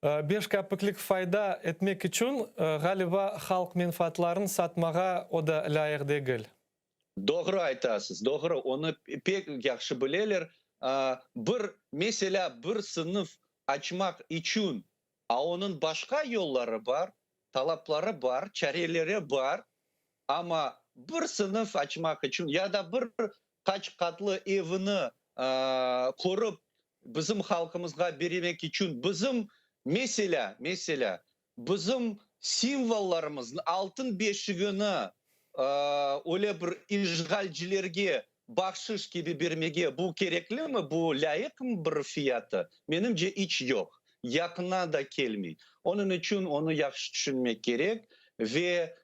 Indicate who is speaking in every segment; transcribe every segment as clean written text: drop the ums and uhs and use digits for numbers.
Speaker 1: Beş kapiklik fayda etmek içün, ğaliba, halq menfaatlarını satmağa o da lâyıq degil.
Speaker 2: Doğru aytasız, doğru, onı pek yahşı bileler. Bir, meselâ, bir sınıf açmaq içün, a onıñ başqa yolları bar, talapları bar, çareleri bar, amma bir sınıf açmaq içün ya da bir qaç qatlı evni qurıp bizim halqımızğa bermek içün bizim, meselâ, meselâ, bizim simvollarımıznı, altın beşigini öyle bir işğalcilerge bahşış kibi bermege bu kereklimi, bu lâyıqmı bir fiyatı? Menimce, iç yoq, yaqına da kelmey. Onıñ içün onı yahşı tüşünmek kerek ve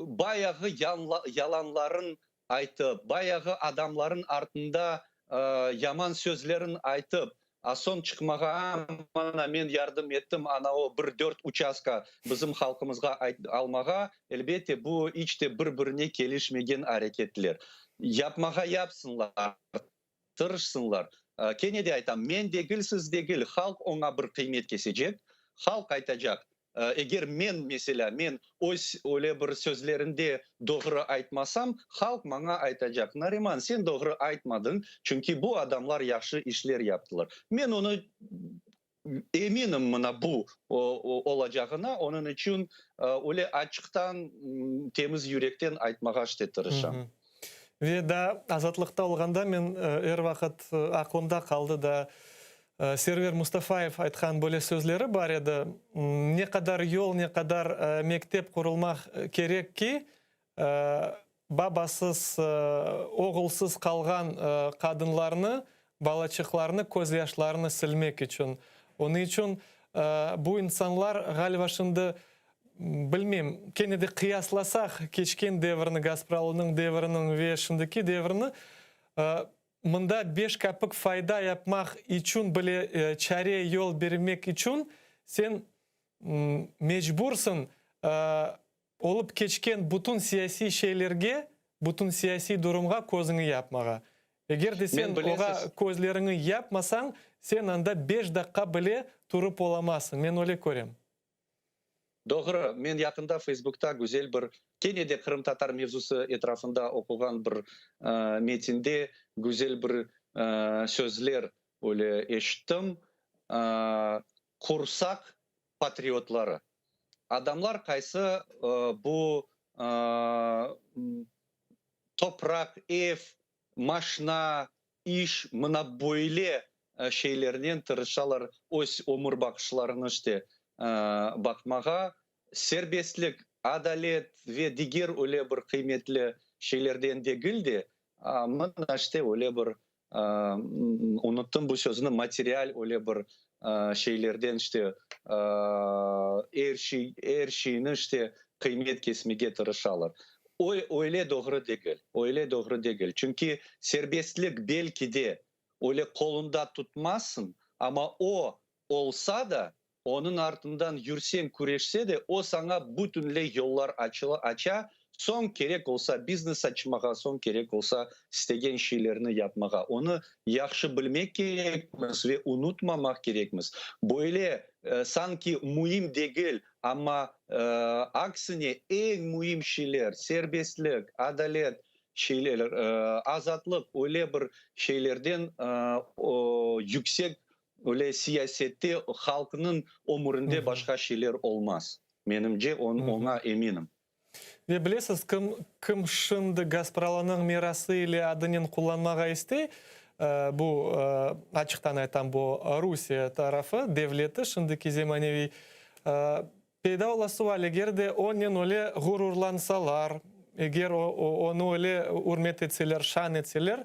Speaker 2: bayağı yalanların aytıp, bayağı adamların artında yaman sözlerin aytıp, a soñ çıqmağa, mana men yardım ettim, ana o bir dört uçastka bizim halqımızğa almağa, elbette, bu iç te bir-birine kelişmegen areketler. Yapmağa yapsınlar, tırışsınlar. Kene de aytam, men degil, siz degil, halq oña bir qıymet kesecek, halq aytacaq, Eger men, meselâ, men öz öyle bir sözlerinde doğru aytmasam, halq maña aytacaq, Nariman, sen doğru aytmadıñ, çünki bu adamlar yahşı işler yaptılar. Men onı eminim mına bu olacağına, onıñ içün öyle açıqtan, temiz yürekten aytmağa işte tırışam.
Speaker 1: Ve daa azatlıqta olğanda men er vaqıt aqlımda qaldı da Server Mustafayev aytqan böyle sözleri bar edi, Ne qadar yol, ne qadar mektep qurulmaq kerek ki, babasız, oğulsız qalğan qadınlarnı, balaçıqlarnı közyaşlarını silmek içün. Onıñ içün bu insanlar, ğaliba, şimdi, bilmeyim, kene de qıyaslasaq keçken devirni, Gaspralınıñ deviriniñ ve şimdiki devirni, Mında beş kapik fayda yapmaq içün bile çare yol bermek içün sen mecbursıñ olıp keçken bütün siyasiy şeylerge, bütün siyasiy durumğa közüñi yapmağa. Eger de sen oğa közleriñi yapmasañ, sen anda beş daqqa bile turıp olamazsıñ. Men öyle körem.
Speaker 2: Doğru, men yaqında Feysbukta güzel bir, kene de qırımtatar mevzusı etrafında oquğan bir metinde güzel bir sözler öyle eşittim, Qursaq patriotları. Adamlar qaysı bu topraq, ev, maşna, İş mına böyle şeylernen tırışalar öz ömür baqışlarını işte baqmağa. Serbestlik, adalet ve diger öyle bir qıymetli şeylerden degil de, mına işte öyle bir, unuttım bu sözni, material öyle bir şeylerden işte er şey, er şeyni işte qıymet kesmege tırışalar. O, öyle doğru degil, öyle doğru degil. Çünki serbestlik belki de öyle qolunda tutmazsıñ, amma o olsa da, onıñ artından yürseñ, küreşse de, o saña bütünley yollar aça, soñ kerek olsa biznes açmağa, soñ kerek olsa istegen şeylerni yapmağa. Onı yahşı bilmek kerekmiz ve unutmamaq kerekmiz. Böyle sanki müim degil, Amma aksine eñ müim şeyler, serbestlik, adalet şeyler, azatlıq öyle bir şeylerden yüksek öyle siyasette halqnıñ ömürinde başqa şeyler olmaz. Menimce, oña eminim.
Speaker 1: Ve bilesiz, kim, kim şimdi Gaspralınıñ mirası ile adınen qullanmağa istey, bu, açıqtan aytam, bu Rusiye tarafı, devleti, şimdiki zemaneviy, peyda ola sual, eger de onen öyle ğururlansalar, eger onı öyle ürmet etseler, şan etseler,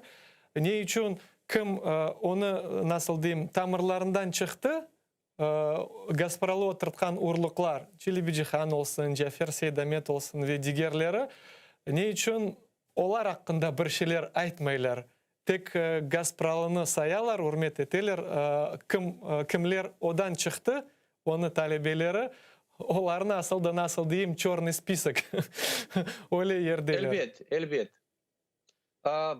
Speaker 1: ne içün kim onı, nasıl deyim, tamırlarından çıqtı, Gasparalı oturtqan urluqlar, Çelebicihan olsun, Cafer Seydamet olsun ve digerleri, ne içün olar aqqında bir şeyler aytmaylar? Tek Gaspralını sayalar, ürmet eteler, kim, kimler odan çıqtı, onı talebeleri, olarnı asıl da nasıl deyim, çörnıy spisok, öyle yerdeler.
Speaker 2: Elbet, elbet.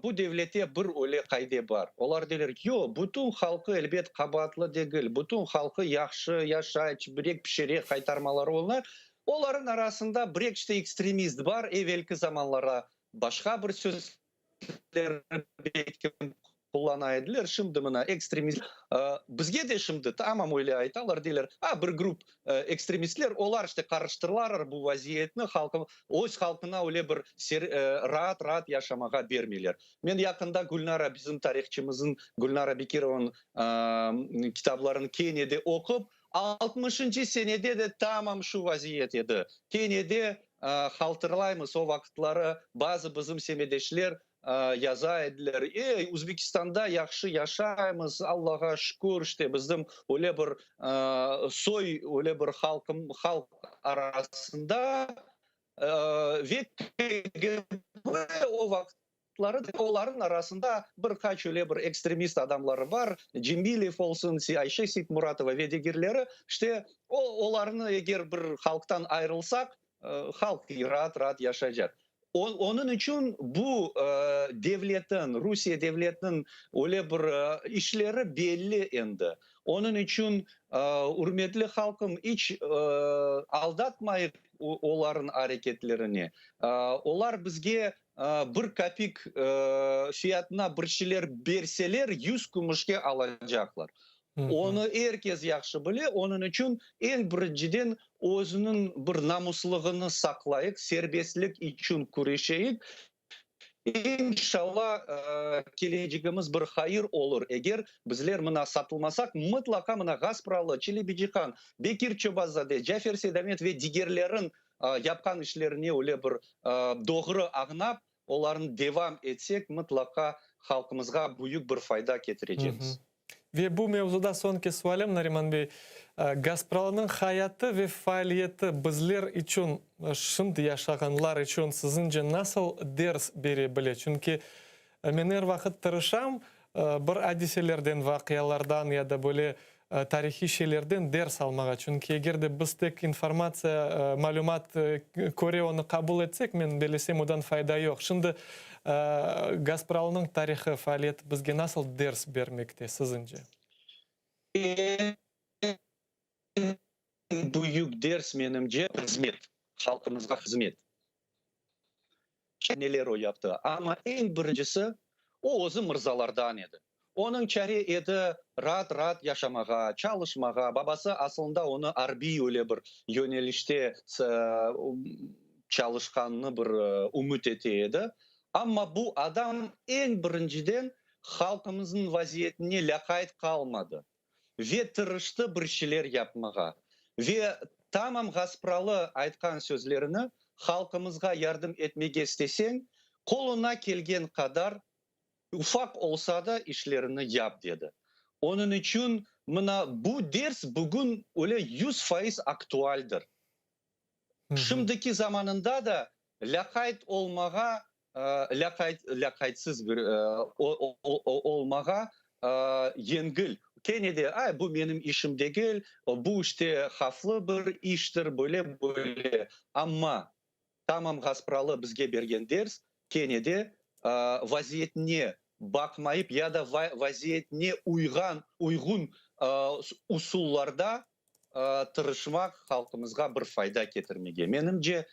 Speaker 2: Bu devlete bir öyle qayde bar. Olar deyler, yoq, bütün halqı, elbet, qabaatlı degil, bütün halqı yahşı yaşay, çiberek pişire, qaytarmaları oluna. Olarıñ arasında bir-eki işte ekstremist bar, evelki zamanlarda başqa bir sözler belki qullana ediler, şimdi mına ekstremist. Bizge de şimdi tamam öyle aytalar, deyler, a, bir grup ekstremistler, olar işte qarıştırlarlar bu vaziyetni, halqı, öz halqına öyle bir raat-raat yaşamağa bermeyler. Men yaqında Gülnara, bizim tarihçımızın Gülnara Bekirovanıñ kitablarını kene de oqup, altmışıncı senede de tamam şu vaziyet edi. Kene de hatırlaymız, o vaqıtları bazı bizim semedeşler yaza ediler, Ey, Üzbekistanda yahşı yaşaymız, Allağa şükür, işte, bizim öyle bir soy, öyle bir halqım, halq arasında ve KGB o vaqıtları olarnıñ arasında bir qaç öyle bir ekstremist adamları bar, Cemilev olsun, Ayşe Seytmuratova ve digerleri, işte, olarnı eger bir halqtan ayırılsaq, halq raat-raat yaşaycaq. Onıñ içün bu devletniñ, Rusiye devletiniñ öyle bir işleri belli endi. Onıñ içün, ürmetli halqım, iç aldatmayıq olarnıñ areketlerine. Olar bizge bir kapik fiyatına bir şeyler berseler, yüz kümüşke alacaqlar. Onı er kes yahşı bile, onıñ içün eñ birinciden özüniñ bir namuslığını saqlayıq, serbestlik içün küreşeyik. İnşalla, kelecegimiz bir hayır olur, eger bizler mına satılmasaq, mıtlaqa mına Gaspralı, Çelebicihan, Bekir Çobanzade, Cafer Seydamet ve digerleriñ yapqan işlerine öyle bir doğru añlap, olarnı devam etsek, mıtlaqa halqımızğa büyük bir fayda ketirecekmiz.
Speaker 1: Ve bu mevzuda soñki sualim, Nariman bey, Gaspralınıñ hayatı ve faaliyeti bizler içün, şimdi yaşağanlar içün siziñce nasıl ders bere bile? Çünki men er vaqıt tırışam bir adiselerden, vaqialardan ya da böyle tarihiy şeylerden ders almağa. Çünki eger de biz tek informatsiya, malümat köre onı qabul etsek, men bellesem, odan fayda yoq. Şimdi Gaspralınıñ tarihı, faaliyeti bizge nasıl ders bermekte, siziñce?
Speaker 2: Eñ büyük ders, menimce, hızmet, halqımızğa hızmet. Neler o yaptı, amma eñ birincisi, o özü mırzalardan edi. Onıñ çare edi raat-raat yaşamağa, çalışmağa, babası asılında onı arbiy öyle bir yönelişte çalışqanını bir ümüt ete edi. Amma bu adam eñ birinciden halqımıznıñ vaziyetine lâqayt qalmadı ve tırıştı bir şeyler yapmağa. Ve tamam Gaspralı aytqan sözlerini, halqımızğa yardım etmege isteseñ, qoluna kelgen qadar Ufaq olsa da, işlerini yap, dedi. Onıñ içün mına bu ders bugün öyle 100% aktualdir. Şimdiki zamanında da lâqayt olmağa, lâqayt, lâqaytsız bir olmağa yengil. Kene de, ay, bu menim işim degil, bu işte havflı bir iştir, böyle, böyle. Amma Tamam Gaspralı bizge bergen ders kene de vaziyetine baqmayıp ya da vaziyetine uyğan, uyğun usullarda tırışmaq, halqımızğa bir fayda ketirmege. Menimce,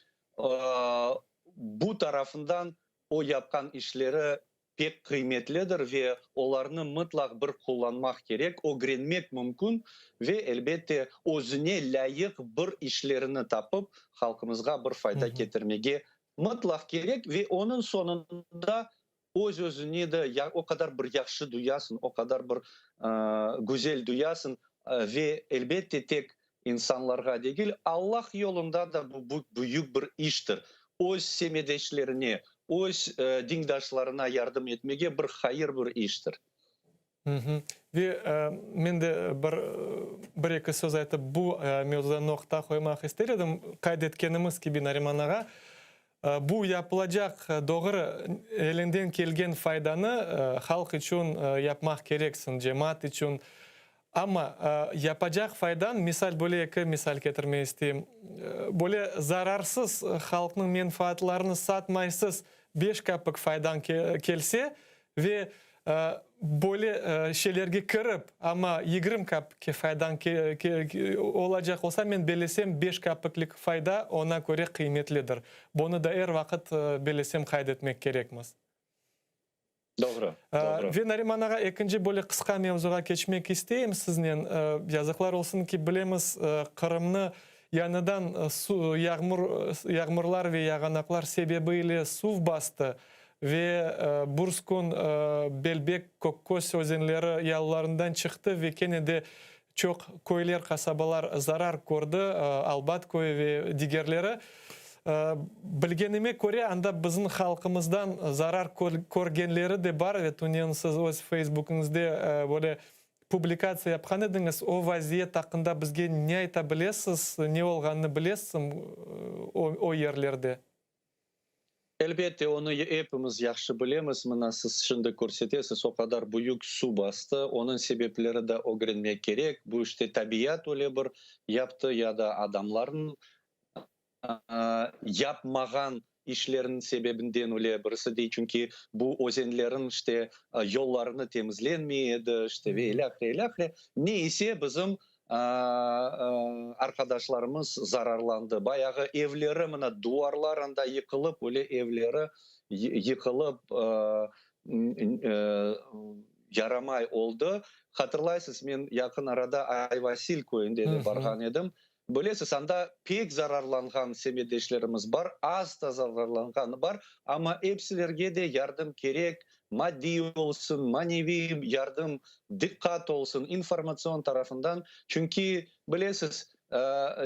Speaker 2: bu tarafından o yapqan işleri pek qıymetlidir ve olarnı mıtlaq bir qullanmaq kerek, ögrenmek mümkün ve, elbette, özüne lâyıq bir işlerini tapıp, halqımızğa bir fayda ketirmege mıtlaq kerek ve onıñ soñunda öz-özüne de o qadar bir yahşı duyasıñ, o qadar bir güzel duyasıñ ve, elbette, tek insanlarğa degil, Allah yolunda da bu büyük bir iştir. Öz semedeşlerine, öz dindaşlarına yardım etmege bir hayır bir iştir.
Speaker 1: Ve men de bir, bir-eki söz aytıp, bu mevzuda noqta qoymaq ister edim. Qayd etkenimiz kibi, Nariman ağa, bu yapılacaq doğru, elinden kelgen faydanı halq içün yapmaq kereksiñ, cemaat içün. Amma yapacaq faydan, misal, böyle eki misal ketirmege isteyim, böyle zararsız, halqnıñ menfaatlarını satmaysız. Beş kapik faydañ kelse ve böyle şeylerge kirip, amma 20 kapikke faydañ olacaq olsa, men bellesem, beş kapiklik fayda oña köre qıymetlidir. Bunı da er vaqıt, bellesem, qayd etmek kerekmiz.
Speaker 2: Doğru, doğru.
Speaker 1: Ve Nariman ağa, ekinci böyle qısqa mevzuğa keçmek isteyim siznen. Yazıqlar olsun ki, bilemiz, Qırımnı yañıdan yağmur, yağmurlar ve yağanaqlar sebebi ile suv bastı ve Burskun, Belbek, Kökköz özenleri yalılarından çıqtı ve kene de çoq köyler, qasabalar zarar kördi, Albat köyü ve digerleri. Bilgenime köre, anda bizim halqımızdan zarar körgenleri de bar ve tünevin siz öz Facebookuñızda böyle publikatsiya yapqan ediñiz. O vaziyet aqqında bizge ne ayta bilesiz, ne olğanını bilesizmi o yerlerde?
Speaker 2: Elbette, onı epimiz yahşı bilemiz. Mına siz şimdi körsetesiz, o qadar büyük suv bastı. Onıñ sebepleri da ögrenmek kerek. Bu işte tabiat öyle bir yaptı ya da adamlarnıñ yapmağan işleriniñ sebebinden öyle birisi dey. Çünki bu özenlerniñ işte yollarını temizlenmey edi, işte ve ilâhre, ilâhre. Ne ise bizim Arqadaşlarımız zararlandı. Bayağı evleri, mına, duvarlar anda yıqılıp, öyle evleri yıqılıp, yaramay oldı. Hatırlaysız, men yaqın arada Ayvasil köyünde de barğan edim. Bilesiz, anda pek zararlanğan semetdeşlerimiz bar, az da zararlanğanı bar, amma epsilerge de yardım kerek, maddiy olsun, maneviy yardım, diqqat olsun, informatsion tarafından. Çünki, bilesiz,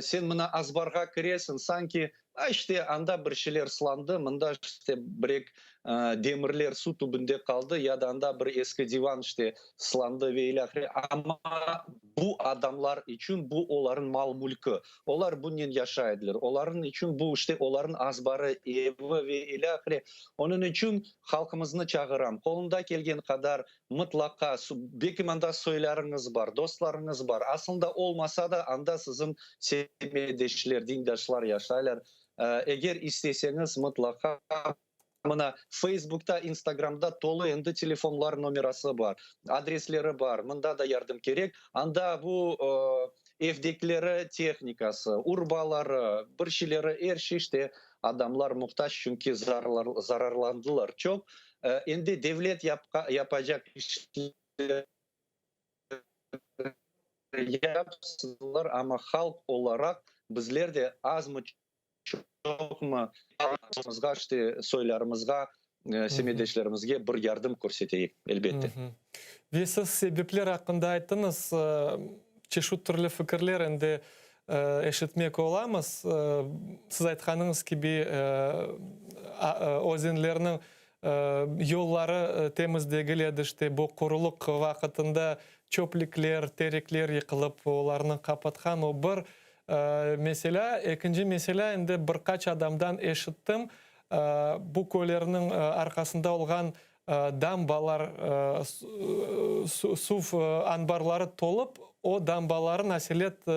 Speaker 2: sen mına azbarğa kiresiñ, sanki, a, işte, anda bir şeyler sılandı, mında, işte, bir-ek demirler suv tübünde qaldı ya da anda bir eski divan, işte, sılandı ve ilâhre. Amma bu adamlar içün bu olarnıñ mal-mülkü. Olar bunen yaşay ediler. Olarnıñ içün bu, işte, olarnıñ azbarı, evi ve ilâhre. Onıñ içün halqımıznı çağıram, qolunda kelgen qadar mıtlaqa, belkim anda soylarıñız bar, dostlarıñız bar, aslında olmasa da, anda siziñ semetdeşler, dindaşlar yaşaylar. Eger isteseñiz, mıtlaqa. Mına, Feysbukta, İnstagramda tolu endi telefonlar nomerası bar, adresleri bar, mında da yardım kerek. Anda bu evdekileri tehnikası, urbaları, bir şeyleri, er şey işte adamlar muhtac, çünki zararlandılar çoq. Endi devlet yapacaq işler yapsınlar, amma halq olaraq bizler de azmı çoqmı halqımızğa, işte, soylarımızğa, semetdeşlerimizge bir yardım körseteyik, elbette.
Speaker 1: Ve siz sebepler aqqında ayttıñız, çeşit türlü fikirler endi eşitmek olamız. Siz aytqanıñız kibi, özenlerniñ yolları temiz degil edi, işte, bu qurulıq vaqıtında çöplikler, terekler yıqılıp, olarnı qapatqan, o bir Meselâ, ekinci meselâ, endi bir qaç adamdan eşittim, bu köylerniñ arqasında olğan dambalar, suv anbarları tolıp, o dambalarnı aselet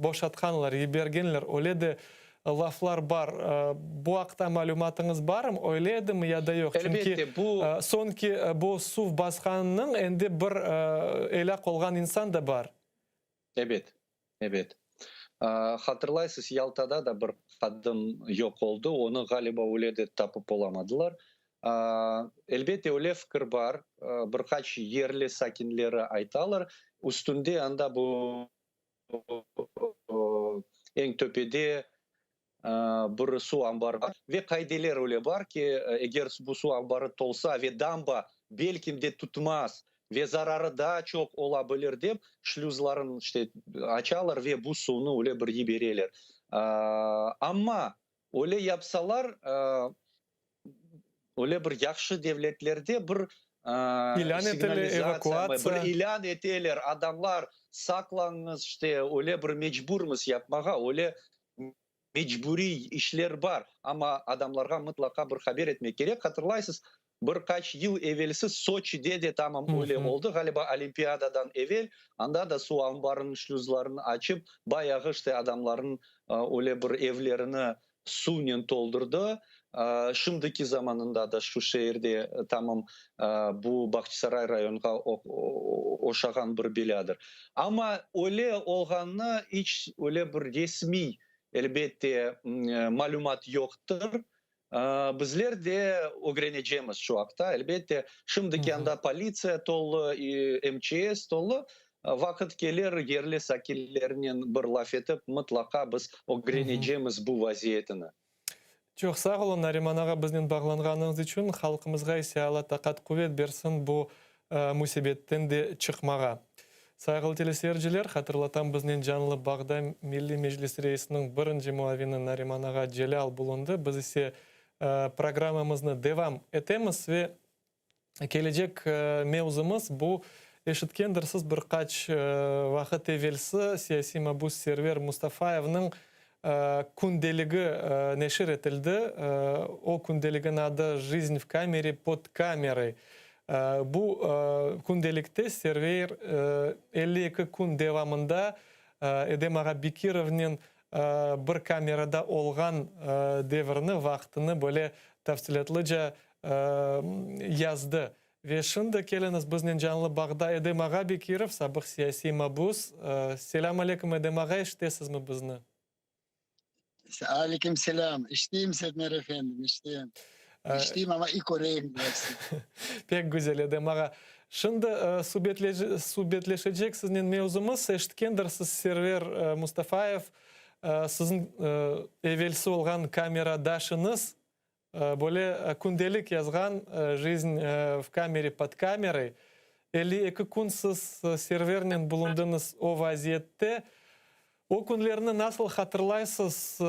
Speaker 1: boşatqanlar, yibergenler, öyle de laflar bar. Bu aqta malümatıñız barmı, öyle edimi ya da yoq? Çünki soñki bu suv basqanınıñ endi bir elâk olğan insan da bar.
Speaker 2: Ebet, ebet. Hatırlaysız, Yaltada da bir qadın yoq oldı, onı, ğaliba, öyle de tapıp olamadılar. Elbette, öyle fikir bar, bir qaç yerli sakinleri aytalar, üstünde anda bu eñ töpede bir suv anbarı bar ve qaideler öyle bar ki, eger bu suv anbarı tolsa ve damba belkim de tutmaz ve zararı daa çoq ola bilir dep, şlüzların işte açalar ve bu suvnı öyle bir yibereler. Amma öyle yapsalar, öyle bir yahşı devletlerde bir
Speaker 1: İlân etile, evakuatsiya.
Speaker 2: Bir ilân eteler, adamlar, saqlanıñız, işte, öyle bir mecburmız yapmağa, öyle mecburiy işler bar, amma adamlarğa mıtlaqa bir haber etmek kerek. Hatırlaysız, bir qaç yıl evelsi Soçide de tamam öyle oldı, ğaliba, Olimpiadadan evel, anda da suv anbarınıñ şlüzlarını açıp, bayağı, işte, adamlarnıñ öyle bir evlerini suvnen toldurdı. Şimdiki zamanında da şu şeerde tamam bu Bağçasaray rayonğa oşağan bir belâdır. Amma öyle olğanını iç öyle bir resmiy, elbette, malümat yoqtır. Bizler de ögrenecemiz şu aqta, elbette. Şimdiki anda politsiya tolu, MÇS tolu. Vaqıt kelir, yerli sakinlernen bir laf etip, mıtlaqa biz ögrenecemiz bu vaziyetini.
Speaker 1: Çoq sağ oluñ, Nariman ağa, biznen bağlanğanıñız içün. Halqımızğa ise Alla taqat-quvet bersin bu müsibetten de çıqmağa. Sayğılı teleseyirciler, hatırlatam, biznen canlı bağda Milliy Meclis reisiniñ birinci muavini Nariman ağa Celâl bulundı. Biz ise programmamıznı devam etemiz ve kelecek mevzumız bu, eşitkendirsiz, bir qaç vaqıt evelsi siyasiy mabüs Server Mustafayevniñ kündeligi neşir etildi. O kündeligin adı Jizn v kamere pod kameroy. Bu kündelikte Server 52 kün devamında Edem ağa Bekirovnen bir kamerada olğan devirni, vaqtını böyle tafsilâtlıca yazdı. Ve şimdi keliñiz, biznen canlı bağda Edem ağa Bekirov, sabıq siyasiy mabüs. Selâm aleyküm, Edem ağa, eşitesizmi bizni?
Speaker 3: Aleyküm selâm. İşiteyim, Setmer efendim, işiteyim. İşiteyim, amma i köreyim dersiñ.
Speaker 1: Pek güzel, Edem ağa. Şimdi subetleşecek siznen mevzumız, eşitkendirsiz, Server Mustafayev, siziñ evelsi olğan kameradaşıñız, Böyle kündelik yazğan Jizn v kamere pod kameroy, 52 kün siz Servernen bulundıñız o vaziyette. O künlerni nasıl hatırlaysız,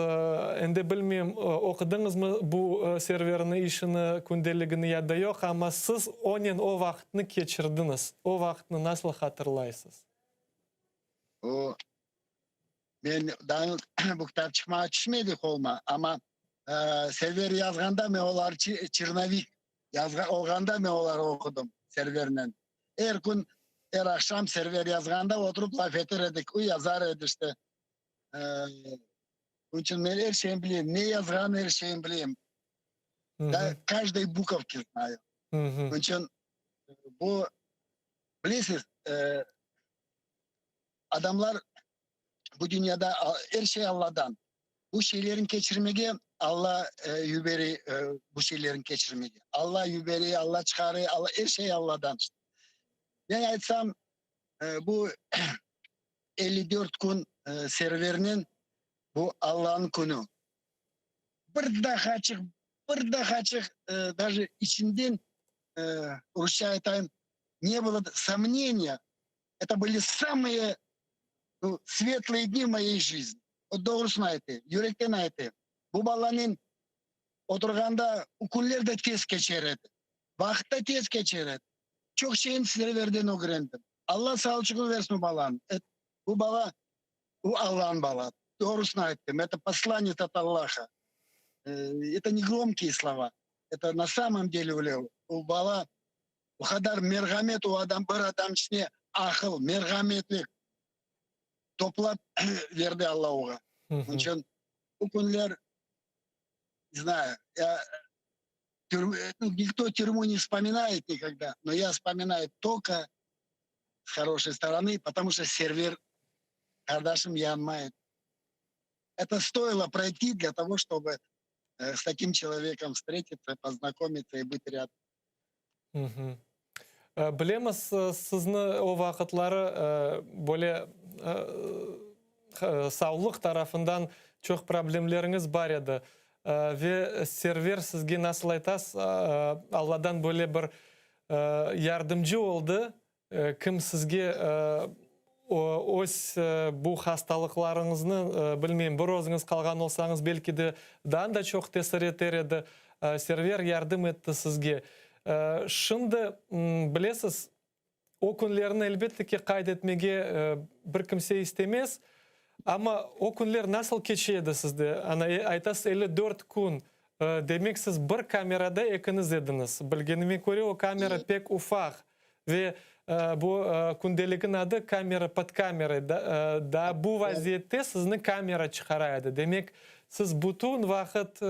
Speaker 1: endi bilmeyim, oqudıñızmı bu Serverniñ işini, kündeligini ya da yoq, amma siz onen o vaqıtnı keçirdiñiz. O vaqıtnı nasıl hatırlaysız?
Speaker 3: O, men daa bu kitap çıqmağa tüşmedi qoluma, amma Server yazğanda men olar çernovik yazğan olğanda men oları oqudım Servernen. Er kün, er aqşam Server yazğanda oturıp laf eter edik. O yazar edi işte. Onıñ içün men er şeyni bilem. Ne yazğanını er şeyni bilem. Da каждой bukovki znayu. Onıñ içün bu, bilesiz, adamlar bu dünyada er şey Alladan. Bu şeylerin keçirmege Alla yüberi, bu şeylerin keçirmege. Alla yüberi, Alla çıqarı, Alla, er şey Alladan. Men aytsam, bu 54 kün Servernen bu Allanıñ künü. Bir dahaçıq, bir dahaçıq, daje içinden, rusça aytayım, ne было somneniya, это были samые, ну, svetlые dni v moyey jizni. O doğrusını aytayım, yürekten aytayım. Bu balanen oturğanda o künler de tez keçer edi, vaqıt da tez keçer edi. Çoq şeyni Serverden ögrendim. Alla sağlıçıqlı versin o balanı. Bu bala, o Allanıñ bala. Doğrusını ayttım, eto poslanets ot Allaha. Eto ne gromkiye slova, eto na samom dele öyle. O bala o qadar merhamet, o adam bir adam içine aqıl, merhametlik. Toplap berdi Alla oğa. Onıñ içün bu künler, ne znayu, ya, nikto türmu ne vspominayet nikogda, no ya vspominayu tolko s horoşey storony, potomu şto Server qardaşım yanıma edi. Eto stoilo proyti dlâ togo, ştobı s takim çelovekom vstretitsâ, poznakomitsâ i bıt râdom.
Speaker 1: Bilemiz, sizni o vaqıtları böyle sağlıq tarafından çoq problemleriñiz bar edi. Ve Server sizge, nasıl aytasız, Alladan böyle bir yardımcı oldı, kim sizge öz bu hastalıqlarıñıznı, bilmeyim, bir özüñiz qalğan olsañız, belki de daa da çoq tesir eter edi. Server yardım etti sizge. Şimdi, bilesiz, o künlerni, elbette ki, qayd etmege bir kimse istemez, amma o künler nasıl keçe edi sizde? Ana, aytasız, 54 kün, demek siz bir kamerada ekiñiz ediñiz. Bilgenime köre, o kamera pek ufaq. Ve. Bu kündeligin adı Kamera pod kameroy, daa bu vaziyette sizni kamera çıqara edi. Demek, siz bütün vaqıt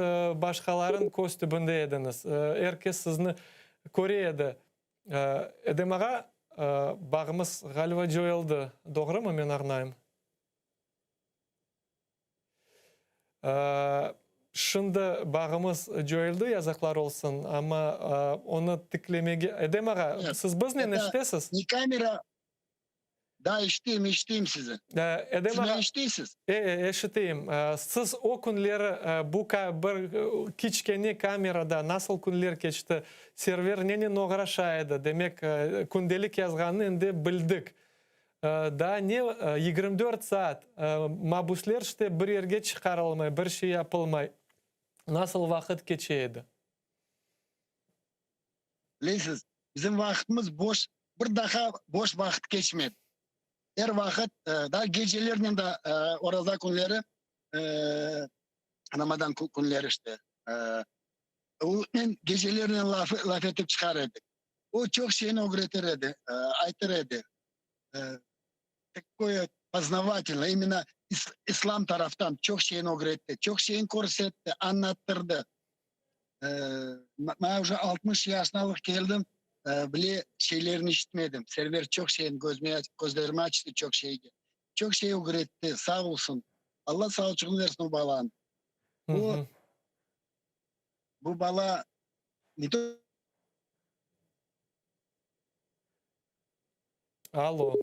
Speaker 1: başqalarıñ köz tübünde ediñiz, er kes sizni köre edi. Edem ağa, bağımız ğaliba coyuldı, doğrumı men añlayım? Şimdi bağımız coyuldı, yazıqlar olsun, amma onı tiklemege... Edem ağa, siz biznen eşitesiz?
Speaker 3: Ne kamera? Da, eşiteyim, eşiteyim sizi.
Speaker 1: Edem
Speaker 3: Siz
Speaker 1: ağa,
Speaker 3: meni eşiteysiz?
Speaker 1: E, eşiteyim. Siz o künleri bu bir kiçkene kamerada nasıl künler keçti, Server nenen oğraşa edi, demek, kündelik yazğanını endi bildik. Daa ne 24 saat mabüsler işte bir yerge çıqarılmay, bir şey yapılmay. Nasıl vaqıt keçe edi?
Speaker 3: Bilesiz, bizim vaqıtımız boş, bir daha boş vaqıt keçmedi. Er vaqıt, daa gecelernen de oraza künleri, Ramadan künleri işte, onen gecelernen laf etip çıqar edik. O çoq şeyni ögreter edi, aytır edi. Takoye poznavatelno, imенно islam taraftan çoq şeyni ögretti, çoq şeyni körsetti, añlattırdı. Maña uje 60 yaşınalıq keldim, bile şeylerni işitmedim. Server çoq şeyni közlerimi açtı çoq şeyge. Çoq şey ögretti, sağ olsun. Alla sağlıçığını versin o balanıñ. O, bu bala ne to.
Speaker 1: Allo.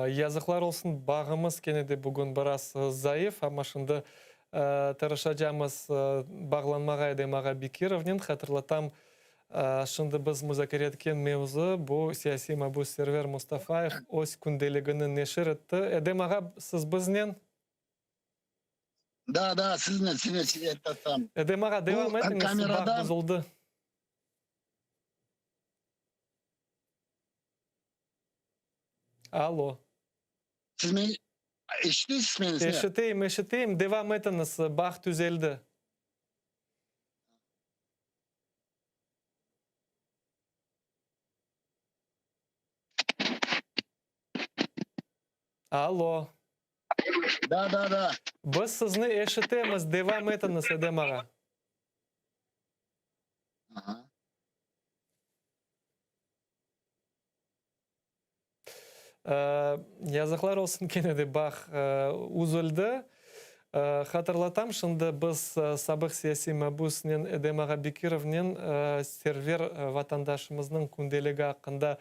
Speaker 1: Yazıqlar olsun, bağımız kene de bugün biraz zayıf, amma şimdi tırışacamız bağlanmağa Edem ağa Bekirovnen. Hatırlatam, şimdi biz muzakere etken mevzu, bu siyasiy mabüs Server Mustafayev öz kündeligini neşir etti. Edem ağa, siz biznen?
Speaker 3: Da, da, siznen, siznen, tam.
Speaker 1: Edem ağa, devam etiñiz, bağ buzuldı. Allo.
Speaker 3: Siz meni eşitesiz meni?
Speaker 1: Eşiteyim, eşiteyim. Devam etiñiz, bağ tüzeldi. Allo.
Speaker 3: Da, da, da.
Speaker 1: Biz sizni eşitemiz, devam etiñiz, Edem ağa.
Speaker 3: Aha.
Speaker 1: Yazıqlar olsun, kene de bağ üzüldi. Hatırlatam, şimdi biz sabıq siyasiy mabüsnen Edem ağa Bekirovnen Server vatandaşımıznıñ kündeligi aqqında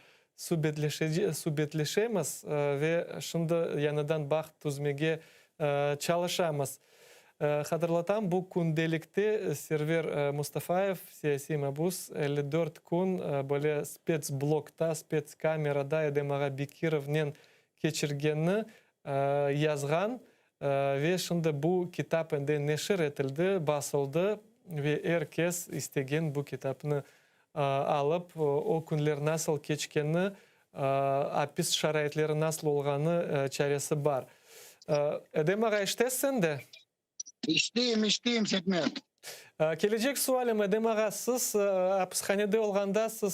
Speaker 1: subetleşemiz ve şimdi yañıdan bağ tüzmege çalışamız. Hatırlatam, bu kündelikte Server Mustafayev, siyasiy mabüs, 54 kün böyle spetsblokta, spetskamerada Edem ağa Bekirovnen keçirgenini yazğan ve şimdi bu kitap endi neşir etildi, basıldı ve er kes istegen bu kitapnı alıp, o künler nasıl keçkeni, apis şaraitleri nasıl olğanı çaresi bar. Edem ağa, eşitesiz sen de?
Speaker 3: Eşiteyim, eşiteyim, Setmer.
Speaker 1: Kelecek sualim, Edem ağa, siz apishanede olğanda, siz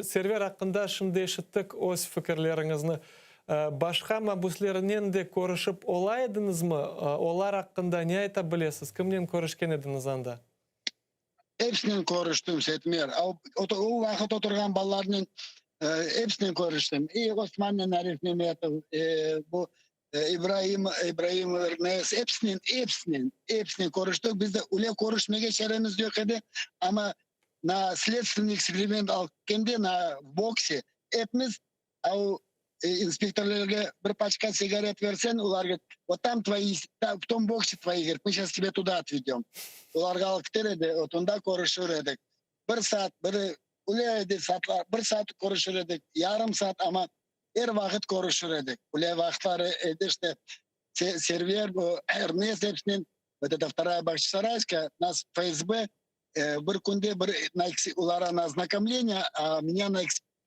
Speaker 1: Server aqqında şimdi eşittik öz fikirleriñizni. Başqa mabüslernen de körüşip ola ediñizmi? Olar aqqında ne ayta bilesiz? Kimnen körüşken ediñiz anda?
Speaker 3: Episinen körüştim, Setmer. O vaqıt oturğan balalarnen episinen körüştim. İ Osmannen, Arif Memetov, bu İbraim, İbraim Ernes, episinen, episinen, episinen körüştik. Bizde öyle körüşmege çaremiz yoq edi, amma na следственный eksperiment alıp ketkende, na bokse, epimiz o inspektorlarğa bir paçka sigaret versen, olar говорит, вот там твои, в том боксе твои, говорит, мы сейчас тебя туда отведем. Olarğa alıp keter edi, вот onda körüşür edik. Bir saat, bir öyle edi saatlar, bir saat körüşür edik, yarım saat, amma er vaqıt körüşür edik. Öyle vaqıtları edi işte, Server, bu Ernes hepsinen, вот это вторая Бахчисарайская, нас ФСБ bir künde bir olara na oznakomlение, a меня na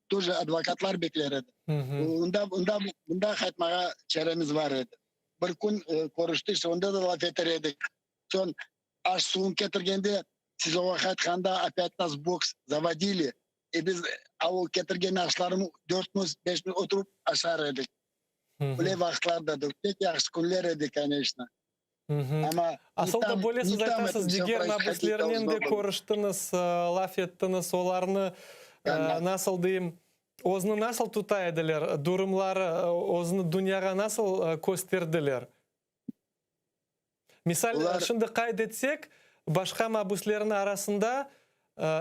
Speaker 3: тоже advokatlar bekler edi. Onda, onda, bunda qaytmağa çaremiz bar edi. Bir kün körüştik, işte onda da laf eter edik. Soñ aş suvun ketirgende, SİZOğa qaytqanda opять нас в бокс заводили. E biz o ketirgen aşlarını dörtmiz, beşmiz oturıp aşar edik. Öyle vaqıtlar da edi. Pek yahşı künler edi, koneçno. Amma
Speaker 1: Asıl da böyle siz aytasız, diger mabüslernen de körüştiñiz, laf ettiñiz, olarnı, nasıl deyim, özüni nasıl tuta ediler, durumları, özüni dünyağa nasıl kösterdiler? Misal, şimdi qayd etsek, başqa mabüslerniñ arasında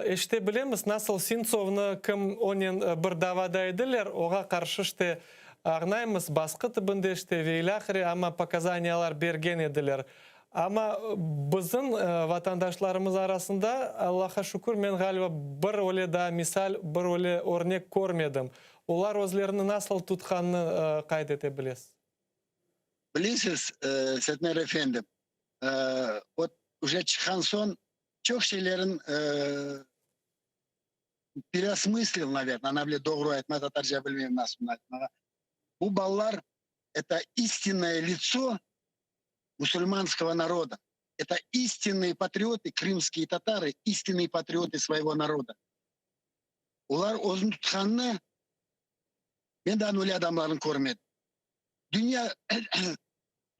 Speaker 1: eşite bilemiz, nasıl Sentsovnı, kim onen bir davada ediler, oğa qarşı işte añlaymız, basqı tibinde işte ve ilâhre, amma pokazaniyalar bergen ediler. Amma bizim vatandaşlarımız arasında, Allahqa şükür, men, ğaliba, bir öyle daa misal, bir öyle örnek körmedim. Olar özlerini nasıl tutqanını qayd ete bilesiz?
Speaker 3: Bilesiz, Setmer efendi, vot uje çıqqan soñ çoq şeylerin perosmıslil, naverno, ana bile doğru aytma, tatarca bilmeyim nasıl bunı aytmağa. Bu balalar, eto istinnoye litso musulmanskogo naroda, eto istinnoye patrioty, krımskiye tatarı, istinnoye patrioty svoyego naroda. Olar özüni tutqanını men daa öyle adamlarnı körmedim. Dünya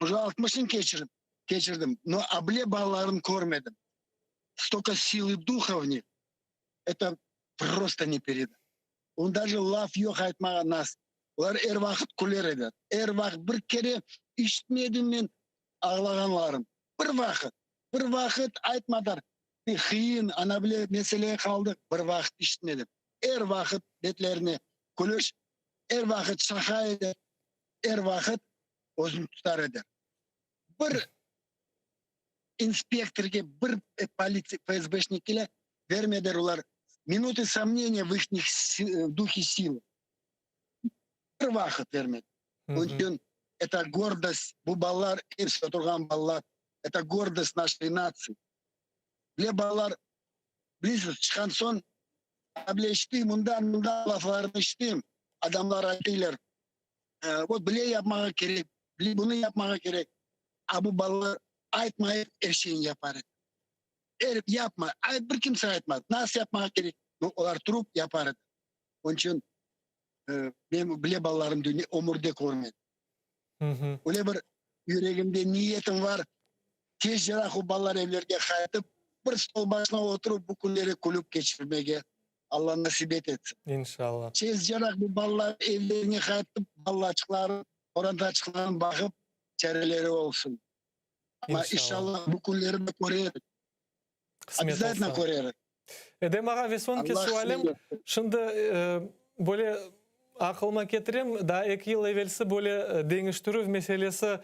Speaker 3: uje altmışın keçirip, keçirdim, no able balalarını körmedim. Stolko silı duha v nih, eto prosto ne peredat. On daje laf yoq aytmağa nas. Olar er vaqıt küler edi. Er vaqıt bir kere işitmedim men ağlağanların. Bir vaqıt. Bir vaqıt aytmadılar, qıyın, ana bile meseleye qaldıq. Bir vaqıt işitmedim. Er vaqıt betlerine külüş, er vaqıt şaqa eder, er vaqıt özüni tutar edi. Bir inspektorge, bir politsiya, FSBşnikke vermediler olar minutı somneniya v ihnih duhe sila. Bir vaqıt vermedi. Onıñ içün eto gordost, bu balalar, episi oturğan balalar, eto gordost naşey natsiy. Bile balalar, bilesiz, çıqqan soñ, bile eşiteyim, mından, mından laflarını eşiteyim, adamlar aytıylar, vot bile yapmağa kerek, bile bunı yapmağa kerek. A bu balalar aytmayıp er şeyni yapar edi. Er yapma, bir kimse aytmaz, nasıl yapmağa kerek, olar turıp yapar edi. Onıñ içün men bile balalarım dünya ömürde körmedim. Öyle bir yüregimde niyetim var, tezceraq o balalar evlerge qaytıp, bir stol başına oturıp bu künleri külüp keçirmege Alla nasip etsin.
Speaker 1: İnşalla.
Speaker 3: Tezceraq bu balalar evlerine qaytıp, balaçıqların, qorantaçıqların baqıp, çareleri olsun. Amma inşalla bu künleri de körerik.
Speaker 1: Qısmet
Speaker 3: olsa. Körerik.
Speaker 1: Edem ağa, ve soñki sualim, şimdi böyle aqılıma ketirem, daa eki yıl evelsi böyle deñiştirüv meselesi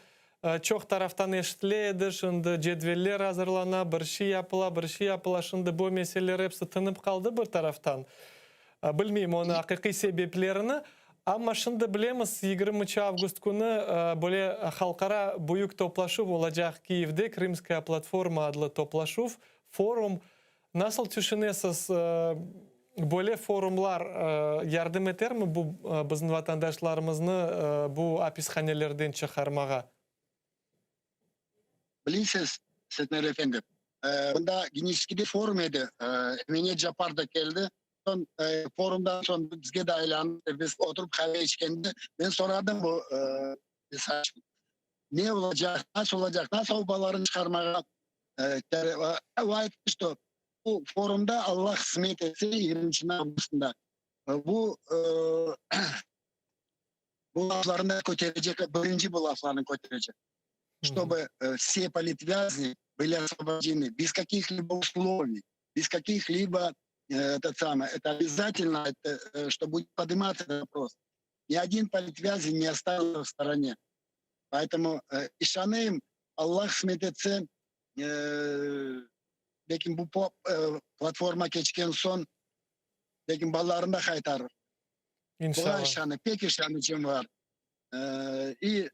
Speaker 1: çoq taraftan eşitile edi, şimdi cedveller azırlana, bir şey yapıla, bir şey yapıla, şimdi bu meseleler episi tınıp qaldı bir taraftan. Bilmeyim onıñ aqiqiy sebeplerini, amma şimdi bilemiz, 23 avgust künü böyle halqara büyük toplaşuv olacaq Kiyevde, Krımskaya platforma adlı toplaşuv, forum. Nasıl tüşünesiz, böyle forumlar yardım etermi bu bizim vatandaşlarımıznı bu apishanelerden çıqarmağa?
Speaker 3: Bilesiz, Setmer efendi, mında Geniçeskide forum edi, Emine Capar da keldi. Soñ forumdan soñ bizge de aylandı, biz oturıp qave içkende men soradım bu ne olacaq, nasıl olacaq, nasıl o balalarnı çıqarmağa O ayttı, что bu forumda Allah qısmet etse yigirminci avgustında bu bu laflarnı da köterecek, birinci bu laflarnı köterecek, чтобы все политвязни были освобождены без каких-либо условий, без каких-либо этот самое, это обязательно, это, что будет подниматься этот вопрос. Ни один политвязень не остался в стороне. Поэтому işanayım, Allah qısmet etse, belki bu platforma keçken soñ, belki balalarını da qaytarır.
Speaker 1: İnşallah.
Speaker 3: Buña işanı, pek işanıcım bar. İ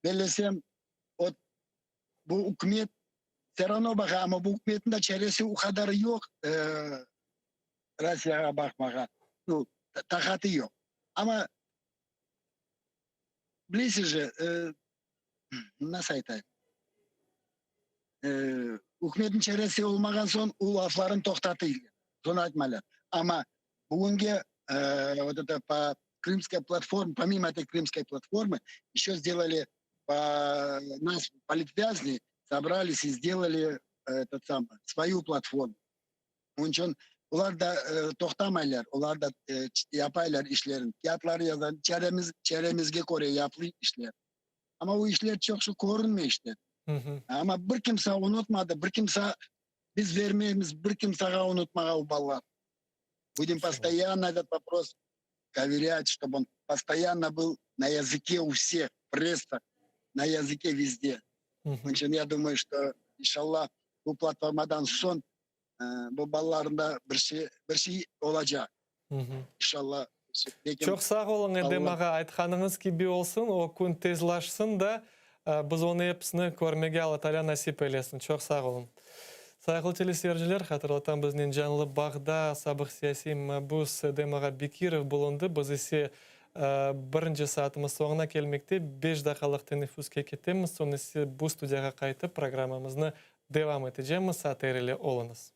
Speaker 3: bellesem, ot, bu ükümet vse ravno baqa, amma bu ükümetniñ de çaresi o qadar yoq Rossiyağa baqmağa, nu, taqatı yoq. Amma Bilesiz je, nasıl aytayım, ükümetniñ çaresi olmağan soñ, o laflarını toqtatıylar, soñ aytmaylar. Amma. Bugünge вот это по Крымская платформа, помимо этой Крымской платформы, еще сделали по нас политвязни собрались и сделали этот самый свою платформу. Onıñ içün olar da toqtamaylar, olar da yapaylar işlerini, kâğıtları yaza, çaremiz, çaremizge köre yapılı işler. Amma o işler çoqsu körünmey işte. Amma bir kimse unutmadı, bir kimse, biz vermeymiz bir kimsege unutmağa o balalar. Budem postoyanno etot vopros koverât, ştob on postoyanno byl na yazıke u vseh, pressa, na yazıke vezde. Onıñ içün ya dumayu, şto, inşallah, bu platformadan soñ bu balalarnı da bir şey, bir şey olacaq. İnşallah.
Speaker 1: Çoq sağ oluñ, Edem ağa, aytqanıñız kibi olsun, o kün tezlaşsın da, biz onı episini körmege Alla Taalâ nasip eylesin. Çoq sağ oluñ. Sayğılı teleseyirciler, hatırlatam, biznen canlı bağda sabıq siyasiy mabüs Edem ağa Bekirov bulundı. Biz ise birinci saatimiz soñuna kelmekte, beş daqqalıq teneffüske ketemiz, soñ ise bu studiyağa qaytıp programmamıznı devam etecemiz. ATR ile oluñız.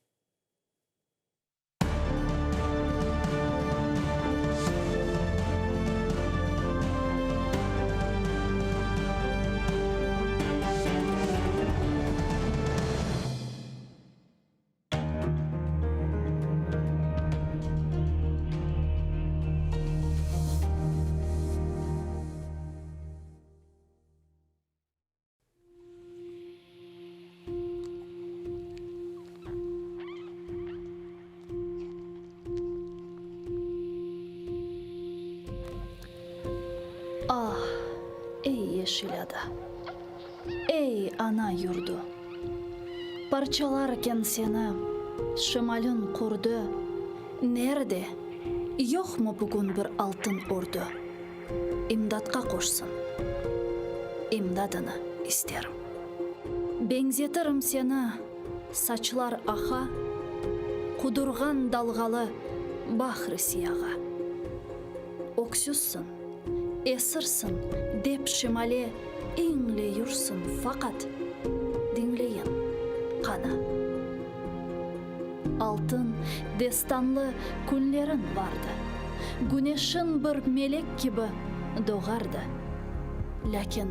Speaker 4: Ah, ey yeşil ada, ey ana yurdu! Parçalarken seni şimalin qurdu, Nerde, yoqmı bugün bir altın ordu? İmdatqa qoşsın, imdadını isterim. Beñzetirim seni, saçlar aqa, Qudurğan dalğalı bahr-ı siyağa. Öksüzsiñ, esirsiñ, dep şimale İñleyürsıñ, faqat diñleyin, qana. Altın destanlı künleriñ bardı. Güneşiñ bir melek kibi doğardı. Lâkin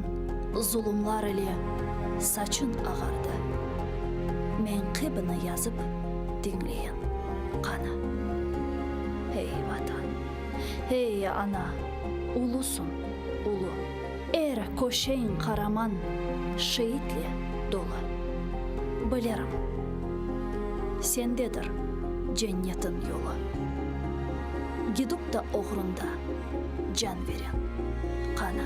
Speaker 4: zulumlar ile saçıñ ağardı. Meñqibini yazıp diñleyin, qana. Ey, Vatan, ey, Ana, ulusıñ, ulu. Er köşeñ qaraman şeitle dolu. Bilirim, sendedir cennetin yolu. Gidip da oğrunda can veren qanı.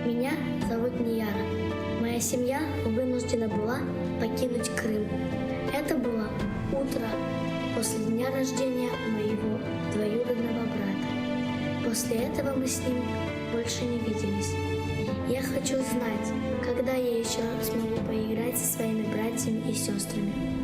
Speaker 5: Меня зовут Нияра. Моя семья вынуждена была покинуть Крым. Это было утро после дня рождения моего двоюродного брата. После этого мы с ним больше не виделись. Я хочу знать, когда я еще смогу поиграть со своими братьями и сестрами.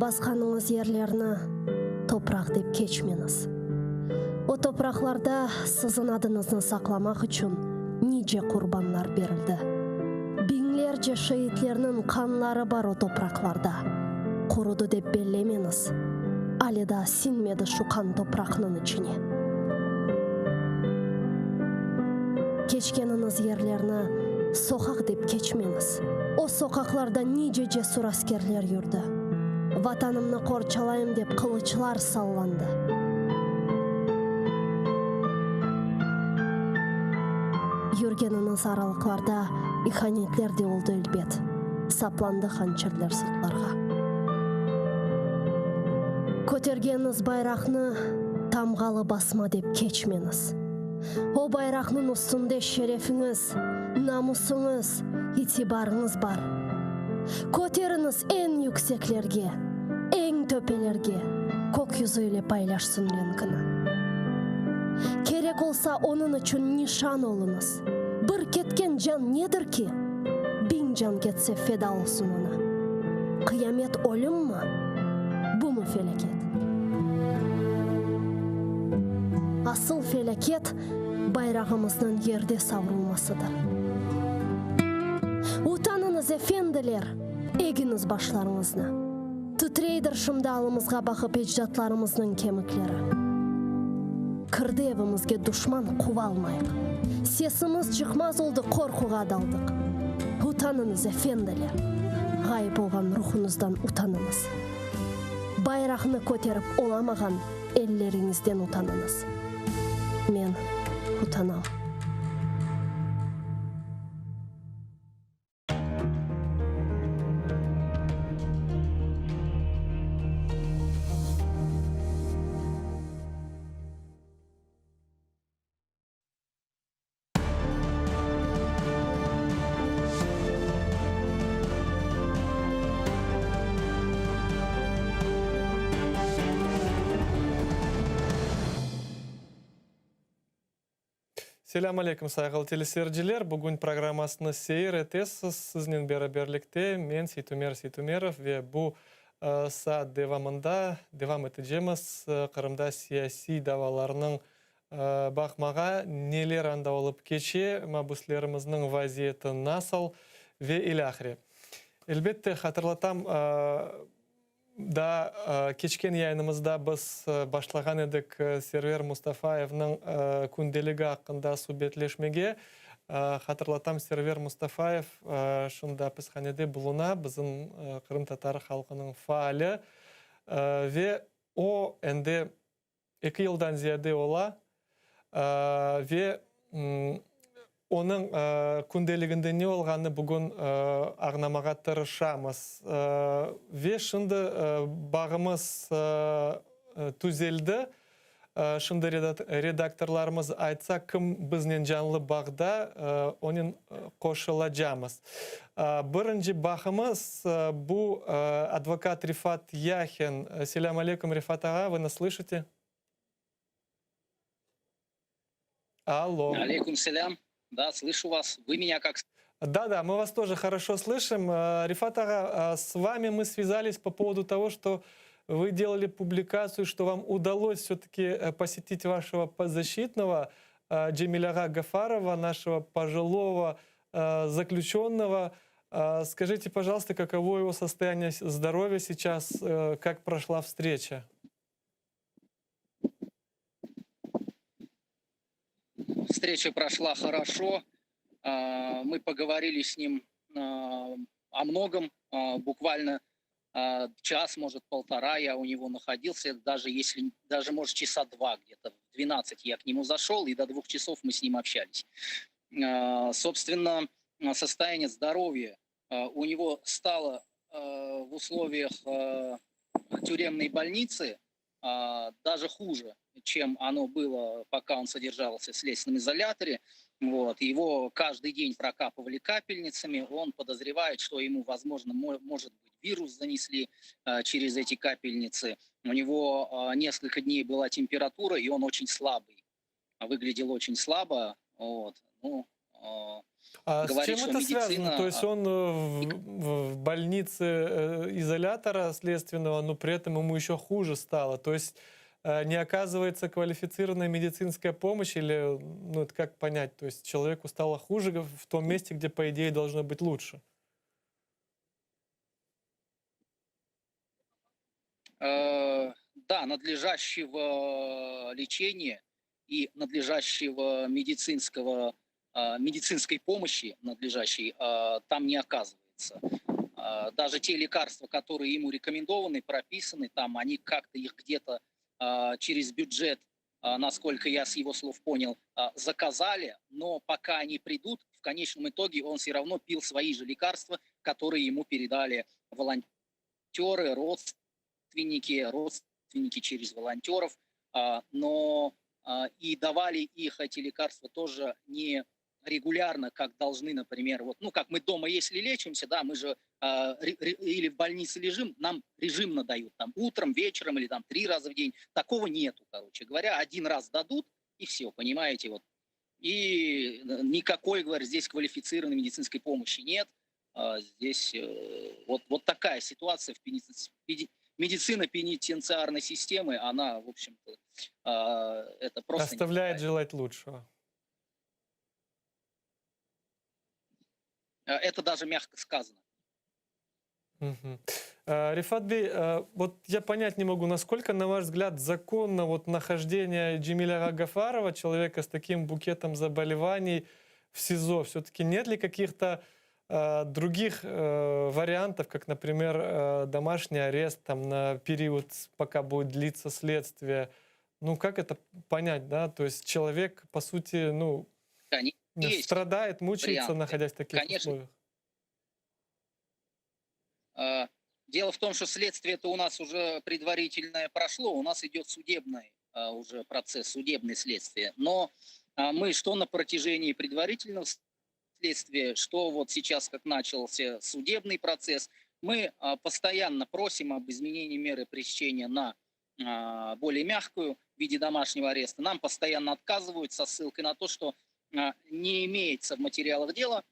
Speaker 4: Basqanıñız yerlerni topraq dep keçmeñiz. O topraqlarda siziñ adıñıznı saqlamaq içün nice qurbanlar berildi. Biñlerce şeitlerniñ qanları bar o topraqlarda. Qurudı dep bellemeñiz. Ale daa siñmedi şu qan topraqnıñ içine. Keçkeniñiz yerlerni soqaq dep keçmeñiz. O soqaqlarda nice cesur askerler yürdi. Vatanımnı qorçalayım dep qılıçlar sallandı. Yürgeniñiz aralıqlarda ihanetler de oldı elbet. Saplandı hançerler sırtlarğa. Kötergeniñiz bayraqnı tamğalı basma dep keçmeñiz. O bayraqnıñ üstünde şerefiñiz, namusıñız, itibarıñız bar. Köteriñiz eñ yükseklerge, eñ töpelerge, kök yüzü ile paylaşsın renkini. Kerek olsa onıñ içün nişan oluñız. Bir ketken can nedir ki? Biñ can ketse feda olsun oña. Qıyamet ölümmi? Bumı felâket? Asıl felâket bayrağımıznıñ yerde savrulmasıdır. Utanıñız, efendiler, egiñiz başlarıñıznı. Titreydir şimdi alımızğa baqıp ecdatlarımıznıñ kemikleri. Kirdi evimizge duşman quvalmayıq. Sesimiz çıqmaz oldı qorquğa daldıq. Utanıñız, efendiler! Ğayıp olğan ruhuñızdan utanıñız. Bayraqnı köterip olamağan elleriñizden utanıñız. Men utanam.
Speaker 1: Selâm aleyküm, sayğılı teleseyirciler! Bugün programmasını seyir etesiz. Siznen beraberlikte men, Seytumer Seytumerov ve bu saat devamında devam etecemiz Qırımda siyasiy davalarnıñ baqmağa, neler anda olıp keçe, mabüslerimizniñ vaziyeti nasıl ve ilâhre. Elbette, hatırlatam, Daa keçken yayınımızda biz başlağan edik Server Mustafayevniñ kündeligi aqqında subetleşmege. Hatırlatam, Server Mustafayev şimdi apishanede buluna, bizim qırımtatar halqınıñ faali ve o endi Eki yıldan ziyade ola ve onıñ kündeliginde ne olğanını bugün añlamağa tırışamız. Ve şimdi bağımız tüzeldi. Şimdi redaktorlarımız aytsa, kim biznen canlı bağda, onen qoşulacamız. Birinci bağımız bu advokat Rifat Yahin. Selâm aleyküm, Rifat ağa, vı nas slışite? Allo.
Speaker 6: Aleyküm selâm. Da, slışu vas. Vı меня как
Speaker 1: Да, да, мы вас тоже хорошо слышим. Рифат ağa, с вами мы связались по поводу того, что вы делали публикацию, что вам удалось все-таки посетить вашего подзащитного Джемиль ağa Гафарова, нашего пожилого заключенного. Скажите, пожалуйста, каково его состояние здоровья сейчас, как прошла встреча?
Speaker 6: Встреча прошла хорошо. Мы поговорили с ним о многом, буквально час, может, полтора я у него находился, даже если, даже, может, часа два где-то, в 12 я к нему зашел, и до двух часов мы с ним общались. Собственно, состояние здоровья у него стало в условиях тюремной больницы даже хуже, чем оно было, пока он содержался в следственном изоляторе. Вот. Его каждый день прокапывали капельницами. Он подозревает, что ему, возможно, может быть, вирус занесли через эти капельницы. У него несколько дней была температура, и он очень слабый. Выглядел очень слабо. Вот. Ну,
Speaker 1: а
Speaker 6: говорит,
Speaker 1: с чем это
Speaker 6: медицина...
Speaker 1: связано? То есть он в, в больнице э, изолятора следственного, но при этом ему еще хуже стало. То есть э, не оказывается квалифицированная медицинская помощь или, ну, это как понять? То есть человеку стало хуже в том месте, где, по идее, должно быть лучше?
Speaker 6: Э, да, надлежащего лечения и надлежащего медицинского, медицинской помощи надлежащей там не оказывается. Даже те лекарства, которые ему рекомендованы, прописаны там, они как-то их где-то через бюджет, насколько я с его слов понял, заказали, но пока они придут, в конечном итоге он все равно пил свои же лекарства, которые ему передали волонтеры, родственники, родственники через волонтеров, но и давали их эти лекарства тоже не регулярно, как должны, например, вот, ну, как мы дома, если лечимся, да, мы же или в больнице лежим, нам режимно дают, там, утром, вечером или там 3 раза в день, такого нету, короче говоря, один раз дадут, и все, понимаете, вот. И никакой, говорю, здесь квалифицированной медицинской помощи нет, здесь вот такая ситуация в медицина пенитенциарной системы, она, в общем-то, это просто
Speaker 1: Оставляет
Speaker 6: неправильно.
Speaker 1: желать лучшего.
Speaker 6: Это даже мягко сказано.
Speaker 1: Рефат бей, вот я понять не могу, насколько, на ваш взгляд, законно нахождение Джемиля Гафарова, человека с таким букетом заболеваний, в СИЗО? Все-таки нет ли каких-то других вариантов, как, например, домашний арест на период, пока будет длиться следствие? Как это понять, да? То есть человек, по сути,
Speaker 6: Конечно, есть
Speaker 1: страдает, мучается,
Speaker 6: варианты.
Speaker 1: находясь в таких
Speaker 6: Конечно.
Speaker 1: условиях.
Speaker 6: Дело в том, что следствие-то у нас уже предварительное прошло, у нас идет судебный уже процесс, судебное следствие. Но мы что на протяжении предварительного следствия, что вот сейчас, как начался судебный процесс, мы постоянно просим об изменении меры пресечения на более мягкую в виде домашнего ареста. Нам постоянно отказывают со ссылкой на то, что не имеется в материалах дела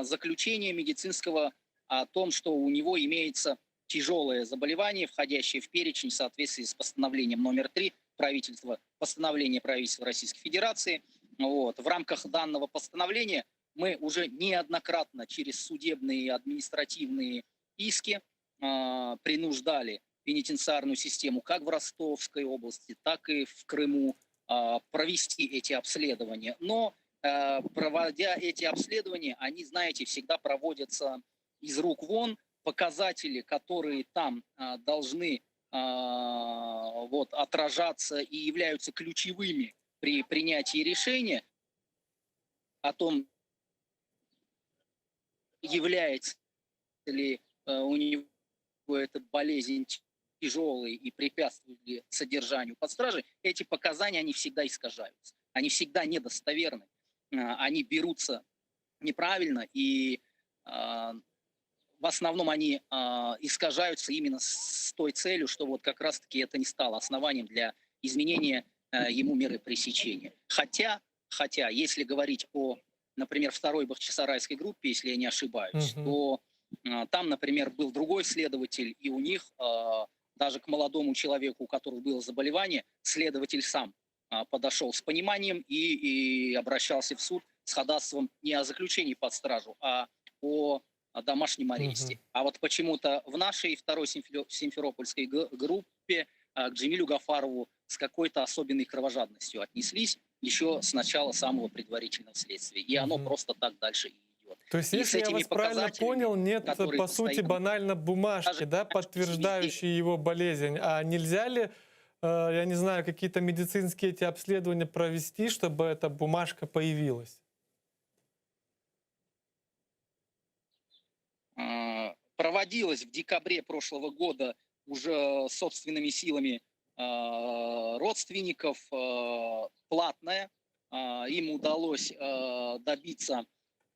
Speaker 6: заключения медицинского о том, что у него имеется тяжелое заболевание, входящее в перечень в соответствии с постановлением номер 3 правительства, постановление правительства Российской Федерации. В рамках данного постановления мы уже неоднократно через судебные и административные иски принуждали пенитенциарную систему как в Ростовской области, так и в Крыму провести эти обследования. Но проводя эти обследования, они, знаете, всегда проводятся из рук вон. Показатели, которые там должны отражаться и являются ключевыми при принятии решения о том, является ли у него эта болезнь тяжелой и препятствует ли содержанию под стражей, эти показания, они всегда искажаются, они всегда недостоверны, они берутся неправильно и в основном они искажаются именно с той целью, что как раз-таки это не стало основанием для изменения ему меры пресечения. Хотя, если говорить о, например, второй бахчисарайской группе, если я не ошибаюсь, то там, например, был другой следователь, и у них даже к молодому человеку, у которого было заболевание, следователь сам подошел с пониманием и обращался в суд с ходатайством не о заключении под стражу, а о домашнем аресте. А вот почему-то в нашей второй симферопольской группе к Джемилю Гафарову с какой-то особенной кровожадностью отнеслись еще с начала самого предварительного следствия. И оно просто так дальше и идет.
Speaker 1: То есть,
Speaker 6: И с
Speaker 1: если я
Speaker 6: этими
Speaker 1: вас правильно
Speaker 6: показателями,
Speaker 1: понял, нет,
Speaker 6: которые
Speaker 1: по сути,
Speaker 6: постоянно
Speaker 1: банально бумажки,
Speaker 6: даже
Speaker 1: да,
Speaker 6: везде.
Speaker 1: подтверждающей его болезнь. А нельзя ли, я не знаю, какие-то медицинские эти обследования провести, чтобы эта бумажка появилась?
Speaker 6: Проводилось в декабре прошлого года уже собственными силами родственников платное. Им удалось добиться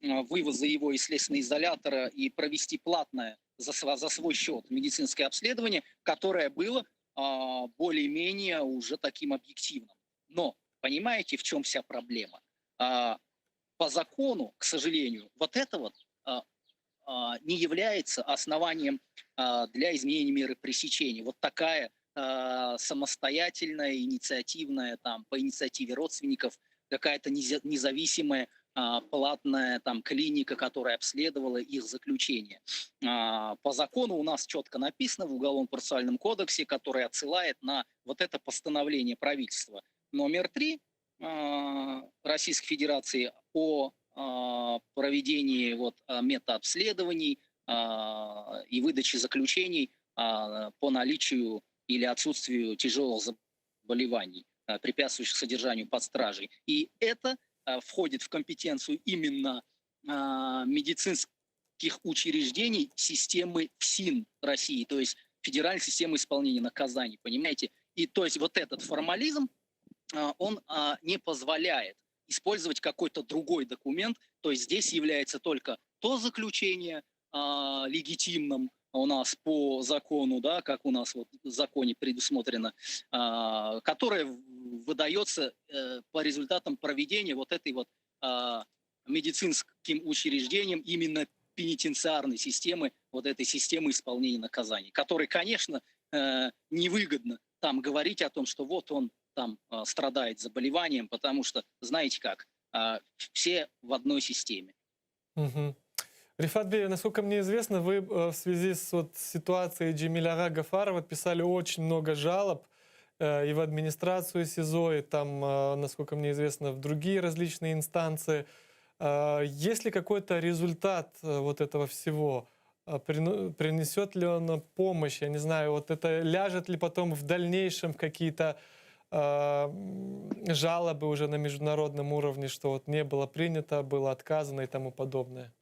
Speaker 6: вывоза его из следственного изолятора и провести платное за свой счет медицинское обследование, которое было более-менее уже таким объективным. Но понимаете, в чем вся проблема? По закону, к сожалению, это не является основанием для изменения меры пресечения. Вот такая самостоятельная, инициативная, по инициативе родственников, какая-то независимая, платная клиника, которая обследовала их заключение. По закону у нас четко написано в Уголовно-процессуальном кодексе, который отсылает на это постановление правительства номер 3 Российской Федерации о проведении метаобследований, и выдаче заключений по наличию или отсутствию тяжелых заболеваний, препятствующих содержанию под стражей. И это входит в компетенцию именно медицинских учреждений системы ФСИН России, то есть Федеральной системы исполнения наказаний, понимаете? И то есть вот этот формализм, он не позволяет использовать какой-то другой документ, то есть здесь является только то заключение легитимным у нас по закону, да, как у нас вот в законе предусмотрено, которое выдается по результатам проведения вот этой вот медицинским учреждением именно пенитенциарной системы, вот этой системы исполнения наказаний, которой, конечно, невыгодно там говорить о том, что вот он там страдает заболеванием, потому что, знаете как, все в одной системе.
Speaker 1: Угу. Рифат Бей, насколько мне известно, вы в связи с вот ситуацией Джемиля Гафарова писали очень много жалоб и в администрацию СИЗО, и там, насколько мне известно, в другие различные инстанции. Есть ли какой-то результат вот этого всего? Принесет ли он помощь? Я не знаю, вот это ляжет ли потом в дальнейшем в какие-то жалобы уже на международном уровне, что вот не было принято, было отказано и тому подобное?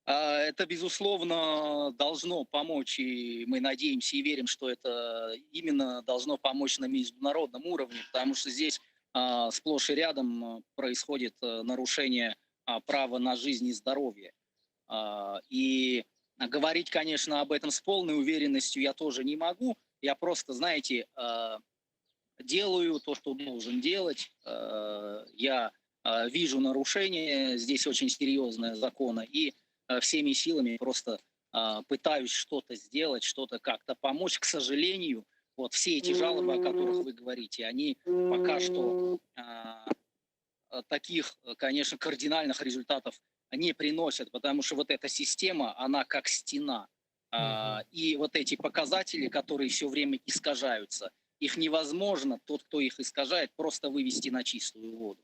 Speaker 6: Это, безусловно, должно помочь, и мы надеемся и верим, что это именно должно помочь на международном уровне, потому что здесь сплошь и рядом происходит нарушение права на жизнь и здоровье. И говорить, конечно, об этом с полной уверенностью я тоже не могу. Я просто, знаете, делаю то, что должен делать. Я вижу нарушение здесь очень серьезное закона, и всеми силами просто пытаюсь что-то сделать, что-то как-то помочь. К сожалению, вот все эти жалобы, о которых вы говорите, они пока что таких, конечно, кардинальных результатов не приносят, потому что вот эта система, она как стена. И вот эти показатели, которые все время искажаются, их невозможно, тот, кто их искажает, просто вывести на чистую воду.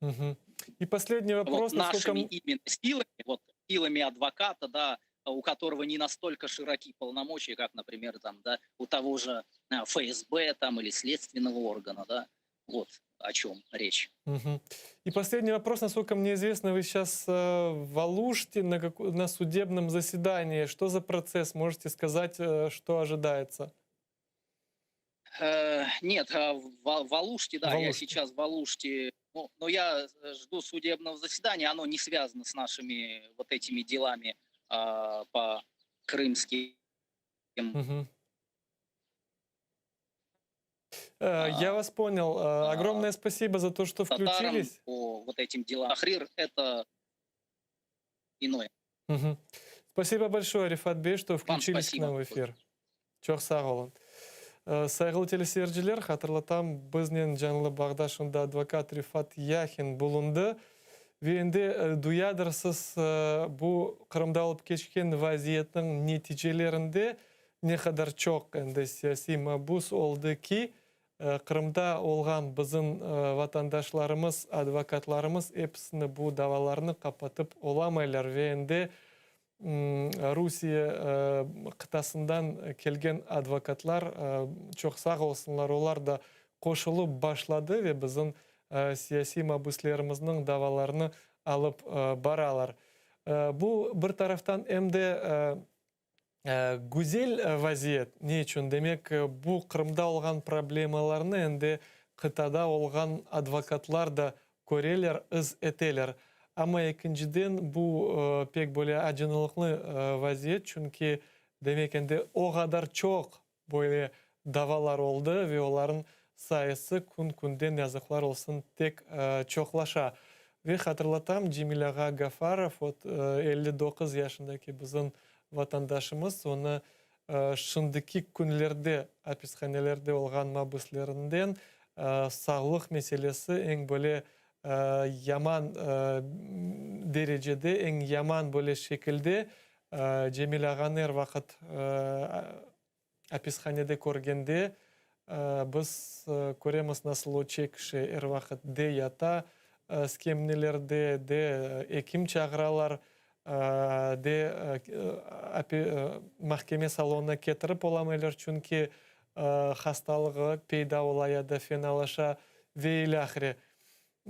Speaker 1: Угу. И последний вопрос.
Speaker 6: Вот нашими именно силами, вот силами адвоката, да, у которого не настолько широки полномочия, как, например, там, да, у того же ФСБ там, или следственного органа, да, вот о чем речь.
Speaker 1: Угу. И последний вопрос, насколько мне известно, вы сейчас в Алуште на, как... на судебном заседании. Что за процесс? Можете сказать, что ожидается?
Speaker 6: Нет, в, в Алуште, да, в Алуште. я сейчас в Алуште, но, но я жду судебного заседания, оно не связано с нашими вот этими делами по крымским.
Speaker 1: Угу. Я вас понял. Огромное спасибо за то, что включились.
Speaker 6: По вот этим делам. Ахрир – это иное.
Speaker 1: Угу. Спасибо большое, Рифат Бей, что включились к нам в эфир. Çoq sağ oluñ. Sayğılı teleseyirciler, hatırlatam, biznen canlı bağda şimdi advokat Rifat Yahin bulundı. Ve endi duyadırsız bu Qırımda olıp keçken vaziyetniñ neticelerinde ne qadar çoq endi siyasiy mabus oldı ki, Qırımda olğan bizim vatandaşlarımız, advokatlarımız episini bu davalarnı qapatıp olamaylar ve endi Rusiye qıtasından kelgen advokatlar çoq sağ olsunlar, olar da qoşulıp başladı ve bizim siyasiy mabüslerimizniñ davalarını alıp baralar. Bu bir taraftan em de güzel vaziyet. Ne içün? Demek, bu Qırımda olğan problemalarnı endi qıtada olğan advokatlar da köreler, iz eteler. Amma ekinciden, bu pek böyle acınılıqlı vaziyet, çünki, demek, endi o qadar çoq böyle davalar oldı ve olarnıñ sayısı kün-künden, yazıqlar olsun, tek çoqlaşa. Ve hatırlatam, Cemil ağa Gafarov, ot, 59 yaşındaki bizim vatandaşımız, onı şimdiki künlerde apishanelerde olğan mabüslerinden sağlıq meselesi eñ böyle yaman derecede, eñ yaman böyle şekilde Cemil ağanı er vaqıt apishanede körgende biz köremiz, nasıl o çekişe, er vaqıt de yata skemnelerde, de ekim çağıralar, de mahkeme salonına ketirip olamaylar, çünki hastalığı peyda ola ya da fenalaşa ve ilâhre.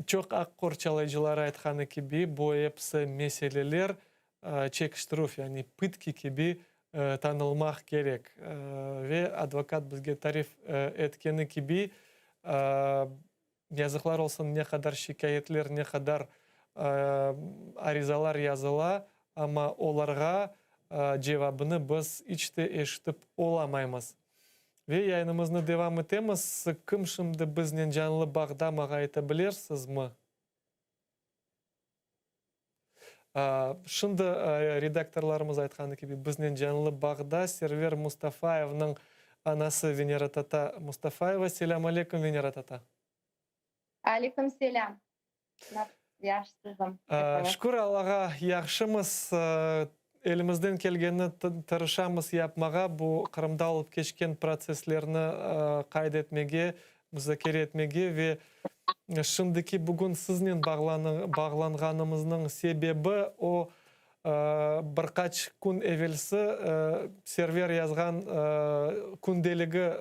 Speaker 1: Çoq aq qorçalayıcıları aytqanı kibi, bu episi meseleler çekiştirüv, yani pıtki kibi tanılmaq kerek. Ve advokat bizge tarif etkeni kibi, yazıqlar olsun, ne qadar şikâyetler, ne qadar arizalar yazıla, amma olarğa cevabını biz iç te eşitip olamaymız. Ve yayınımıznı devam etemiz. Kim şimdi biznen canlı bağda mağa ayta bilersizmi? Şimdi redaktorlarımız aytqanı kibi, biznen canlı bağda Server Mustafayevniñ anası Venera tata Mustafayeva. Selâm aleyküm, Venera tata.
Speaker 7: Aleyküm selâm. Yahşısızım.
Speaker 1: Şükür Allağa, yahşımız. Elimizden kelgenini tırışamız yapmağa, bu Qırımda olıp keçken protsesslerni qayd etmege, muzakere etmege ve şimdiki bugün siznen bağlanğanımıznıñ sebebi o, bir qaç kün evelsi Server yazğan kündeligi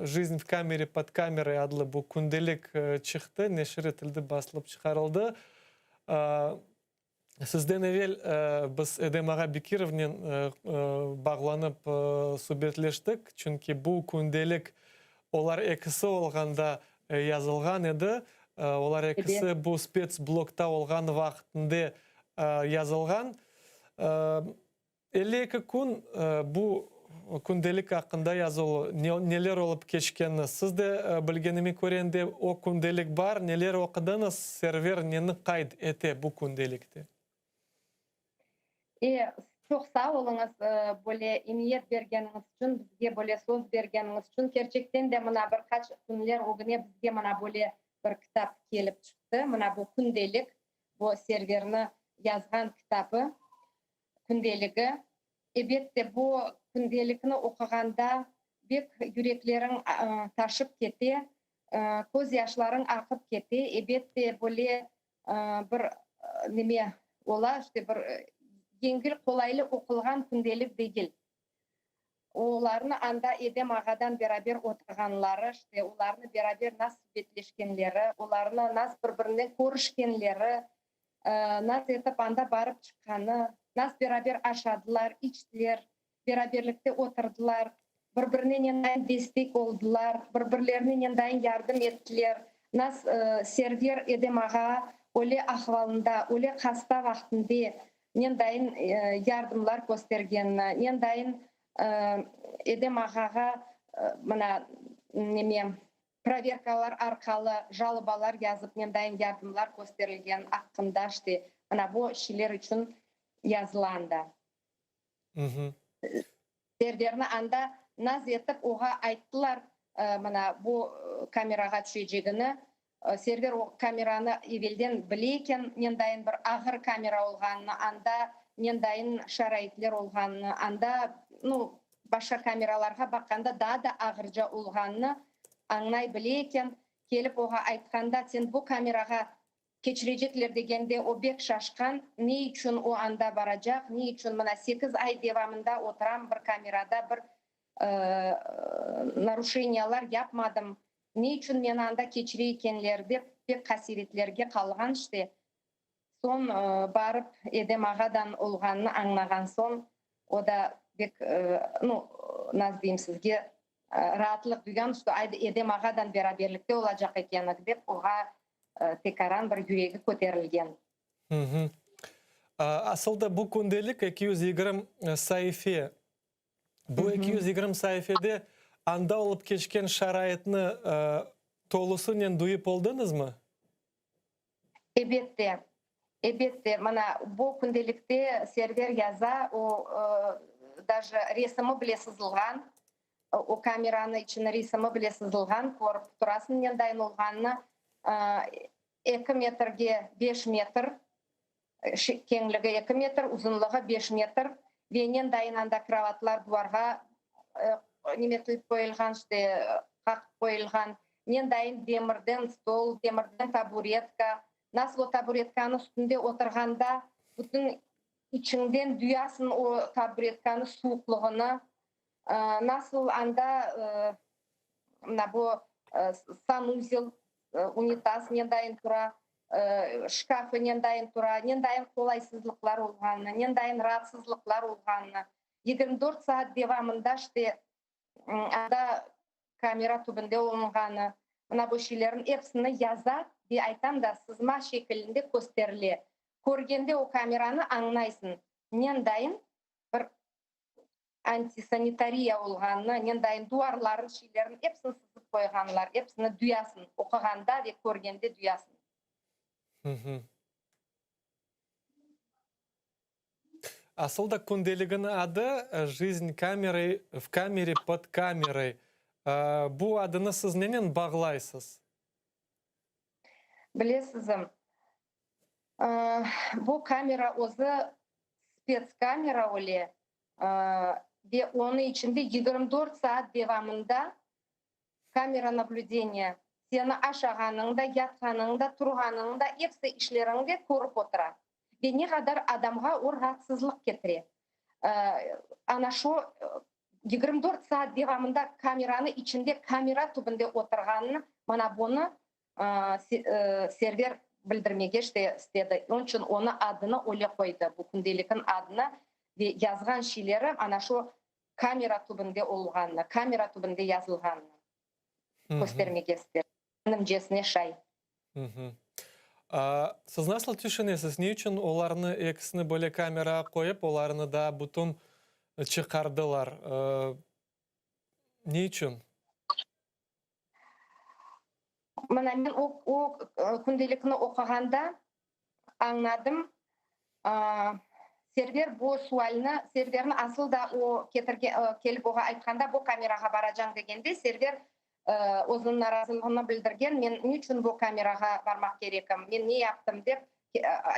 Speaker 1: Jizn v kamere pod kameroy adlı bu kündelik çıqtı, neşir etildi, basılıp çıqarıldı. Sizden evel biz Edem ağa Bekirovnen bağlanıp subetleştik, çünki bu kündelik olar ekisi olğanda yazılğan edi. Olar ekisi bu spetsblokta olğan vaqtında yazılğan. 52 kün bu kündelik aqqında yazılı, neler olıp keçkenini. Siz de, bilgenime köre, endi o kündelik bar, neler oqudıñız, Server neni qayd ete bu kündelikte?
Speaker 7: E, çoq sağ oluñız, böyle emiyet bergeniñiz içün, bizge böyle söz bergeniñiz içün. Kerçekten de, mına, bir qaç künler ögüne bizge mına böyle bir kitap kelip çıqtı. Mına bu kündelik, bu Serverni yazğan kitabı. Kündeligi. Ebette, bu kündelikni oquğanda bek yürekleriñ taşıp kete, közyaşlarıñ aqıp kete. Ebette, böyle bir neme ola, işte bir yengil, qolaylı oqulğan kündelik degil. Olarnı anda Edem ağadan beraber oturğanları, işte olarnı beraber nas subetleşkenleri, olarnı nas bir-birinen körüşkenleri, Naz etip anda barıp çıqqanı, naz beraber aşadılar, içtiler, beraberlikte oturdılar, bir-birine nendayın destek oldılar, bir-birlerine nendayın yardım ettiler. Naz Server Edem ağa öyle ahvalında, öyle hasta vaqtında nendayın yardımlar köstergenini, nendayın Edem ağağa mına neme, Proverkalar arqalı jalobalar yazıp mendayın yardımlar kösterilgen aqqında işte mına bu şeyler içün yazıla anda. Serverni anda naz etip oğa ayttılar mına bu kamerağa tüşecegini. Server o kameranı evelden bile eken mendayın bir ağır kamera olğanını, anda mendayın şaraitler olğanını, anda nu Başqa kameralarğa baqqanda daa da ağırca olğanını añlay bile eken. Kelip oğa aytqanda, sen bu kamerağa keçirecekler degende, o bek şaşqan, ne içün o anda baracaq, ne içün mına sekiz ay devamında oturam bir kamerada, bir naruşeniyalar yapmadım, ne içün meni anda keçire ekenler dep pek qasevetlerge qalğan işte. Soñ barıp Edem ağadan olğanını añlağan soñ, o da bek, nu, nasıl deyim sizge, raatlıq duyğan, şto aydı Edem ağadan beraberlikte olacaq ekenik dep, oğa tekaran bir yüregi köterilgen.
Speaker 1: Hı-hı. Asıl da bu kündelik 220 saife. Bu 220 saifede anda olıp keçken şaraitni tolusınen duyıp oldıñızmı?
Speaker 7: Ebette, ebette, mına bu kündelikte Server yaza, o, daje resimi bile sızılğan, o kameranı içini resimi bile sızılğan, körip turasıñ nendayın olğanını, eki metrge beş metr, keñligi eki metr, uzunlığı beş metr ve nendayın anda krovatlar duvarğa nemetilip qoyulğan, işte, qaqıp qoyulğan. Mendayın demirden stol, demirden taburetka. Nasıl o taburetkanıñ üstünde oturğanda bütün içiñden duyasıñ o taburetkanıñ suvuqlığını. Nasıl anda mına bu sanuzel, unitaz mendayın tura. şkafı nendayın tura, nendayın qolaysızlıqlar olğanını, nendayın raatsızlıqlar olğanını, 24 saat devamında işte anda kamera tübünde olunğanı, mına bu şeylerniñ episini yaza ve aytam da, sızma şekilinde kösterile. Körgende o kameranı añlaysıñ, nendayın bir antisanitariya olğanını, nendayın duvarların, şeylerniñ episini sızıp qoyğanlar, episini duyasıñ, oquğanda ve körgende duyasıñ.
Speaker 1: Asıl da kündeliginiñ adı Жизнь kamerой, v kamere pod kameroy. Bu adını siz nenen bağlaysız?
Speaker 7: Bilesizim, bu kamera özü spetskamera öyle ve onıñ içinde 24 saat devamında kamera nablüdeniya, seni aşağanıñ da, yatqanıñ da, turğanıñ da, episi işleriñ de körip otura. Ve ne qadar adamğa o raatsızlıq ketire. Ana şu 24 saat devamında kameranı içinde, kamera tübünde oturğanını, mana bunı Server bildirmege işte istedi. Onıñ içün onı adını öyle qoydı, bu kündelikniñ adını ve yazğan şeyleri ana şu kamera tübünde olğanını, kamera tübünde yazılğanını köstermege istedi. Menimcesine şay.
Speaker 1: Siz nasıl tüşünesiz, ne içün olarnı ekisini böyle kamerağa qoyıp, olarnı daa bütün çıqardılar? Ne içün?
Speaker 7: Mına men o, o kündelikni oquğanda añladım, Server bu sualni, Serverni asıl da o ketirgen, kelip oğa aytqanda, bu kamerağa baracañ degende, Server özüniñ narazılığını bildirgen, men niçün bu kamerağa barmaq kerekim, men ne yaptım dep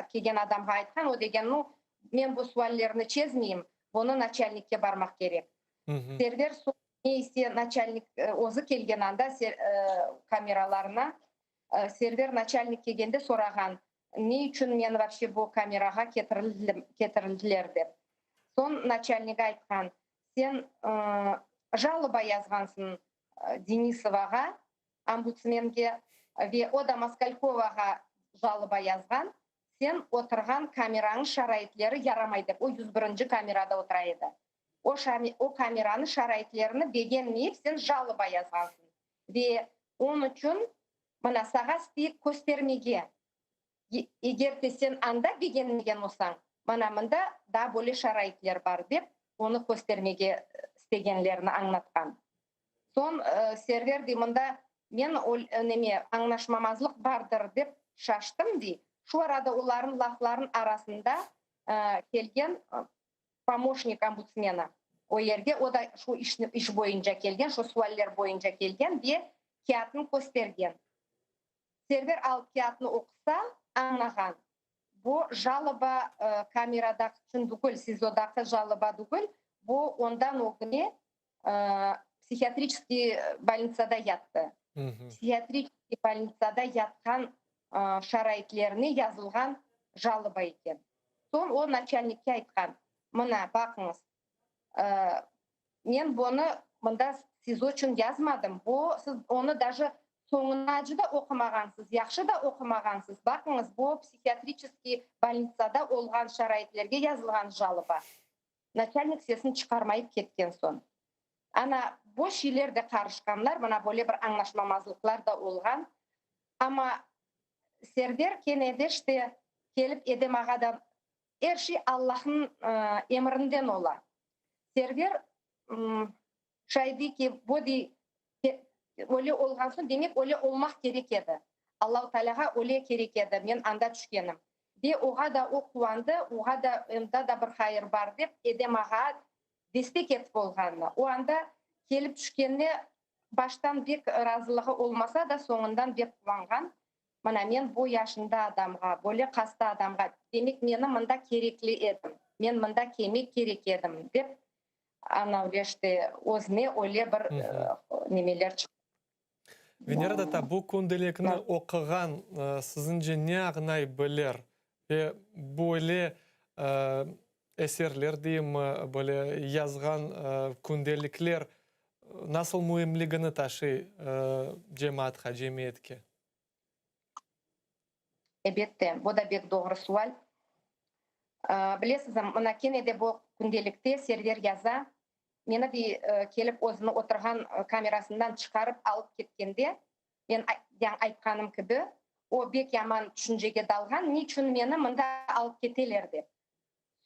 Speaker 7: kelgen adamğa aytqan, o degen, nu, men bu suallerni çezmeyim, bunı naçalnikke barmaq kerek. Server Ne ise naçalnik özü kelgen anda kameralarına, Server naçalnik kelgende sorağan, ne içün meni vapşe bu kamerağa ketirildiler dep. Soñ naçalnik aytqan, sen jaloba yazğansıñ Denisovağa, ombudsmenge, ve o da Moskalkovağa jaloba yazğan, sen oturğan kameranıñ şaraitleri yaramay dep, o 101-nci kamerada otura edi. O o kameranıñ şaraitlerini begenmeyip sen jaloba yazğansıñ ve onıñ içün mına sağa isteyik köstermege, eger de sen anda begenmegen olsañ, mana mında daa böyle şaraitler bar dep onı köstermege istegenlerini añlatqan. Soñ Server dey, mında men neme añlaşmamazlıq bardır dep şaştım dey. Şu arada olarnıñ laflarınıñ arasında kelgen pomoşnik ombudsmena o yerge, o da şu işni, iş boyunca kelgen, şu sualler boyunca kelgen ve kâğıtnı köstergen. Server alıp kâğıtnı oqusa, añlağan, bu jaloba kameradaki içün tügül, SİZOdaki jaloba tügül, bu ondan ögüne psihiatriçeskiy bolnitsada yattı. Psihiatriçeskiy bolnitsada yatqan şaraitlerine yazılğan jaloba eken. Soñ o naçalnikke aytqan, Mına, baqıñız, men bunı mında SİZO içün yazmadım, bu, siz onı daje soñunacı da oqumağansız, yahşı da oqumağansız, baqıñız, bu psihiatriçeskiy bolnitsada olğan şaraitlerge yazılğan jaloba. Naçalnik sesini çıqarmayıp ketken soñ. Ana, bu şeyler de qarışqanlar, mına böyle bir añlaşmamazlıqlar da olğan. Amma Server kene de işte kelip Edem ağadan, er şey Allahnıñ emrinden ola. Server şay dey ki, bu dey, öyle olğan soñ, demek öyle olmaq kerek edi. Allahu Tealâğa öyle kerek edi, men anda tüşkenim. Ve oğa da o quvandı, oğa da enda da bir hayır bar dep, Edem ağa destek etip olğanına. O anda kelip tüşkenine baştan bek razılığı olmasa da, soñundan bek quvanğan. Mına men bu yaşında adamğa, böyle hasta adamğa, demek meni mında kerekli edim, men mında kelmek kerek edim, dep, ana öyle işte özüne öyle bir nemeler çıqardı.
Speaker 1: Venera tata, bu kündelikni oquğan siziñce ne añlay bilir ve böyle eserler deyimmi, böyle yazğan kündelikler nasıl müimligini taşıy cemaatqa, cemiyetke?
Speaker 7: Ebette, bu da bek doğru sual. Bilesiz, mına kene de bu kündelikte Server yaza, meni dey kelip özüni oturğan kamerasından çıqarıp alıp ketkende, men yañı aytqanım kibi, o bek yaman tüşüncege dalğan, niçün meni mında alıp keteler dep.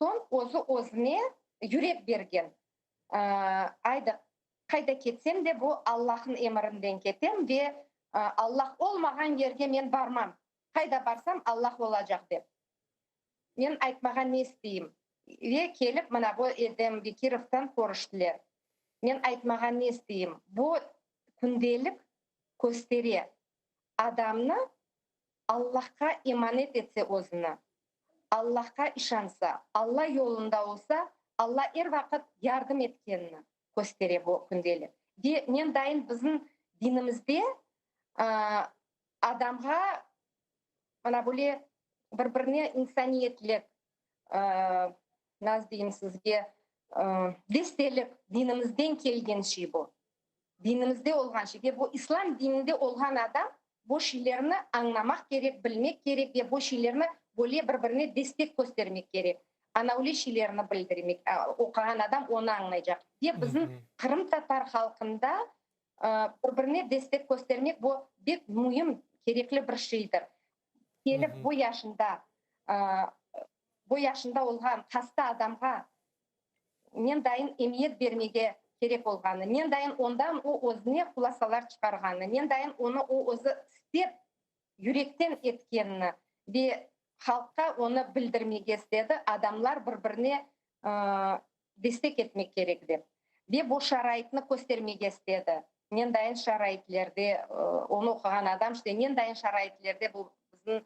Speaker 7: Soñ özü özüne yürek bergen, Aydı, qayda ketsem de bu Allahnıñ emirinden ketem ve Allah olmağan yerge men barmam, qayda barsam Allah olacaq dep. Men aytmağa ne isteyim? Ve kelip mına bu Edem Bekirovdan körüştiler. Men aytmağa ne isteyim? Bu kündelik köstere, adamnı Allahqa emanet etse özüni, Allahqa işansa, Alla yolunda olsa, Alla er vaqıt yardım etkenini köstere bu kündelik. Ve men dayın bizim dinimizde adamğa mına böyle bir-birine insaniyetlik, nasıl deyim sizge, destelik dinimizden kelgen şey bu. Dinimizde olğan şey. Ve bu İslam dininde olğan adam bu şeylerni añlamaq kerek, bilmek kerek ve bu şeylerni böyle bir-birine destek köstermek kerek. Ana öyle şeylerni bildirmek, oquğan adam onı añlaycaq. Ve bizim qırımtatar halqında bir-birine destek köstermek bu bek müim, kerekli bir şeydir. Kelip bu yaşında, bu yaşında olğan hasta adamğa men dayın emiyet bermege kerek olğanı, men dayın ondan o özüne hulâsalar çıqarğanı, men dayın onı o özü istep, yürekten etkenini ve halqqa onı bildirmege istedi, adamlar bir-birine destek etmek kerek dep. Ve bu şaraitni köstermege istedi. Nendayın şaraitlerde, onı oquğan adam işte nendayın şaraitlerde bu bizim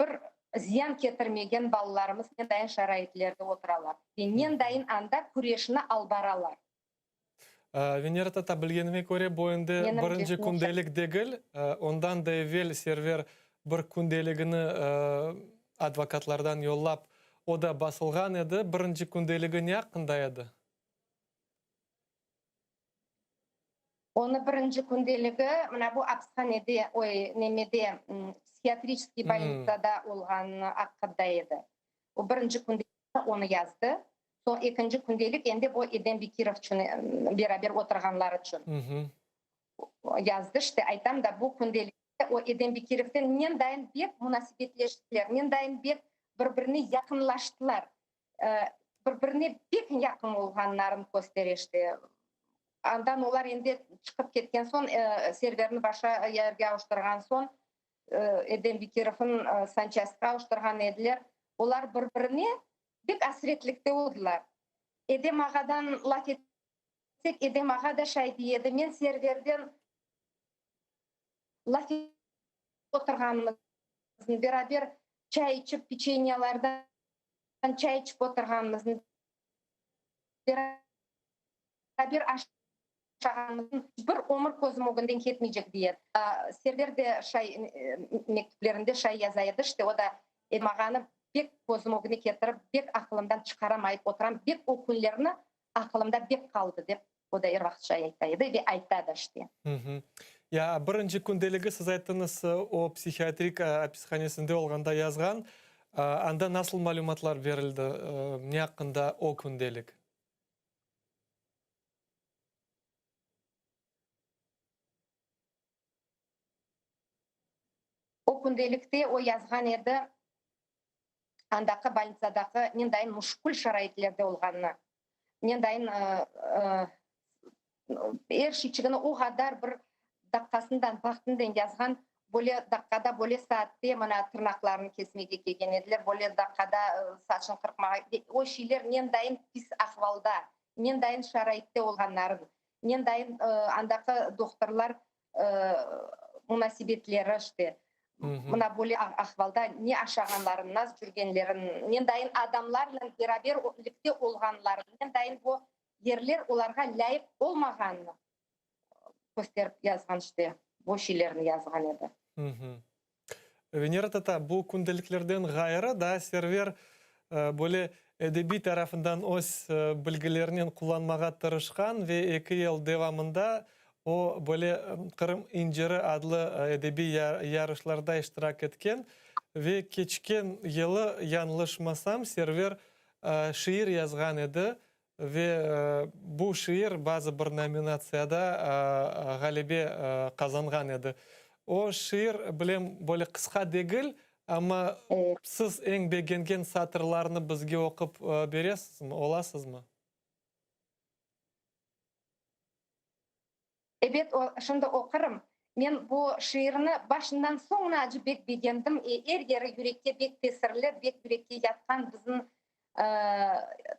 Speaker 7: bir ziyan ketirmegen balalarımız nendayın şaraitlerde oturalar ve nendayın anda küreşni al baralar.
Speaker 1: Venera tata, bilgenime köre, bu endi birinci kündelik degil, ondan da evel Server bir kündeligini advokatlardan yollap, o da basılğan edi. Birinci kündeligi ne aqqında edi?
Speaker 7: Onı birinci kündeligi mına bu apishanede, oy, nemede, psihiatriçeskiy bolnitsada olğanı aqqında edi. O birinci kündelikte onı yazdı. Soñ ekinci kündelik endi bu Edem Bekirovçün beraber oturğanlar içün yazdı. İşte, aytam da, bu kündelikte o Edem Bekirovden nendayın bek munasebetleştiler, nendayın bek bir-birine yaqınlaştılar, bir-birine bek yaqın olğanların köstere işte. Andan olar endi çıqıp ketken soñ, Serverni başqa yerge avuştırğan soñ, Edem Bekirovnı sançastqa avuştırğan ediler. Olar bir-birine Pek asretlikte oldılar. Edem ağadan laf etsek, Edem ağa da şay dey edi, men Serverden laf oturğanımıznı, beraber çay içip, peçenyalardan çay içip oturğanımıznı, beraber aşağanımıznı bir ömür közüm ögünden ketmeycek, dey edi. Server de şay mektüplerinde şay yaza edi, işte o da Edem ağanı Bek közüm ögüne ketirip, bek aqılımdan çıqaramayıp oturam, bek o künlerni aqılımda bek qaldı, dep o da er vaqıt şay ayta edi ve ayta da işte.
Speaker 1: Ya birinci kündeligi siz ayttıñız, o psihiatrik apishanesinde olğanda yazğan. Anda nasıl malümatlar berildi, ne aqqında o kündelik?
Speaker 7: O kündelikte o yazğan edi, andaqı bolnitsadaqı nendayın muşkül şaraitlerde olğanını, nendayın er şeyçigini o qadar bir daqqasından, vaqtından yazğan, böyle daqqada, böyle saatte mına tırnaqlarını kesmege kelgen ediler, böyle daqqada saçını qırqmağa, o şeyler nendayın pis ahvalda, nendayın şaraitte olğanların, Nendayın andaqı dohtorlar munasebetleri işte, mına böyle ahvalda ne aşağanların, nas cürgenlerin, nendayın adamlarnen beraberlikte olğanların, nendayın bu yerler olarğa lâyıq olmağanını kösterip yazğan işte, bu şeylerni yazğan edi.
Speaker 1: Venera tata, bu kündeliklerden ğayrı daa Server böyle edebiy tarafından öz bilgilerinen qullanmağa tırışqan ve eki yıl devamında. O, böyle Qırım inciri adlı edebiy yarışlarda iştirak etken ve keçken yılı, yañlışmasam, Server şiir yazğan edi ve bu şiir bazı bir nominatsiyada ğalebe qazanğan edi. O şiir, bilem, böyle qısqa degil, amma siz eñ begengen satırlarnı bizge oqup beresizmi, olasızmı?
Speaker 7: Ebet, o, şimdi oqurım. Men bu şiirni başından soñuna acı bek begendim. E, er yeri yürekke bek tesirli, bek yürekke yatqan bizim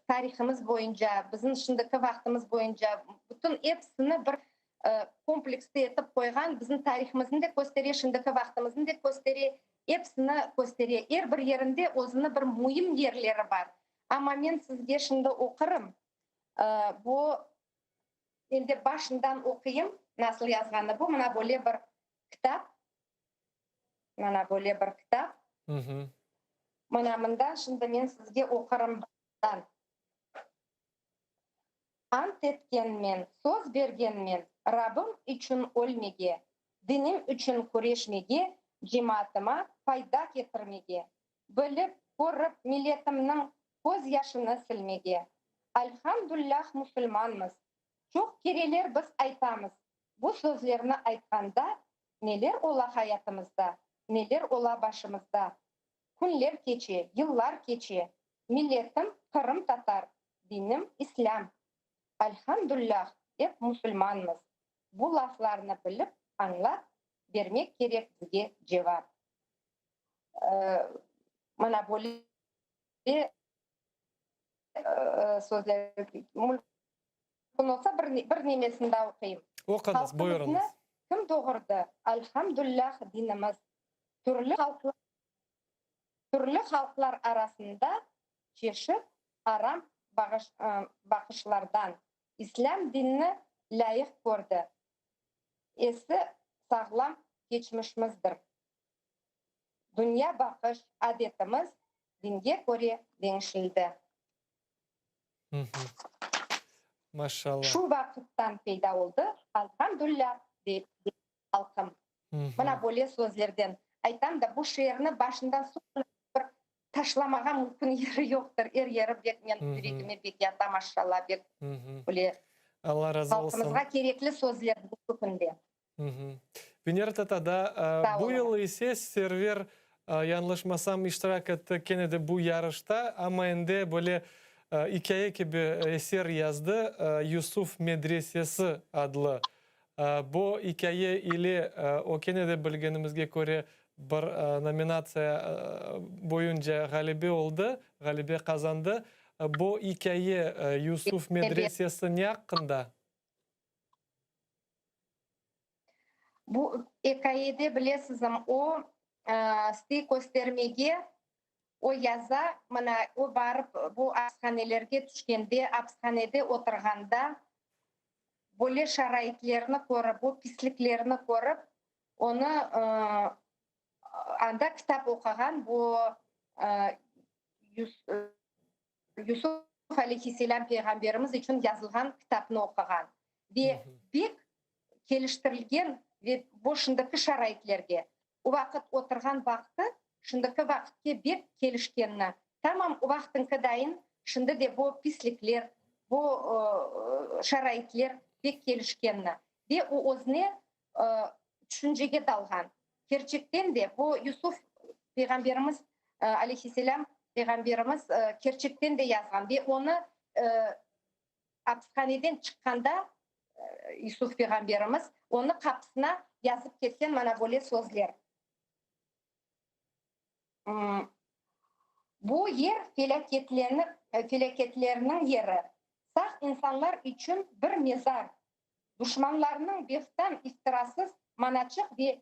Speaker 7: tarihimiz boyunca, bizim şimdiki vaqtımız boyunca bütün episini bir komplekste etip qoyğan, bizim tarihimizni de köstere, şimdiki vaqtımıznı de köstere, episini köstere. Er bir yerinde özüni bir müim yerleri bar. Amma men sizge şimdi oqurım. Bu Endi başından oquyım, nasıl yazğanını. Bu mına böyle bir kitap. Mına böyle bir kitap. Mına mından şimdi men sizge oqurım başından. Ant etkenmen, söz bergenmen, Rabbim içün ölmege, dinim içün küreşmege, cemaatıma fayda ketirmege. Bilip, körip milletimniñ köz yaşını silmege. Alhamdullah musulmanmız. Çoq kereler biz aytamız. Bu sözlerni aytqanda neler ola hayatımızda, neler ola başımızda. Künler keçe, yıllar keçe. Milletim qırım tatar, dinim islâm. Alhamdullah ep musulmanmız. Bu laflarnı bilip, añlap bermek kerek bizge cevap. Mına böyle sözler mümkün olsa bir, bir nemesini daa oquyım.
Speaker 1: Oquñız, buyurıñız.
Speaker 7: Kim doğurdı? Alhamdullah dinimiz türlü halqlar türlü halqlar arasında çeşit aram baqışlardan İslâm dinini lâyıq kördi. Esi sağlam keçmişimizdir. Dünya baqış adetimiz dinge köre deñişildi.
Speaker 1: Maşallah.
Speaker 7: Şu vaqıttan peyda oldı, Alhamdullah, dey halqım. Mına böyle sözlerden aytam da, bu şiirni başından soñuna bir taşlamağa mümkün yeri yoqtır. Er yeri bek men yüregime bek yata, maşallah, bek böyle
Speaker 1: Allah razı olsun.
Speaker 7: Halqımızğa kerekli sözler bu künde.
Speaker 1: Venera tata, da bu yıl ise Server, yañlışmasam, iştirak etti kene de bu yarışta, amma endi böyle ikâye kibi eser yazdı, Yusuf medresesi adlı. Bu ikâye ile o kene de bilgenimizge köre bir nominatsiya boyunca ğalebe oldı, ğalebe qazandı. Bu ikâye Yusuf medresesi ne aqqında?
Speaker 7: Bu ikâyede, bilesizmi, o, istey köstermege, o yaza, mına, o barıp bu apishanelerge tüşkende, apishanede oturğanda, böyle şaraitlerni körip, bu pisliklerni körip, onı anda kitap oquğan bu Yusuf aleyhisselâm peyğamberimiz içün yazılğan kitapnı oquğan ve pek keliştirilgen ve bu şimdiki şaraitlerge, o vaqıt oturğan vaqtı şimdiki vaqıtke bek kelişkenini, tamam o vaqıtınki dayın şimdi de bu pislikler, bu şaraitler pek kelişkenini ve o özüne tüşüncege dalğan. Kerçekten de bu Yusuf peyğamberimiz, aleyhisselâm, peyğamberimiz kerçekten de yazğan ve onı apishaneden çıqqanda Yusuf peyğamberimiz onı qapısına yazıp ketken mana böyle sözler. Bu yer felâketlerniñ yeri, sağ insanlar içün bir mezar, duşmanlarnıñ beftan iftirasız manaçıq ve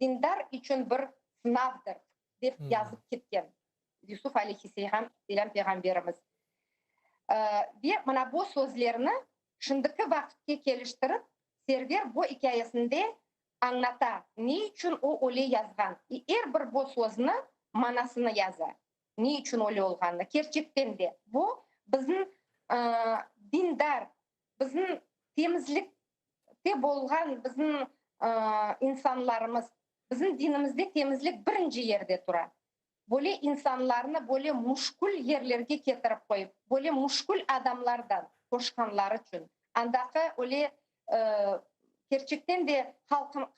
Speaker 7: dindar içün bir sınavdır, dep yazıp ketken Yusuf aleyhisselâm peyğamberimiz. Ve mına bu sözlerni şimdiki vaqıtke keliştirip, Server bu ikâyesinde añlata, ne içün o öyle yazğan. Er bir bu sözni manasını yaza, ne içün öyle olğanını. Kerçekten de, bu bizim dindar, bizim temizlik. Temizlikte bolğan bizim insanlarımız, bizim dinimizde temizlik birinci yerde tura. Böyle insanlarnı böyle müşkül yerlerge ketirip qoyıp, böyle müşkül adamlardan qoşqanları içün, andaqı öyle kerçekten de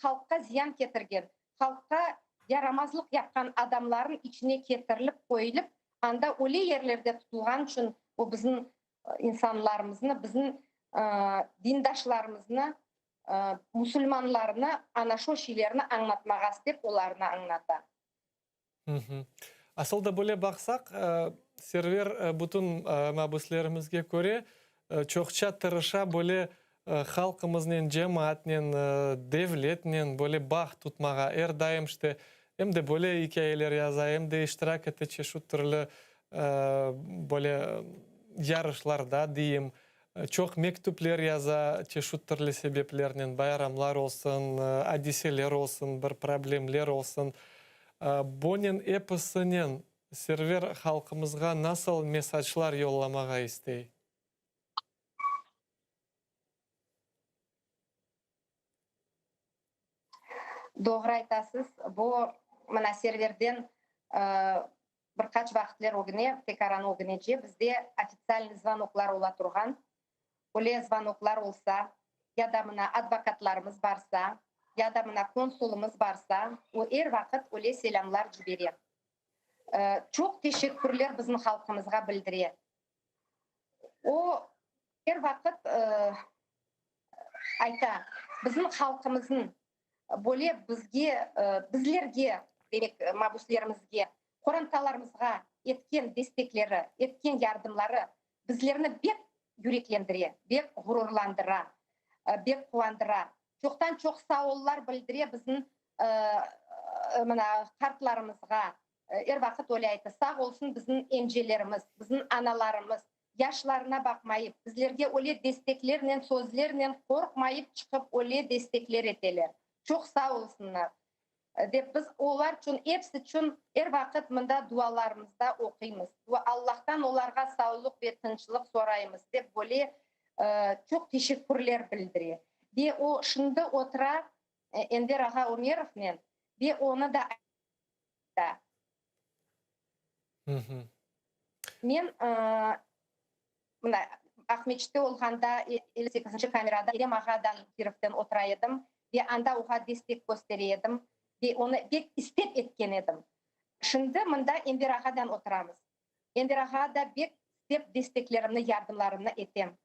Speaker 7: halqqa ziyan ketirgen, halqqa yaramazlıq yapqan adamların içine ketirilip qoyulıp, anda öyle yerlerde tutulğan içün o bizim insanlarımıznı, bizim dindaşlarımıznı, musulmanlarnı ana şo şeylerni añlatmağa istep olarnı añlata.
Speaker 1: Asıl da böyle baqsaq, Server bütün mabüslerimizge köre çoqça tırışa böyle halqımıznen, cemaatnen, devletnen böyle bağ tutmağa. Er daim işte em de böyle ikâyeler yaza, em de iştirak ete çeşit türlü böyle yarışlarda deyim. Çoq mektüpler yaza çeşit türlü sebeplernen, bayramlar olsun, adiseler olsun, bir problemler olsun. Bunen episinen Server halqımızğa nasıl mesaclar yollamağa istey?
Speaker 7: Doğru aytasız. Bu, mına, Serverden Bir qaç vaqıtler ögüne, tekaran ögünece bizde ofitsialnıy zvonoklar ola turğan. Öyle zvonoklar olsa, ya da mına advokatlarımız barsa, ya da mına konsulımız barsa, o er vaqıt öyle selâmlar cibere. Çoq teşekkürler bizim halqımızğa bildire. O er vaqıt ayta, bizim halqımıznıñ Böyle bizge, bizlerge, demek, mabüslerimizge, qorantalarımızğa etken destekleri, etken yardımları bizlerni bek yüreklendire, bek ğururlandıra, bek quvandıra. Çoqtan-çoq sağollar bildire bizim mına qartlarımızğa, er vaqıt öyle ayta, sağ olsun bizim emcelerimiz, bizim analarımız, Yaşlarına baqmayıp, bizlerge öyle desteklernen, sözlernen qorqmayıp çıqıp öyle destekler eteler. Çoq sağ olsunlar, dep biz olar içün, episi içün er vaqıt mında dualarımızda oquymız. Allahtan olarğa sağlıq ve tınçlıq soraymız, dep böyle çoq teşekkürler bildire. Ve o şimdi otura Enver ağa Ömerovnen ve onı da ayta. Men mına Aqmeçitte olğanda 58-nci kamerada Edem ağadan Kirovden otura edim ve anda oğa destek köstere edim ve onı pek istep etken edim. Şimdi mında Enver ağadan oturamız. Enver ağa da bek istep desteklerimni, yardımlarımnı etem.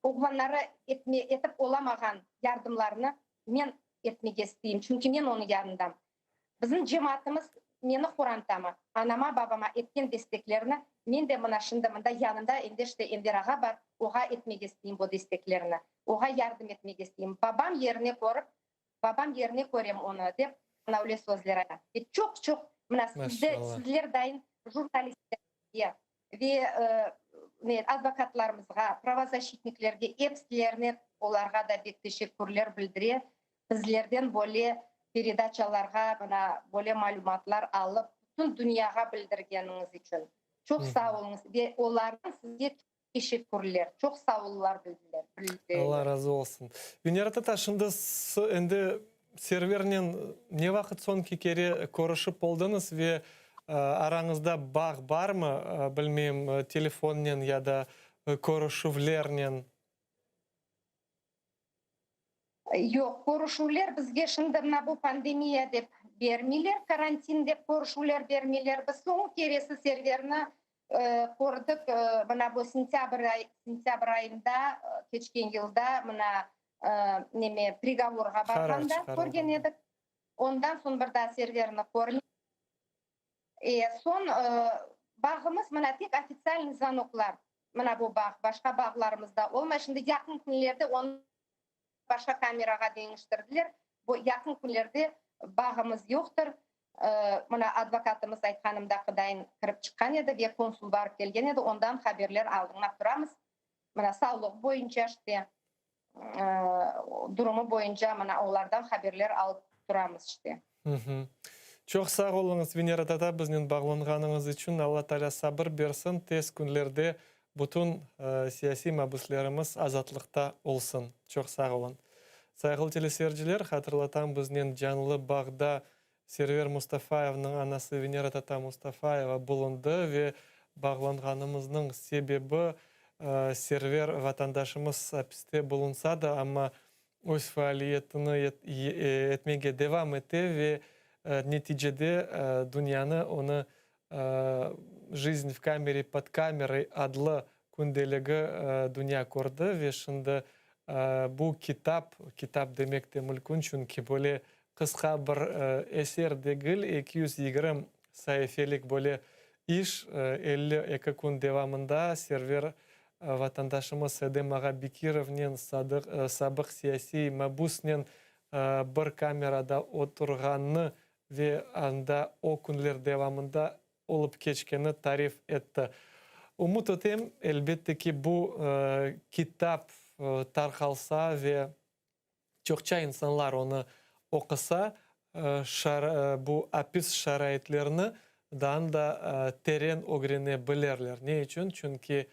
Speaker 7: Oğlanları etme, etip olamağan yardımlarını men etmege isteyim, çünki men onıñ yanındam. Bizim cemaatımız meni qorantama, anama, babama etken desteklerini men de mına şimdi mında yanında endi işte Enver ağa bar, oğa etmege isteyim bu desteklerini, oğa yardım etmege isteyim. Babam yerine körip, babam yerine körem onı, dep mına öyle sözler ayta. Ve çoq-çoq mına sizde, sizler dayın jurnalistlerge ve ne advokatlarımızğa, pravozaşçitniklerge epsilerine olarğa da bek teşekkürler bildire. Bizlerden böyle peredaçalarğa mına böyle malümatlar alıp, bütün dünyağa bildirgeniñiz içün çoq sağ oluñız ve olarnıñ sizge teşekkürler, çoq sağ ollar bildireler.
Speaker 1: Allah razı olsun. Venera tata, şimdi endi Servernen ne vaqıt soñki kere körüşip oldıñız ve arañızda bağ barmı, bilmeyim, telefonnen ya da körüşüvlernen?
Speaker 7: Yoq, körüşüvler bizge şimdi mına bu pandemiya dep bermeyler, karantin dep körüşüvler bermeyler. Biz soñki keresi Serverni kördik mına bu sentâbr ay, sentâbr ayında, keçken yılda mına neme prigovorğa barğanda körgen edik. Ondan soñ bir daa Serverni körmedik. Soñ bağımız mına tek ofitsialnıy zvonoklar, mına bu bağ, başqa bağlarımız da olmay. Şimdi yaqın künlerde onı başqa kamerağa deñiştirdiler. Bu yaqın künlerde bağımız yoqtır. Mına advokatımız aytqanımdaqıdayın kirip çıqqan edi ve konsul barıp kelgen edi, ondan haberler aldıñlap turamız. Mına sağlığı boyunca işte, durumı boyunca mına olardan haberler alıp turamız işte.
Speaker 1: Çoq sağ oluñız, Venera tata, biznen bağlanğanıñız içün. Alla Taalâ sabır bersin, tez künlerde bütün siyasiy mabüslerimiz azatlıqta olsun. Çoq sağ oluñ. Sayğılı teleseyirciler, hatırlatam, biznen canlı bağda Server Mustafayevniñ anası Venera tata Mustafayeva bulundı ve bağlanğanımıznıñ sebebi, Server vatandaşımız apiste bulunsa da, amma öz faaliyetini etmege devam ete ve neticede dünyanı onı Жизнь в камере под камерой adlı kündeligi dünya kördi ve şimdi bu kitap, kitap demek de mülkün, çünki böyle qısqa bir eser degil, 220 saifelik böyle iş, 52 kün devamında Server vatandaşımız Edem ağa Bekirovnen, sabıq siyasiy mabüsnen bir kamerada oturğanını ve anda o künler devamında olıp keçkeni tarif etti. Ümüt etem, elbette ki, bu kitap tarqalsa ve çoqça insanlar onı oqusa, bu apis şaraitlerini daa da teren ögrene bilirler. Ne içün? Çünki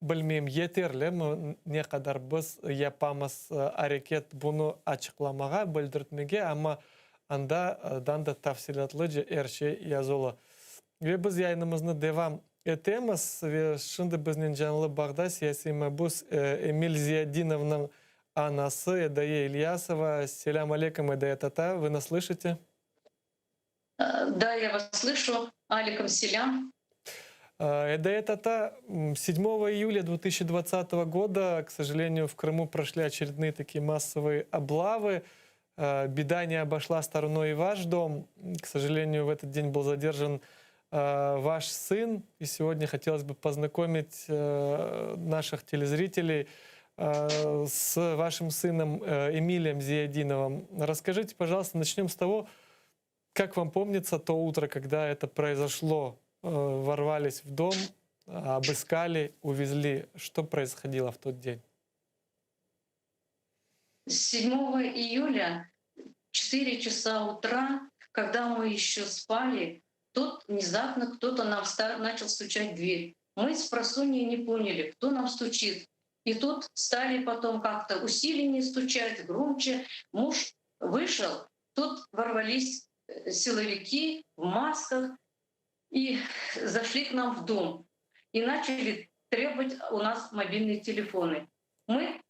Speaker 1: Bilmeyim, yeterlimi, ne qadar biz yapamız areket bunı açıqlamağa, bildirtmege, amma anda dan da tafsilâtlıca er şey yazılı. Ve biz yayınımıznı devam etemiz ve şimdi biznen canlı bağda siyasiy mabüs Emil Ziyadinovnıñ anası Edaye İlyasova. Selâm aleyküm, Edaye tata, vı nas slışite?
Speaker 8: Да, я вас слышу. Aleyküm selâm.
Speaker 1: Edaye tata, 7 июля 2020 года, к сожалению, в Крыму прошли очередные такие массовые облавы. Беда не обошла стороной и ваш дом. К сожалению, в этот день был задержан ваш сын. И сегодня хотелось бы познакомить наших телезрителей с вашим сыном Эмилием Зиядиновым. Расскажите, пожалуйста, начнем с того, как вам помнится то утро, когда это произошло? Ворвались в дом, обыскали, увезли. Что происходило в тот день?
Speaker 8: 7 июля, 4 часа утра, когда мы еще спали, тут внезапно кто-то нам начал стучать в дверь. Мы спросонья не поняли, кто нам стучит. И тут стали потом как-то усиленнее стучать, громче. Муж вышел, тут ворвались силовики в масках и зашли к нам в дом и начали требовать у нас мобильные телефоны. Мы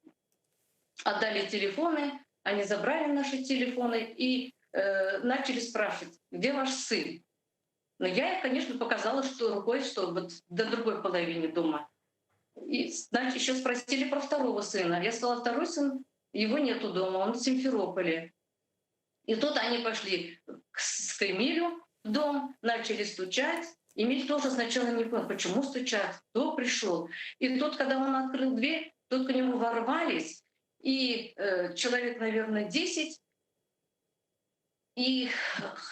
Speaker 8: отдали телефоны, они забрали наши телефоны и начали спрашивать, где ваш сын. Но я, конечно, показала, что рукой, что вот до другой половины дома. И, значит, еще спросили про второго сына. Я сказала, второй сын, его нету дома, он в Симферополе. И тут они пошли к Эмилю в дом, начали стучать. Эмиль тоже сначала не понял, почему стучат, кто пришел. И тут, когда он открыл дверь, тут к нему ворвались, и человек, наверное, 10, и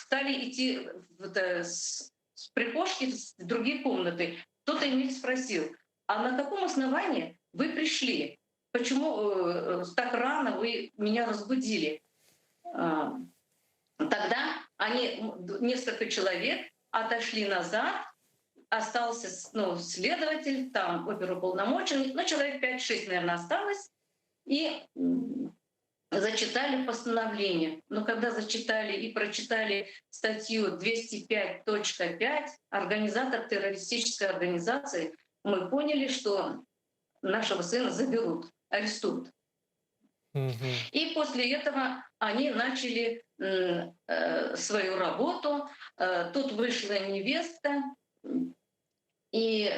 Speaker 8: стали идти с прихожки в другие комнаты. Кто-то Эмиль спросил, а на каком основании вы пришли? Почему так рано вы меня разбудили? Тогда они, несколько человек, отошли назад, остался, ну, следователь, там оперуполномоченный, ну, человек 5-6, наверное, осталось, и зачитали постановление. Но когда зачитали и прочитали статью 205.5 «Организатор террористической организации», мы поняли, что нашего сына заберут, арестуют. И после этого они начали свою работу. Тут вышла невеста, и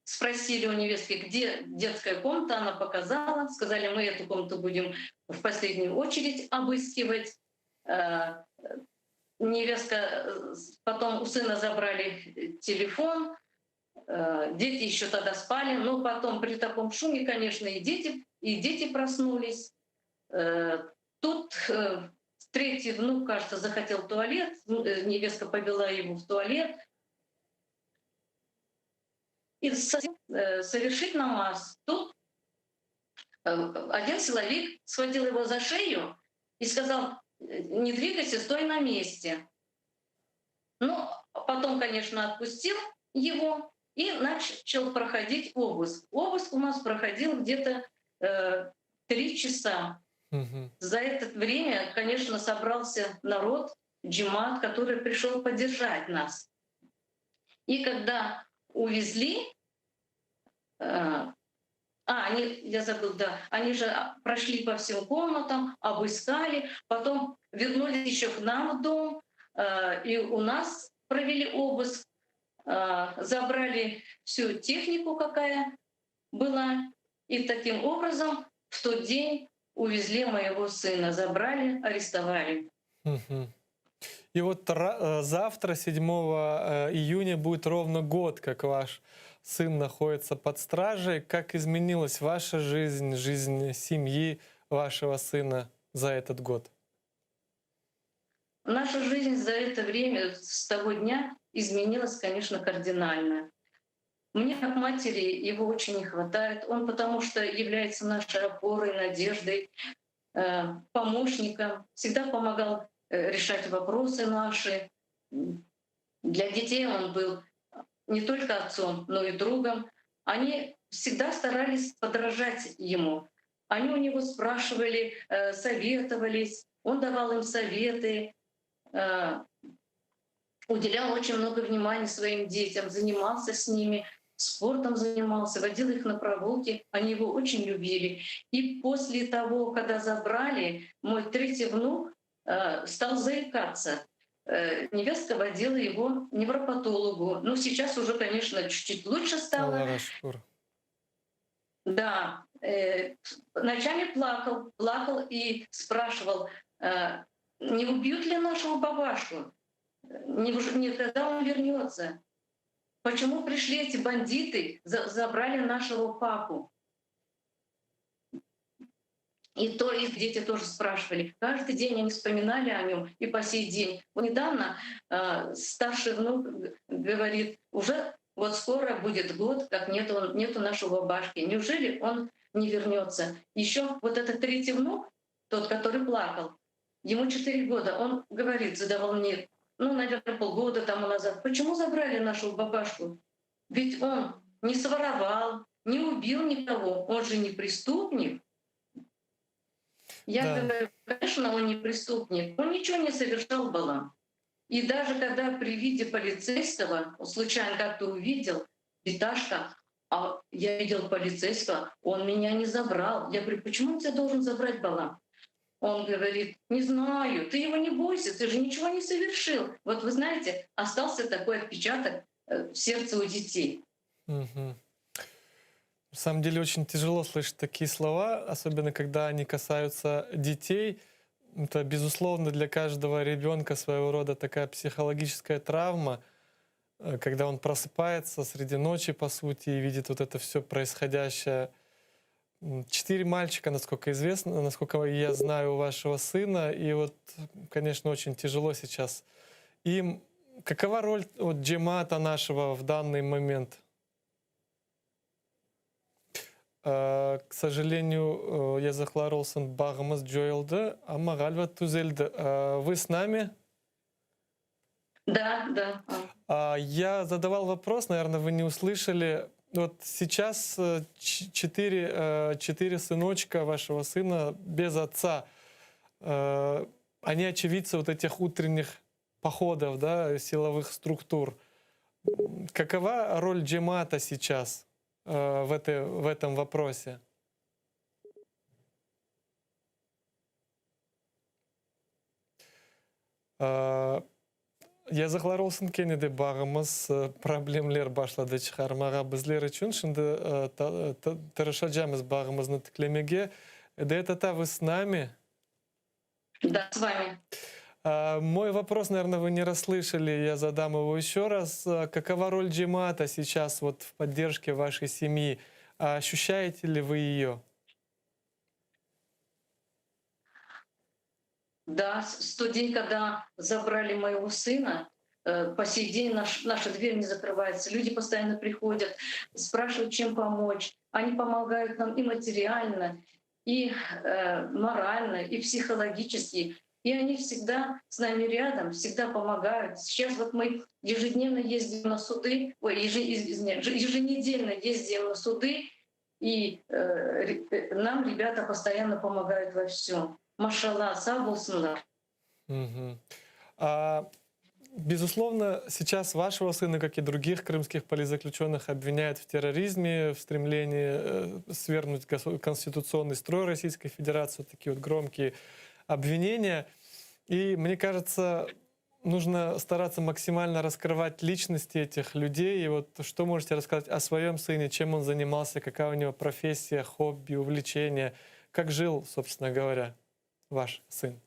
Speaker 8: спросили у невестки, где детская комната, она показала. Сказали, мы эту комнату будем в последнюю очередь обыскивать. Невестка, потом у сына забрали телефон, дети еще тогда спали, но потом при таком шуме, конечно, и дети проснулись. Тут третий внук, кажется, захотел в туалет, невестка повела его в туалет. И совершить намаз. Тут один силовик схватил его за шею и сказал, не двигайся, стой на месте. Но потом, конечно, отпустил его и начал проходить обыск. Обыск у нас проходил где-то Три часа. За это время, конечно, собрался народ, cemaat, который пришел поддержать нас. И когда увезли, а, они, я забыл, да, они же прошли по всем комнатам, обыскали, потом вернулись еще к нам в дом, и у нас провели обыск, забрали всю технику, какая была, и таким образом в тот день увезли моего сына, забрали, арестовали.
Speaker 1: И вот завтра, 7 июня, будет ровно год, как ваш сын находится под стражей. Как изменилась ваша жизнь, жизнь семьи вашего сына за этот год?
Speaker 8: Наша жизнь за это время, с того дня, изменилась, конечно, кардинально. Мне, как матери, его очень не хватает. Он потому что является нашей опорой, надеждой, помощником, всегда помогал решать вопросы наши. Для детей он был не только отцом, но и другом. Они всегда старались подражать ему. Они у него спрашивали, советовались, он давал им советы, уделял очень много внимания своим детям, занимался с ними, спортом занимался, водил их на прогулки. Они его очень любили. И после того, когда забрали, мой третий внук стал заикаться. Невестка водила его к невропатологу. Ну, сейчас уже, конечно, чуть-чуть лучше стало.
Speaker 1: Allağa şükür.
Speaker 8: Да, ночами плакал, плакал и спрашивал, не убьют ли нашего бабашку, не, не когда он вернется. Почему пришли эти бандиты, забрали нашего папу? И то их дети тоже спрашивали. Каждый день они вспоминали о нем, и по сей день. Вот недавно старший внук говорит, уже вот скоро будет год, как нету, нету нашего бабашки. Неужели он не вернется? Еще вот этот третий внук, тот, который плакал, ему 4 года, он говорит, задавал мне, ну, наверное, полгода тому назад, почему забрали нашу бабашку? Ведь он не своровал, не убил никого, он же не преступник. Я говорю, конечно, он не преступник, он ничего не совершал, balam. И даже когда при виде полицейского, он случайно как-то увидел, Виташка, а я видел полицейского, он меня не забрал. Я говорю, почему он тебя должен забрать, balam? Он говорит, не знаю, ты его не бойся, ты же ничего не совершил. Вот вы знаете, остался такой отпечаток в сердце у детей.
Speaker 1: Угу. На самом деле очень тяжело слышать такие слова, особенно когда они касаются детей. Это, безусловно, для каждого ребенка своего рода такая психологическая травма, когда он просыпается среди ночи, по сути, и видит вот это все происходящее. Четыре мальчика, насколько известно, насколько я знаю, у вашего сына. И вот, конечно, очень тяжело сейчас им. Какова роль вот, cemaata нашего в данный момент? К сожалению, yazıqlar olsun bağımız coyuldı, amma ğaliba tüzeldi. Вы с нами?
Speaker 8: Да, да.
Speaker 1: Я задавал вопрос, наверное, вы не услышали. Вот сейчас четыре сыночка вашего сына без отца. Они очевидцы вот этих утренних походов, да, силовых структур. Какова роль cemaata сейчас в этом вопросе? Yazıqlar olsun kene de bağımız problemler başladı çıqarmağa bizler içün. Şimdi tırışacağımız bağımıznı tiklemege. Edete, вы с нами?
Speaker 8: Да, с вами.
Speaker 1: Мой вопрос, наверное, вы не расслышали, я задам его еще раз. Какова роль cemaata сейчас вот в поддержке вашей семьи? Ощущаете ли вы ее?
Speaker 8: Да, с тот день, когда забрали моего сына, по сей день наша дверь не закрывается. Люди постоянно приходят, спрашивают, чем помочь. Они помогают нам и материально, и морально, и психологически. И они всегда с нами рядом, всегда помогают. Сейчас вот мы ежедневно ездим на суды, ой, еженедельно ездим на суды. И э, нам ребята постоянно помогают во всем. Maşalla, sağ olsunlar.
Speaker 1: Угу. А, безусловно, сейчас вашего сына, как и других крымских политзаключенных, обвиняют в терроризме, в стремлении э, свергнуть конституционный строй Российской Федерации. Вот такие вот громкие обвинения. И мне кажется, нужно стараться максимально раскрывать личности этих людей. И вот что можете рассказать о своем сыне, чем он занимался, какая у него профессия, хобби, увлечение, как жил, собственно говоря, ваш сын?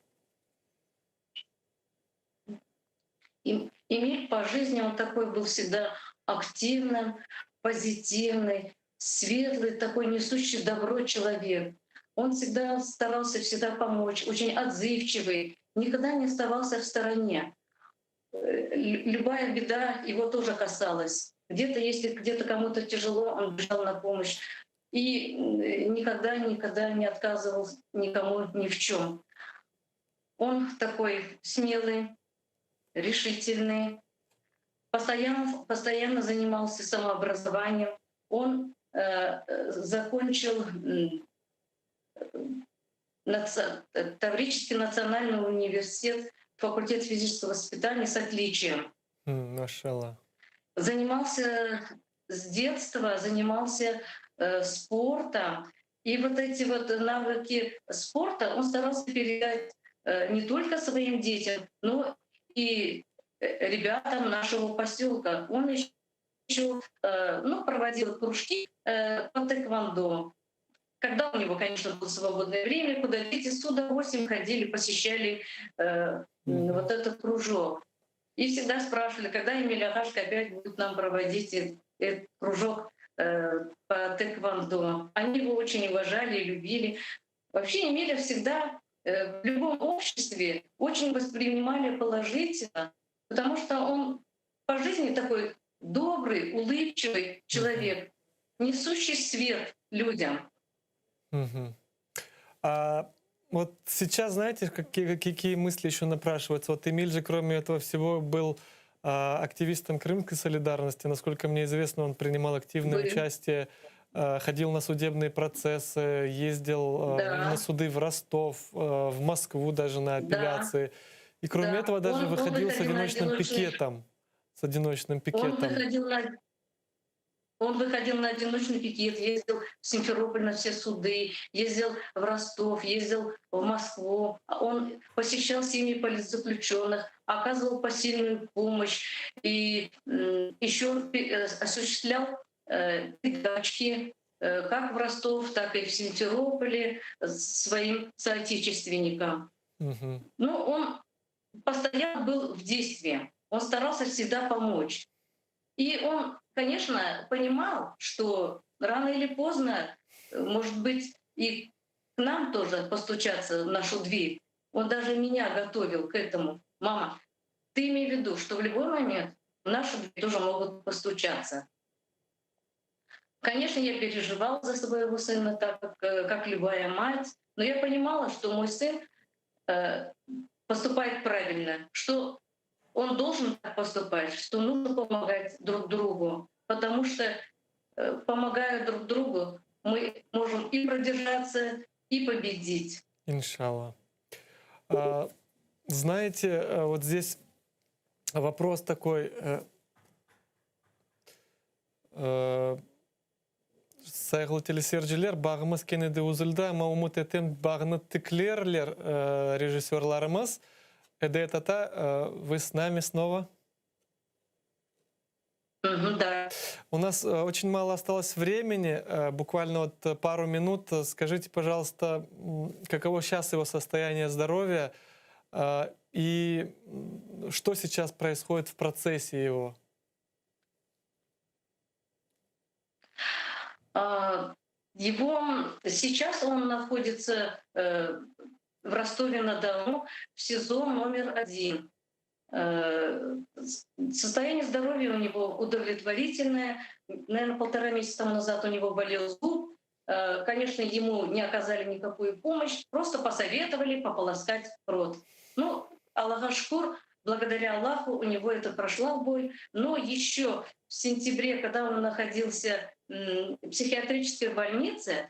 Speaker 8: Эмиль по жизни он такой был всегда активным, позитивный, светлый, такой несущий добро человек. Он всегда старался всегда помочь, очень отзывчивый, никогда не оставался в стороне. Э, любая беда его тоже касалась. Где-то, если где-то кому-то тяжело, он бежал на помощь. И никогда, никогда не отказывал никому ни в чем. Он такой смелый, решительный, постоянно, постоянно занимался самообразованием. Он э, закончил Таврический национальный университет, факультет физического воспитания с отличием.
Speaker 1: Maşalla.
Speaker 8: Занимался с детства, занимался э, спортом. И вот эти вот навыки спорта он старался передать э, не только своим детям, но и э, ребятам нашего поселка. Он еще э, ну, проводил кружки э, по тэквондо. Когда у него, конечно, было свободное время, куда дети с удовольствием ходили, посещали э, вот этот кружок. И всегда спрашивали, когда Эмиль Агашка опять будет нам проводить этот, этот кружок э, по тэквондо. Они его очень уважали и любили. Вообще Эмиля всегда э, в любом обществе очень воспринимали положительно, потому что он по жизни такой добрый, улыбчивый человек, несущий свет людям.
Speaker 1: Угу. А вот сейчас, знаете, какие, какие мысли еще напрашиваются? Вот Эмиль же, кроме этого всего, был а, активистом Крымской солидарности. Насколько мне известно, он принимал активное Были. участие, а, ходил на судебные процессы, ездил а, да. на суды в Ростов, а, в Москву даже на апелляции. Да. И кроме да. этого даже он, выходил он с одиночным одиночный... пикетом. С одиночным пикетом.
Speaker 8: Он выходил на он выходил на одиночный пикет, ездил в Симферополь на все суды, ездил в Ростов, ездил в Москву. Он посещал семьи политзаключенных, оказывал посильную помощь и еще э, осуществлял э, передачки э, как в Ростов, так и в Симферополе своим соотечественникам. Угу. Ну, он постоянно был в действии. Он старался всегда помочь. И он, конечно, понимал, что рано или поздно, может быть, и к нам тоже постучаться в нашу дверь. Он даже меня готовил к этому. Мама, ты имей в виду, что в любой момент в нашу дверь тоже могут постучаться. Конечно, я переживала за своего сына, так как, э, как любая мать, но я понимала, что мой сын э, поступает правильно, что он должен так поступать, что нужно помогать друг другу, потому что, э, помогая друг другу, мы можем и продержаться, и победить.
Speaker 1: Иншалла. А, знаете, э, вот здесь вопрос такой. Э, sayğılı teleseyirciler, bağımız kene de üzüldi, amma ümüt etem bağnı tiklerler rejissörlarımız. Эдет ата, вы с нами снова?
Speaker 8: Да.
Speaker 1: У нас очень мало осталось времени, буквально вот пару минут. Скажите, пожалуйста, каково сейчас его состояние здоровья и что сейчас происходит в процессе его?
Speaker 8: А, его сейчас он находится э, в Ростове-на-Дону в СИЗО номер один. Э, состояние здоровья у него удовлетворительное. Наверное, полтора месяца тому назад у него болел зуб. Э, конечно, ему не оказали никакую помощь, просто посоветовали пополоскать рот. Ну, Allağa şükür, благодаря Аллаху у него это прошла боль. Но еще в сентябре, когда он находился психиатрической больнице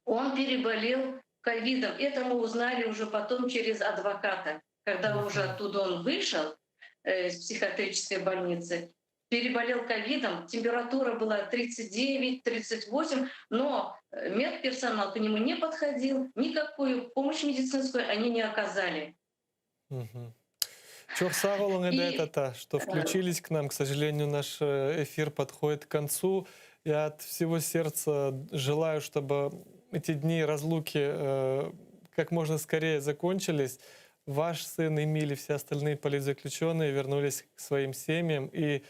Speaker 8: он переболел ковидом. Это мы узнали уже потом через адвоката, когда уже оттуда он вышел э, из психиатрической больницы переболел ковидом, температура была 39, 38, но э, медперсонал к нему не подходил, никакую помощь медицинскую они не оказали.
Speaker 1: Çoq sağ oluñ, Эда tata, что включились к нам. К сожалению, наш э, эфир подходит к концу. Я от всего сердца желаю, чтобы эти дни разлуки э, как можно скорее закончились. Ваш сын Эмиль и все остальные политзаключенные вернулись к своим семьям. И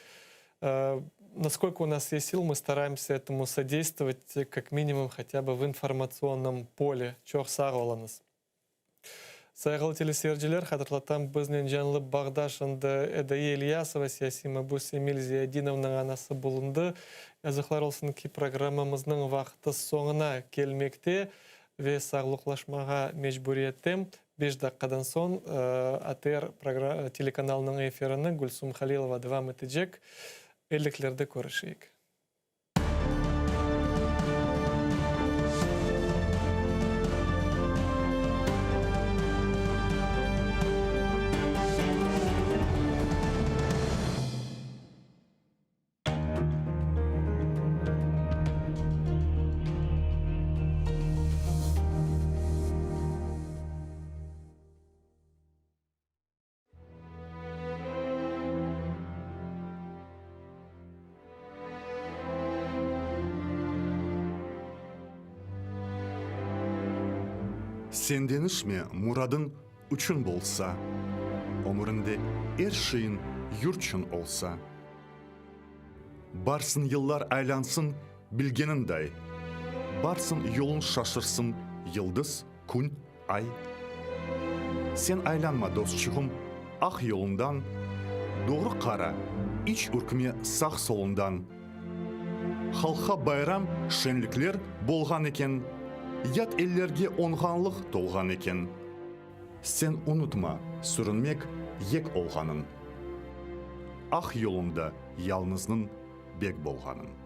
Speaker 1: э, насколько у нас есть сил, мы стараемся этому содействовать, как минимум хотя бы в информационном поле. Çoq sağ oluñız. Sayğılı teleseyirciler, hatırlatam, biznen canlı bağda şimdi Edaye İlyasova, siyasiy mabüs Emil Ziyadinovnıñ anası bulundı. Yazıqlar olsun ki, programmamıznıñ vaqtı soñuna kelmekte ve sağlıqlaşmağa mecburiyettem. Beş daqqadan soñ ATR telekanalınıñ efirini Gülsum Halilova devam etecek. Elliklerde körüşeyik.
Speaker 9: Sen deñişme, muradıñ uçun bolsa, Ömüriñde er şeyiñ yurtçün olsa. Barsın yıllar aylansın bilgeninday, Barsın yolun şaşırsın yıldız, kün, ay. Sen aylanma, dostçuğım, aq yolundan, Doğru qara, iç ürkme sağ-solundan. Halqqa bayram, şenlikler bolğan eken, Yat ellerge oñğanlıq tolğan eken. Sen unutma sürünmek yek olğanın, Aq yolunda yalnıznıñ bek bolğanın.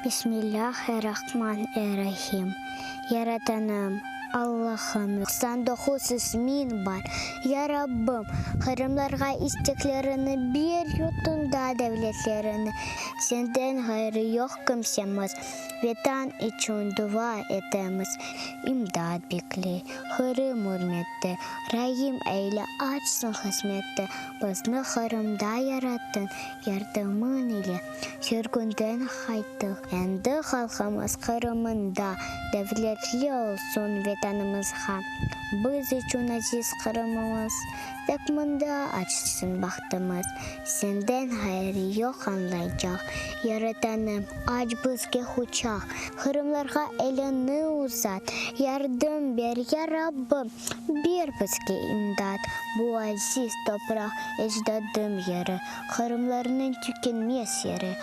Speaker 5: Bismillâh-er-Rahman-er-Rahim. Yaratanım, Allahım, 99 ismiñ bar. Ya Rabbim, qırımlarğa isteklerini ber, yurtunda devletlerini, Senden ğayrı yoq kimsemiz, Vetan içün dua etemiz, İmdat bekley Qırım ürmette, Raim eyle, açsın hızmette, Bizni Qırımda yarattıñ, Yardımıñ ile sürgünden qayttıq. Endi halqımız Qırımında devletli olsun Vetanımızğa. Biz içün aziz Qırımımız, Tek mında açsın bahtımız. Senden ğayrı yoq añlaycaq. Yaratanım, aç bizge quçaq, Qırımlarğa eliñni uzat. Yardım ber, ya Rabbim, ber bizge imdat. Bu aziz topraq ecdadım yeri, Qırımlarnıñ tükenmez yeri.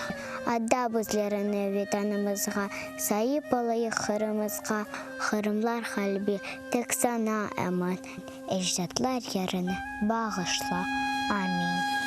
Speaker 5: Ada bizlerni Vetanımızğa, Saip olayıq Qırımızğa. Qırımlar qalbi tek saña emin. Ecdatlar yerini bağışla. Amin.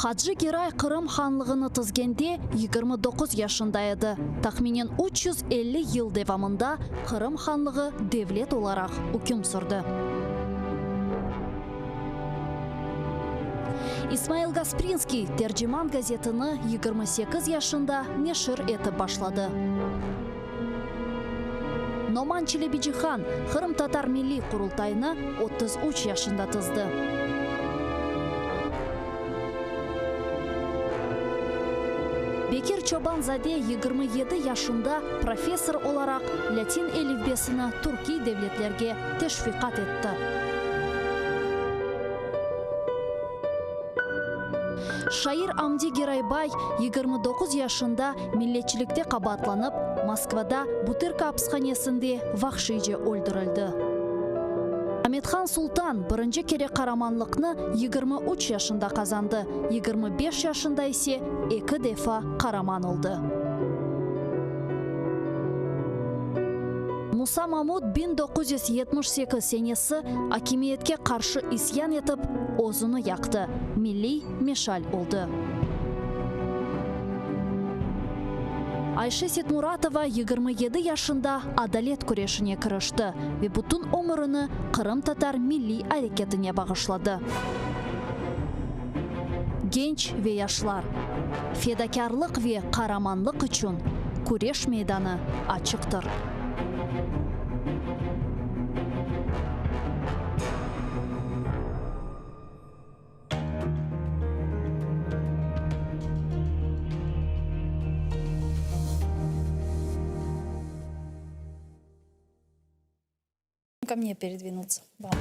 Speaker 4: Hacı Geray Qırım hanlığını tizgende 29 yaşında edi. Tahminen 350 yıl devamında Qırım hanlığı devlet olaraq üküm sürdi. İsmail Gasprinskiy Terciman gazetini 28 yaşında neşir etip başladı. Noman Çelebicihan Qırımtatar Milliy Qurultayını 33 yaşında tizdi. Bekir Çoban-zade 27 yaşında professor olaraq lâtin elifbesini türkiy devletlerge teşviqat etti. Şair Amdi Geraybay 29 yaşında milletçilikte qabaatlanıp, Moskvada Butırka apishanesinde vahşiyce öldürildi. Amethan Sultan birinci kere qaramanlıqnı 23 yaşında qazandı, 25 yaşında ise eki defa qaraman oldı. Musa Mamut 1978 senesi akimiyetke qarşı isyan etip, özüni yaqtı, milliy meşal oldı. Ayşe Setmuratova 27 yaşında adalet küreşine kirişti ve bütün ömürini qırımtatar milliy areketine bağışladı. Genç ve yaşlar, fedakârlıq ve qaramanlıq içün küreş meydanı açıqtır.
Speaker 10: Ко мне передвинуться. Вам.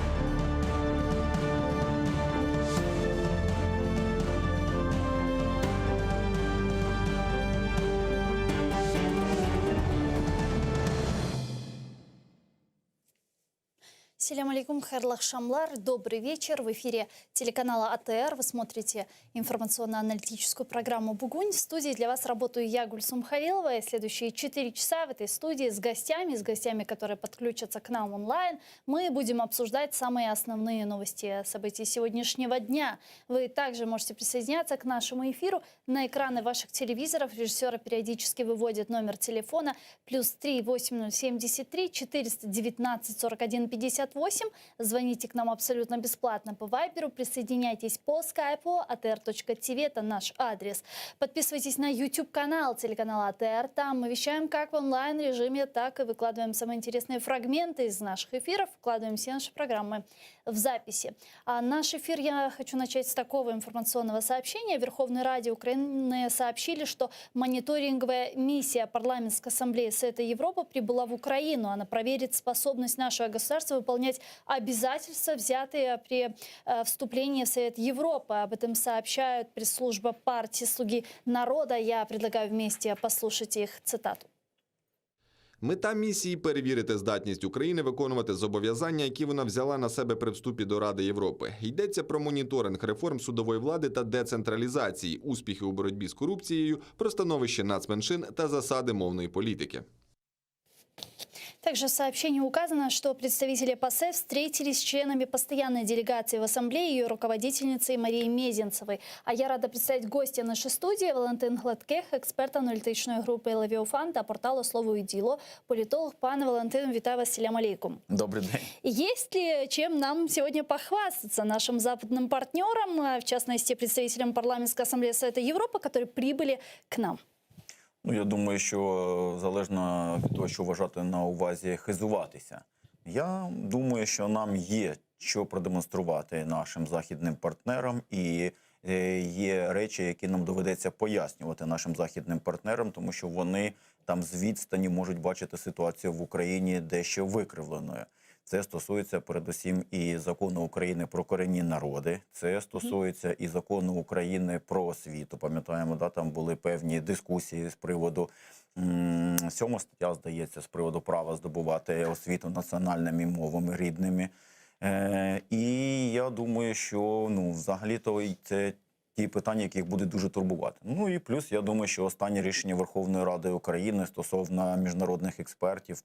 Speaker 10: Selâm aleyküm, hayırlı aqşamlar, добрый вечер. В эфире телеканала АТР. Вы смотрите информационно-аналитическую программу «Бугунь». В студии для вас работаю я, Гульсум Халилова. И следующие 4 часа в этой студии с гостями, с гостями, которые подключатся к нам онлайн, мы будем обсуждать самые основные новости событий сегодняшнего дня. Вы также можете присоединяться к нашему эфиру. На экраны ваших телевизоров режиссеры периодически выводят номер телефона плюс 3 8073 419 41 58. Звоните к нам абсолютно бесплатно по Вайберу, присоединяйтесь по скайпу atr.tv, это наш адрес. Подписывайтесь на YouTube-канал телеканала АТР. Там мы вещаем как в онлайн-режиме, так и выкладываем самые интересные фрагменты из наших эфиров, вкладываем все наши программы в записи. А наш эфир я хочу начать с такого информационного сообщения. Верховной Раде Украины сообщили, что мониторинговая миссия Парламентской ассамблеи Совета Европы прибыла в Украину. Она проверит способность нашего государства выполнять обязательства, взятые при э, вступлении в Совет Европы. Об этом сообщают пресс-служба партии «Слуги народа». Я предлагаю вместе послушать их цитату.
Speaker 11: Мета місії перевірити здатність України виконувати зобов'язання, які вона взяла на себе при вступі до Ради Європи. Йдеться про моніторинг реформ судової влади та децентралізації, успіхи у боротьбі з корупцією, про становище нацменшин та засади мовної політики.
Speaker 10: Также в сообщении указано, что представители ПАСЕ встретились с членами постоянной делегации в Ассамблее и ее руководительницей Марией Мезенцевой. А я рада представить гостя нашей студии Валентин Гладких, експерт аналітичної групи Левіафан та порталу Слово і діло, політолог. Пане Валентин, вітаю вас, селям алейкум.
Speaker 12: Добрый день.
Speaker 10: Есть ли чем нам сегодня похвастаться нашим западным партнерам, в частности, представителям Парламентской ассамблеи Совета Европы, которые прибыли к нам?
Speaker 12: Ну, я думаю, що залежно від того, що вважати на увазі хизуватися. Я думаю, що нам є що продемонструвати нашим західним партнерам, і е, є речі, які нам доведеться пояснювати нашим західним партнерам, тому що вони там з відстані можуть бачити ситуацію в Україні дещо викривленою. Це стосується передусім і закону України про корінні народи, це стосується і закону України про освіту. Пам'ятаємо, да, там були певні дискусії з приводу сьома стаття, здається, з приводу права здобувати освіту національними мовами рідними. Е, І я думаю, що ну, взагалі-то це ті питання, які їх будуть дуже турбувати. Ну і плюс, я думаю, що останнє рішення Верховної Ради України стосовно міжнародних експертів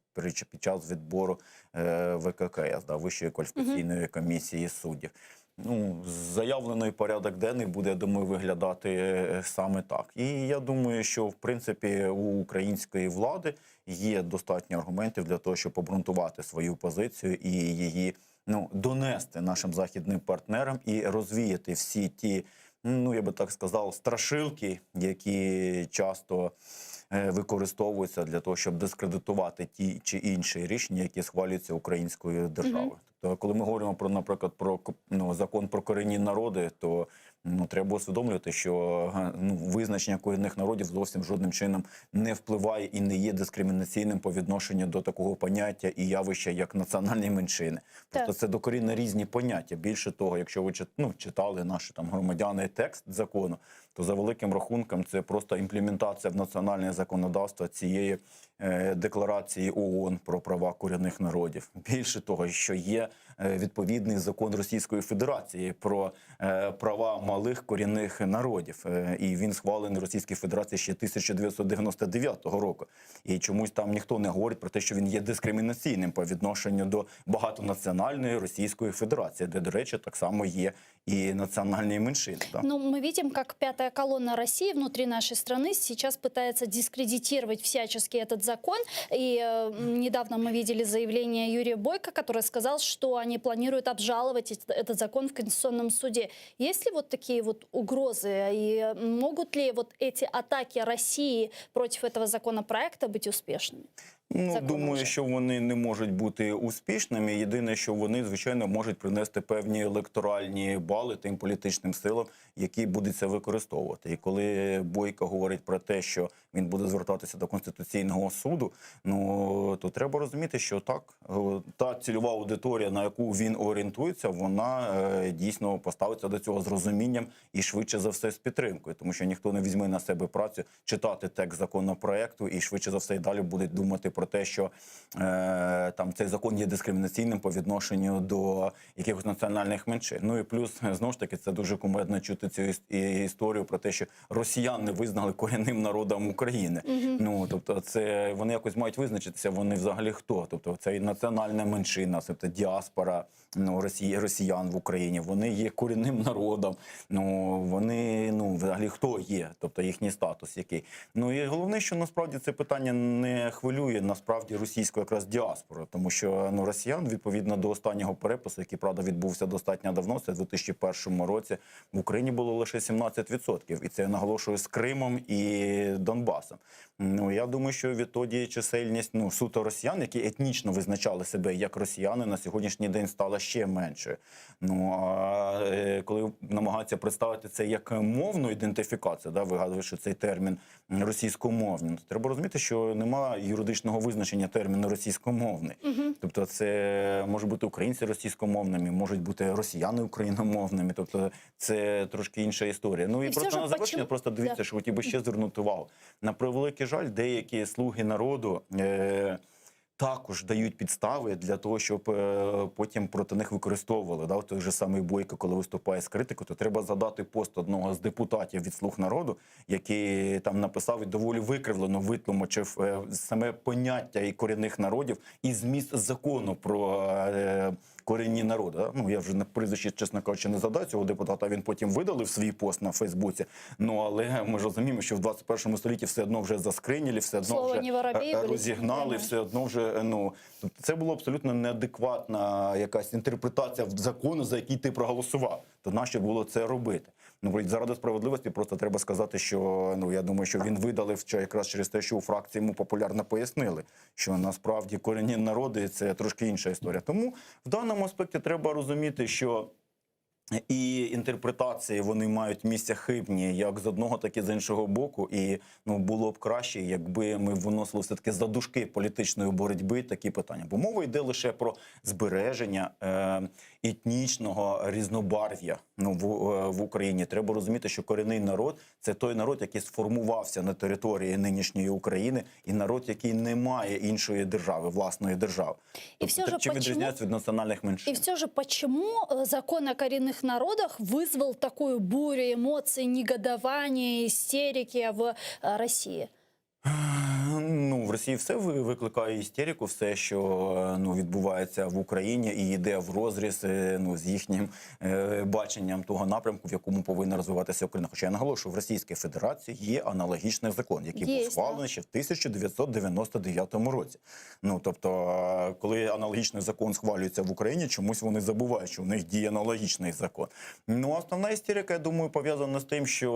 Speaker 12: під час відбору е, ВККС, да, Вищої кваліфікаційної комісії суддів. Ну, заявлений порядок денний буде, я думаю, виглядати е, саме так. І я думаю, що в принципі у української влади є достатньо аргументів для того, щоб обґрунтувати свою позицію і її ну, донести нашим західним партнерам і розвіяти всі ті. ну я би так сказав, страшилки, які часто е, використовуються для того, щоб дискредитувати ті чи інші рішення, які схвалюються українською державою. Тобто, коли ми говоримо про, наприклад, про ну, закон про корінні народи, то ну треба усвідомлювати, що е, ну, визначення корінних народів зовсім жодним чином не впливає і не є дискримінаційним по відношенню до такого поняття і явища, як національні меншини. Просто це докорінно різні поняття. Більше того, якщо ви ну, читали наші там громадяни текст закону, то за великим рахунком це просто імплементація в національне законодавство цієї е, декларації ООН про права корінних народів. Більше того, що є е, відповідний закон Російської Федерації про е, права малих корінних народів, і він схвалений Російській Федерації ще 1999 року. І чомусь там ніхто не говорить про те, що він є дискримінаційним по відношенню до багатонаціональної Російської Федерації, де, до речі, так само є і національні меншини. Да?
Speaker 10: Ну, мы видим, как пятая колонна России внутри нашей страны сейчас пытается дискредитировать всячески этот закон. И э, недавно мы видели заявление Юрия Бойко, который сказал, что они планируют обжаловать этот закон в Конституционном суде. Есть ли вот такие вот угрозы? И могут ли вот эти атаки России против этого законопроекта быть успешными?
Speaker 12: Ну,
Speaker 10: Законом
Speaker 12: думаю,
Speaker 10: вже.
Speaker 12: що вони не можуть бути успішними. Єдине, що вони, звичайно, можуть принести певні електоральні бали тим політичним силам, які будуть це використовувати. І коли Бойко говорить про те, що він буде звертатися до Конституційного суду, ну то треба розуміти, що так, е, та цільова аудиторія, на яку він орієнтується, вона е, дійсно поставиться до цього з розумінням і швидше за все з підтримкою, тому що ніхто не візьме на себе працю читати текст законопроекту і швидше за все і далі буде думати про те, що е, там цей закон є дискримінаційним по відношенню до якихось національних меншин. Ну і плюс знову ж таки це дуже кумедно чути цю іс- історію про те, що росіян не визнали корінним народом України. Ну тобто, це вони якось мають визначитися. Вони взагалі хто? Тобто, це і національна меншина, тобто діаспора ну, Росії, росіян в Україні. Вони є корінним народом. Ну вони ну взагалі хто є, тобто їхній статус який. Ну і головне, що насправді це питання не хвилює насправді російську якраз діаспору, тому що ну росіян відповідно до останнього перепису, який правда відбувся достатньо давно, це в 2001 році, в Україні було лише 17%. І це я наголошую з Кримом і Донбасом. Ну я думаю, що відтоді чисельність ну суто росіян, які етнічно визначали себе як росіяни, на сьогоднішній день стала ще меншою. Ну а е, коли намагаються представити це як мовну ідентифікацію, да, вигадують, що цей термін російськомовний, то треба розуміти, що немає юридичного визначення терміну російськомовний. Тобто, це можуть бути українці російськомовними, можуть бути росіяни україномовними. Тобто, це трошки інша історія. Ну і,
Speaker 10: І все
Speaker 12: просто
Speaker 10: ж
Speaker 12: на завершення,
Speaker 10: почему-
Speaker 12: просто дивіться,
Speaker 10: Да.
Speaker 12: що хотів би ще звернути увагу. На превеликий жаль, деякі слуги народу. Е- також дають підстави для того, щоб е, потім проти них використовували. Да? Той же самий Бойко, коли виступає з критикою, то треба згадати пост одного з депутатів від «Слуг народу, який там написав і доволі викривлено витлумачив е, саме поняття і корінних народів і зміст закону про е, корінні народи. Да? Ну я вже на прізвище, чесно кажучи, не згадаю цього депутата. Він потім видалив свій пост на Фейсбуці. Ну але ми ж розуміємо, що в 21 столітті все одно вже заскриніли, все одно
Speaker 10: Слово
Speaker 12: вже
Speaker 10: не воробей,
Speaker 12: е,
Speaker 10: вилетить
Speaker 12: розігнали,
Speaker 10: не
Speaker 12: все одно вже е, ну тобто це була абсолютно неадекватна якась інтерпретація закону, за який ти проголосував. То нащо було це робити? Ну заради справедливості просто треба сказати, що ну я думаю, що він видалив що якраз через те, що у фракції йому популярно пояснили, що насправді корінні народи це трошки інша історія. Тому в даному аспекті треба розуміти, що і інтерпретації вони мають місця хибні, як з одного, так і з іншого боку. І ну було б краще, якби ми виносили все таки за дужки політичної боротьби такі питання. Бо мова йде лише про збереження е, етнічного різнобарв'я ну, в, е, в Україні. Треба розуміти, що корінний народ це той народ, який сформувався на території нинішньої України, і народ, який не має іншої держави, власної держави.
Speaker 10: І все же
Speaker 12: чим
Speaker 10: почему-
Speaker 12: відрізняється від національних меншин?
Speaker 10: И все же, почему э, закон о коренных народах вызвал такую бурю эмоций, негодования, истерики в э, России?
Speaker 12: Ну, в Росії все викликає істерику, все, що ну, відбувається в Україні і йде в розріз ну, з їхнім е, баченням того напрямку, в якому повинна розвиватися Україна. Хоча я наголошую, в Російській Федерації є аналогічний закон, який був схвалений ще в 1999 році. Ну тобто, коли аналогічний закон схвалюється в Україні, чомусь вони забувають, що у них діє аналогічний закон. Ну, основна істерика, я думаю, пов'язана з тим, що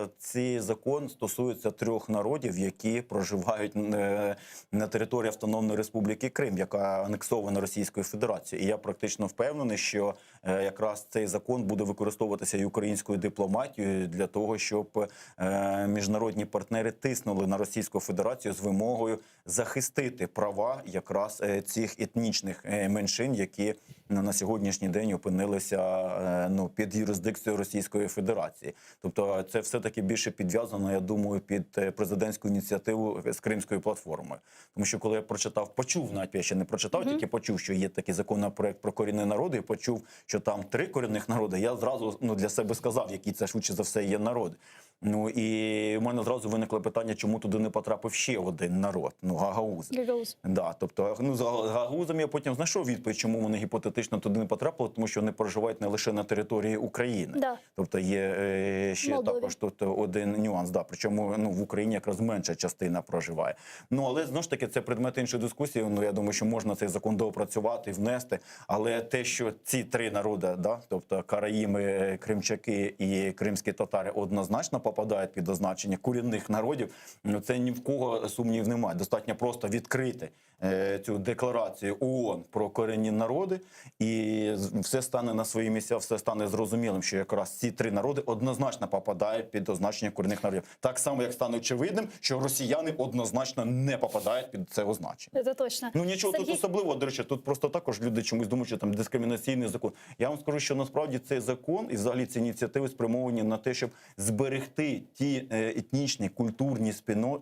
Speaker 12: е, цей закон стосується трьох народів, які проживають е, на території Автономної Республіки Крим, яка анексована Російською Федерацією. І я практично впевнений, що е, якраз цей закон буде використовуватися і українською дипломатією для того, щоб е, міжнародні партнери тиснули на Російську Федерацію з вимогою захистити права якраз цих етнічних меншин, які на сьогоднішній день опинилися ну, під юрисдикцією Російської Федерації. Тобто це все-таки більше підв'язано, я думаю, під президентську ініціативу з Кримською платформою. Тому що коли я прочитав, почув, навіть я ще не прочитав, тільки почув, що є такий законопроект про корінні народи, і почув, що там три корінних народи, я зразу ну, для себе сказав, які це швидше за все є народи. Ну і в мене зразу виникло питання, чому туди не потрапив ще один народ, ну гагаузи.
Speaker 10: Гагауз.
Speaker 12: Да, тобто, ну, з гагаузами я потім знайшов відповідь, чому вони гіпотетично туди не потрапили, тому що вони проживають не лише на території України.
Speaker 10: Да.
Speaker 12: Тобто є е, ще
Speaker 10: Молдові.
Speaker 12: також тут один нюанс. Да, причому ну, в Україні якраз менша частина проживає. Ну але знову ж таки це предмет іншої дискусії. Ну я думаю, що можна цей закон доопрацювати, внести. Але те, що ці три народи, да, тобто караїми, е, кримчаки і кримські татари, однозначно попадають під означення корінних народів, ну це ні в кого сумнів немає. Достатньо просто відкрити е, цю декларацію ООН про корінні народи, і все стане на свої місця, все стане зрозумілим, що якраз ці три народи однозначно попадають під означення корінних народів. Так само, як стане очевидним, що росіяни однозначно не попадають під це означення.
Speaker 10: Это точно.
Speaker 12: Ну нічого
Speaker 10: Сергій,
Speaker 12: тут особливого, до речі, тут просто також люди чомусь думають, що там дискримінаційний закон. Я вам скажу, що насправді цей закон і взагалі ці ініціативи спрямовані на те, щоб зберегти ті е, етнічні, культурні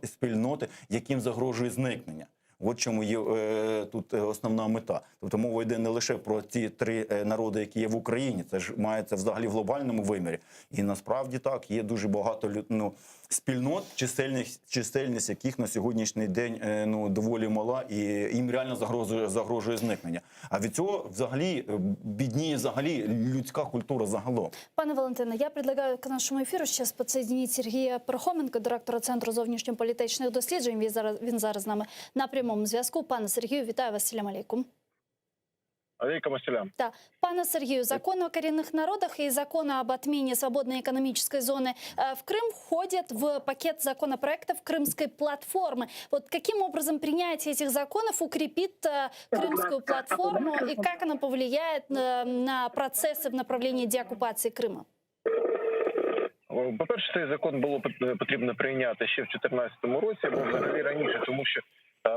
Speaker 12: спільноти, яким загрожує зникнення. От чому є е, тут е, основна мета. Тобто мова йде не лише про ті три е, народи, які є в Україні, це ж мається взагалі в глобальному вимірі. І насправді так, є дуже багато люд, ну, спільнот, чисельність, чисельність яких на сьогоднішній день е, ну, доволі мала, і їм реально загрожує, загрожує зникнення. А від цього взагалі бідніє взагалі людська культура загалом.
Speaker 10: Пане Валентине, я предлагаю к нашому ефіру сейчас подсоединить Сергія Пархоменка, директора Центру зовнішньополітичних досліджень. Він зараз, він зараз з нами на прямому зв'язку. Пане Сергію, вітаю вас. Салям алейкум.
Speaker 13: Алейкум ассалям.
Speaker 10: Да. Пане Сергію, закон о коренных народах и закон об отмене свободной экономической зоны э, в Крым входят в пакет законопроектов Крымской платформы. Вот каким образом принятие этих законов укрепит э, Крымскую платформу и как она повлияет э, на процессы в направлении деоккупации Крыма?
Speaker 13: По-перше, цей закон було потрібно прийняти ще в 2014 році, або взагалі раніше, тому що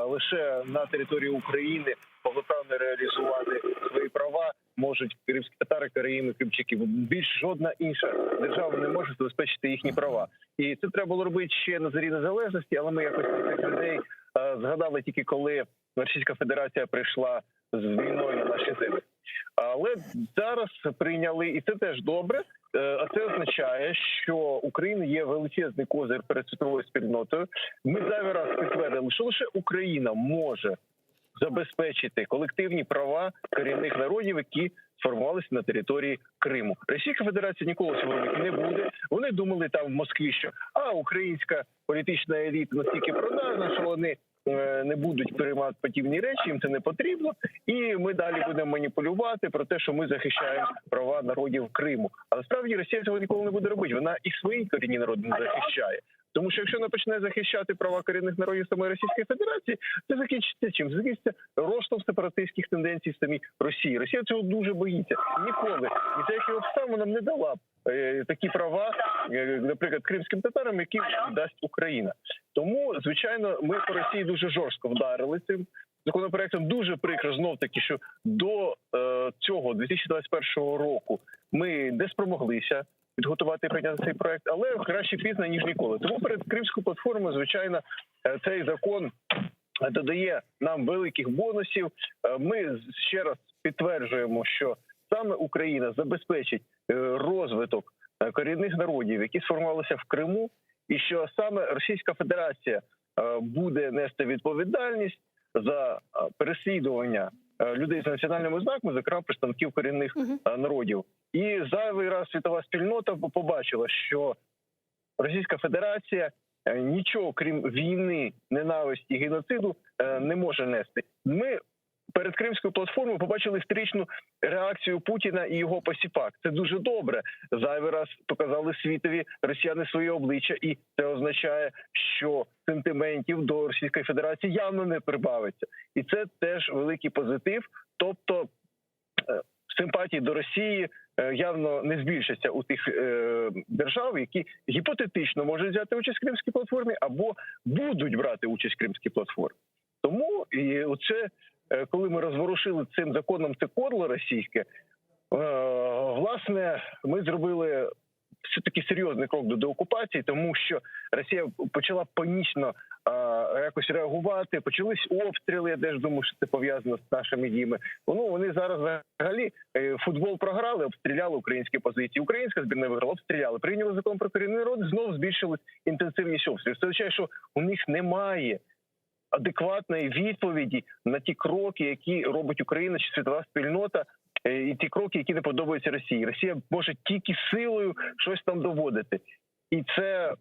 Speaker 13: лише на території України повноправно реалізувати свої права можуть кримські татари, караїми, кримчаки. Більш жодна інша держава не може забезпечити їхні права. І це треба було робити ще на зорі незалежності, але ми якось про цих людей е, згадали тільки коли Російська Федерація прийшла з війною на наші землі. Але зараз прийняли, і це теж добре. Е, А це означає, що Україна є величезний козир перед світовою спільнотою. Ми зайвий раз підтвердили, що лише Україна може забезпечити колективні права корінних народів, які сформувалися на території Криму. Російська Федерація ніколи цього робити не буде. Вони думали там в Москві, що а українська політична еліта настільки продажна, що вони е, не будуть приймати подібні речі, їм це не потрібно, і ми далі будемо маніпулювати про те, що ми захищаємо права народів Криму. А насправді Росія цього ніколи не буде робити. Вона і свої корінні народи не захищає. Тому що якщо вона почне захищати права корінних народів самої Російської Федерації, це закінчиться чим? Це закінчиться ростом сепаратистських тенденцій в самій Росії. Росія цього дуже боїться. Ніколи ні за яких обставин вона не дала б е, такі права, е, наприклад, кримським татарам, які дасть Україна. Тому, звичайно, ми по Росії дуже жорстко вдарили цим законопроектом. Дуже прикро знов таки, що до е, цього 2021 року ми не спромоглися підготувати і прийняти цей проект, але краще пізно ніж ніколи. Тому перед Кримською платформою, звичайно, е, цей закон додає нам великих бонусів. Е, Ми ще раз підтверджуємо, що саме Україна забезпечить е, розвиток корінних народів, які сформувалися в Криму, і що саме Російська Федерація. буде нести відповідальність за переслідування людей з національними ознаками, зокрема представників корінних народів. І зайвий раз світова спільнота побачила, що Російська Федерація нічого крім війни, ненависті, геноциду не може нести. Ми перед Кримською платформою побачили істеричну реакцію Путіна і його посіпак. Це дуже добре. Зайвий раз показали світові росіяни своє обличчя, і це означає, що сентиментів до Російської Федерації явно не прибавиться. І це теж великий позитив. Тобто симпатії до Росії явно не збільшаться у тих держав, які гіпотетично можуть взяти участь в Кримській платформі або будуть брати участь в Кримській платформі. Тому і оце, коли ми розворушили цим законом це кодло російське, власне, ми зробили все-таки серйозний крок до деокупації, тому що Росія почала панічно якось реагувати, почались обстріли, я теж думаю, що це пов'язано з нашими діями. Вони зараз взагалі футбол програли, обстріляли українські позиції. Українська збірна виграла, обстріляли. Прийняли закон про корінний народ, знов збільшили інтенсивність обстрілів. Це означає, що у них немає адекватної відповіді на ті кроки, які робить Україна чи світова спільнота, і ті кроки, які не подобаються Росії. Росія може тільки силою щось там доводити. І це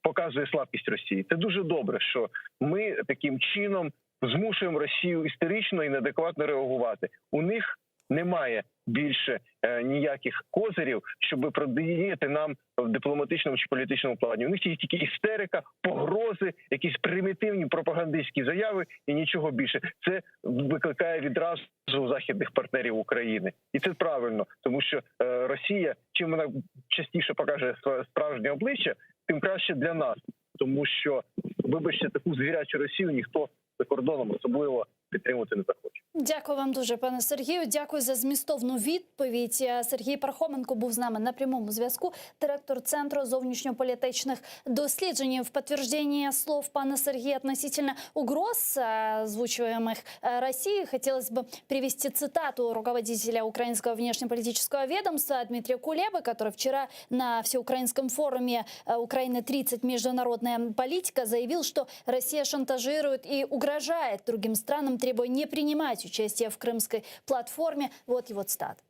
Speaker 13: показує слабкість Росії. Це дуже добре, що ми таким чином змушуємо Росію істерично і неадекватно реагувати. У них немає більше ніяких козирів, щоб протидіяти нам в дипломатичному чи політичному плані. У них є тільки істерика, погрози, якісь примітивні пропагандистські заяви і нічого більше. Це викликає відразу західних партнерів України. І це правильно, тому що Росія, чим вона частіше покаже справжнє обличчя, тим краще для нас. Тому що, вибачте, таку звірячу Росію ніхто за кордоном особливо підтримувати не захоче.
Speaker 10: Дякую вам дуже, пане Сергію. Дякую за змістовну відповідь. Сергій Пархоменко був з нами на прямому зв'язку, директор Центру зовнішньополітичних досліджень. В подтверждение слов пана Сергея относительно угроз, озвучиваемых Россией, хотелось бы привести цитату руководителя украинского внешнеполитического ведомства Дмитрия Кулебы, который вчера на Всеукраинском форуме «Украина-30. Международная политика» заявил, что Россия шантажирует и угрожает другим странам, требуя не принимать участие в крымской платформе. Вот его цитата.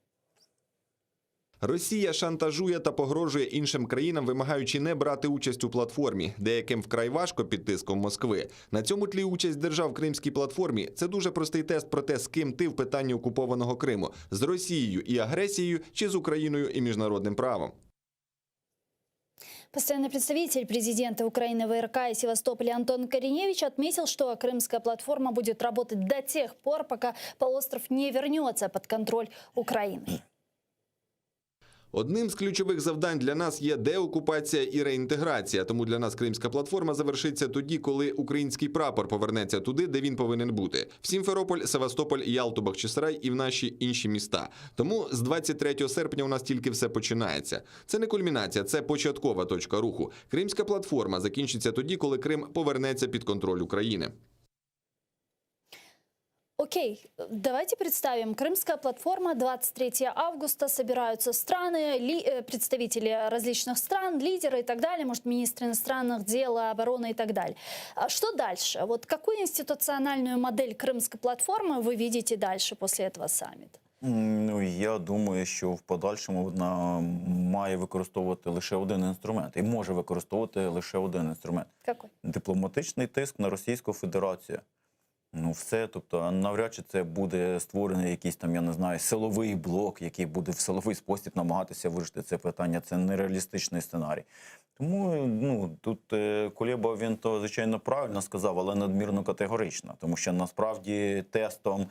Speaker 11: Росія шантажує та погрожує іншим країнам, вимагаючи не брати участь у платформі, деяким вкрай важко під тиском Москви. На цьому тлі участь держав в Кримській платформі – це дуже простий тест про те, з ким ти в питанні окупованого Криму – з Росією і агресією чи з Україною і міжнародним правом.
Speaker 10: Постоянный представитель президента Украины в РК и Севастополе Антон Кориневич отметил, что Крымская платформа будет работать до тех пор, пока полуостров не вернется под контроль Украины.
Speaker 11: Одним з ключових завдань для нас є деокупація і реінтеграція. Тому для нас Кримська платформа завершиться тоді, коли український прапор повернеться туди, де він повинен бути: в Сімферополь, Севастополь, Ялту, Бахчисарай і в наші інші міста. Тому з 23 серпня у нас тільки все починається. Це не кульмінація, це початкова точка руху. Кримська платформа закінчиться тоді, коли Крим повернеться під контроль України.
Speaker 10: Окей, давайте представим. Крымская платформа, 23 августа, собираются страны, представители различных стран, лидеры и так далее, может, министры иностранных дел, обороны и так далее. А что дальше? Вот какую институциональную модель Крымской платформы вы видите дальше после этого саммита?
Speaker 12: Ну, я думаю, що в подальшому вона має використовувати лише один інструмент і може використовувати лише один інструмент.
Speaker 10: Какой?
Speaker 12: Дипломатичний тиск на Російську Федерацію. Ну, все, тобто, навряд чи це буде створений якийсь там, я не знаю, силовий блок, який буде в силовий спосіб намагатися вирішити це питання. Це нереалістичний сценарій. Тому ну, тут Кулеба, він то, звичайно, правильно сказав, але надмірно категорично, тому що насправді тестом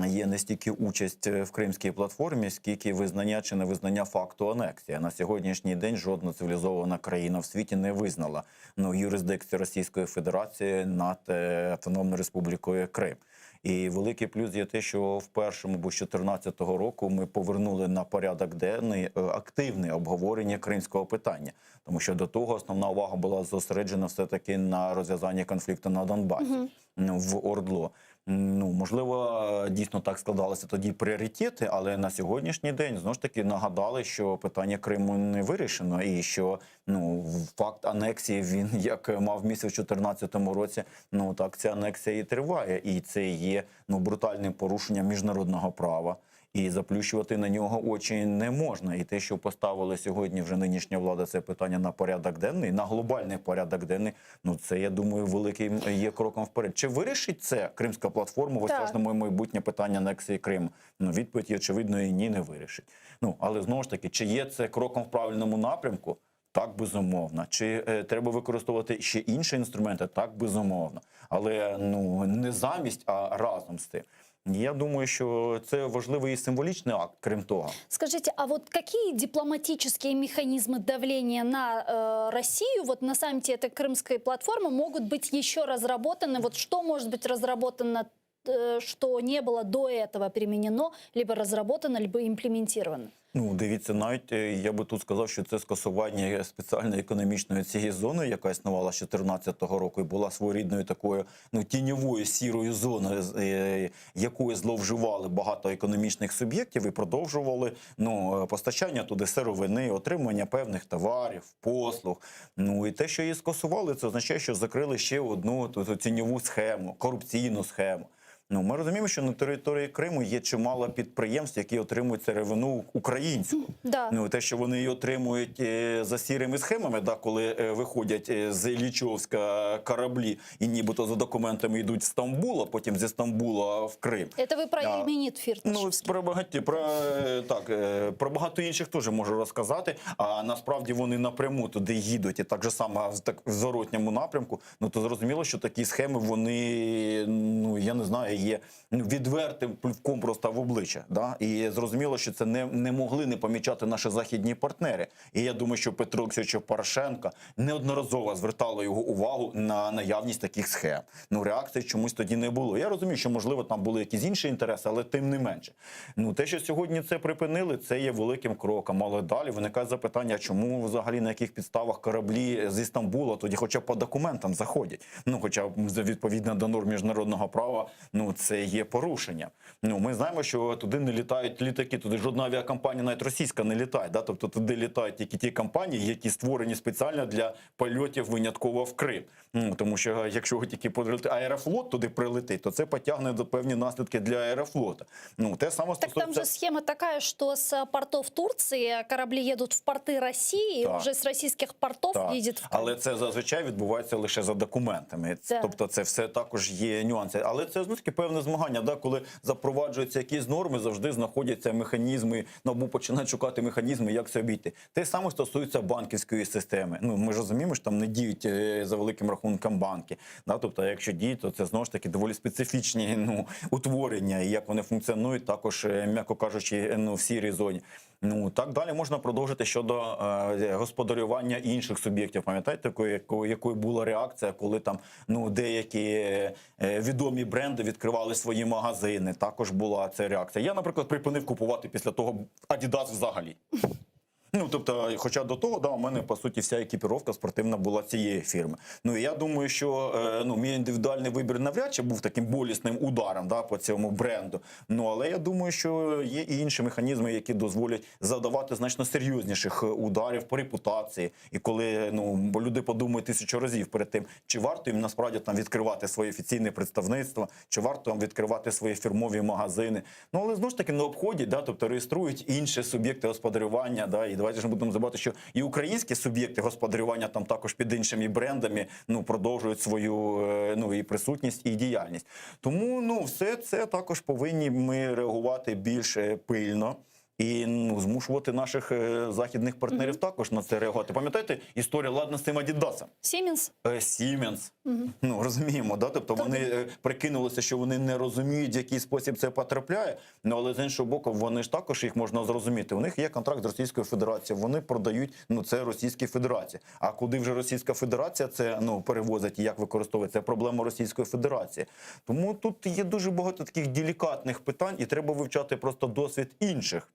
Speaker 12: є не стільки участь в Кримській платформі, скільки визнання чи невизнання факту анексії. На сьогоднішній день жодна цивілізована країна в світі не визнала ну, юрисдикцію Російської Федерації над Автономною Республікою Крим. І великий плюс є те, що в першому, бо з 2014 року ми повернули на порядок денний активне обговорення кримського питання, тому що до того основна увага була зосереджена все-таки на розв'язанні конфлікту на Донбасі. ну, в ОРДЛО. Ну, можливо, дійсно так складалися тоді пріоритети, але на сьогоднішній день знову ж таки нагадали, що питання Криму не вирішено, і що ну факт анексії він як мав місце в 2014 році. Ну так ця анексія і триває, і це є ну брутальним порушенням міжнародного права. І заплющувати на нього очі не можна. І те, що поставили сьогодні вже нинішня влада, це питання на порядок денний, на глобальний порядок денний. Ну це я думаю, великим є кроком вперед. Чи вирішить це Кримська платформа в
Speaker 10: Так.
Speaker 12: осяжному майбутнє питання анексії Криму? Ну відповідь є очевидною, ні, не вирішить. Ну але знову ж таки, чи є це кроком в правильному напрямку? Так, безумовно. Чи е, треба використовувати ще інші інструменти? Так, безумовно. Але ну не замість, а разом з тим. Я думаю, що це важливий і символічний акт, крім того.
Speaker 10: Скажите, а вот какие дипломатические механизмы давления на э, Россию вот на саммите этой крымской платформы могут быть еще разработаны? Вот что может быть разработано, э, что не было до этого применено, либо разработано, либо имплементировано?
Speaker 12: Ну, дивіться, навіть е, я би тут сказав, що це скасування спеціальної економічної цієї зони, яка існувала з 2014 року, і була своєрідною такою ну тіньовою сірою зоною, з- е, якою зловживали багато економічних суб'єктів і продовжували ну е, постачання туди сировини, отримання певних товарів, послуг. Ну і те, що її скасували, це означає, що закрили ще одну ту, ту тіньову схему, корупційну схему. Ну, ми розуміємо, що на території Криму є чимало підприємств, які отримують сировину українську.
Speaker 10: Да.
Speaker 12: Ну, те, що вони її отримують е, за сірими схемами, да, коли е, виходять е, з Іллічовська кораблі і нібито за документами йдуть в Стамбул, а потім зі Стамбула в Крим.
Speaker 10: Это вы про
Speaker 12: А,
Speaker 10: ильменит
Speaker 12: Ну,
Speaker 10: Фирташевский.
Speaker 12: про багаті, про, е, так, е, про багато інших теж можу розказати. А насправді вони напряму туди їдуть, і так же само в, так, в зворотньому напрямку. Ну то зрозуміло, що такі схеми вони, ну я не знаю, є ну, відвертим плювком просто в обличчя. Да? І зрозуміло, що це не, не могли не помічати наші західні партнери. І я думаю, що Петро Олексійович Порошенко неодноразово звертало його увагу на наявність таких схем. Ну, реакції чомусь тоді не було. Я розумію, що можливо там були якісь інші інтереси, але тим не менше. Ну, те, що сьогодні це припинили, це є великим кроком. Але далі виникає запитання, чому взагалі на яких підставах кораблі зі Стамбула тоді, хоча б по документам заходять. Ну, хоча б відповідно до норм міжнародного права, ну це є порушення. Ну, ми знаємо, що туди не літають літаки, туди жодна авіакомпанія, навіть російська, не літає. Да? Тобто туди літають тільки ті компанії, які створені спеціально для польотів винятково в Крим. Ну, тому що е, якщо тільки прилетить аерофлот туди прилетить, то це потягне до певні наслідки для аерофлота. Ну, те саме
Speaker 10: Так там
Speaker 12: стосується...
Speaker 10: же схема такая, что с портов Турции корабли едут в порты России, и
Speaker 12: Так.
Speaker 10: уже с российских портов
Speaker 12: Так.
Speaker 10: едет в Крым.
Speaker 12: Але це зазвичай відбувається лише за документами.
Speaker 10: Так.
Speaker 12: Тобто це все також є нюанси. Але це знову ж таки певне змагання, да, коли запроваджуються якісь норми, завжди знаходяться механізми, ну, або починають шукати механізми, як це обійти. Те саме стосується банківської системи. Ну ми ж розуміємо, що там не діють е, за великим рахунком банки. Да, тобто, якщо діють, то це знову ж таки доволі специфічні ну, утворення, і як вони функціонують, також, е, м'яко кажучи, ну, в сірій зоні. Ну так далі можна продовжити щодо е, господарювання інших суб'єктів. Пам'ятаєте, якою, якою, якою була реакція, коли там ну деякі е, відомі бренди відкривали свої магазини? Також була ця реакція. Я, наприклад, припинив купувати після того Adidas взагалі. Ну, тобто, хоча до того, да, у мене по суті вся екіпіровка спортивна була цієї фірми. Ну і я думаю, що е, ну, мій індивідуальний вибір навряд чи був таким болісним ударом да, по цьому бренду. Ну але я думаю, що є і інші механізми, які дозволять завдавати значно серйозніших е, ударів по репутації. І коли ну бо люди подумають тисячу разів перед тим, чи варто їм насправді там відкривати своє офіційне представництво, чи варто їм відкривати свої фірмові магазини. Ну але знову ж таки не обходять, да, тобто реєструють інші суб'єкти господарювання. Да, і давайте ж не будемо забувати, що і українські суб'єкти господарювання там також під іншими брендами ну продовжують свою е, ну і присутність, і діяльність. Тому ну все це також повинні ми реагувати більш е, пильно. І ну, змушувати наших е, західних партнерів також на це реагувати. Пам'ятаєте історія ладно з цим Адідасом?
Speaker 10: Siemens.
Speaker 12: Е, Сіменс. Ну розуміємо, да? Тобто вони е, прикинулися, що вони не розуміють, в який спосіб це потрапляє. Ну але з іншого боку, вони ж також їх можна зрозуміти. У них є контракт з Російською Федерацією. Вони продають ну це Російській Федерації. А куди вже Російська Федерація це ну перевозить і як використовує, це проблема Російської Федерації. Тому тут є дуже багато таких делікатних питань, і треба вивчати просто досвід інших.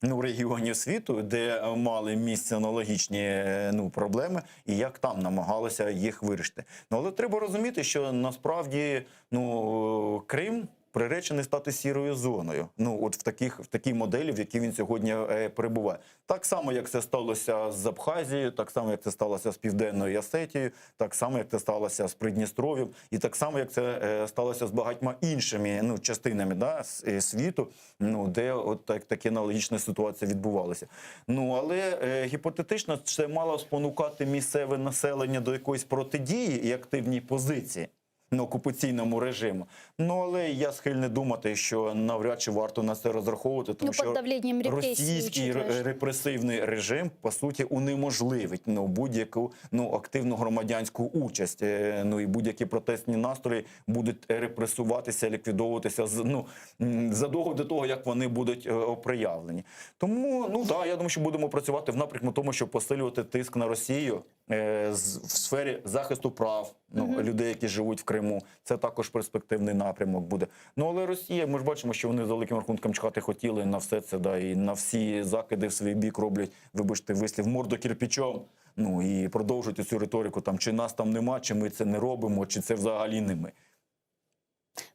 Speaker 12: ну, регіонів світу, де мали місце аналогічні е, ну, проблеми, і як там намагалися їх вирішити. Ну, але треба розуміти, що насправді ну, Крим приречений стати сірою зоною. Ну, от в таких в такій моделі, в якій він сьогодні е, перебуває. Так само, як це сталося з Абхазією, так само, як це сталося з Південною Осетією, так само, як це сталося з Придністров'ям, і так само, як це е, сталося з багатьма іншими ну, частинами да, е, світу, ну, де от так, такі аналогічна ситуація відбувалася. Ну, але е, гіпотетично це мало спонукати місцеве населення до якоїсь протидії і активній позиції ну, окупаційному режиму. Ну але я схильний думати, що навряд чи варто на це розраховувати, тому
Speaker 10: Ну,
Speaker 12: що
Speaker 10: давлением репрессий,
Speaker 12: російський
Speaker 10: учитывая,
Speaker 12: репресивний режим по суті унеможливить ну, будь-яку ну, активну громадянську участь. Е, Ну і будь-які протестні настрої будуть репресуватися, ліквідовуватися з ну задовго до того, як вони будуть е, проявлені. Тому ну да, я думаю, що будемо працювати в напрямку тому, щоб посилювати тиск на Росію е, з- в сфері захисту прав ну, людей, які живуть в Криму. Це також перспективний напрямок буде. Ну але Росія, ми ж бачимо, що вони за великим рахунком чхати хотіли на все це, да, і на всі закиди в свій бік роблять, вибачте, вислів морду кирпичом. Ну і продовжують цю риторику там, чи нас там нема, чи ми це не робимо, чи це взагалі не ми.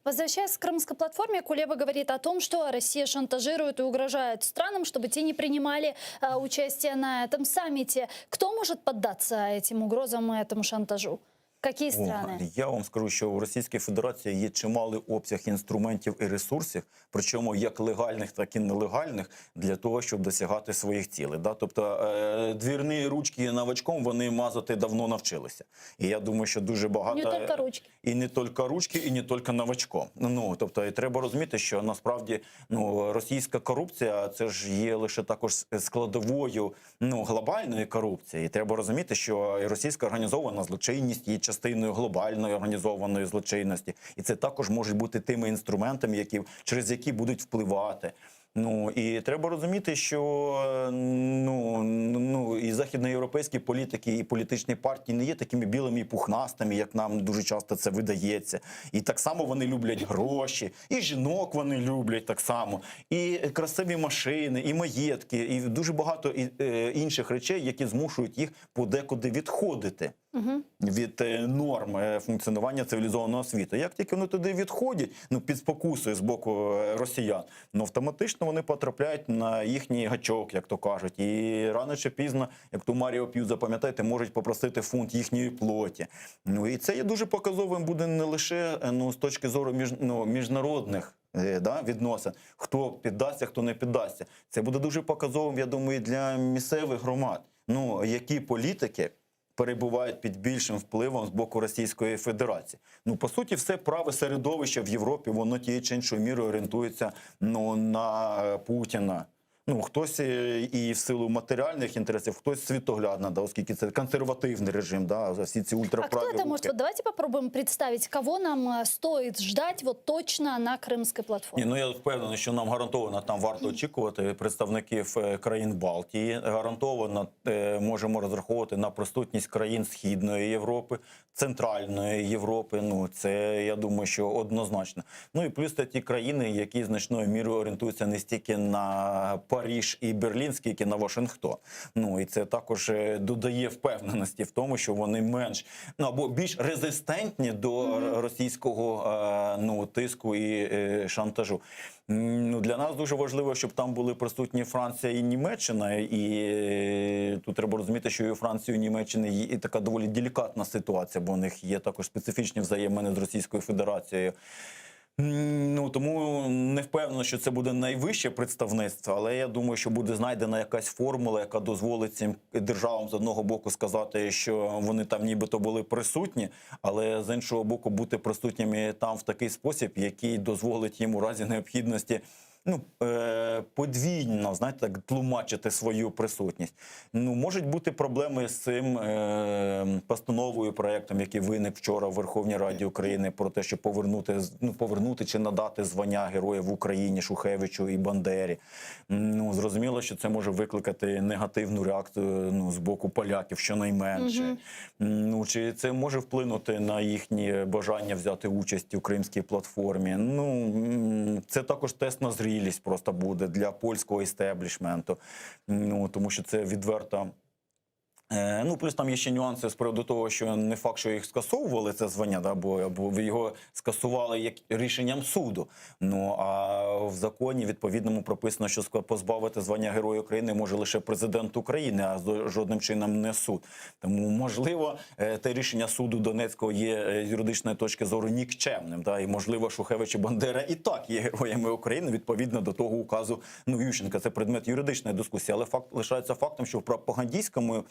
Speaker 10: Возвращаясь к крымской платформе, Кулеба говорит о том, что Россия шантажирует и угрожает странам, чтобы те не принимали э, участие на этом саммите. Кто может поддаться этим угрозам и этому шантажу? Какие страны?
Speaker 12: О, я вам скажу, що у Російській Федерації є чималий обсяг інструментів і ресурсів, причому як легальних, так і нелегальних, для того, щоб досягати своїх цілей. Да? Тобто е, двірні ручки новачком вони мазати давно навчилися. І я думаю, що дуже багато
Speaker 10: Не только ручки.
Speaker 12: І не тільки ручки, і не тільки новачком. Ну тобто, і треба розуміти, що насправді ну російська корупція це ж є лише також складовою ну глобальної корупції. І треба розуміти, що і російська організована злочинність є частиною глобальної організованої злочинності, і це також можуть бути тими інструментами, які через які будуть впливати. Ну і треба розуміти, що ну, ну і західноєвропейські політики, і політичні партії не є такими білими і пухнастими, як нам дуже часто це видається. І так само вони люблять гроші, і жінок вони люблять так само, і красиві машини, і маєтки, і дуже багато е, інших речей, які змушують їх подекуди відходити від е, норм е, функціонування цивілізованого світу. Як тільки вони туди відходять, ну під спокусою з боку е, росіян, ну автоматично вони потрапляють на їхній гачок, як то кажуть. І рано чи пізно, як ту Маріо П'юза, пам'ятаєте, можуть попросити фунт їхньої плоті. Ну і це є дуже показовим буде не лише ну, з точки зору між, ну, міжнародних. Да, відносин, хто піддасться, хто не піддасться. Це буде дуже показовим, я думаю, для місцевих громад. Ну, які політики перебувають під більшим впливом з боку Російської Федерації. Ну, по суті, все праве середовище в Європі, воно тією чи іншою мірою орієнтується ну, на е, Путіна. Ну, хтось е, і в силу матеріальних інтересів, хтось світоглядно, да, оскільки це консервативний режим, да, всі ці
Speaker 10: А кто это может?
Speaker 12: рухи.
Speaker 10: Вот давайте попробуем представить, кого нам э, стоит ждать вот точно на крымской платформе.
Speaker 12: Ні, ну я впевнений, що нам гарантовано там варто очікувати представників е, країн Балтії. Гарантовано можемо розраховувати на присутність країн Східної Європи, Центральної Європи. Ну це я думаю, що однозначно. Ну і плюс це ті країни, які значною мірою орієнтуються не стільки на Паріж і Берлін, скільки на Вашингтон. Ну і це також е, додає впевненості в тому, що вони менш ну або більш резистентні до російського е, ну тиску і е, шантажу. Ну для нас дуже важливо, щоб там були присутні Франція і Німеччина. І тут треба розуміти, що і у Франції, і у Німеччини є і така доволі делікатна ситуація, бо у них є також специфічні взаємини з Російською Федерацією. Ну тому не впевнено, що це буде найвище представництво, але я думаю, що буде знайдена якась формула, яка дозволить цим державам з одного боку сказати, що вони там нібито були присутні, але з іншого боку бути присутніми там в такий спосіб, який дозволить їм у разі необхідності. Ну, е, подвійно, знаєте, так тлумачити свою присутність. Ну, можуть бути проблеми з цим е, постановою, проектом, який виник вчора в Верховній Раді України про те, щоб повернути, ну, повернути чи надати звання героїв в Україні Шухевичу і Бандері. Ну, зрозуміло, що це може викликати негативну реакцію ну, з боку поляків, щонайменше. М, Ну, чи це може вплинути на їхнє бажання взяти участь у кримській платформі? Ну, це також тест на зрілість. прелість просто буде для польського істеблішменту. Ну тому що це відверто. Е, Ну, плюс там є ще нюанси з приводу того, що не факт, що їх скасовували це звання, да, бо або його скасували як рішенням суду. Ну а в законі відповідному прописано, що позбавити звання Героя України може лише президент України, а жодним чином не суд. Тому можливо, е, те рішення суду Донецького є е, з юридичної точки зору нікчемним. Да, і можливо, Шухевич і Бандера і так є героями України відповідно до того указу ну, Ющенка. Це предмет юридичної дискусії, але факт лишається фактом, що в пропагандистському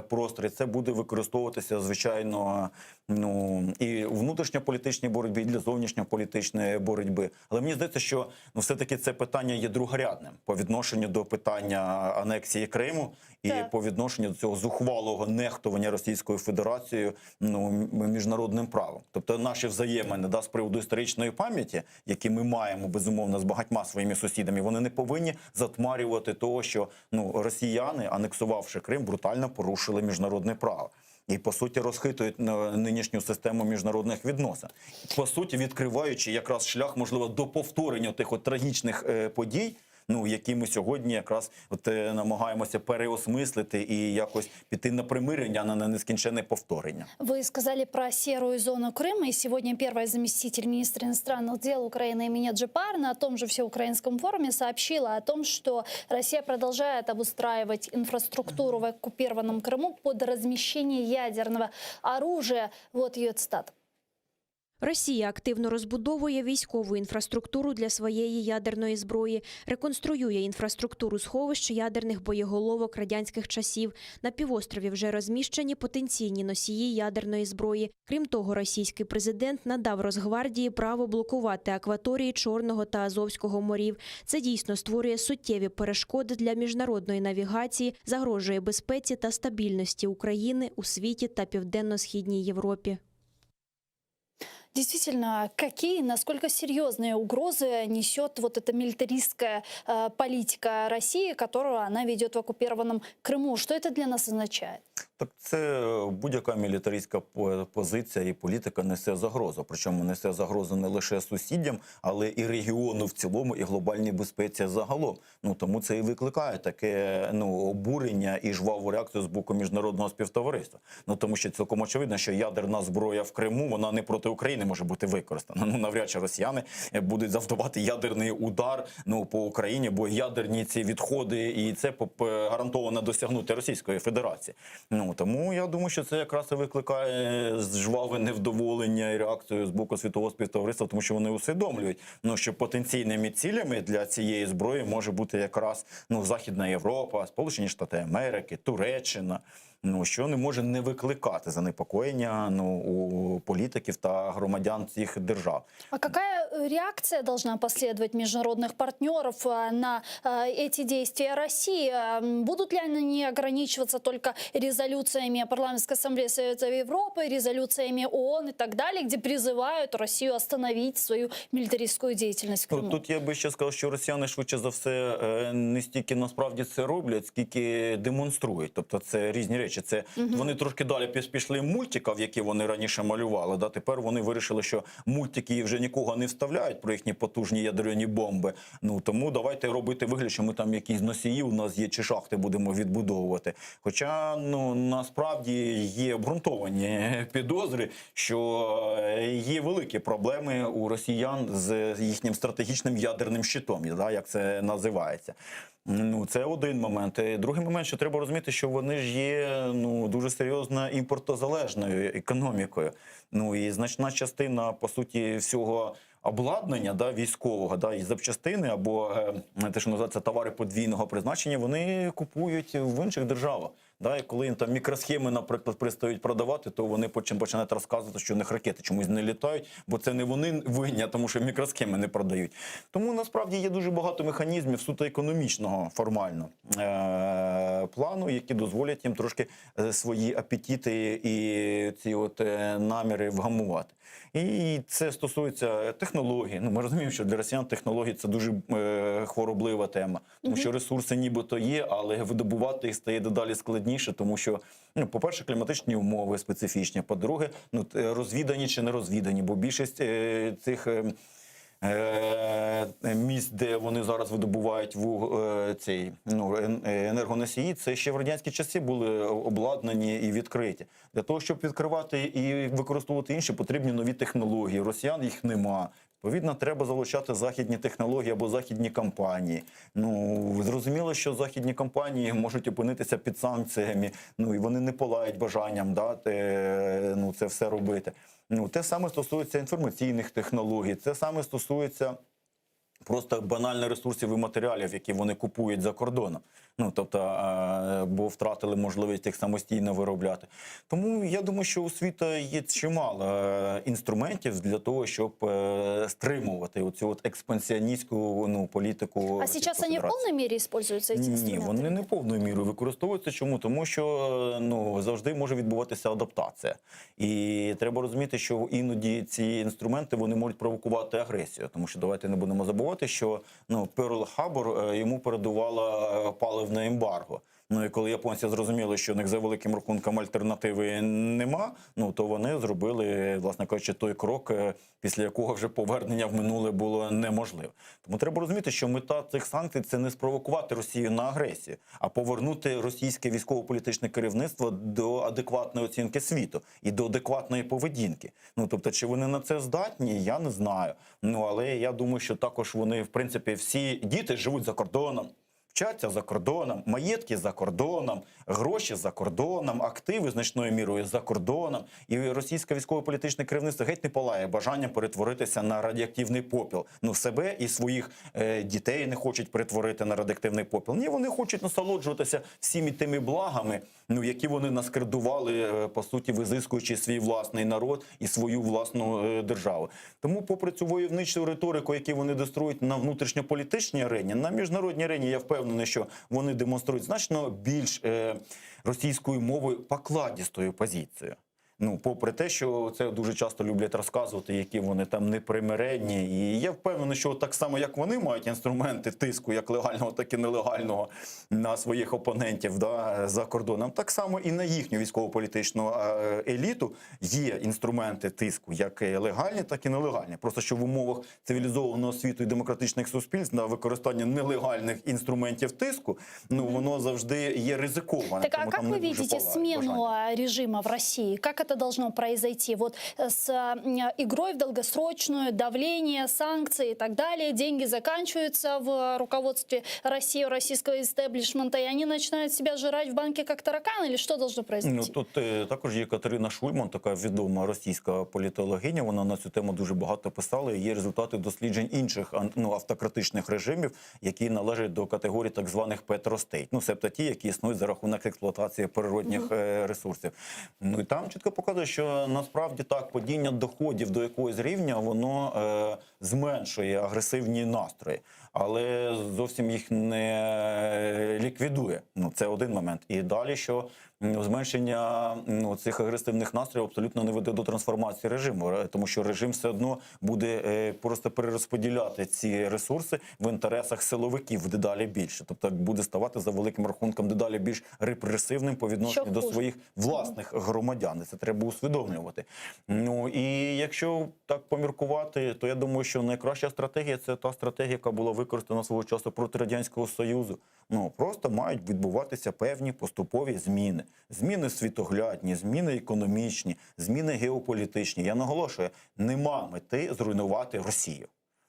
Speaker 12: просторі це буде використовуватися звичайно ну і у внутрішньополітичній боротьбі, і для зовнішньополітичної боротьби. Але мені здається, що ну все-таки це питання є другорядним по відношенню до питання анексії Криму і Так. по відношенню до цього зухвалого нехтування Російською Федерацією ну міжнародним правом. Тобто наші взаємини да, з приводу історичної пам'яті, які ми маємо безумовно з багатьма своїми сусідами, вони не повинні затмарювати того, що ну росіяни, анексувавши Крим, брутально порушили міжнародне право. І по суті розхитують е, нинішню систему міжнародних відносин, по суті, відкриваючи якраз шлях, можливо, до повторення тих от трагічних е, подій, ну які ми сьогодні якраз от е, намагаємося переосмислити і якось піти на примирення, а не на нескінченне повторення.
Speaker 10: Вы сказали про серую зону Крыма, и сегодня первый заместитель министра иностранных дел Украины Эмине Джепар на том же всеукраинском форуме сообщила о том, что Россия продолжает обустраивать инфраструктуру в оккупированном Крыму под размещение ядерного оружия. Вот ее цитата.
Speaker 14: Росія активно розбудовує військову інфраструктуру для своєї ядерної зброї, реконструює інфраструктуру сховищ ядерних боєголовок радянських часів. На півострові вже розміщені потенційні носії ядерної зброї. Крім того, російський президент надав Росгвардії право блокувати акваторії Чорного та Азовського морів. Це дійсно створює суттєві перешкоди для міжнародної навігації, загрожує безпеці та стабільності України у світі та південно-східній Європі.
Speaker 10: Действительно, какие, насколько серьезные угрозы несет вот эта милитаристская э, политика России, которую она ведет в оккупированном Крыму? Что это для нас означает?
Speaker 12: Так це будь-яка мілітаристська позиція і політика несе загрозу. Причому несе загрозу не лише сусідям, але і регіону в цілому, і глобальній безпеці загалом. Ну тому це і викликає таке ну обурення і жваву реакцію з боку міжнародного співтовариства. Ну тому що цілком очевидно, що ядерна зброя в Криму вона не проти України може бути використана. Ну навряд чи росіяни будуть завдавати ядерний удар ну по Україні, бо ядерні ці відходи і це гарантовано досягнути Російської Федерації. Ну тому я думаю, що це якраз і викликає жваве невдоволення і реакцію з боку світового співтовариства, тому що вони усвідомлюють, ну що потенційними цілями для цієї зброї може бути якраз ну Західна Європа, Сполучені Штати Америки, Туреччина. Ну що не може не викликати занепокоєння ну у політиків та громадян цих держав.
Speaker 10: А какая э, реакция должна последовать международных партнеров э, на э, эти действия России? Будут ли они ограничиваться только резолюциями Парламентской ассамблеи Совета Европы, резолюциями ООН и так далее, где призывают Россию остановить свою милитаристскую деятельность в
Speaker 12: Ну, Крыму? тут я би ще сказав, що росіяни швидше за все не стільки насправді це роблять, скільки демонструють. Тобто це різні речі. Це Мгм. вони трошки далі пішли мультиків, які вони раніше малювали. Да? Тепер вони вирішили, що мультики вже нікого не вставляють про їхні потужні ядерні бомби. Ну тому давайте робити вигляд, що ми там якісь носії у нас є чи шахти будемо відбудовувати. Хоча ну насправді є обґрунтовані підозри, що е, є великі проблеми у росіян з їхнім стратегічним ядерним щитом, да, як це називається. Ну, це один момент. І Другий момент, що треба розуміти, що вони ж є ну дуже серйозно імпортозалежною економікою. Ну і значна частина, по суті, всього обладнання да, військового, да, і запчастини або е, те, що називається товари подвійного призначення, вони купують в інших державах. Да, і коли їм там мікросхеми, наприклад, пристають продавати, то вони потім починають розказувати, що у них ракети чомусь не літають, бо це не вони винні, а тому що мікросхеми не продають. Тому насправді є дуже багато механізмів суто економічного формально е- плану, які дозволять їм трошки е, свої апетити і ці от е, наміри вгамувати. І це стосується технологій. Ну, ми розуміємо, що для росіян технології це дуже е, хвороблива тема, тому що ресурси нібито є, але видобувати їх стає дедалі складніше, тому що, ну, по-перше, кліматичні умови специфічні. По-друге, ну, розвідані чи не розвідані, бо більшість е, цих. Місць, де вони зараз видобувають цей, ну, енергоносії, це ще в радянські часи були обладнані і відкриті. Для того, щоб відкривати і використовувати інші, потрібні нові технології. Росіян їх нема. Відповідно, треба залучати західні технології або західні компанії. Ну, зрозуміло, що західні компанії можуть опинитися під санкціями, ну і вони не палають бажанням да, те, ну, це все робити. Ну, те саме стосується інформаційних технологій, це саме стосується просто банально ресурсів і матеріалів, які вони купують за кордоном. Ну, тобто, е, бо втратили можливість їх самостійно виробляти. Тому я думаю, що у світу є чимало е, інструментів для того, щоб е, стримувати оцю от експансіоністську ну, політику.
Speaker 10: А сейчас
Speaker 12: Російської
Speaker 10: они в
Speaker 12: Федерації.
Speaker 10: полной мере используются, эти
Speaker 12: Ні,
Speaker 10: инструменты?
Speaker 12: вони не повною мірою використовуються. Чому? Тому що ну, завжди може відбуватися адаптація. І треба розуміти, що іноді ці інструменти вони можуть провокувати агресію. Тому що давайте не будемо забувати, що ну, Перл Хабор е, йому передувала е, паливне ембарго. Ну і коли японці зрозуміли, що у них за великим рахунком альтернативи нема, ну то вони зробили, власне кажучи, той крок, е, після якого вже повернення в минуле було неможливе. Тому треба розуміти, що мета цих санкцій це не спровокувати Росію на агресію, а повернути російське військово-політичне керівництво до адекватної оцінки світу і до адекватної поведінки. Ну тобто, чи вони на це здатні, я не знаю. Ну але я думаю, що також вони, в принципі, всі діти живуть за кордоном. Вчаться за кордоном, маєтки за кордоном, гроші за кордоном, активи значною мірою за кордоном. І російське військово-політичне керівництво геть не палає бажанням перетворитися на радіоактивний попіл. Ну себе і своїх е, дітей не хочуть перетворити на радіоактивний попіл. Ні, вони хочуть насолоджуватися всіми тими благами, ну які вони наскредували, е, по суті, визискуючи свій власний народ і свою власну е, державу. Тому, попри цю войовничу риторику, яку вони демонструють на внутрішньополітичній арені, на міжнародній арені, я впевнений, що вони демонструють значно більш е, російською мовою покладістою позицію. Ну, попри те, що це дуже часто люблять розказувати, які вони там непримиренні. І я впевнений, що так само, як вони мають інструменти тиску, як легального, так і нелегального на своїх опонентів да, за кордоном, так само і на їхню військово-політичну е, еліту є інструменти тиску, як легальні, так і нелегальні. Просто що в умовах цивілізованого світу і демократичних суспільств на використання нелегальних інструментів тиску, ну воно завжди є ризикованим.
Speaker 10: Так а
Speaker 12: тому
Speaker 10: как
Speaker 12: там не
Speaker 10: вы
Speaker 12: дуже
Speaker 10: видите
Speaker 12: палає
Speaker 10: смену
Speaker 12: бажання.
Speaker 10: а, режима в России? Как это должно произойти? Вот э, с м, игрой в долгосрочную, давление, санкции и так далее, деньги заканчиваются в руководстве России, российского истеблишмента, и они начинают себя жрать в банке как тараканы, или что должно произойти?
Speaker 12: Ну тут е, також є Катерина Шульман, така відома російська політологиня. Вона на цю тему дуже багато писала. І Є результати досліджень інших ан- ну, автократичних режимів, які належать до категорії так званих петростейт. Ну, себто ті, які існують за рахунок експлуатації природних е, ресурсів. Ну і там чітко показує, що насправді так падіння доходів до якогось рівня воно е, зменшує агресивні настрої, але зовсім їх не ліквідує. Ну це один момент. І далі, що м, зменшення ну, цих агресивних настроїв абсолютно не веде до трансформації режиму, е, тому що режим все одно буде е, просто перерозподіляти ці ресурси в інтересах силовиків дедалі більше. Тобто буде ставати за великим рахунком дедалі більш репресивним по відношенню
Speaker 10: Що
Speaker 12: до
Speaker 10: хуже.
Speaker 12: своїх власних громадян. І Це треба усвідомлювати. Ну і якщо так поміркувати, то я думаю, що найкраща стратегія це та стратегія, яка була використана свого часу проти радянського союзу. Ну просто мають відбуватися певні поступові зміни. Зміни світоглядні, зміни економічні, зміни геополітичні. Я наголошую, нема мети зруйнувати Росію.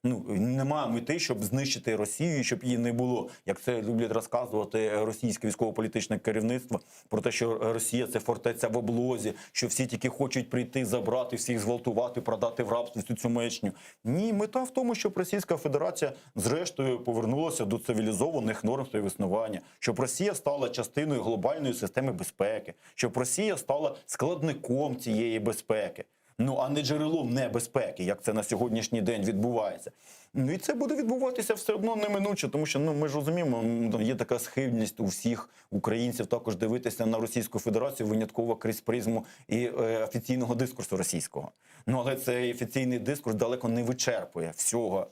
Speaker 12: Ну немає мети, щоб знищити Росію, щоб її не було. Як це люблять розказувати російське військово-політичне керівництво про те, що Росія це фортеця в облозі, що всі тільки хочуть прийти, забрати всіх, зґвалтувати, продати в рабство всю цю маячню. Ні, мета в тому, щоб Російська Федерація зрештою повернулася до цивілізованих норм співіснування, щоб Росія стала частиною глобальної системи безпеки, щоб Росія стала складником цієї безпеки. Ну, а не джерелом небезпеки, як це на сьогоднішній день відбувається. Ну і це буде відбуватися все одно неминуче, тому що ну ми ж розуміємо, м, ну, є така схильність у всіх українців також дивитися на Російську Федерацію винятково крізь призму і е, офіційного дискурсу російського. Ну але цей офіційний дискурс далеко не вичерпує всього.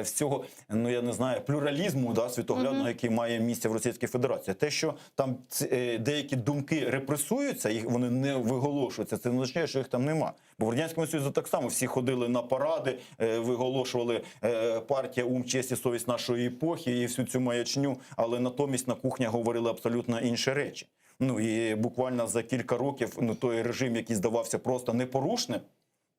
Speaker 12: всього, ну я не знаю, плюралізму да, світоглядного, який має місце в Російській Федерації. Те, що там деякі думки репресуються, їх вони не виголошуються, це не означає, що їх там нема. Бо в Радянському Союзі так само всі ходили на паради, виголошували партія ум, честь і совість нашої епохи і всю цю маячню, але натомість на кухнях говорили абсолютно інші речі. Ну і буквально за кілька років ну, той режим, який здавався просто непорушним,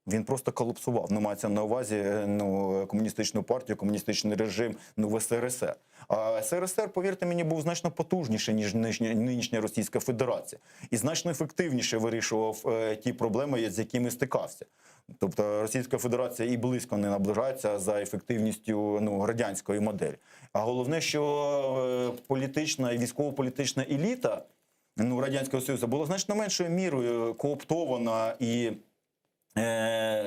Speaker 12: він просто колапсував. Ну, мається на увазі ну, комуністичну партію, комуністичний режим ну, в СРСР. А СРСР, повірте мені, був значно потужніший, ніж нинішня, нинішня Російська Федерація. І значно ефективніше вирішував ті проблеми, з якими стикався. Тобто Російська Федерація і близько не наближається за ефективністю ну, радянської моделі. А головне, що політична і військово-політична еліта ну, Радянського Союзу була значно меншою мірою кооптована і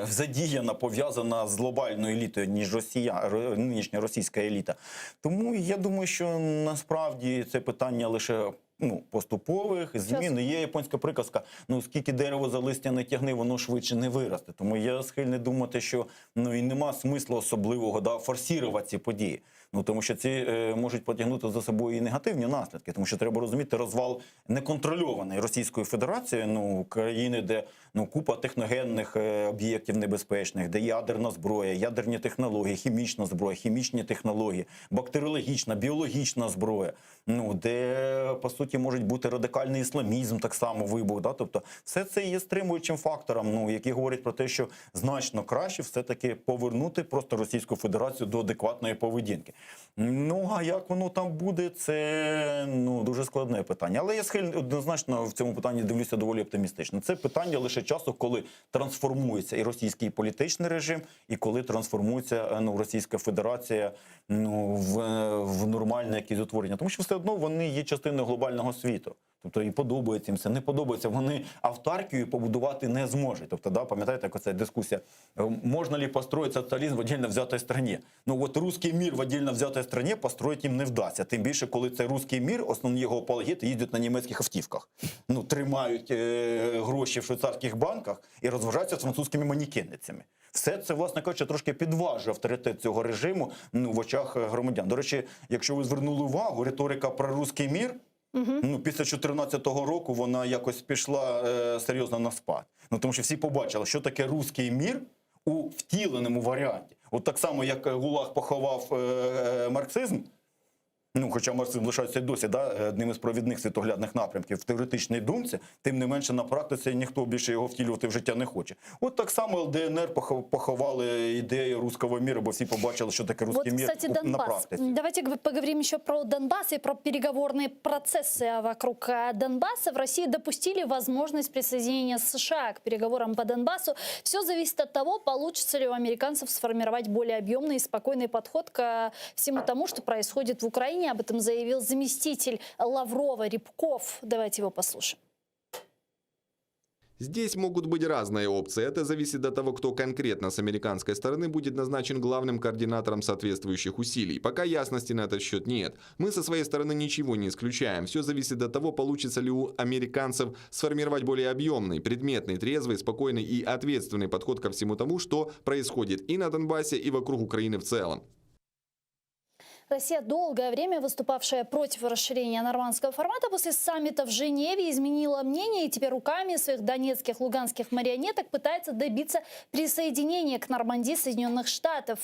Speaker 12: задіяна, пов'язана з глобальною елітою, ніж Росія, нинішня російська еліта. Тому я думаю, що насправді це питання лише ну, поступових змін. Є японська приказка, ну, скільки дерево за листя не тягни, воно швидше не виросте. Тому я схильний думати, що ну, і нема смислу особливого да, форсувати ці події. Ну, тому що ці можуть потягнути за собою і негативні наслідки, тому що треба розуміти, розвал неконтрольований Російською Федерацією, ну, країни, де ну, купа техногенних об'єктів небезпечних, де ядерна зброя, ядерні технології, хімічна зброя, хімічні технології, бактеріологічна, біологічна зброя, ну, де, по суті, можуть бути радикальний ісламізм, так само вибух. Да? Тобто все це є стримуючим фактором, ну, який говорить про те, що значно краще все-таки повернути просто Російську Федерацію до адекватної поведінки. Ну, а як воно там буде, це ну, дуже складне питання. Але я схильний однозначно в цьому питанні дивлюся доволі оптимістично. Це питання лише часу, коли трансформується і російський політичний режим, і коли трансформується ну, Російська Федерація ну, в, в нормальне якесь утворення. Тому що все одно вони є частиною глобального світу. Тобто і подобається їм це, не подобається. Вони автаркію побудувати не зможуть. Тобто, да, пам'ятаєте, як оця дискусія, можно ли построить социализм в отдельно взятой стране? Ну от русский мир в отдельно взятой стране построить їм не вдасться. Тим більше, коли цей русский мир, основні його апологети їздять на німецьких автівках. Ну, тримають гроші в швейцарських банках і розважаються з французькими манекенницями. Все це, власне кажучи, трошки підважує авторитет цього режиму ну, в очах громадян. До речі, якщо ви звернули увагу, риторика про русский мир Ну, після 2014 року вона якось пішла серйозно на спад. Ну, тому що всі побачили, що таке русский мир у втіленому варіанті. От так само, як ГУЛАГ поховав марксизм, ну, хоча марксизм лишається й досі да, одним із провідних світоглядних напрямків в теоретичній думці, тим не менше на практиці ніхто більше його втілювати в життя не хоче. От так само ЛДНР поховали ідею русского мира, бо всі побачили, що таке русский
Speaker 10: Вот,
Speaker 12: мир
Speaker 10: кстати,
Speaker 12: на
Speaker 10: Донбасс.
Speaker 12: практиці.
Speaker 10: Давайте поговорим еще про Донбасс и про переговорные процессы вокруг Донбасса. В России допустили возможность присоединения США к переговорам по Донбассу. Все зависит от того, получится ли у американцев сформировать более объемный и спокойный подход к всему тому, что происходит в Украине. Об этом заявил заместитель Лаврова Рябков. Давайте его послушаем.
Speaker 11: Здесь могут быть разные опции. Это зависит от того, кто конкретно с американской стороны будет назначен главным координатором соответствующих усилий. Пока ясности на этот счет нет. Мы со своей стороны ничего не исключаем. Все зависит от того, получится ли у американцев сформировать более объемный, предметный, трезвый, спокойный и ответственный подход ко всему тому, что происходит и на Донбассе, и вокруг Украины в целом.
Speaker 10: Россия, долгое время выступавшая против расширения нормандского формата, после саммита в Женеве изменила мнение и теперь руками своих донецких, луганских марионеток пытается добиться присоединения к Нормандии Соединенных Штатов.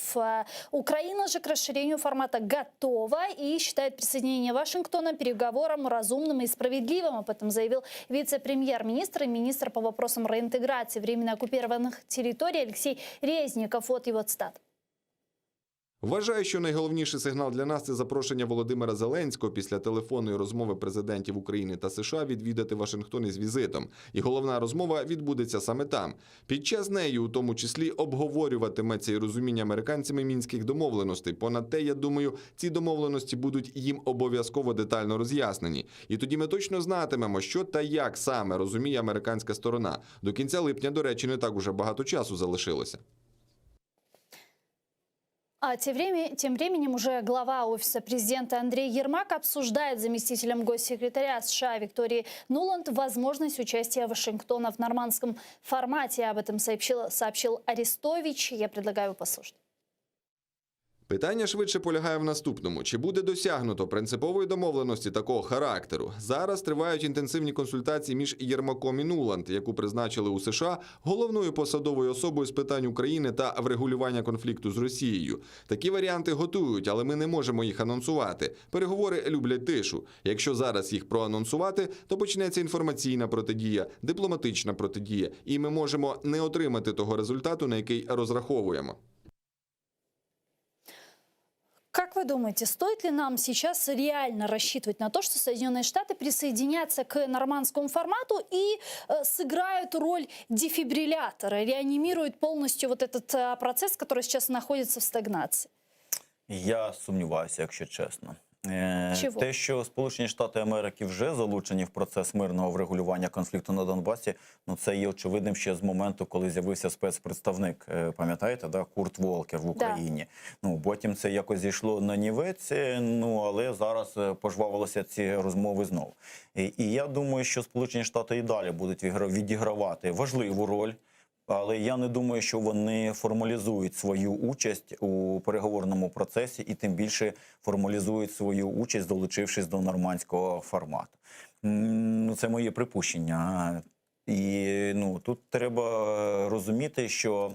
Speaker 10: Украина же к расширению формата готова и считает присоединение Вашингтона переговором разумным и справедливым. Об этом заявил вице-премьер-министр и министр по вопросам реинтеграции временно оккупированных территорий Алексей Резников. Вот его цитата.
Speaker 11: Вважаю, що найголовніший сигнал для нас це запрошення Володимира Зеленського після телефонної розмови президентів України та США відвідати Вашингтон із візитом. І головна розмова відбудеться саме там. Під час неї, у тому числі, обговорюватиметься і розуміння американцями мінських домовленостей. Понад те, я думаю, ці домовленості будуть їм обов'язково детально роз'яснені. І тоді ми точно знатимемо, що та як саме розуміє американська сторона. До кінця липня, до речі, не так уже багато часу залишилося.
Speaker 10: А тем, время, тем временем уже глава офиса президента Андрей Ермак обсуждает с заместителем госсекретаря США Викторией Нуланд возможность участия Вашингтона в нормандском формате. Об этом сообщил, сообщил Арестович. Я предлагаю послушать.
Speaker 11: Питання швидше полягає в наступному: чи буде досягнуто принципової домовленості такого характеру? Зараз тривають інтенсивні консультації між Єрмаком і Нуланд, яку призначили у США головною посадовою особою з питань України та врегулювання конфлікту з Росією. Такі варіанти готують, але ми не можемо їх анонсувати. Переговори люблять тишу. Якщо зараз їх проанонсувати, то почнеться інформаційна протидія, дипломатична протидія, і ми можемо не отримати того результату, на який розраховуємо.
Speaker 10: Как вы думаете, стоит ли нам сейчас реально рассчитывать на то, что Соединенные Штаты присоединятся к нормандскому формату и э, сыграют роль дефибриллятора, реанимируют полностью вот этот э, процесс, который сейчас находится в стагнации?
Speaker 12: Я сумніваюся, якщо чесно. Е,
Speaker 10: Чого?
Speaker 12: Те, що Сполучені Штати Америки вже залучені в процес мирного врегулювання конфлікту на Донбасі, ну це є очевидним ще з моменту, коли з'явився спецпредставник, е, пам'ятаєте, да, Курт Волкер в Україні. Ну потім це якось зійшло на нівець, е, ну але зараз е, пожвавилися ці розмови знову. І, і я думаю, що Сполучені Штати і далі будуть відгра- відігравати важливу роль. Але я не думаю, що вони формалізують свою участь у переговорному процесі і тим більше формалізують свою участь, долучившись до нормандського формату. М, Ну, це моє припущення. І ну, тут треба розуміти, що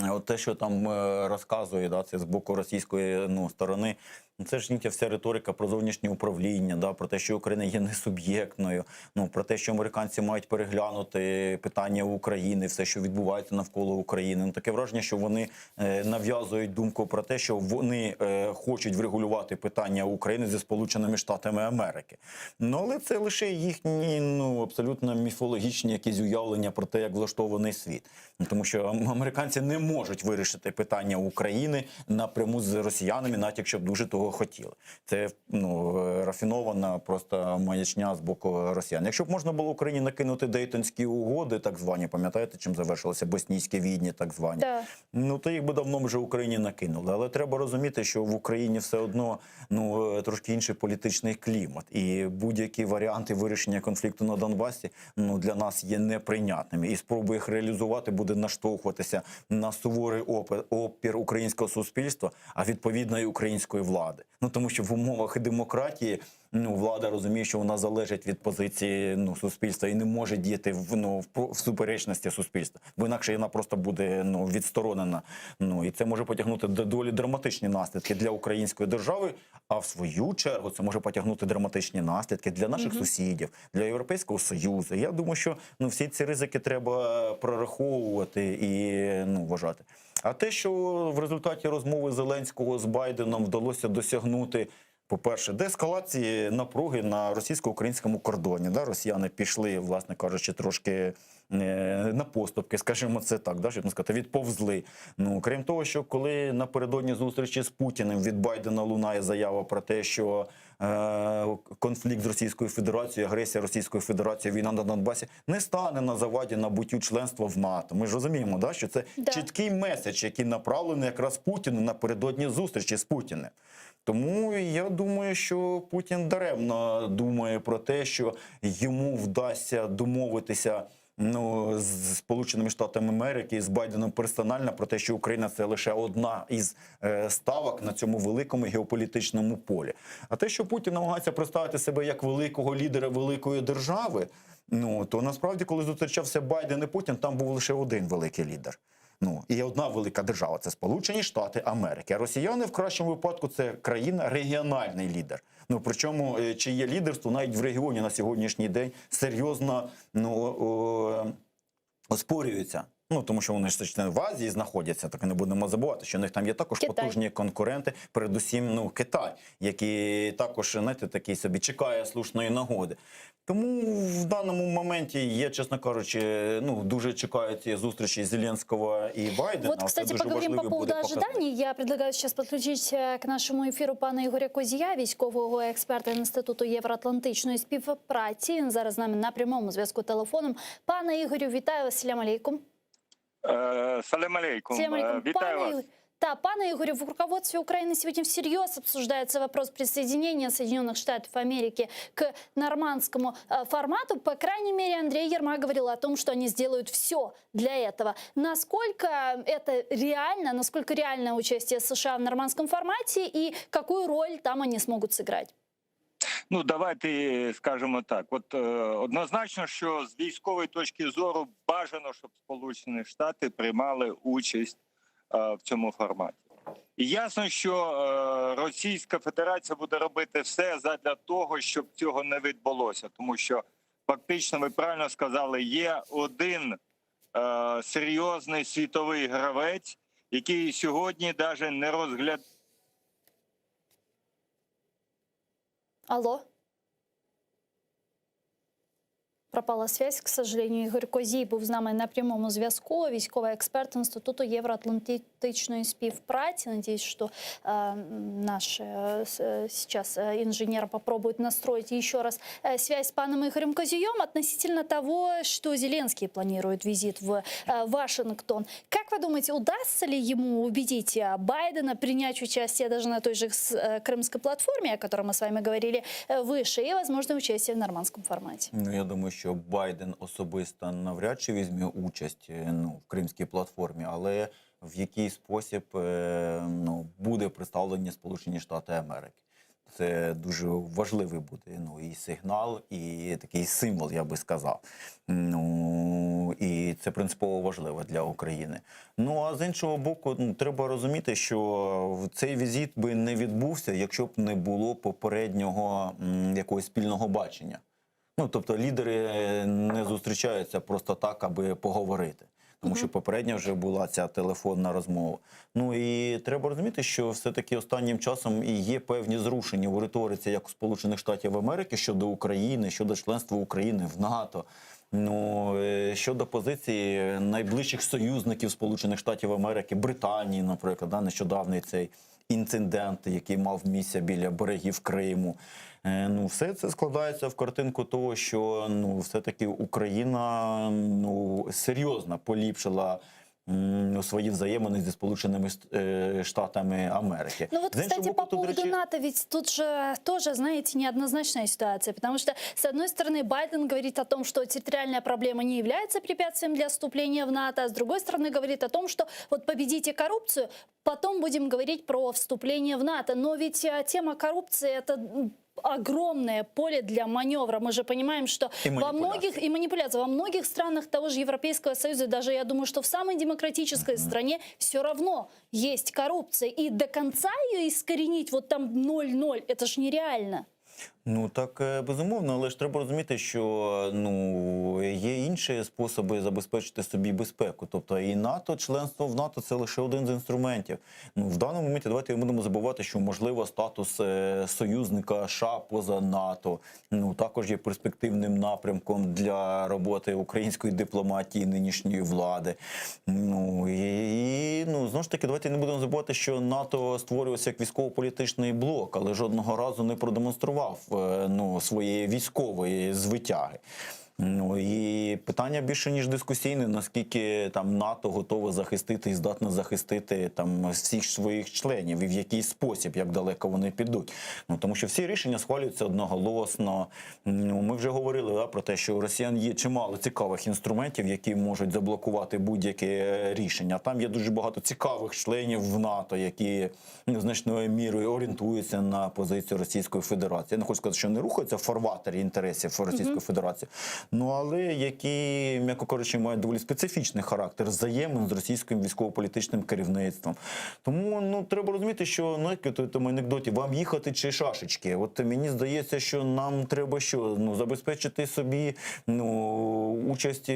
Speaker 12: Е, От те, що там е, розказує, да, це з боку російської ну, сторони, ну, це ж ніяка вся риторика про зовнішнє управління, да, про те, що Україна є несуб'єктною, ну, про те, що американці мають переглянути питання України, все, що відбувається навколо України. Ну, таке враження, що вони е, нав'язують думку про те, що вони е, хочуть врегулювати питання України зі Сполученими Штатами Америки. Ну, але це лише їхні ну, абсолютно міфологічні якісь уявлення про те, як влаштований світ. Ну, Тому що американці не можуть вирішити питання України напряму з росіянами, навіть якщо б дуже того хотіли. Це ну, е, рафінована просто маячня з боку росіян. Якщо б можна було Україні накинути Дейтонські угоди, так звані, пам'ятаєте, чим завершилися боснійські війни, так звані.
Speaker 10: Да.
Speaker 12: Ну, то їх би давно вже Україні накинули. Але треба розуміти, що в Україні все одно ну, е, трошки інший політичний клімат. І будь-які варіанти вирішення конфлікту на Донбасі ну, для нас є неприйнятними. І спроби їх реалізувати буде наштовхуватися на суворий опір, опір українського суспільства, а відповідно і української влади. Ну тому що в умовах демократії ну, влада розуміє, що вона залежить від позиції ну, суспільства і не може діяти в, ну, в, в суперечності суспільства, бо інакше вона просто буде ну, відсторонена. Ну і це може потягнути до доволі драматичні наслідки для української держави. А в свою чергу це може потягнути драматичні наслідки для наших сусідів, для Європейського Союзу. Я думаю, що ну, всі ці ризики треба прораховувати і ну, вважати. А те, що в результаті розмови Зеленського з Байденом вдалося досягнути. По-перше, деескалації напруги на російсько-українському кордоні. Да? Росіяни пішли, власне кажучи, трошки е, на поступки, скажімо це так, да? щоб не сказати, відповзли. Ну, крім того, що коли напередодні зустрічі з Путіним від Байдена лунає заява про те, що е, конфлікт з Російською Федерацією, агресія Російської Федерації, війна на Донбасі не стане на заваді набуттю членства в НАТО. Ми ж розуміємо, да, що це
Speaker 10: Да.
Speaker 12: чіткий меседж, який направлений якраз Путіну напередодні зустрічі з Путіним. Тому я думаю, що Путін даремно думає про те, що йому вдасться домовитися. Ну, з Сполученими Штатами Америки і з Байденом персонально про те, що Україна це лише одна із е, ставок на цьому великому геополітичному полі. А те, що Путін намагається представити себе як великого лідера великої держави, ну то насправді, коли зустрічався Байден і Путін, там був лише один великий лідер. Ну і одна велика держава це Сполучені Штати Америки. А росіяни в кращому випадку це країна регіональний лідер. Ну причому е, чи є лідерство навіть в регіоні на сьогоднішній день серйозно ну, о, оспорюється. Ну тому що вони ж це в Азії знаходяться, так і не будемо забувати, що у них там є також
Speaker 10: Китай.
Speaker 12: потужні конкуренти, передусім ну Китай, який також знаєте, такий собі чекає слушної нагоди. Тому в даному моменті я, чесно кажучи, ну дуже чекаю цієї зустрічі Зеленського і Байдена.
Speaker 10: Вот,
Speaker 12: Це
Speaker 10: кстати,
Speaker 12: дуже
Speaker 10: поговорим по
Speaker 12: важливий
Speaker 10: поводу
Speaker 12: буде показник.
Speaker 10: ожиданий. Я предлагаю сейчас подключить э, к нашему эфиру пана Ігоря Козія, військового експерта Інституту євроатлантичної співпраці. Він зараз з нами на прямому зв'язку телефоном. Пане Ігорю, вітаю вас. Салям алейкум.
Speaker 15: Е, Салям алейкум.
Speaker 10: Салям алейкум.
Speaker 15: Е, Вітаю
Speaker 10: Пане
Speaker 15: вас.
Speaker 10: Ігорю, Пане Игорю, в руководстве Украины сегодня всерьез обсуждается вопрос присоединения Соединенных Штатов Америки к нормандскому э, формату. По крайней мере, Андрей Ермак говорил о том, что они сделают все для этого. Насколько это реально, насколько реально участие США в нормандском формате и какую роль там они смогут сыграть?
Speaker 15: Ну, давайте скажемо так. От е, однозначно, що з військової точки зору бажано, щоб Сполучені Штати приймали участь е, в цьому форматі. І ясно, що е, Російська Федерація буде робити все задля того, щоб цього не відбулося, тому що фактично, ви правильно сказали, є один е, серйозний світовий гравець, який сьогодні навіть не розглядає.
Speaker 10: Алло. Пропала связь, к сожалению. Ігор Козій був з нами на прямому зв'язку. Військовий експерт Інституту євроатлантичної співпраці. Надеюсь, что э, наш э, сейчас э, инженер попробует настроить еще раз э, связь с паном Игорем Козием относительно того, что Зеленский планирует визит в э, Вашингтон. Как вы думаете, удастся ли ему убедить э, Байдена принять участие даже на той же э, крымской платформе, о которой мы с вами говорили э, выше, и, возможно, участие в нормандском формате?
Speaker 12: Ну, я думаю, що Байден особисто навряд чи візьме участь е, ну, в кримській платформі, але в який спосіб е, ну, буде представлені Сполучені Штати Америки. Це дуже важливий буде ну, і сигнал, і такий символ, я би сказав. Ну, і це принципово важливо для України. Ну а з іншого боку, ну, треба розуміти, що цей візит би не відбувся, якщо б не було попереднього м, якогось спільного бачення. Ну, тобто лідери не зустрічаються просто так, аби поговорити. Тому що попередньо вже була ця телефонна розмова. Ну і треба розуміти, що все-таки останнім часом і є певні зрушення у риториці як у Сполучених Штатів Америки щодо України, щодо членства України в НАТО. Ну е, щодо позиції найближчих союзників Сполучених Штатів Америки, Британії, наприклад, да, нещодавний цей інцидент, який мав місце біля берегів Криму. Е, Ну, все це складається в картинку того, що ну, все-таки Україна ну, серйозно поліпшила м, свої взаємини зі Сполученими е, Штатами Америки.
Speaker 10: Ну вот,
Speaker 12: З іншого
Speaker 10: кстати,
Speaker 12: боку,
Speaker 10: по
Speaker 12: тут, до
Speaker 10: поводу
Speaker 12: речі,
Speaker 10: НАТО, ведь тут же тоже, знаете, неоднозначная ситуация, потому что, с одной стороны, Байден говорит о том, что территориальная проблема не является препятствием для вступления в НАТО, а с другой стороны, говорит о том, что вот победите коррупцию, потом будем говорить про вступление в НАТО. Но ведь э, тема коррупции – это м, огромное поле для маневра. Мы же понимаем, что
Speaker 12: И
Speaker 10: во многих и манипуляция во многих странах того же Европейского Союза, даже я думаю, что в самой демократической стране все равно есть коррупция. И до конца ее искоренить вот там 0,0, это же нереально.
Speaker 12: Ну так е, безумовно, але ж треба розуміти, що ну є інші способи забезпечити собі безпеку. Тобто і НАТО, членство в НАТО це лише один з інструментів. Ну в даному моменті давайте не будемо забувати, що можливо статус е, союзника США поза НАТО ну також є перспективним напрямком для роботи української дипломатії нинішньої влади. Ну і, і ну знову ж таки, давайте не будемо забувати, що НАТО створювався як військово-політичний блок, але жодного разу не продемонстрував е, ну, своєї військової звитяги. Ну і питання більше ніж дискусійне, наскільки там НАТО готове захистити і здатне захистити там всіх своїх членів, і в який спосіб, як далеко вони підуть. Ну тому що всі рішення схвалюються одноголосно. Ну ми вже говорили да, про те, що у росіян є чимало цікавих інструментів, які можуть заблокувати будь-яке е, рішення. Там є дуже багато цікавих членів в НАТО, які ну, значною мірою орієнтуються на позицію Російської Федерації. Я не хочу сказати, що не рухаються в фарватері інтересів Російської
Speaker 16: Мгм.
Speaker 12: Федерації, ну але які, м'яко кажучи, мають доволі специфічний характер взаємин з російським військово-політичним керівництвом. Тому ну треба розуміти, що ну як у тому анекдоті, вам їхати чи шашечки. От мені здається, що нам треба що ну забезпечити собі ну участь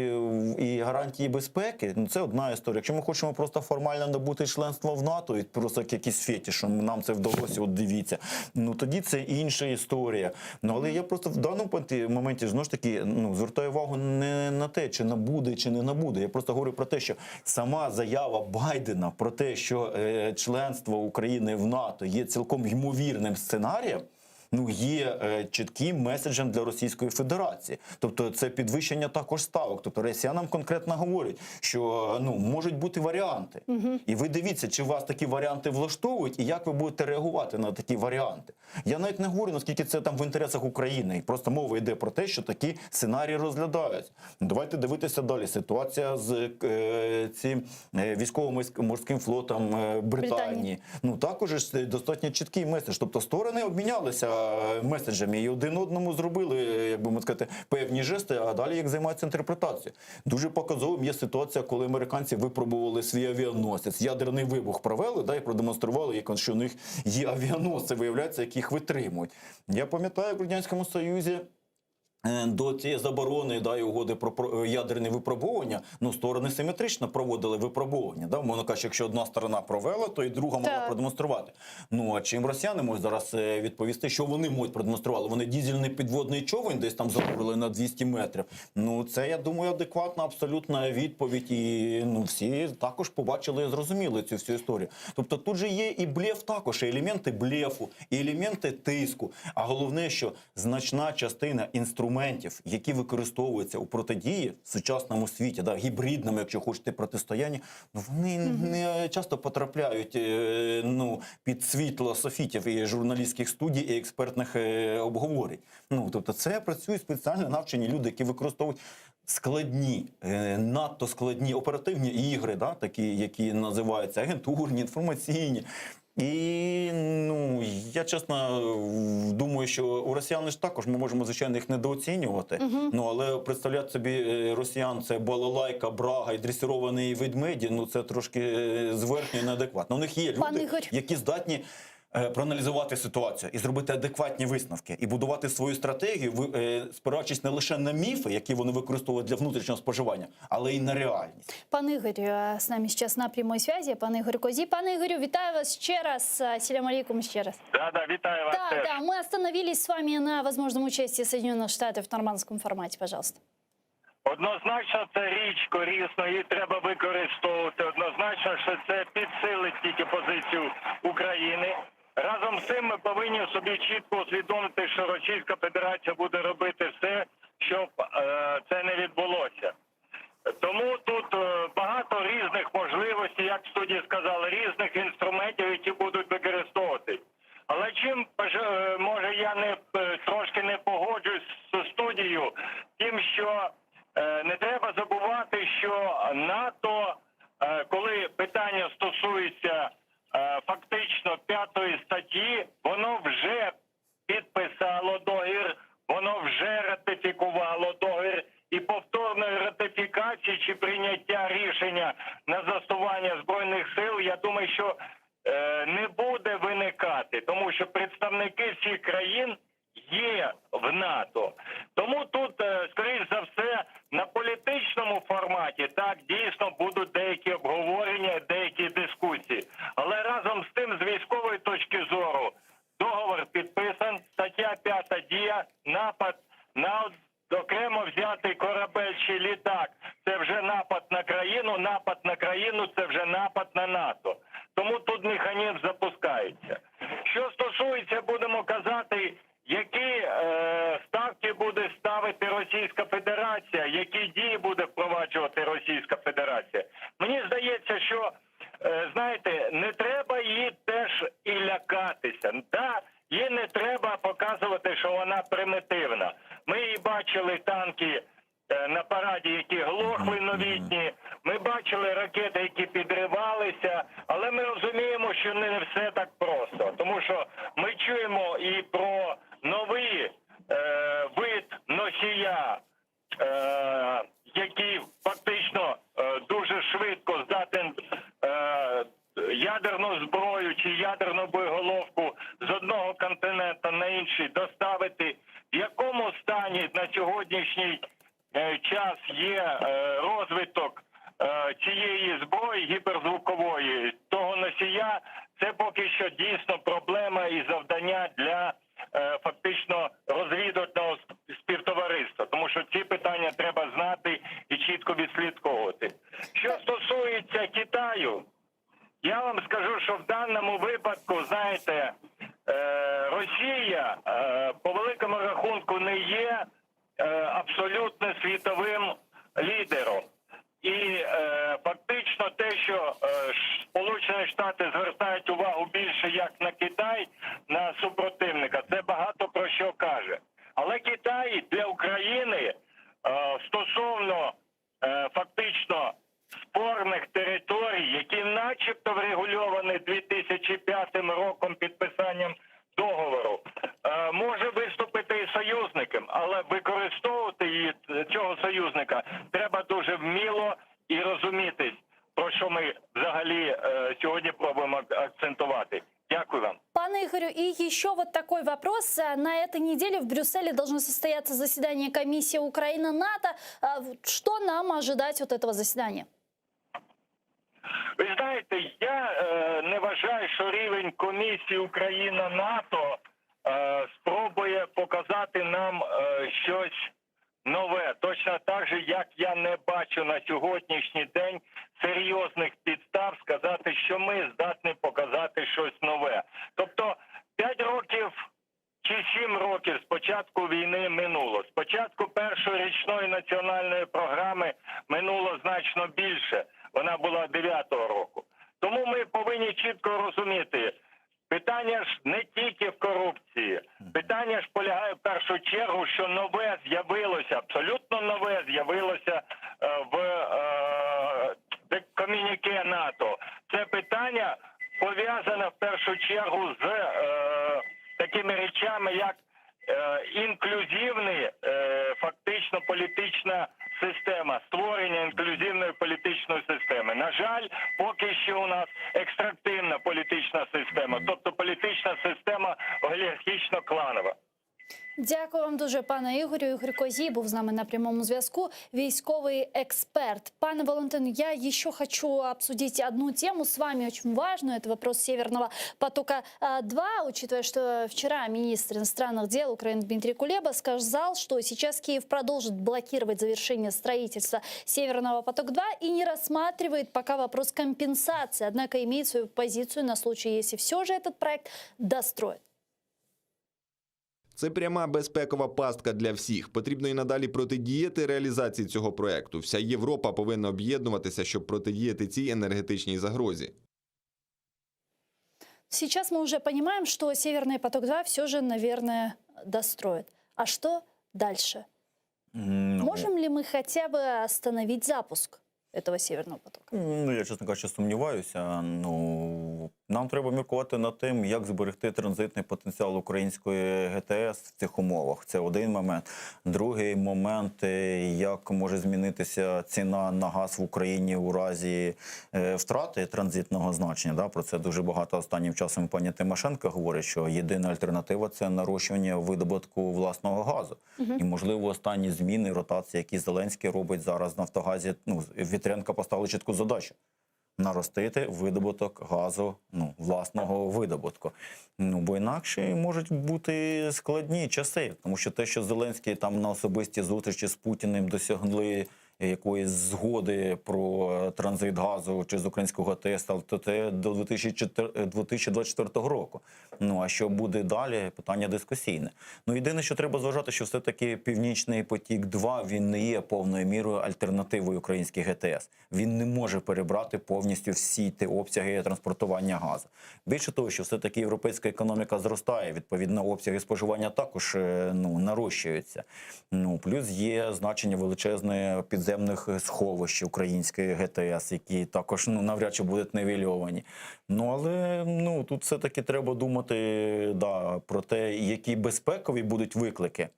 Speaker 12: і гарантії безпеки. Ну це одна історія. Якщо ми хочемо просто формально набути членство в НАТО і просто як якийсь фетиш, що нам це вдалося, от дивіться. Ну тоді це інша історія. Ну але я просто в даному панті- моменті знову ж таки ну звертаю увагу не на те, чи набуде, чи не набуде. Я просто говорю про те, що сама заява Байдена про те, що е, членство України в НАТО є цілком ймовірним сценарієм. ну є чітким меседжем для Російської Федерації. Тобто це підвищення також ставок. Тобто росіянам конкретно говорять, що ну можуть бути варіанти. І ви дивіться, чи вас такі варіанти влаштовують, і як ви будете реагувати на такі варіанти. Я навіть не говорю, наскільки це там в інтересах України. І Просто мова йде про те, що такі сценарії розглядаються. Давайте дивитися далі. Ситуація з е, цим е, військово-морським флотом е, Британії.
Speaker 10: Британії.
Speaker 12: Ну також ж достатньо чіткий меседж. Тобто сторони обмінялися е, меседжами і один одному зробили, е, як би можна сказати, певні жести, а далі як займаються інтерпретацією. Дуже показовим є ситуація, коли американці випробували свій авіаносець, ядерний вибух провели, да, і продемонстрували, як що у них є авіаносці, виявляється, які їх витримують. Я пам'ятаю, в Радянському Союзі. Е, До цієї заборони да, і угоди про, про е, ядерні випробування, ну сторони симетрично проводили випробування. Да? Умовно кажучи, якщо одна сторона провела, то і друга мала
Speaker 10: Так.
Speaker 12: продемонструвати. Ну а чим росіяни можуть зараз е, відповісти, що вони можуть продемонструвати? Вони дізельний підводний човен десь там занурили на 200 метрів. Ну це я думаю, адекватна абсолютна відповідь. І ну всі також побачили і зрозуміли цю всю історію. Тобто тут же є і блеф також, і елементи блефу, і елементи тиску. А головне, що значна частина інструментів, які використовуються у протидії в сучасному світі, да, гібридному, якщо хочете, протистоянні, ну вони не часто потрапляють е, ну, під світло софітів і журналістських студій, і експертних е, обговорень. Ну тобто, це працюють спеціально навчені люди, які використовують складні, е, надто складні оперативні ігри, да, такі, які називаються агентурні, інформаційні. І ну я чесно думаю, що у росіян ж також ми можемо звичайно їх недооцінювати. Ну але представляти собі е, росіян це балалайка, брага і дресировані ведмеді. Ну це трошки е, зверхньо і неадекватно. У них є
Speaker 10: Пан
Speaker 12: люди,
Speaker 10: Ігор.
Speaker 12: які здатні. е, Проаналізувати ситуацію і зробити адекватні висновки, і будувати свою стратегію, ви- е, спираючись не лише на міфи, які вони використовують для внутрішнього споживання, але й на реальність.
Speaker 10: Пан Игорь э, с нами сейчас на прямой связи. Пан Игорь Козий. Пан Игорю, вітаю вас ще раз. Селям алейкум ще раз.
Speaker 15: Да, да, вітаю вас.
Speaker 10: Да,
Speaker 15: теж.
Speaker 10: да, мы остановились с вами на возможном участии Соединенных Штатов в нормандском формате, пожалуйста.
Speaker 15: Однозначно, це річ корисна, її треба використовувати. Однозначно, що це підсилить тільки позицію України. Разом з цим ми повинні собі чітко усвідомити, що Російська Федерація буде робити все, щоб е, це не відбулося. Тому тут е, багато різних можливостей, як в студії сказали, різних інструментів, які будуть використовувати. Але чим е, може я не е, трошки не погоджуюсь з студією, тим, що е, не треба забувати, що НАТО, е, коли питання стосується е, фактично п'ятої статті, воно вже підписало договір, воно вже ратифікувало договір, і повторної ратифікації чи прийняття рішення на застосування збройних сил, я думаю, що е, не буде виникати, тому що представники всіх країн є в НАТО. Тому тут, е, скоріш за все, на політичному форматі так дійсно будуть деякі обговорення, деякі дискусії. Але разом з тим, з військової точки зору, договор підписан, стаття 5 дія, напад на окремо взятий корабель чи літак. Це вже напад на країну, напад на країну це вже напад на НАТО. Тому тут механізм запускається. Що стосується, будемо казати, які е, ставки буде ставити Російська Федерація, які дії буде впроваджувати Російська Федерація. Мені здається, що е, знаєте, не треба її теж і лякатися. Да, їй не треба показувати, що вона примітивна. Ми її бачили танки е, на параді, які глохли новітні. Ми бачили ракети, які підривалися, але ми розуміємо, що не все так просто, тому що ми чуємо і про новий е, вид носія, е, який фактично е, дуже швидко здатен е, ядерну зброю чи ядерну боєголовку з одного континента на інший доставити. В якому стані на сьогоднішній е, час є е, розвиток е, цієї зброї гіперзвукової, того носія, це поки що дійсно проблема і завдання для е, фактично розвідувального співтовариства, тому що ці питання треба знати і чітко відслідковувати. Що стосується Китаю, я вам скажу, що в даному випадку, знаєте, е, Росія е, по великому рахунку не є е, абсолютно світовим лідером. І е, фактично те, що е, Сполучені Штати звертають увагу більше як на Китай, на супротивника, це багато про що каже. Але Китай для України е, стосовно е, фактично спорних територій, які начебто врегульовані 2005 роком підписанням договору, е, може виступити і союзником, але використовувати її цього союзника треба дуже вміло і розумітись, про що ми взагалі е, сьогодні пробуємо акцентувати. Дякую вам.
Speaker 10: Пане Игорю, и еще вот такой вопрос. На этой неделе в Брюсселе должно состояться заседание комиссии Украина-НАТО. А, что нам ожидать от этого заседания?
Speaker 15: Ви знаєте, я е, не вважаю, що рівень комісії Україна НАТО е, спробує показати нам е, щось нове. Точно так же, як я не бачу на сьогоднішній день серйозних підстав сказати, що ми здатні показати щось нове. Тобто 5 років чи 7 років з початку війни минуло. З початку першої річної національної програми минуло значно більше. Вона була 9-го року. Тому ми повинні чітко розуміти, питання ж не тільки в корупції. Питання ж полягає в першу чергу, що нове з'явилося, абсолютно нове з'явилося е, в е, комюніке НАТО. Це питання пов'язане в першу чергу з е, такими речами, як е, інклюзивний, е, фактично політична система, створення інклюзивної політичної системи. На жаль, поки що у нас екстрактивна політична система, тобто політична система олігархічно-кланова.
Speaker 10: Дякую вам дуже, пане Ігорю. Ігор Козій був з нами на прямому зв'язку. Військовий експерт. Пане Валентин, я еще хочу обсудить одну тему с вами, очень важную. Это вопрос Северного потока-2. Учитывая, что вчера министр иностранных дел Украины Дмитрий Кулеба сказал, что сейчас Киев продолжит блокировать завершение строительства Северного потока-2 и не рассматривает пока вопрос компенсации. Однако имеет свою позицию на случай, если все же этот проект достроят.
Speaker 11: Це пряма безпекова пастка для всіх. Потрібно і надалі протидіяти реалізації цього проекту. Вся Європа повинна об'єднуватися, щоб протидіяти цій енергетичній загрозі.
Speaker 10: Сейчас мы уже понимаем, что Северный поток-2 все же, наверное, достроят. А что дальше?
Speaker 12: Ну,
Speaker 10: Можем ли мы хотя бы остановить запуск этого Северного потока?
Speaker 12: Ну, я, чесно кажучи, сумніваюся. Ну, нам треба міркувати над тим, як зберегти транзитний потенціал української ГТС в цих умовах. Це один момент. Другий момент, е, як може змінитися ціна на газ в Україні у разі е, втрати транзитного значення. Да? Про це дуже багато останнім часом пані Тимошенко говорить, що єдина альтернатива це нарощування видобутку власного газу. І, можливо, останні зміни, ротації, які Зеленський робить зараз в Нафтогазі, ну, Вітренка поставили чітку задачу. Наростити видобуток газу, ну, власного видобутку. Ну, бо інакше можуть бути складні часи, тому що те, що Зеленський там на особистій зустрічі з Путіним досягли якоїсь згоди про транзит газу через українську ГТС, то це до 2004 2024 року. Ну а що буде далі? Питання дискусійне. Ну єдине, що треба зважати, що все-таки Північний потік 2 він не є повною мірою альтернативою українській ГТС. Він не може перебрати повністю всі ті обсяги транспортування газу. Більше того, що все-таки європейська економіка зростає, відповідно, обсяги споживання також е, ну, нарощуються. Ну плюс є значення величезне підземних сховищ української ГТС, які також ну навряд чи будуть нівельовані. Ну але ну тут все-таки треба думати да, про те, які безпекові будуть виклики.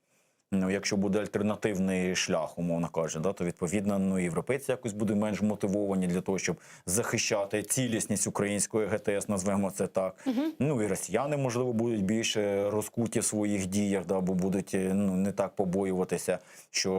Speaker 12: Ну, якщо буде альтернативний шлях, умовно кажучи, да, то відповідно ну, європейці якось будуть менш мотивовані для того, щоб захищати цілісність української ГТС, назвемо це так. Ну і росіяни, можливо, будуть більше розкуті в своїх діях, да, бо будуть е, ну, не так побоюватися, що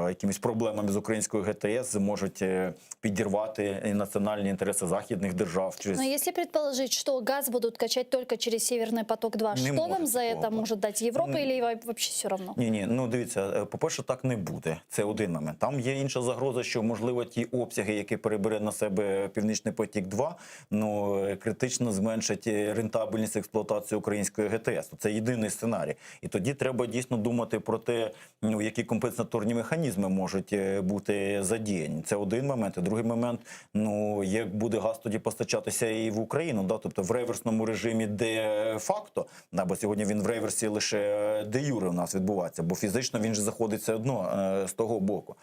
Speaker 12: е, якимись проблемами з українською ГТС зможуть е, підірвати і національні інтереси західних держав. Через
Speaker 10: Но если предположить, что газ будут качать только через Северный поток-2,
Speaker 12: Не
Speaker 10: что
Speaker 12: может
Speaker 10: нам за
Speaker 12: такого
Speaker 10: это
Speaker 12: быть.
Speaker 10: может дать Европа
Speaker 12: М.
Speaker 10: или вообще все равно?
Speaker 12: Ні, Ні, ні, ну дивіться, е, по-перше, так не буде. Це один момент. Там є інша загроза, що можливо ті обсяги, які перебере на себе Північний потік 2 ну е, критично зменшать е, рентабельність експлуатації української ГТС. Це єдиний сценарій. І тоді треба дійсно думати про те, ну які компенсаторні механізми можуть е, бути задіяні. Це один момент. І другий момент, ну як буде газ тоді постачатися і в Україну, да? тобто в реверсному режимі де факто, да, бо сьогодні він в реверсі лише де юре у нас відбувається, бо фізично він же заходить все одно е, з того боку.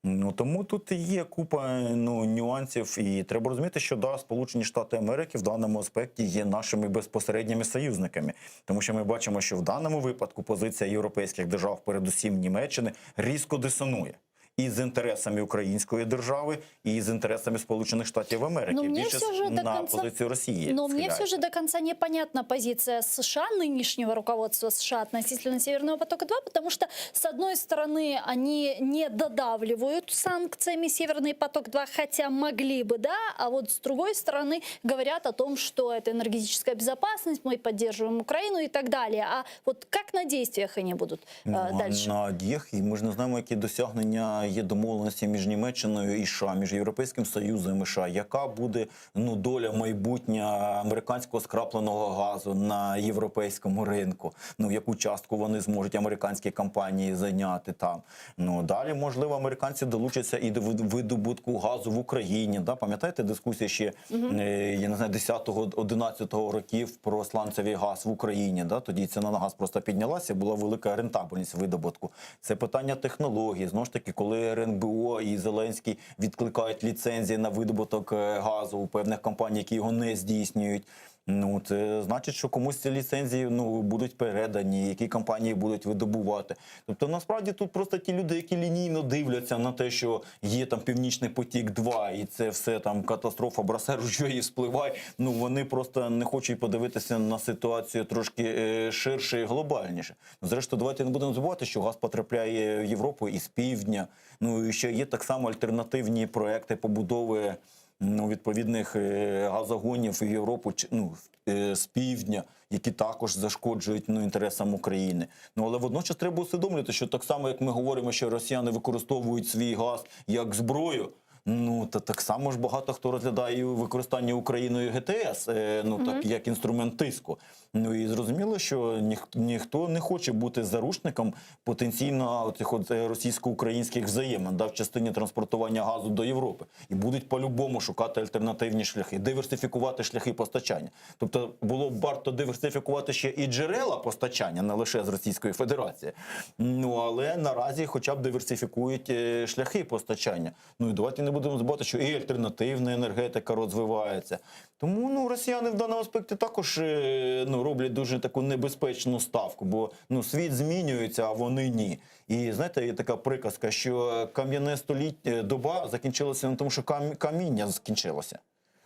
Speaker 12: Ну тому тут є купа ну, нюансів, і треба розуміти, що да, Сполучені Штати Америки в даному аспекті є нашими безпосередніми союзниками, тому що ми бачимо, що в даному випадку позиція європейських держав, передусім Німеччини, різко дисонує. І з інтересами української держави, і з інтересами Сполучених Штатів Америки
Speaker 10: Но мне
Speaker 12: більше
Speaker 10: все же до
Speaker 12: на
Speaker 10: конца...
Speaker 12: позицію Росії.
Speaker 10: Но мне
Speaker 12: схиляється.
Speaker 10: все же до конца непонятна позиция США, нынешнего руководства США относительно Северного потока-2, потому что, с одной стороны, они не додавливают санкциями Северный поток-2, хотя могли бы, да, а вот с другой стороны говорят о том, что это энергетическая безопасность, мы поддерживаем Украину и так далее. А вот как на действиях они будут э,
Speaker 12: Ну, а
Speaker 10: дальше?
Speaker 12: На діях, і ми ж не знаємо, які досягнення є домовленості між Німеччиною і США, між Європейським Союзом і США, яка буде ну, доля майбутня американського скрапленого газу на європейському ринку, ну, яку частку вони зможуть американські компанії зайняти там. Ну, далі, можливо, американці долучаться і до вид- видобутку газу в Україні. Да? Пам'ятаєте дискусія ще, е, я не знаю, 10-11 років про сланцевий газ в Україні? Да? Тоді ціна на газ просто піднялася, була велика рентабельність видобутку. Це питання технології. Знову ж таки, коли РНБО і Зеленський відкликають ліцензії на видобуток е, газу у певних компаній, які його не здійснюють. Ну, це значить, що комусь ці ліцензії ну, будуть передані, які компанії будуть видобувати. Тобто, насправді тут просто ті люди, які лінійно дивляться на те, що є там Північний потік 2 і це все там катастрофа, бросай ружьё і спливай. Ну вони просто не хочуть подивитися на ситуацію трошки е, ширше і глобальніше. Ну, Зрештою, давайте не будемо забувати, що газ потрапляє в Європу із півдня. Ну і ще є так само альтернативні проекти побудови ну, відповідних е, газогонів в Європу чи- ну, е, з півдня, які також зашкоджують ну, інтересам України. Ну але водночас треба усвідомлювати, що так само, як ми говоримо, що росіяни використовують свій газ як зброю. Ну та так само ж багато хто розглядає і використання Україною ГТС, е, ну так як інструмент тиску. Ну і зрозуміло, що ніх, ніхто не хоче бути заручником потенційно цих от е, російсько-українських взаємин да, в частині транспортування газу до Європи. І будуть по-любому шукати альтернативні шляхи, диверсифікувати шляхи постачання. Тобто було б варто диверсифікувати ще і джерела постачання, не лише з Російської Федерації. Ну але наразі хоча б диверсифікують е, шляхи постачання. Ну і давайте не будемо забувати, що і альтернативна енергетика розвивається. Тому ну росіяни в даному аспекті також е, ну, роблять дуже таку небезпечну ставку, бо ну світ змінюється, а вони ні. І знаєте, є така приказка, що кам'яне століття доба закінчилася не тому, що кам- каміння скінчилося.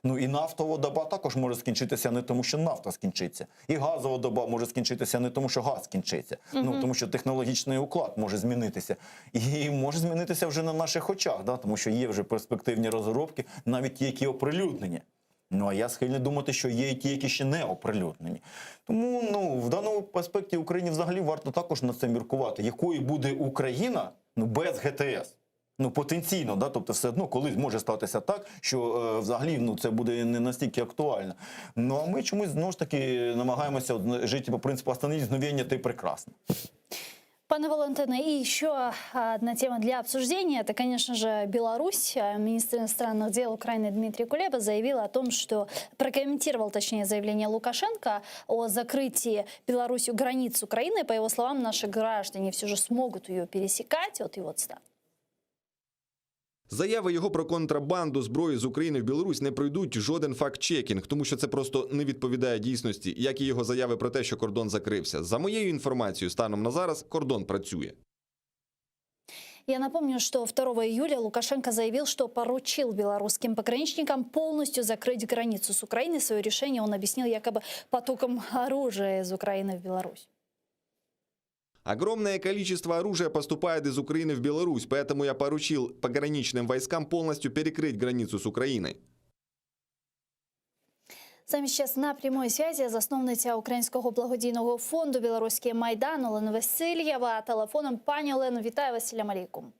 Speaker 12: Ну і нафтова доба також може скінчитися не тому, що нафта скінчиться, і газова доба може скінчитися не тому, що газ скінчиться. Ну тому що технологічний уклад може змінитися, і може змінитися вже на наших очах, да? тому що є вже перспективні розробки, навіть ті, які оприлюднені. Ну а я схильний думати, що є і ті, які ще не оприлюднені. Тому ну в даному аспекті Україні взагалі варто також над цим міркувати, якою буде Україна ну без ГТС. Ну, потенційно, да, тобто все одно колись може статися так, що е, взагалі ну, це буде не настільки актуально. Ну а ми чомусь знову ж таки намагаємося от, жити по принципу «остановись мгновение, ты прекрасна».
Speaker 10: Пане Валентине, и еще одна тема для обсуждения. Это, конечно же, Беларусь. Министр иностранных дел Украины Дмитрий Кулеба заявил о том, что прокомментировал, точнее, заявление Лукашенко о закрытии Беларусью границ с Украиной. По его словам, наши граждане все же смогут ее пересекать. Вот его цитата.
Speaker 11: Заяви його про контрабанду зброї з України в Білорусь не пройдуть жоден факт-чекінг, тому що це просто не відповідає дійсності, як і його заяви про те, що кордон закрився. За моєю інформацією, станом на зараз кордон працює.
Speaker 10: Я напомню, что 2 июля Лукашенко заявил, что поручил белорусским пограничникам полностью закрыть границу с Украиной. Свое решение он объяснил якобы потоком оружия из Украины в Беларусь.
Speaker 11: Огромное количество оружия поступает из Украины в Беларусь, поэтому я поручил пограничным войскам полностью перекрыть границу с Украиной.
Speaker 10: С нами сейчас на прямой связи засновниця Українського благодійного фонду Білоруський Майдан Олена Васильєва. Телефоном пані Олено, вітаю вас, Селям алейкум.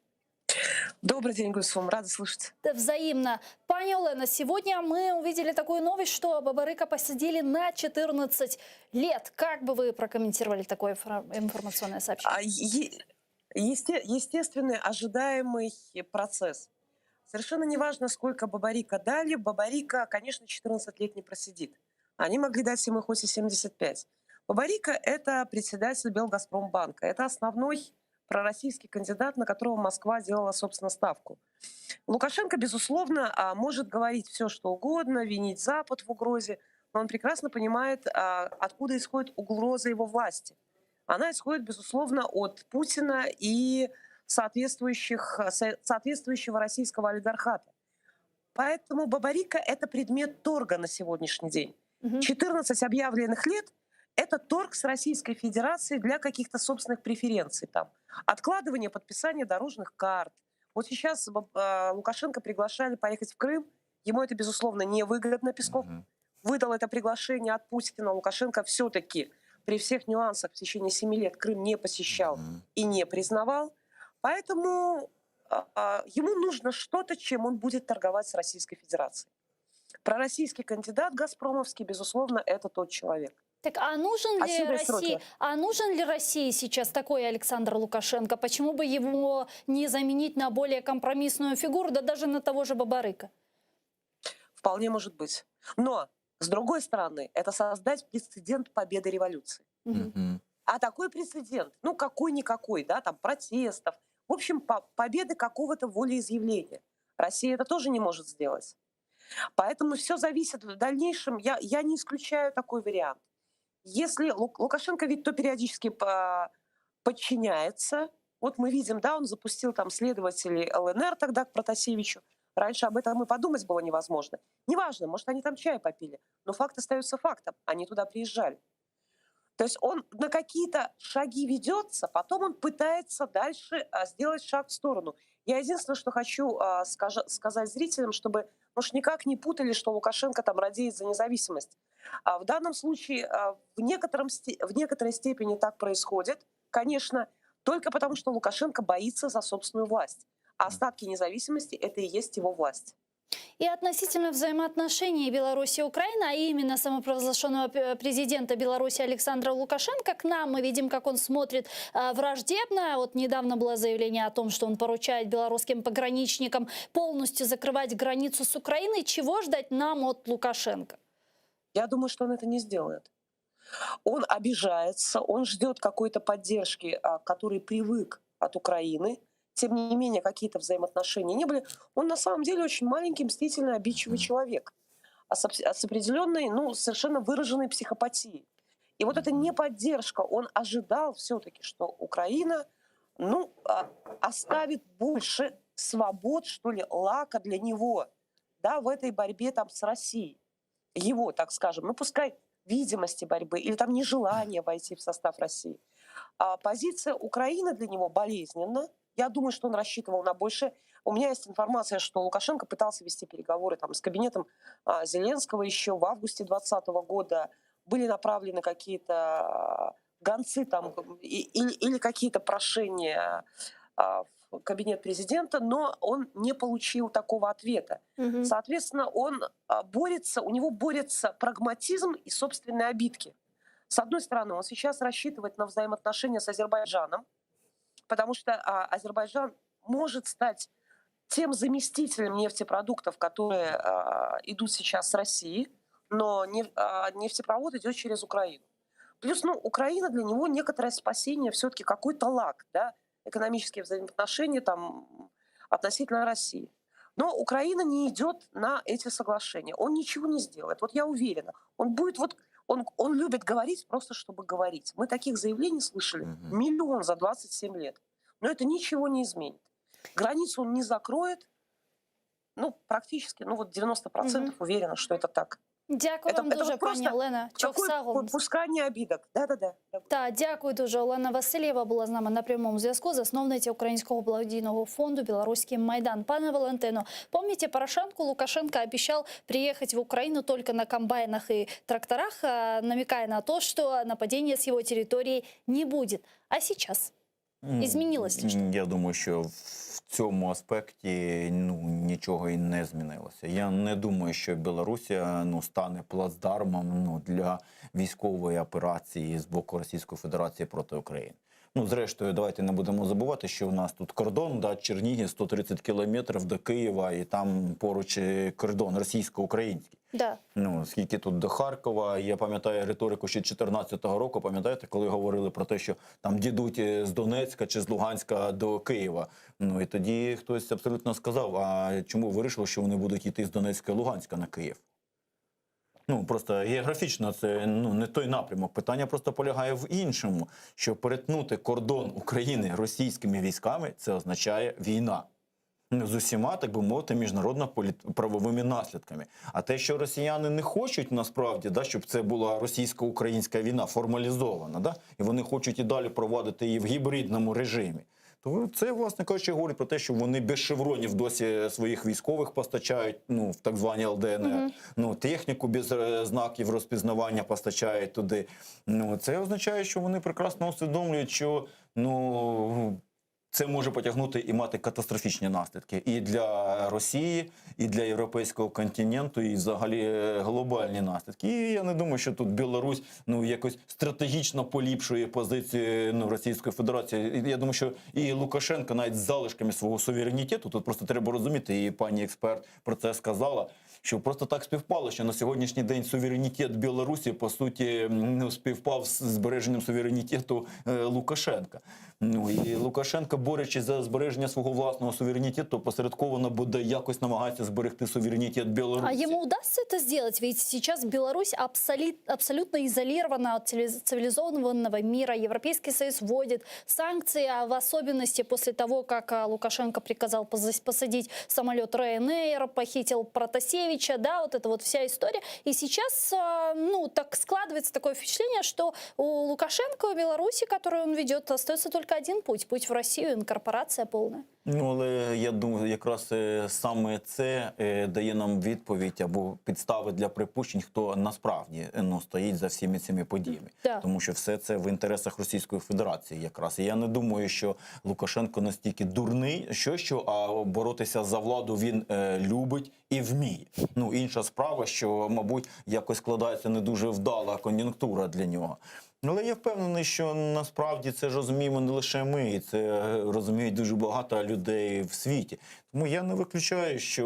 Speaker 16: Добрый день, Гульсум, рада слышать.
Speaker 10: Да, взаимно. Пані Олена, сегодня мы увидели такую новость, что Бабарыка посадили на 14 лет. Как бы вы прокомментировали такое информационное сообщение?
Speaker 16: А, есте естественный, ожидаемый процесс. Совершенно неважно, сколько Бабарика дали, Бабарика, конечно, 14 лет не просидит. Они могли дать ему хоть и 75. Бабарика – это председатель Белгазпромбанка. Это основной пророссийский кандидат, на которого Москва делала, собственно, ставку. Лукашенко, безусловно, а, может говорить все, что угодно, винить Запад в угрозе, но он прекрасно понимает, а, откуда исходит угроза его власти. Она исходит, безусловно, от Путина и соответствующих, соответствующего российского олигархата. Поэтому Бабарика — это предмет торга на сегодняшний день. 14 объявленных лет — это торг с Российской Федерацией для каких-то собственных преференций. Там. Откладывание подписания дорожных карт. Вот сейчас а, Лукашенко приглашали поехать в Крым. Ему это, безусловно, невыгодно. Песков выдал это приглашение от Путина. Лукашенко все-таки при всех нюансах в течение 7 лет Крым не посещал и не признавал. Поэтому а, а, ему нужно что-то, чем он будет торговать с Российской Федерацией. Пророссийский кандидат Газпромовский, безусловно, это тот человек.
Speaker 10: Так а нужен ли
Speaker 16: Отсюда и
Speaker 10: России,
Speaker 16: сроки.
Speaker 10: а нужен ли России сейчас такой Александр Лукашенко? Почему бы его не заменить на более компромиссную фигуру, да даже на того же Бабарыка?
Speaker 16: Вполне может быть. Но, с другой стороны, это создать прецедент победы революции. А такой прецедент, ну какой-никакой, да, там протестов, в общем, по победы какого-то волеизъявления. Россия это тоже не может сделать. Поэтому все зависит в дальнейшем. Я, я не исключаю такой вариант. Если Лукашенко ведь то периодически по подчиняется, вот мы видим, да, он запустил там следователей ЛНР тогда к Протасевичу. Раньше об этом и подумать было невозможно. Неважно, может, они там чай попили, но факт остается фактом. Они туда приезжали. То есть он на какие-то шаги ведется, потом он пытается дальше а, сделать шаг в сторону. Я единственное, что хочу а, сказать зрителям, чтобы уж никак не путали, что Лукашенко там радеет за независимость. А в данном случае в, некотором, в некоторой степени так происходит, конечно, только потому, что Лукашенко боится за собственную власть. А остатки независимости — это и есть его власть.
Speaker 10: И относительно взаимоотношений Беларуси и Украины, а именно самопровозглашенного президента Беларуси Александра Лукашенко, к нам мы видим, как он смотрит э, враждебно. Вот недавно было заявление о том, что он поручает белорусским пограничникам полностью закрывать границу с Украиной. Чего ждать нам от Лукашенко?
Speaker 16: Я думаю, что он это не сделает. Он обижается, он ждет какой-то поддержки, а, которой привык от Украины. Тем не менее, какие-то взаимоотношения не были. Он на самом деле очень маленький, мстительный, обидчивый человек а с, а с определенной, ну, совершенно выраженной психопатией. И вот эта неподдержка, он ожидал все-таки, что Украина, ну, оставит больше свобод, что ли, лака для него, да, в этой борьбе там с Россией. Его, так скажем, ну, пускай видимости борьбы или там нежелание войти в состав России. А позиция Украины для него болезненна. Я думаю, что он рассчитывал на больше. У меня есть информация, что Лукашенко пытался вести переговоры там, с кабинетом а, Зеленского еще в августе 2020 года. Были направлены какие-то гонцы там, и, или, или какие-то прошения а, в кабинет президента, но он не получил такого ответа. Угу. Соответственно, он а, борется, у него борется прагматизм и собственные обидки. С одной стороны, он сейчас рассчитывает на взаимоотношения с Азербайджаном, потому что а, Азербайджан может стать тем заместителем нефтепродуктов, которые а, идут сейчас с России, но неф, а, нефтепровод идет через Украину. Плюс, ну, Украина для него некоторое спасение, все-таки какой-то лаг, да, экономические взаимоотношения там относительно России. Но Украина не идет на эти соглашения. Он ничего не сделает. Вот я уверена. Он будет вот он, он любит говорить просто, чтобы говорить. Мы таких заявлений слышали угу. миллион за 27 лет. Но это ничего не изменит. Границу он не закроет. Ну, практически, ну вот 90% угу. уверена, что это так.
Speaker 10: Дякую
Speaker 16: Это,
Speaker 10: вам
Speaker 16: это
Speaker 10: дуже,
Speaker 16: вот
Speaker 10: пані
Speaker 16: просто
Speaker 10: Олена. Çok
Speaker 16: такое
Speaker 10: sağ olun.
Speaker 16: пускание обидок. Да-да-да.
Speaker 10: Та дякую дуже. Олена Васильєва була з нами на прямому зв'язку, засновниця Українського благодійного фонду Білоруський Майдан. Пане Валентино, помните, Порошенко Лукашенко обещал приехать в Украину только на комбайнах и тракторах, а, намекая на то, что нападения с его территории не будет. А сейчас? Изменилось ли что?
Speaker 12: Я думаю, що в цьому аспекті ну, нічого і не змінилося. Я не думаю, що Білорусія ну, стане плацдармом ну, для військової операції з боку Російської Федерації проти України. Ну, зрештою, давайте не будемо забувати, що у нас тут кордон, да, Чернігів 130 кілометрів до Києва, і там поруч е, кордон російсько-український.
Speaker 10: Да.
Speaker 12: Ну, скільки тут до Харкова, я пам'ятаю риторику ще 14-го року, пам'ятаєте, коли говорили про те, що там дідуть е, з Донецька чи з Луганська до Києва. Ну і тоді хтось абсолютно сказав: а чому ви вирішили, що вони будуть йти з Донецька і Луганська на Київ? Ну просто географічно це ну не той напрямок. Питання просто полягає в іншому: що перетнути кордон України російськими військами це означає війна. Ну, з усіма, так би мовити, міжнародно-правовими наслідками. А те, що росіяни не хочуть насправді, да, щоб це була російсько-українська війна формалізована, да, і вони хочуть і далі провадити її в гібридному режимі. То це, власне кажучи, говорить про те, що вони без шевронів досі своїх військових постачають, ну, в так звані ЛДНР,
Speaker 10: Мгм.
Speaker 12: ну, техніку без е, знаків розпізнавання постачають туди. Ну, це означає, що вони прекрасно усвідомлюють, що ну, це може потягнути і мати катастрофічні наслідки і для Росії, і для європейського континенту, і взагалі е, глобальні наслідки. І я не думаю, що тут Білорусь ну якось стратегічно поліпшує позицію ну, Російської Федерації. І Я думаю, що і Лукашенко навіть з залишками свого суверенітету, тут просто треба розуміти, і пані експерт про це сказала. Що просто так співпало, що на сьогоднішній день суверенітет Білорусі по суті ну, співпав з збереженням суверенітету е, Лукашенка. Ну і Лукашенко, борючись за збереження свого власного суверенітету, опосередковано буде якось намагається зберегти суверенітет Білорусі.
Speaker 10: А ему удастся это сделать? Ведь сейчас Беларусь абсоли- абсолютно изолирована от цивилиз- цивилизованного мира. Европейский Союз вводит санкции, а в особенности после того, как а, Лукашенко приказал поза- посадить самолет Ryanair, похитил Протасевича, да, вот эта вот вся история. И сейчас, а, ну, так складывается такое впечатление, что у Лукашенко, у Беларуси, которую он ведет, остается только один путь – путь в Россию, инкорпорация полная.
Speaker 12: Ну, але я думаю, якраз е, саме це е, дає нам відповідь або підстави для припущень, хто насправді е, ну, стоїть за всіми цими подіями.
Speaker 10: Да.
Speaker 12: Тому що все це в інтересах Російської Федерації якраз. І я не думаю, що Лукашенко настільки дурний, що що, а боротися за владу він е, любить і вміє. Ну, інша справа, що, мабуть, якось складається не дуже вдала кон'юнктура для нього. Але я впевнений, що насправді це ж розуміємо не лише ми, і це е, розуміють дуже багато людей в світі. Тому я не виключаю, що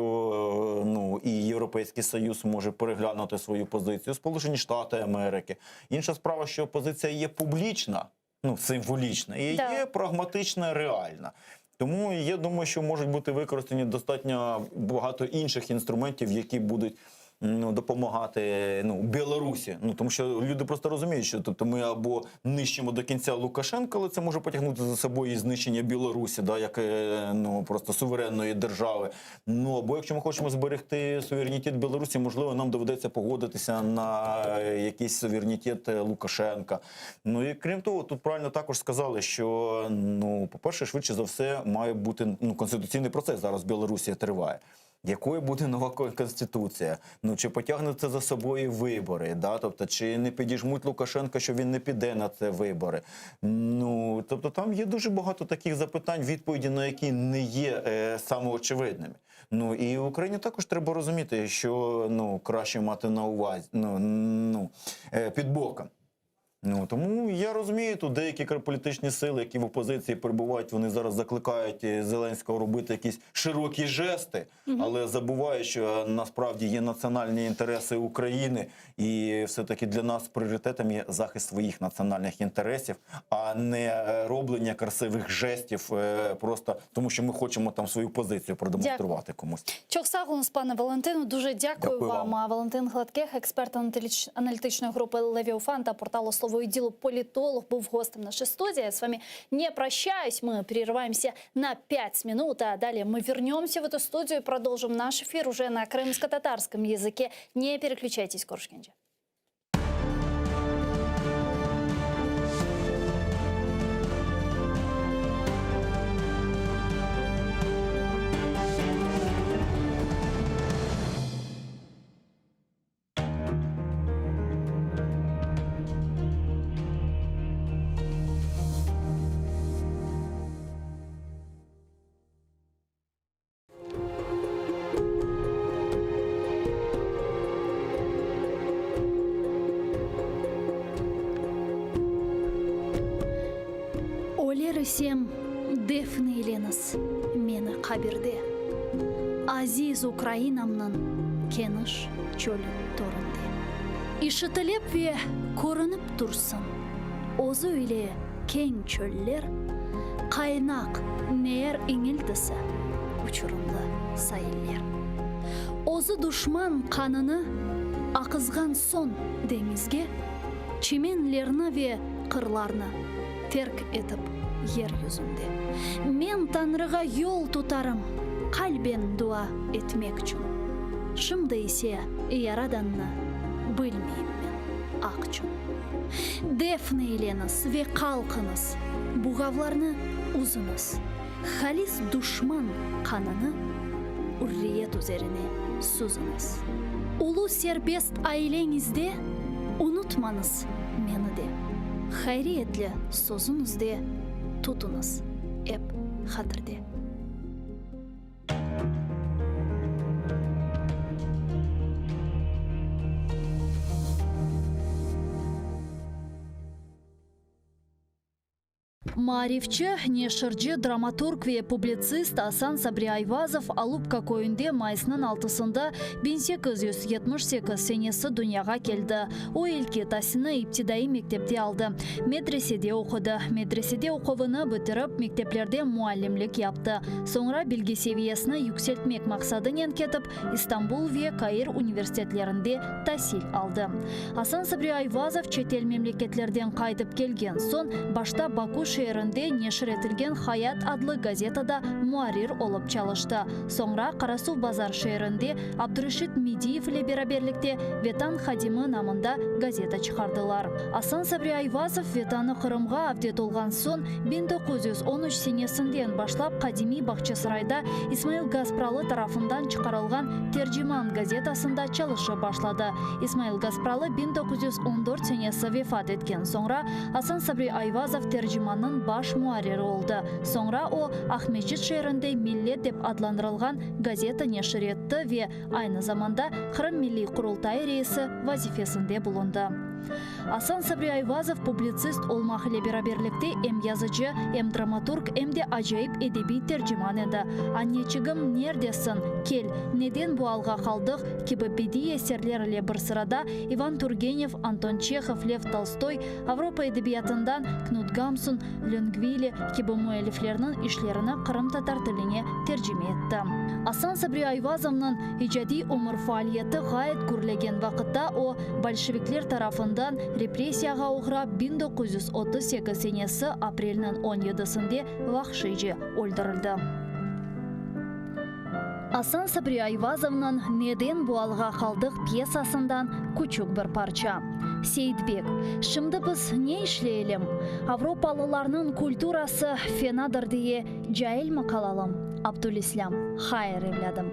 Speaker 12: е, ну і Європейський Союз може переглянути свою позицію, Сполучені Штати Америки. Інша справа, що позиція є публічна, ну символічна, і
Speaker 10: Да.
Speaker 12: є прагматична, реальна. Тому я думаю, що можуть бути використані достатньо багато інших інструментів, які будуть ну, допомагати ну, Білорусі. Ну тому що люди просто розуміють, що тобто ми або нищимо до кінця Лукашенка, але це може потягнути за собою і знищення Білорусі, да, як е, ну просто суверенної держави. Ну або якщо ми хочемо зберегти суверенітет Білорусі, можливо, нам доведеться погодитися на е, якийсь суверенітет е, Лукашенка. Ну і крім того, тут правильно також сказали, що ну, по-перше, швидше за все, має бути ну, конституційний процес зараз в Білорусі триває. Якою буде нова кон- конституція? Ну чи потягне це за собою вибори? Да? Тобто, чи не підіжмуть Лукашенка, що він не піде на це вибори? Ну тобто, там є дуже багато таких запитань, відповіді на які не є е, самоочевидними. Ну і Україні також треба розуміти, що ну краще мати на увазі ну, ну, е, під боком. Ну тому я розумію, тут деякі кр- політичні сили, які в опозиції перебувають, вони зараз закликають е, Зеленського робити якісь широкі жести,
Speaker 10: Мгм.
Speaker 12: але забувають, що е, насправді є національні інтереси України, і все-таки для нас пріоритетом є захист своїх національних інтересів, а не е, роблення красивих жестів, е, просто тому, що ми хочемо там свою позицію продемонструвати комусь.
Speaker 10: Çoq sağ oluñız, пане Валентину. Дуже дякую,
Speaker 12: Дякую
Speaker 10: вам.
Speaker 12: вам.
Speaker 10: Валентин Гладких, експерт аналітич- аналітичної групи Левіафан та порталу Слово. и делу политолог, був гостем нашей студии. Я с вами не прощаюсь, мы прерываемся на 5 минут, а далее мы вернемся в эту студию и продолжим наш эфир уже на крымско-татарском языке. Не переключайтесь, Körüşkence. Öler isem, defn eyleñiz meni qabirde, Aziz Ukrainamnıñ keniş çölü töründe. İşitilip ve körünip tursın özü ile keñ çöller, Qaynaq neer iñiltisi, uçurımlı sailler. Özü duşman qanını aqızğan soñ deñizge, Çimenlerni ve qırlarnı terk etip yer yüzünde. Men Tañrığa yol tutarım qalben dua etmekçün. Şimdi ise Yaradannı bilmeyim men aqçün. Defn eyleñiz ve qalqıñız, buğavlarnı üzüñiz, Halis duşman qanını ürriyet üzerine süzüñiz. Ulu serbest aileñizde unutmañız meni de, Hayriyetli sözüñizde tutuñız ep hatirde. Maarifçi, neşirci, dramaturg ve publitsist Asan Sabri Ayvazov Alupka köyünde mayısnıñ altısında 1878 senesi dünyağa keldi. O ilki tasilni iptidaiy mektepte aldı, medresede oqudı. Medresede oquvını bitirip, mekteplerde muallimlik yaptı. Soñra bilgi seviyesini yükseltmek maqsadınen ketip, İstanbul ve Kair universitetlerinde tasil aldı. Asan Sabri Ayvazov çetel memleketlerden qaytıp kelgen soñ, başta Baku şeerinde neşir etilgen Hayat adlı gazetada muarrir olıp çalıştı. Soñra Qarasuvbazar şeerinde Abdureşit Mediyev ile beraberlikte Vetan hadimi namında gazeta çıqardılar. Asan Sabri Ayvazov Vetanı Qırımğa avdet olğan soñ, 1913 senesinden başlap qadimiy Bağçasarayda İsmail Gaspralı tarafından çıqarılğan Terciman gazetasında çalışıp başladı. İsmail Gaspralı 1914 senesi vefat etken soñra, Asan Sabri Ayvazov Tercimannıñ baş muarriri oldı. Soñra o, Aqmescit şeerinde Millet dep adlandırılğan gazeta neşir etti ve aynı zamanda Qırım Milliy Qurultayı reisi vazifesinde bulundı. Asan Sabri Ayvazov publitsist olmaq ile beraberlikte em yazıcı, em dramaturg, em de acayip edebiy terciman edi. Anneçigim, nerdesiñ? Kel, neden bu alğa qaldıq? kibi bediiy eserler ile bir sırada İvan Turgenev, Anton Çehov, Lev Tolstoy, Avropa edebiyatından Knut Gamsun, Löngvili kibi müelliflerniñ işlerini qırımtatar tiline tercime etti. Asan Sabri Ayvazovnıñ icadiy ömür faaliyeti ğayet gürlegen vaqıtta o, bolşevikler tarafından repressiyağa oğrap 1938 senesi aprelniñ on yedisinde vahşiyce öldürildi. Asan Sabri Ayvazovnıñ Neden bu alğa qaldıq pyesasından küçük bir parça. Seyitbek, Şimdi biz ne işleyelim? Avropalılarnıñ kulturası fenadır diye cailmi qalalım? Abdülislâm, Hayır, evlâdım.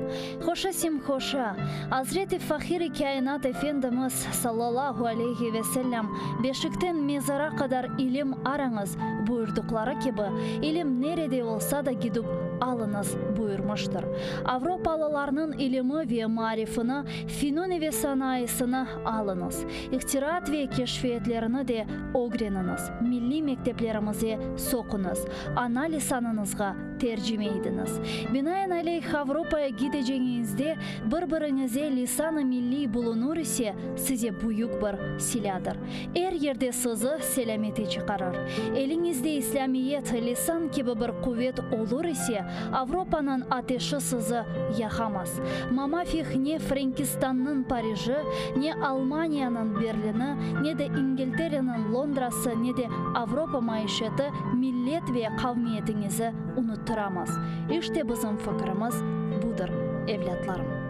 Speaker 10: Hoşa sem hoşa. Azret-i Fahir-i Kâinat Efendimiz, sallallahu aleyhi ve sellem, Beşikten mezara qadar ilim arañız, buyurdıqları kibi, ilim nerede olsa da gidip alıñız, buyurmıştır. Avropalılarnıñ ilimi ve maarifini, finuni ve sanayısını alıñız. İhtiraat ve keşfiyetlerini de ögreniñiz, milliy mekteplerimize soquñız, ana lisanıñızğa tercime idiñiz. Binaenaleyh, Avropaya gidecegiñizde bir-biriñize lisan-ı milliy bulunur ise, size büyük bir silâdır. Er yerde sizi selâmete çıqarır. Eliñizde İslâmiyet, lisan kibi bir quvet olur ise, Avropanıñ ateşi sizi yaqamaz. Mamafih ne Frenkistannıñ Pariji, ne Almaniyanıñ Berlini, ne de İngiltereniñ Londrası, ne de Avropa maişeti millet ve qavmiyetiñizi unuttıramaz. İşte bizim fikirimiz budır, evlâtlarım.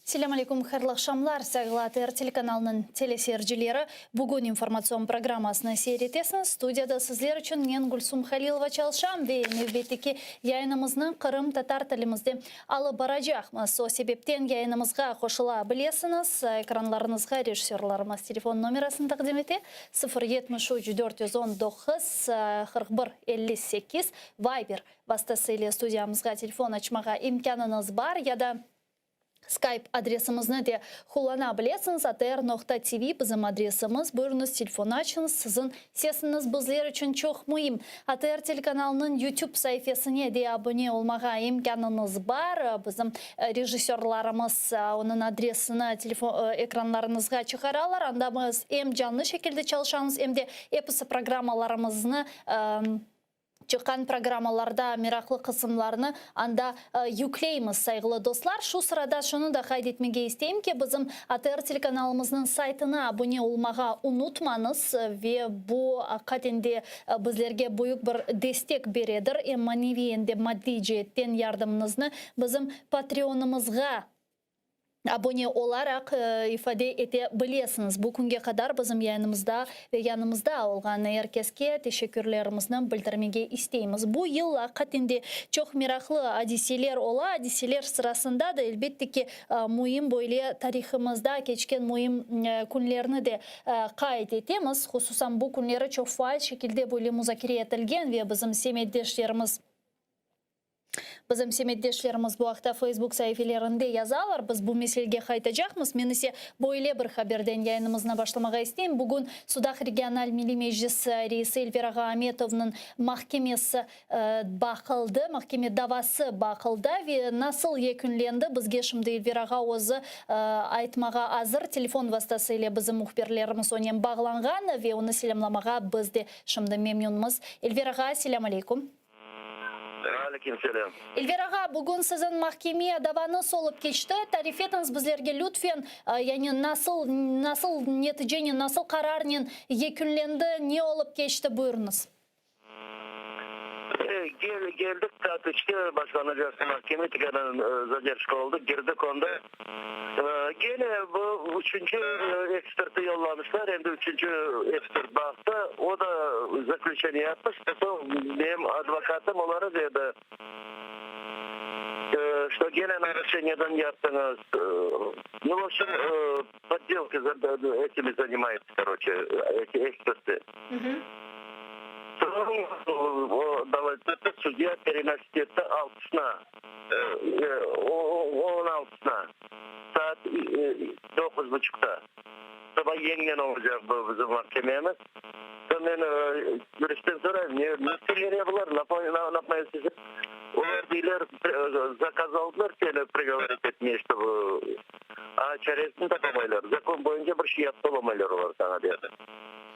Speaker 10: Selâm aleyküm, hayırlı aqşamlar, sayğılı ATR telekanalınıñ teleseyircileri. Bugün informatsion programmasını seyir etesiñiz. Studiyada sizler içün men, Gülsum Halilova, çalışam ve nevbetteki yayınımıznı qırımtatar tilimizde alıp baracaqmız. O sebepten yayınımızğa qoşula bilesiñiz. Ekranlarıñızğa rejissörlarımız telefon nomerasını taqdim ete, 0 73 419 41 58, Viber vastası ile studiyamızğa telefon açmağa imkânıñız bar ya da Skype adresimizni de qullana bilesiñiz, atr noqta tv bizim adresimiz. Buyurıñız, telefon açıñız, siziñ sesiñiz bizler içün çoq müim. ATR telekanalınıñ YouTube saifesine de abone olmağa imkânıñız bar. Bizim rejissörlarımız onıñ adresini telefon ekranlarıñızğa çıqaralar. Anda biz em canlı şekilde çalışamız, em de episi programmalarımıznı Çıqqan programmalarda meraqlı qısımlarnı anda yükleymiz, sayğılı dostlar. Şu sırada şunı da qayd etmege isteyim ki, bizim ATR telekanalımıznıñ saytına abune olmağa unutmañız ve bu aqiqaten de bizlerge büyük bir destek beredir, em maneviy, em de maddiy ceetten yardımıñıznı bizim Patreonımızğa abone olaraq ifade ete bilesiñiz. Bu künge qadar bizim yayınımızda ve yanımızda olğan er keske teşekkürlerimizni bildirmege isteymiz. Bu yıl aqiqaten de çoq meraqlı adiseler ola. Adiseler sırasında da, elbette ki, müim böyle tarihımızda keçken müim künlerni de qayd etemiz. Hususan bu künleri çoq faal şekilde böyle muzakere etilgen ve bizim semetdeşlerimiz, Bizim semetdeşlerimiz bu aqta Facebook saifelerinde yazalar. Biz bu meselge qaytacaqmız. Men ise böyle bir haberden yayınımıznı başlamağa isteyim. Bugün Sudaq regional milliy meclis reisi Elver ağa Ametovnıñ mahkemesi baqıldı, mahkeme davası baqıldı ve nasıl yekünlendi, bizge şimdi Elver ağa özü aytmağa azır. Telefon vastası ile bizim mühbirlerimiz onen bağlanğan ve onı selâmlamağa biz de şimdi memnünmiz. Elver ağa, selâm aleyküm.
Speaker 17: Aleyküm selâm.
Speaker 10: Elver ağa, bugün siziñ mahkeme davañız olıp keçti. Tarif etiñiz bizlerge lütfen, yani nasıl, nasıl neticenen, nasıl qararnen yekünlendi, ne olıp keçti, buyurıñız.
Speaker 17: Gel, geldik saat üçte başlanacaqtı mahkeme, tekrar zadержка oldı, girdik onda. Gene bu üçünci eksperti yollamışlar, endi üçünci ekspert baqtı, o da zaklüçeniye yapmış, soñ menim advokatım olara dedi, şto gene naruşeniyadan yaptıñız, nu, v obşem, poddelka etimi zanimayutsa, koroçe, eti eksperti. Soñ o sudya perenosit etti altısına. On altısına, saat doquz buçuqta, saba yeñinen olacaq bu bizim mahkememiz. Soñ men yuristten sorayım, ne meseleler bular, napmayız desem, olar deyler, zakaz aldılar seni prigovorit etmeye, ştobu, a çaresini tapamaylar, zakon boyunca bir şey yapıp olamaylar olar saña, dedi.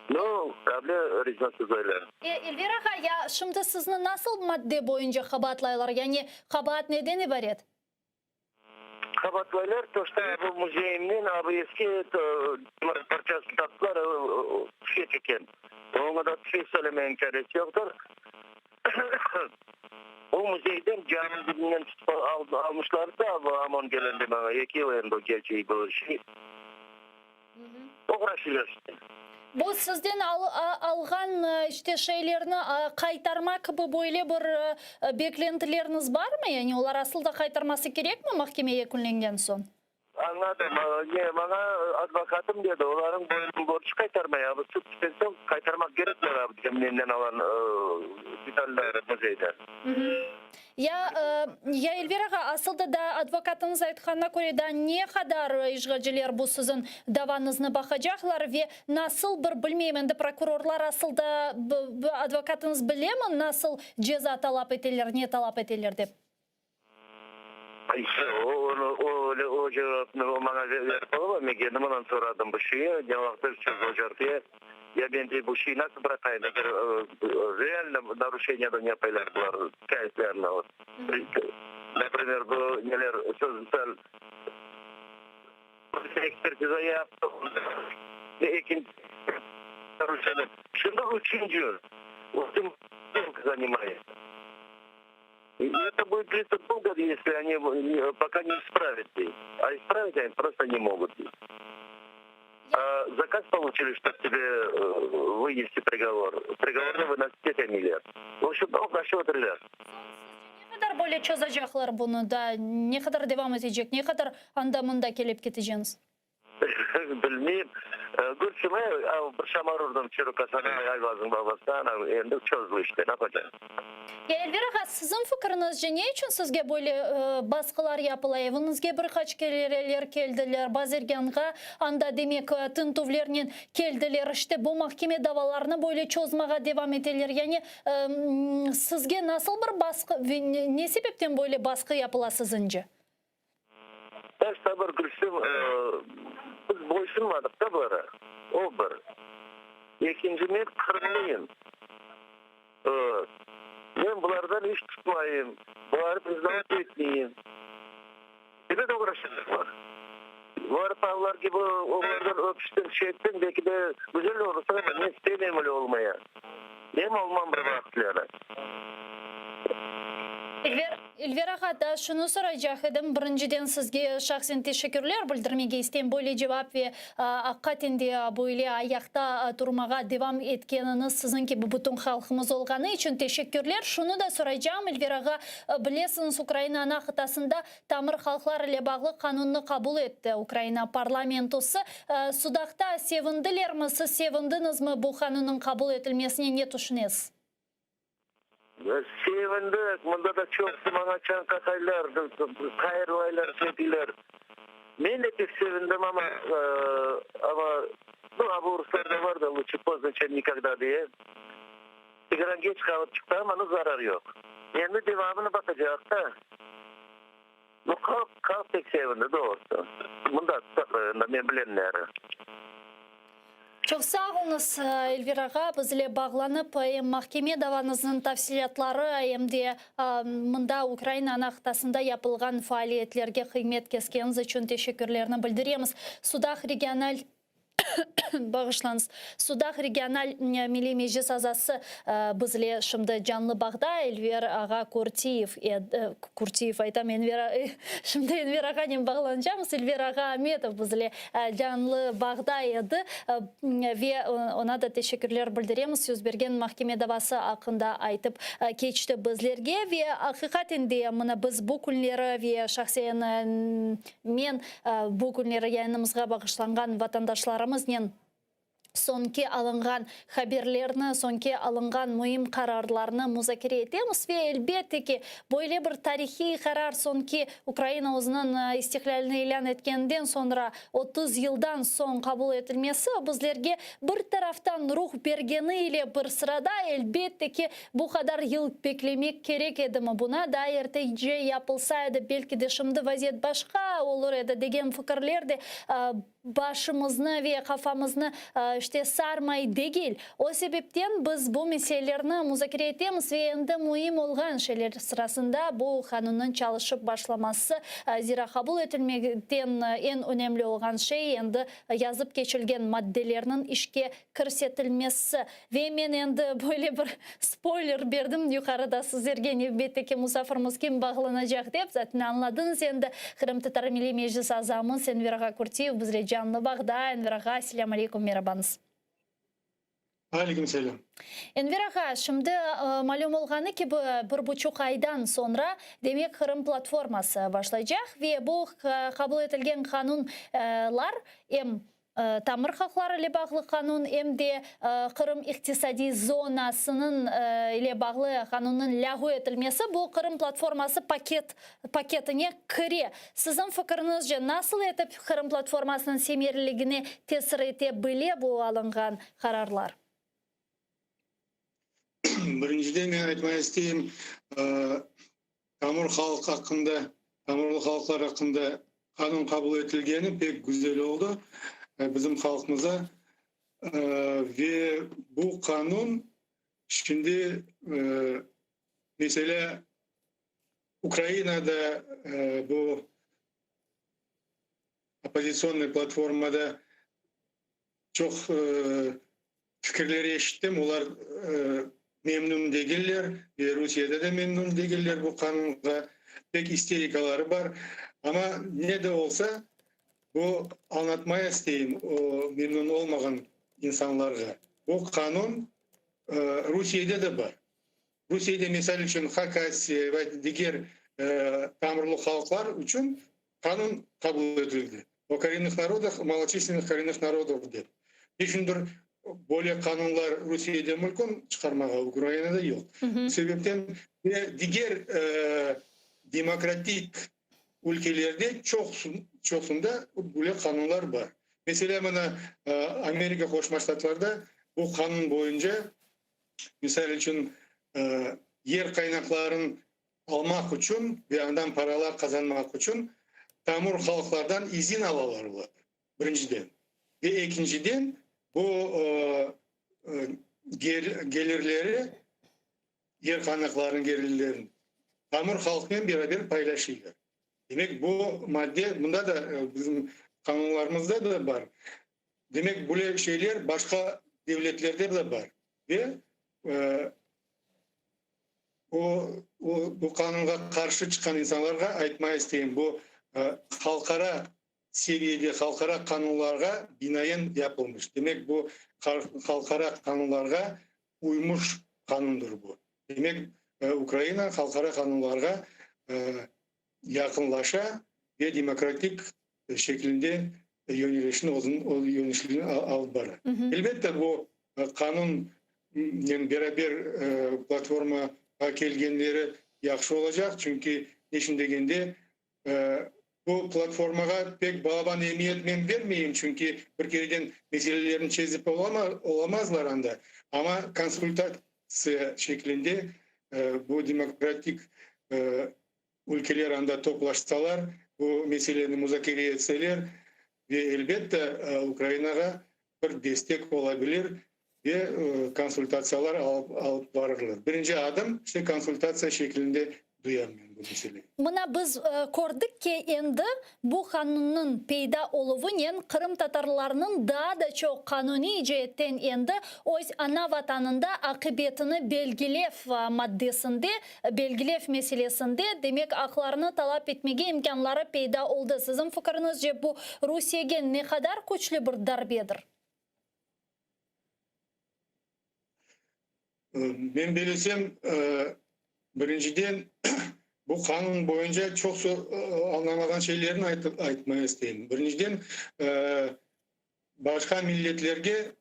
Speaker 17: Nu, able rica öyle.
Speaker 10: Elver ağa, ya şimdi sizni nasıl madde boyunca qabaatlaylar? Yani qabaat neden ibaret?
Speaker 17: Qabaatlaylar, to što bu müzeyimden a bu eski demir parçasını taptılar, tüfek eken. Oña da tüfek söylemegiñ çaresi yoqtır. O müzeyden caminiñ dibinden tutıp almışlar da, bu OMON kelende maña, eki yıl endi keçti bu şey. Oğraşacaq işte.
Speaker 10: Bu sizden alğan işte şeylerni qaytarma kibi böyle bir beklentileriñiz barmı? Yani olar asıl da qaytarması kerekmi mahkeme yekünlengen soñ?
Speaker 17: Añladım. Ne, maña advokatım dedi, olarnıñ boynunıñ borcu qaytarmay, a bu sud bitken soñ qaytarmaq kerekler menden alğan detallerni müzeyden.
Speaker 10: Ya, ya Elver ağa, asıl da daa advokatıñız aytqanına köre, daa ne qadar işğalciler bu siziñ davañıznı baqacaqlar ve nasıl bir, bilmeyim, endi prokurorlar asıl da, advokatıñız bilemi, nasıl ceza talap eteler, ne talap eteler dep?
Speaker 17: O cevapnı o maña berip olamay, men kendim ondan soradım bu şeyi, ne vaqıt çözülecek diye. Ya men dey, bu şeyi nasıl bıraqayım, eger realno naruşeniyadan yapaylar bular şikâyetlerini, naprimer, bu neler, söz misal, ekspertiza yaptı, ekinci naruşeniya, şimdi üçünci, zaнимает. Это будет длиться долго, если они пока не исправят. А исправить они просто не могут. А заказ получили, чтобы тебе э, вынести приговор. Приговор выносит 5 миллиард. В общем, насчет ребят.
Speaker 10: Ne qadar böyle çozacaqlar bunı da, ne qadar devam etecek, ne qadar anda-mında kelip keteceñiz?
Speaker 17: Bilmeyim. Gülsüm, bir şamar urdım Çürük-Asan Ayvaz'nıñ babasına, endi çözdi işte, ne yapacaq?
Speaker 10: Ya Elver ağa, siziñ fikriñizce ne içün sizge böyle basqılar yapıla? Eviñizge bir qaç kereler keldiler, Bazirgânğa anda, demek, tintüvlernen keldiler, işte bu mahkeme davalarını böyle çozmağa devam eteler. Yani, sizge nasıl bir basqı ve ne sebepten böyle basqı yapıla siziñce?
Speaker 17: Taş sabır Gülsüm, biz boysunmadıq da bulara, o bir. Ekinci, men qırımlıyım. Men bulardan iş tutmayım, buları priznavat etmeyim. Neden oğraşacaqlar? Bular pavlar kibi olardan öpüşsen, şey etsen, belki de güzel olursa, amma men istemeyim öyle olmaya. Men olmam bir vaqıtları.
Speaker 10: İlver, İlver ağa, daa şunı soraycaq edim, birinciden sizge şahsen teşekkürler bildirmege isteyim, böyle cevap ve aqiqaten de böyle ayaqta turmağa devam etkeniñiz, siziñ kibi bütün halqımız olğanı içün teşekkürler. Şunı da soraycağım, İlver ağa, bilesiñiz, Ukraina ana qıtasında tamır halqlar ile bağlı qanunnı qabul etti Ukraina parlamentosı. Sudaqta sevindilermi, siz sevindiñizmi bu qanunnıñ qabul etilmesine, ne tüşünesiz?
Speaker 17: Sevindik, mında da çoqusı maña çañ qaqaylar, hayırlaylar, şeytiyler. Men de pek sevindim, amma, amma, nu, a bu ruslarda var da, luçe pozdno, çem nikogda diye. Tigran keç qalıp çıqtı, amma, nu, zarar yoq. Endi devamını baqacaq da. Nu, halq, halq pek sevindi, doğrusı. Mında, Sudaq rayonında, men bilenleri.
Speaker 10: Çoq sağ oluñız, Elvir ağa, biz ile bağlanıp, em mahkeme davañıznıñ tafsilâtları, em de mında Ukraina ana qıtasında yapılğan faaliyetlerge qıymet keskeniñiz içün teşekkürlerni bildiremiz. Sudaq regional Bağışlañız. Sudaq regional Milliy Meclis azası bizle şimdi canlı bağda Elver ağa Kürtiyev, Kürtiyev aytam, Enver, şimdi Enver ağanen bağlanacamız, Elver ağa Ametov bizle canlı bağda edi ve oña da teşekkürler bildiremiz, yüz bergen mahkeme davası aqqında aytıp keçti bizlerge ve aqiqaten de mına biz bu künleri ve şahsen Men bu künleri yayınımızğa bağışlanğan vatandaşlarımıznen soñki alınğan haberlerni, soñki alınğan müim qararlarnı muzakere etemiz ve, elbette ki, böyle bir tarihiy qarar soñki Ukraina özüniñ istiqlâlini ilân etkeninden soñra 30 yıldan soñ qabul etilmesi bizlerge bir taraftan ruh bergeni ile bir sırada, elbette ki, Bu qadar yıl beklemek kerek edimi, buna daa ertece yapılsa edi, belki de şimdi vaziyet başqa olur edi degen fikirler de başımıznı ve qafamıznı işte sarmay degil. O sebepten biz bu meselelerni muzakere etemiz ve endi müim olğan şeyler sırasında bu qanunnıñ çalışıp başlaması, zira qabul etilmekten eñ önemli olğan şey endi yazıp keçilgen maddelerniñ işke kirsetilmesi. Ve men endi böyle bir spoyler berdim yuqarıda sizlerge nevbetteki musafirimiz kim bağlanacaq dep, zaten añladıñız endi, Qırımtatar Milliy Meclis azamız Enver ağa Kürtiyev bizle canlı bağda. Enver ağa, selâm aleykum, merabañız.
Speaker 18: Aleyküm selâm.
Speaker 10: Enver ağa, şimdi malüm olğanı kibi, bir buçuq aydan soñra, demek, Qırım platforması başlaycaq ve bu qabul etilgen qanunlar em. tamır halqlar ile bağlı qanun, em de Qırım iqtisadiy zonasınıñ ile bağlı qanunnıñ lâğu etilmesi bu Qırım platforması paket paketine kire. Siziñ fikiriñizce, nasıl etip Qırım platformasınıñ semerliligine tesir ete bile bu alınğan qararlar?
Speaker 18: Birinciden men aytmağa isteyim, tamır halq aqqında, tamırlı halqlar aqqında qanun qabul etilgeni pek güzel oldı bizim halqımıza. Ve bu qanun şimdi, meselâ, Ukrainada bu Oppozitsionnıy platformada çoq fikirler eşittim, olar memnün degiller ve Rusiyede de memnün degiller bu qanunğa, pek isterikaları bar. Amma ne de olsa, bu añlatmaya isteyim o memnün olmağan insanlarğa, bu qanun Rusiyede de bar. Rusiyede, misal içün, Hakasiya ve diger tamırlı halqlar içün qanun qabul etildi, O korennıh narodah, maloçislennih korennıh narodov dep. Neçündir böyle qanunlar Rusiyede mülkün çıqarmağa, Ukrainada yoq. Bu sebepten ve diger demokratik ülkelerde çoqsunda böyle qanunlar bar. Meselâ, mına, Amerika Qoşma Ştatlarda bu qanun boyunca Misal içün, yer qaynaqların almaq içün ve andan paralar qazanmaq içün tamır halqlardan izin alalar olar, birinciden. Ve ekinciden, bu gelirleri, yer qaynaqlarınıñ gelirlerini tamır halqnen beraber paylaşıylar. Demek, bu madde bunda da, bizim qanunlarımızda da bar. Demek, böyle şeyler başqa devletlerde de bar ve o, bu qanunğa qarşı çıqqan insanlarğa aytmağa isteyim, bu halqara seviyede, halqara qanunlarğa binaen yapılmış. Demek, bu halqara qanunlarğa uymuş qanundır bu. Demek, Ukraina halqara qanunlarğa yaqınlaşa ve demokratik şeklinde yönelişini yönelişini alıp bara. Elbette, bu qanunnen beraber platformağa kelgenleri yahşı olacaq, çünki neçün degende, bu platformağa pek balaban emiyet men bermeyim, çünki bir kereden meselelerni çezip olamazlar anda, amma konsultatsiya şeklinde bu demokratik ülkeler anda toplaşsalar, bu meseleni muzakere etseler ve, elbette, Ukrainağa bir destek olabilir ve konsultatsiyalar alıp barırlar. Birinci adım, işte, konsultatsiya şeklinde duyam men bu meseleyi.
Speaker 10: Mına biz kördik ki, endi bu qanunnıñ peyda oluvınen qırımtatarlarnıñ daa da çoq qanuniy ceetten endi öz ana vatanında aqibetini belgilev maddesinde, belgilev meselesinde, demek, aqlarını talap etmege imkânları peyda oldı. Siziñ fikiriñizce, bu Rusiyege ne qadar küçlü bir darbedir?
Speaker 18: Men bilesem, birinciden, bu qanun boyunca çoqsu añlamağan şeylerni aytmağa isteyim. Birinciden, başqa milletlerge,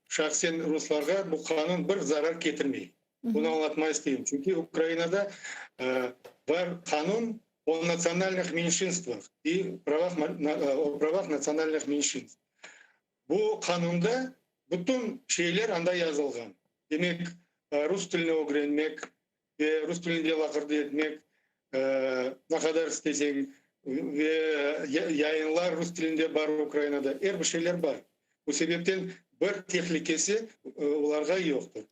Speaker 18: şahsen ruslarğa bu qanun bir zarar ketirmey. Bunı añlatmağa isteyim. Çünki Ukrainada bar qanun o natsionalnıh menşinstvah i o pravah natsionalnıh menşinstv. Bu qanunda bütün şeyler anda yazılğan. Demek, rus tilini ögrenmek ve rus tilinde laqırdı etmek ne qadar isteseñ ve yayınlar rus tilinde bar Ukrainada, er bir şeyler bar. Bu sebepten bir tehlikesi olarğa yoqtır.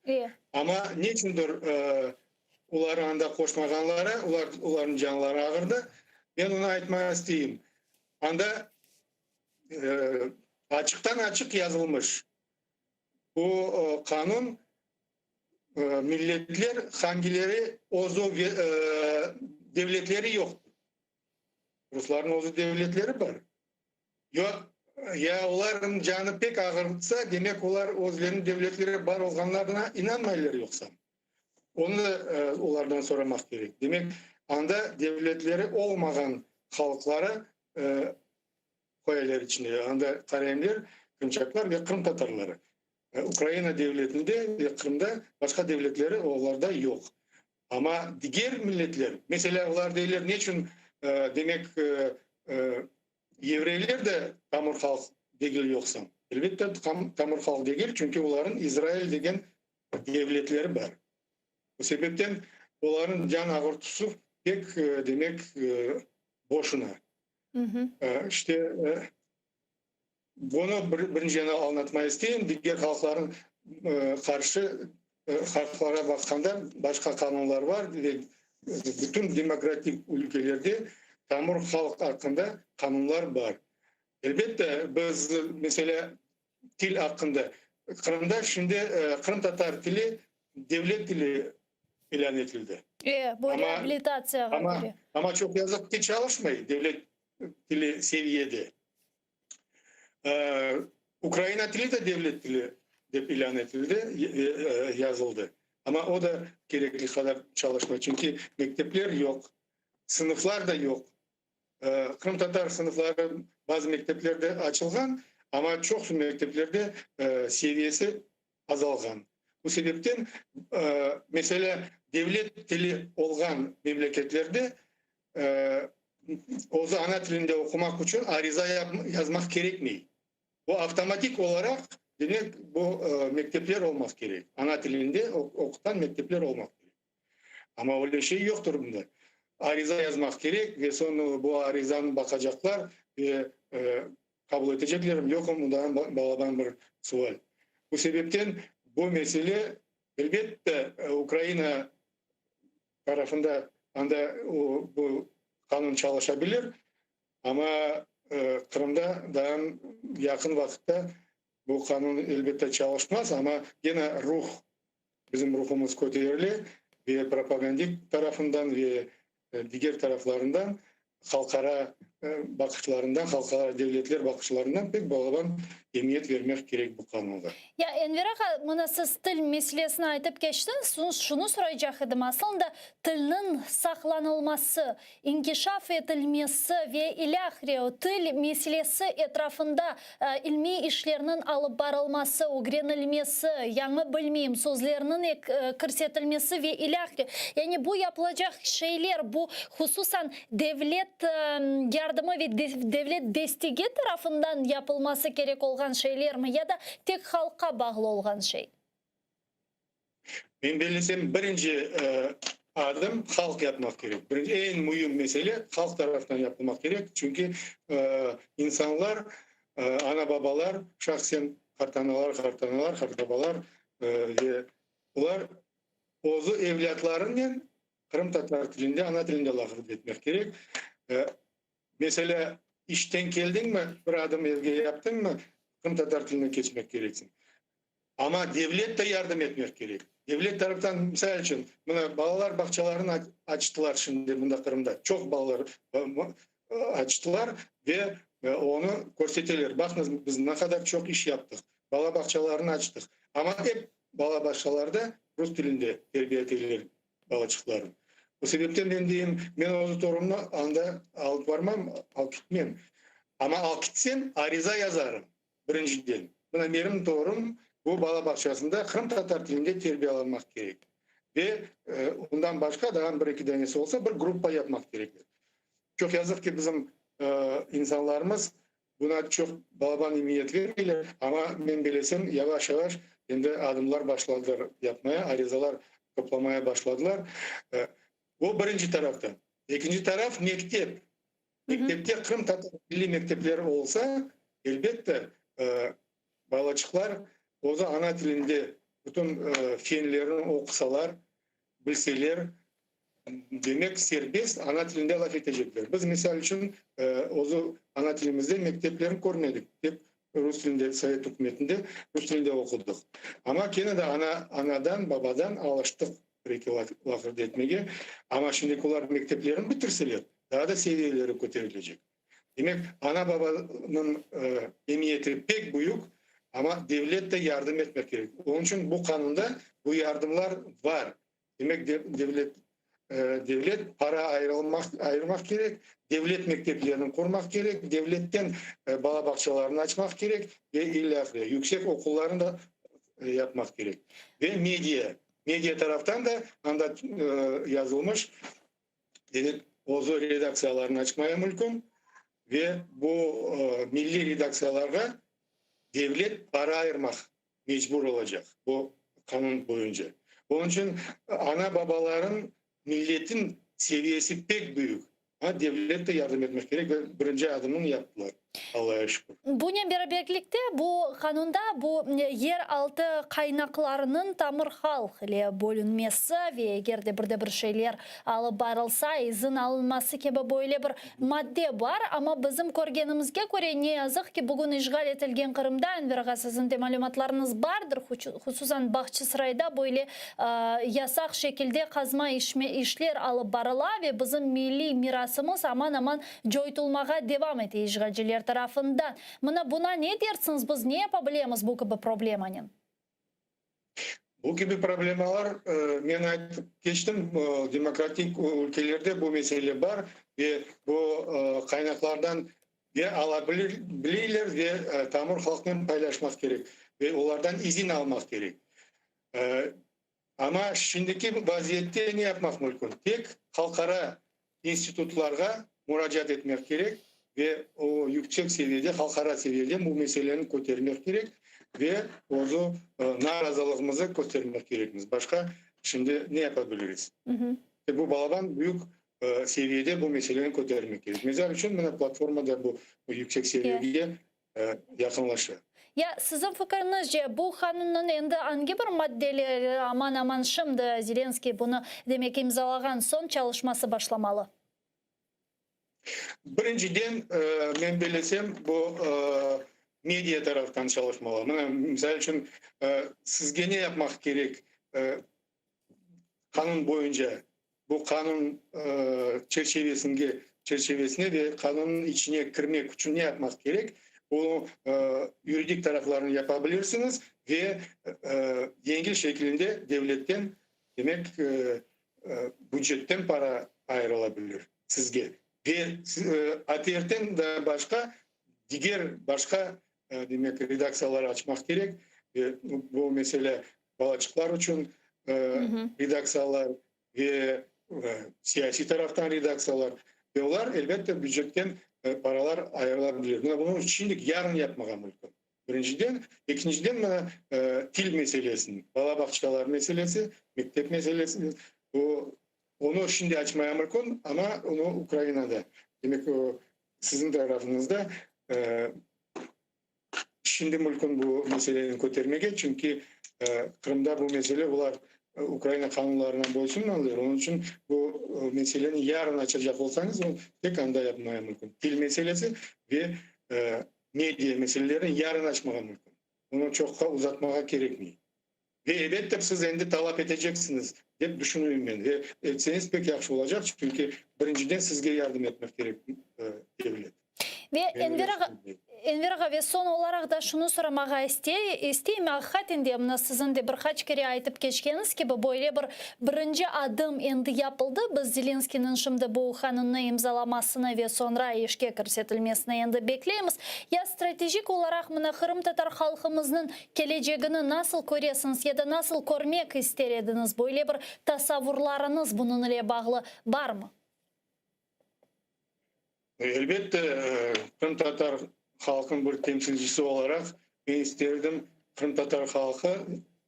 Speaker 18: Amma neçündir oları anda qoşmağanları, olar, olarnıñ canları ağırdı. Men onı aytmağa isteyim. Anda Açıqtan-açıq yazılmış, bu qanun milletler hangileri özü devletleri yoqtır. Ruslarnıñ özü devletleri bar. Yoq, ya olarnıñ canı pek ağırtsa, demek olar özleriniñ devletleri bar olğanlarına inanmaylar yoqsa. Onı olardan soramaq kerek. Demek, anda devletleri olmağan halqları qoyalar içine. Anda qarayımler. Qırımçaqlar ve qırımtatarları. Ukraina devletinde ve Qırımda başqa devletleri olarda yoq. Amma diger milletler, meselâ, olar deyler, neçün, demek, yevreyler de tamır halq degil yoqsa? Elbette, tamır halq degil, çünki olarnıñ İsrail degen devletleri bar. Bu sebepten olarnıñ can ağırtusuv pek, demek, boşuna. İşte, Bunı birinciden añlatmağa isteyim, diger halqlarnıñ qarşı halqlarğa baqqanda başqa qanunlar bar ve bütün demokratik ülkelerde tamır halq aqqında qanunlar bar. Elbette, biz, meselâ, til aqqında, Qırımda şimdi qırımtatar tili devlet tili ilân etildi.
Speaker 10: E, bu reabilitatsiyağa köre.
Speaker 18: Amma çoq yazıq ki, çalışmay devlet tili seviyede. Ukraina tili de devlet tili dep ilân etildi ve yazıldı. Amma o da kerekli qadar çalışmay, çünki mektepler yoq, sınıflar da yoq. Qırımtatar sınıfları bazı mekteplerde açılğan, amma çoqusı mekteplerde seviyesi azalğan. Bu sebepten, meselâ, devlet tili olğan memleketlerde özü ana tilinde oqumaq içün ariza yazmaq kerekmey. Bu avtomatik olaraq, demek, bu mektepler olmaq kerek, ana tilinde oqutan mektepler olmaq kerek. Amma öyle şey yoqtır bunda. Ariza yazmaq kerek ve soñ bu arizanı baqacaqlar ve qabul eteceklermi, yoqmı, bundan balaban bir sual. Bu sebepten bu mesele, elbette, Ukraina tarafında anda bu qanun çalışa bilir, amma Qırımda daa yaqın vaqıtta bu qanun, elbette, çalışmaz, amma gene ruh, bizim ruhumız köterile ve propagandik tarafından ve diger taraflarından halqara baqışlarından, halqara devletler baqışlarından pek balaban emiyet vermek kerek bu qanunğa.
Speaker 10: Ya, Enver ağa, mına siz til meselesini aytıp keçtiñiz, şunı soraycaq edim, aslında tilniñ saqlanılması, inkişaf etilmesi ve ilâhre til meselesi etrafında ilmiy işlerniñ alıp barılması, ögrenilmesi, yañı, bilmeyim, sözlerniñ kirsetilmesi ve ilâhre, yani bu yapılacaq şeyler, bu hususan devlet yardımı ve devlet destegi tarafından yapılması kerek olğan şeylermi ya da tek halqqa bağlı olğan şey?
Speaker 18: Men bellesem, birinci adım halq yapmaq kerek. Birinci, eñ müim mesele halq tarafından yapılmaq kerek, çünki insanlar, ana-babalar, şahsen qartanalar, qartanalar, qartbabalar ve olar özü evlâtlarınen qırımtatar tilinde, ana tilinde laf etmek kerek. Meselâ, işten keldiñmi, bir adım evge yaptıñmı, qırımtatar tiline keçmek kereksiñ. Amma devlet de yardım etmek kerek. Devlet taraftan, misal içün, mına balalar bağçalarını açtılar şimdi mında Qırımda, çoq balalar açtılar ve onı körseteler, baqıñız, biz ne qadar çoq iş yaptıq, bala bağçalarını açtıq. Amma ep bala bağçalarda rus tilinde terbiye eteler balaçıqlarnı. Bu sebepten men deyim, men öz torunımnı anda alıp barmam, alıp ketmem. Amma alıp ketsem, ariza yazarım. Birinciden, mına menim torun bu bala bağçasında qırımtatar tilinde terbiyalanmaq kerek. Ve ondan başqa daa bir-eki danesi olsa, bir gruppa yapmaq kerekler. Çoq yazıq ki, bizim insanlarımız buna çoq balaban emiyet vermeyler, amma men bilesem, yavaş-yavaş endi adımlar başladılar yapmaya, arizalar toplamaya başladılar. Bu birinci taraftan. Ekinci taraf, mektep. Mektepte qırımtatar milliy mektepleri olsa, elbette, balaçıqlar özü ana tilinde bütün fenlerini oqusalar, bilseler, demek, serbest ana tilinde laf etecekler. Biz, misal içün, özü ana tilimizde mekteplerni körmedik, tek rus tilinde, sovet ükümetinde rus tilinde oqudıq. Amma kene de ana, anadan, babadan alıştıq bir-eki laqırdı etmege. Amma şimdiki olar mekteplerini bitirseler, daa da seviyeleri köterilecek. Demek, ana-babanıñ emiyeti pek büyük, amma devlet de yardım etmek kerek. Onıñ içün bu qanunda bu yardımlar bar. Demek, devlet. Devlet para ayırılmaq ayırmaq kerek, devlet mekteplerini qurmaq kerek, devletten bala bağçalarını açmaq kerek ve ilâhre, yüksek oqullarını da yapmaq kerek. Ve media, media taraftan da anda yazılmış, demek, özü redaktsiyalarını açmaya mülkün ve bu milliy redaktsiyalarğa devlet para ayırmaq mecbur olacaq bu qanun boyunca. Onıñ içün ana-babaların, milletin seviyesi pek büyük. A devlet de yardım etmek kerek ve birinci adımını yaptılar, Allaya şükür.
Speaker 10: Bunen beraberlikte bu qanunda bu yer altı qaynaqlarınıñ tamır halq ile bölünmesi ve eger de bir de bir şeyler alıp barılsa, izin alınması kibi böyle bir madde bar. Amma bizim körgenimizge köre, ne yazıq ki, bugün işğal etilgen Qırımda, Enver ağa, siziñ de malümatlarıñız bardır, hususan Bağçasarayda böyle yasaq şekilde qazma işler alıp barıla ve bizim milliy mirasımız aman-aman coytulmağa devam ete işğalciler tarafından. Mına buna ne dersiñiz, biz ne yapa bilemiz bu kibi problemanen?
Speaker 18: Bu kibi problemalar, men aytıp keçtim, demokratik ülkelerde bu mesele bar ve bu qaynaqlardan ve ala bileyler ve tamır halqnen paylaşmaq kerek ve olardan izin almaq kerek. Amma şimdiki vaziyette ne yapmaq mümkün? Tek halqara institutlarğa muracaat etmek kerek ve o yüksek seviyede, halqara seviyede bu meseleni kötermek kerek ve özü narazılığımızı köstermek kerekmiz. Başqa şimdi ne yapa biliriz? Bu balaban büyük seviyede bu meseleni kötermek kerek. Misal içün, mına platforma da bu yüksek seviyege yaqınlaşa.
Speaker 10: Ya siziñ fikiriñizce, bu qanunnıñ endi angi bir maddeleri aman-aman şimdi Zelenskıy bunı, demek, imzalağan soñ çalışması başlamalı?
Speaker 18: Birinciden, men bellesem, bu media taraftan çalışmalı. Mına, misal içün, sizge ne yapmaq kerek qanun boyunca, bu qanun çerçevesinde çerçevesine ve qanunnıñ içine kirmek içün ne yapmaq kerek, bunı yuridik taraflarını yapa bilirsiñiz ve yengil şekilinde devletten, demek, bücetten para ayırıla bilir sizge. Ve ATRten de başqa diger başqa, demek, redaktsiyalar açmaq kerek ve bu mesele balaçıqlar içün redaktsiyalar ve siyasiy taraftan redaktsiyalar ve olar, elbette, bücetten paralar ayırıla bilir. Mına bunı şimdilik yarın yapmağa mümkün, birinciden. Ekinciden, mına til meselesini, bala bağçalar meselesi, mektep meselesi, o, onı şimdi açmaya mümkün, amma onı Ukrainada, demek, o, siziñ tarafıñızda Şimdi mülkün bu meseleni kötermege, çünki Qırımda bu mesele olar Ukraina qanunlarına boysunmadılar, onıñ içün bu meseleni yarın açacaq olsañız, onı tek anda yapmaya mülkün. Til meselesi ve media meselelerini yarın açmağa mülkün. Onı çoqqa uzatmağa kerekmey. Ve elbette siz endi talap eteceksiñiz, dep düşünüyim men. Ve etseñiz pek yahşı olacaq, çünki birinciden sizge yardım etmek kerek devlet.
Speaker 10: Ve Enver ağa, Enver ağa, ve soñ olaraq da şunı soramağa isteyim, aqiqaten de, mına siziñ de bir qaç kere aytıp keçkeniñiz kibi, böyle bir birinci adım endi yapıldı, biz Zelenskiyniñ şimdi bu qanunnı imzalamasını ve soñra işke kirsetilmesini endi bekleymiz. Ya stratejik olaraq mına qırımtatar halqımıznıñ Kelecegini nasıl köresiñiz ya da nasıl körmek ister ediñiz, böyle bir tasavvurlarıñız bunıñ ile bağlı barmı?
Speaker 18: Elbette, qırımtatar halqınıñ bir temsilcisi olaraq men isterdim, qırımtatar halqı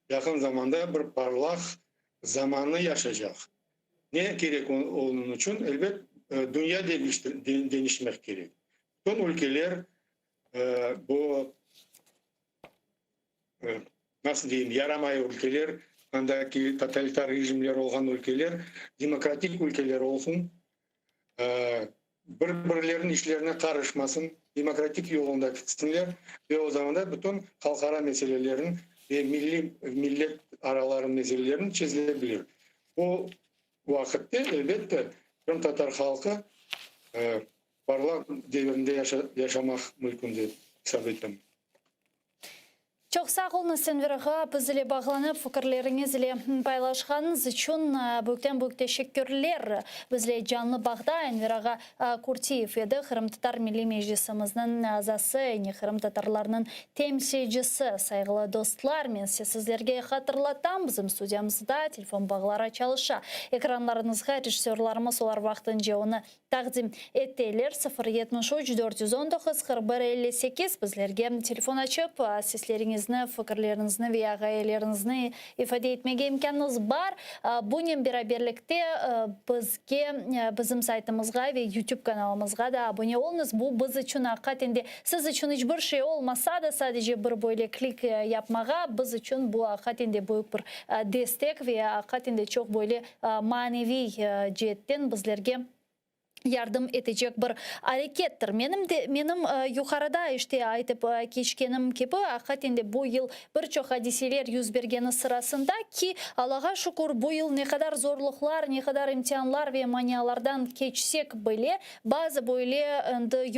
Speaker 18: yaqın zamanda bir parlaq zamannı yaşaycaq. Ne kerek onıñ içün? Elbet, dünya deñişmek kerek. Bütün ülkeler bu nasıl deyim, yaramay ülkeler, andaki totalitar rejimler olğan ülkeler demokratik ülkeler olsun, bir-birleriniñ işlerine qarışmasın, demokratik yolunda ketsinler ve o zaman da bütün halqara meselelerin ve milliy, millet araları meselelerin çezile bilir. O vaqıtte, elbette, qırımtatar halqı parlaq devirinde yaşamaq mümkün dep hesap etem.
Speaker 10: Çoq sağ oluñız, Enver ağa, biz ile bağlanıp, fikirleriñiz ile paylaşqanıñız içün büyükten-büyük teşekkürler. Bizle canlı bağda Enver ağa Kurtiyev edi, Qırımtatar Milliy Meclisimizniñ azası, yani qırımtatarlarnıñ temsilcisi. Sayğılı dostlar, men ise sizlerge hatırlatam, bizim studiyamızda telefon bağları çalışa. Ekranlarıñızğa rejissörlarımız olar vaqtınca onı Taqdim eteler, 0 73 419 41 58 bizlerge telefon açıp, sesleriñizni, fikirleriñizni ve ya ğayeleriñizni ifade etmege imkânıñız bar. Bunen beraberlikte bizge, bizim saytımızğa ve YouTube kanalımızğa da abone oluñız. Bu biz içün aqiqaten de, siz içün iç bir şey olmasa da, sadece bir böyle klik yapmağa, biz içün bu aqiqaten de büyük bir destek ve aqiqaten de çoq böyle maneviy ceetten bizlerge yardım etecek bir arekettir. Menim de, menim yuqarıda işte aytıp keçkenim kibi, aqiqaten de bu yıl bir çoq adiseler yüz bergeni sırasında ki, Allağa şükür, bu yıl ne qadar zorluqlar, ne qadar imtianlar ve manialardan keçsek bile, bazı böyle endi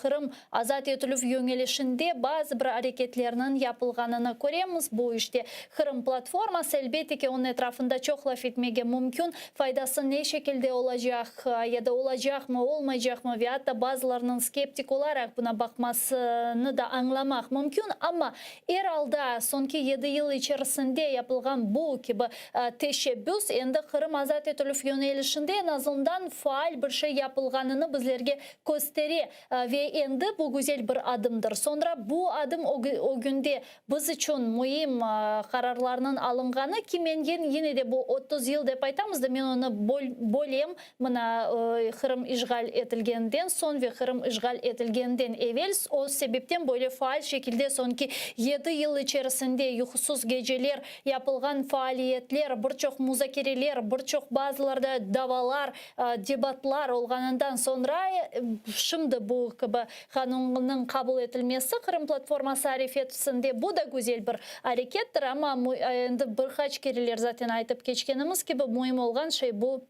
Speaker 10: Qırım Azat etilüv yöñelişinde bazı bir areketlerniñ yapılğanını köremiz. Bu işte Qırım platforması, elbette ki, onıñ etrafında çoq laf etmege mümkün, faydası ne şekilde olacaq ya da olacaqmı, olmaycaqmı ve atta bazılarınıñ skeptik olaraq buna baqmasını da añlamaq mümkün, amma er alda soñki yedi yıl içerisinde yapılğan bu kibi teşebbüs endi Qırım azat etilüv yönelişinde eñ azından faal bir şey yapılğanını bizlerge köstere. Ve endi bu güzel bir adımdır. Soñra bu adım ögünde biz içün müim qararlarnıñ alınğanı ki, men yine de bu 30 yıl dep aytamız da, men onı bölem, mına, Qırım işğal etilgeninden soñ ve Qırım işğal etilgeninden evel, o sebepten böyle faal şekilde soñki yedi yıl içerisinde yuqusız geceler, yapılğan faaliyetler, bir çoq muzakereler, bir çoq bazılarda davalar, Debatlar olğanından soñra, şimdi bu kibi qanunnıñ qabul etilmesi Qırım platforması arefesinde bu da güzel bir arekettir, amma endi bir qaç kereler zaten aytıp keçkenimiz kibi, müim olğan şey bu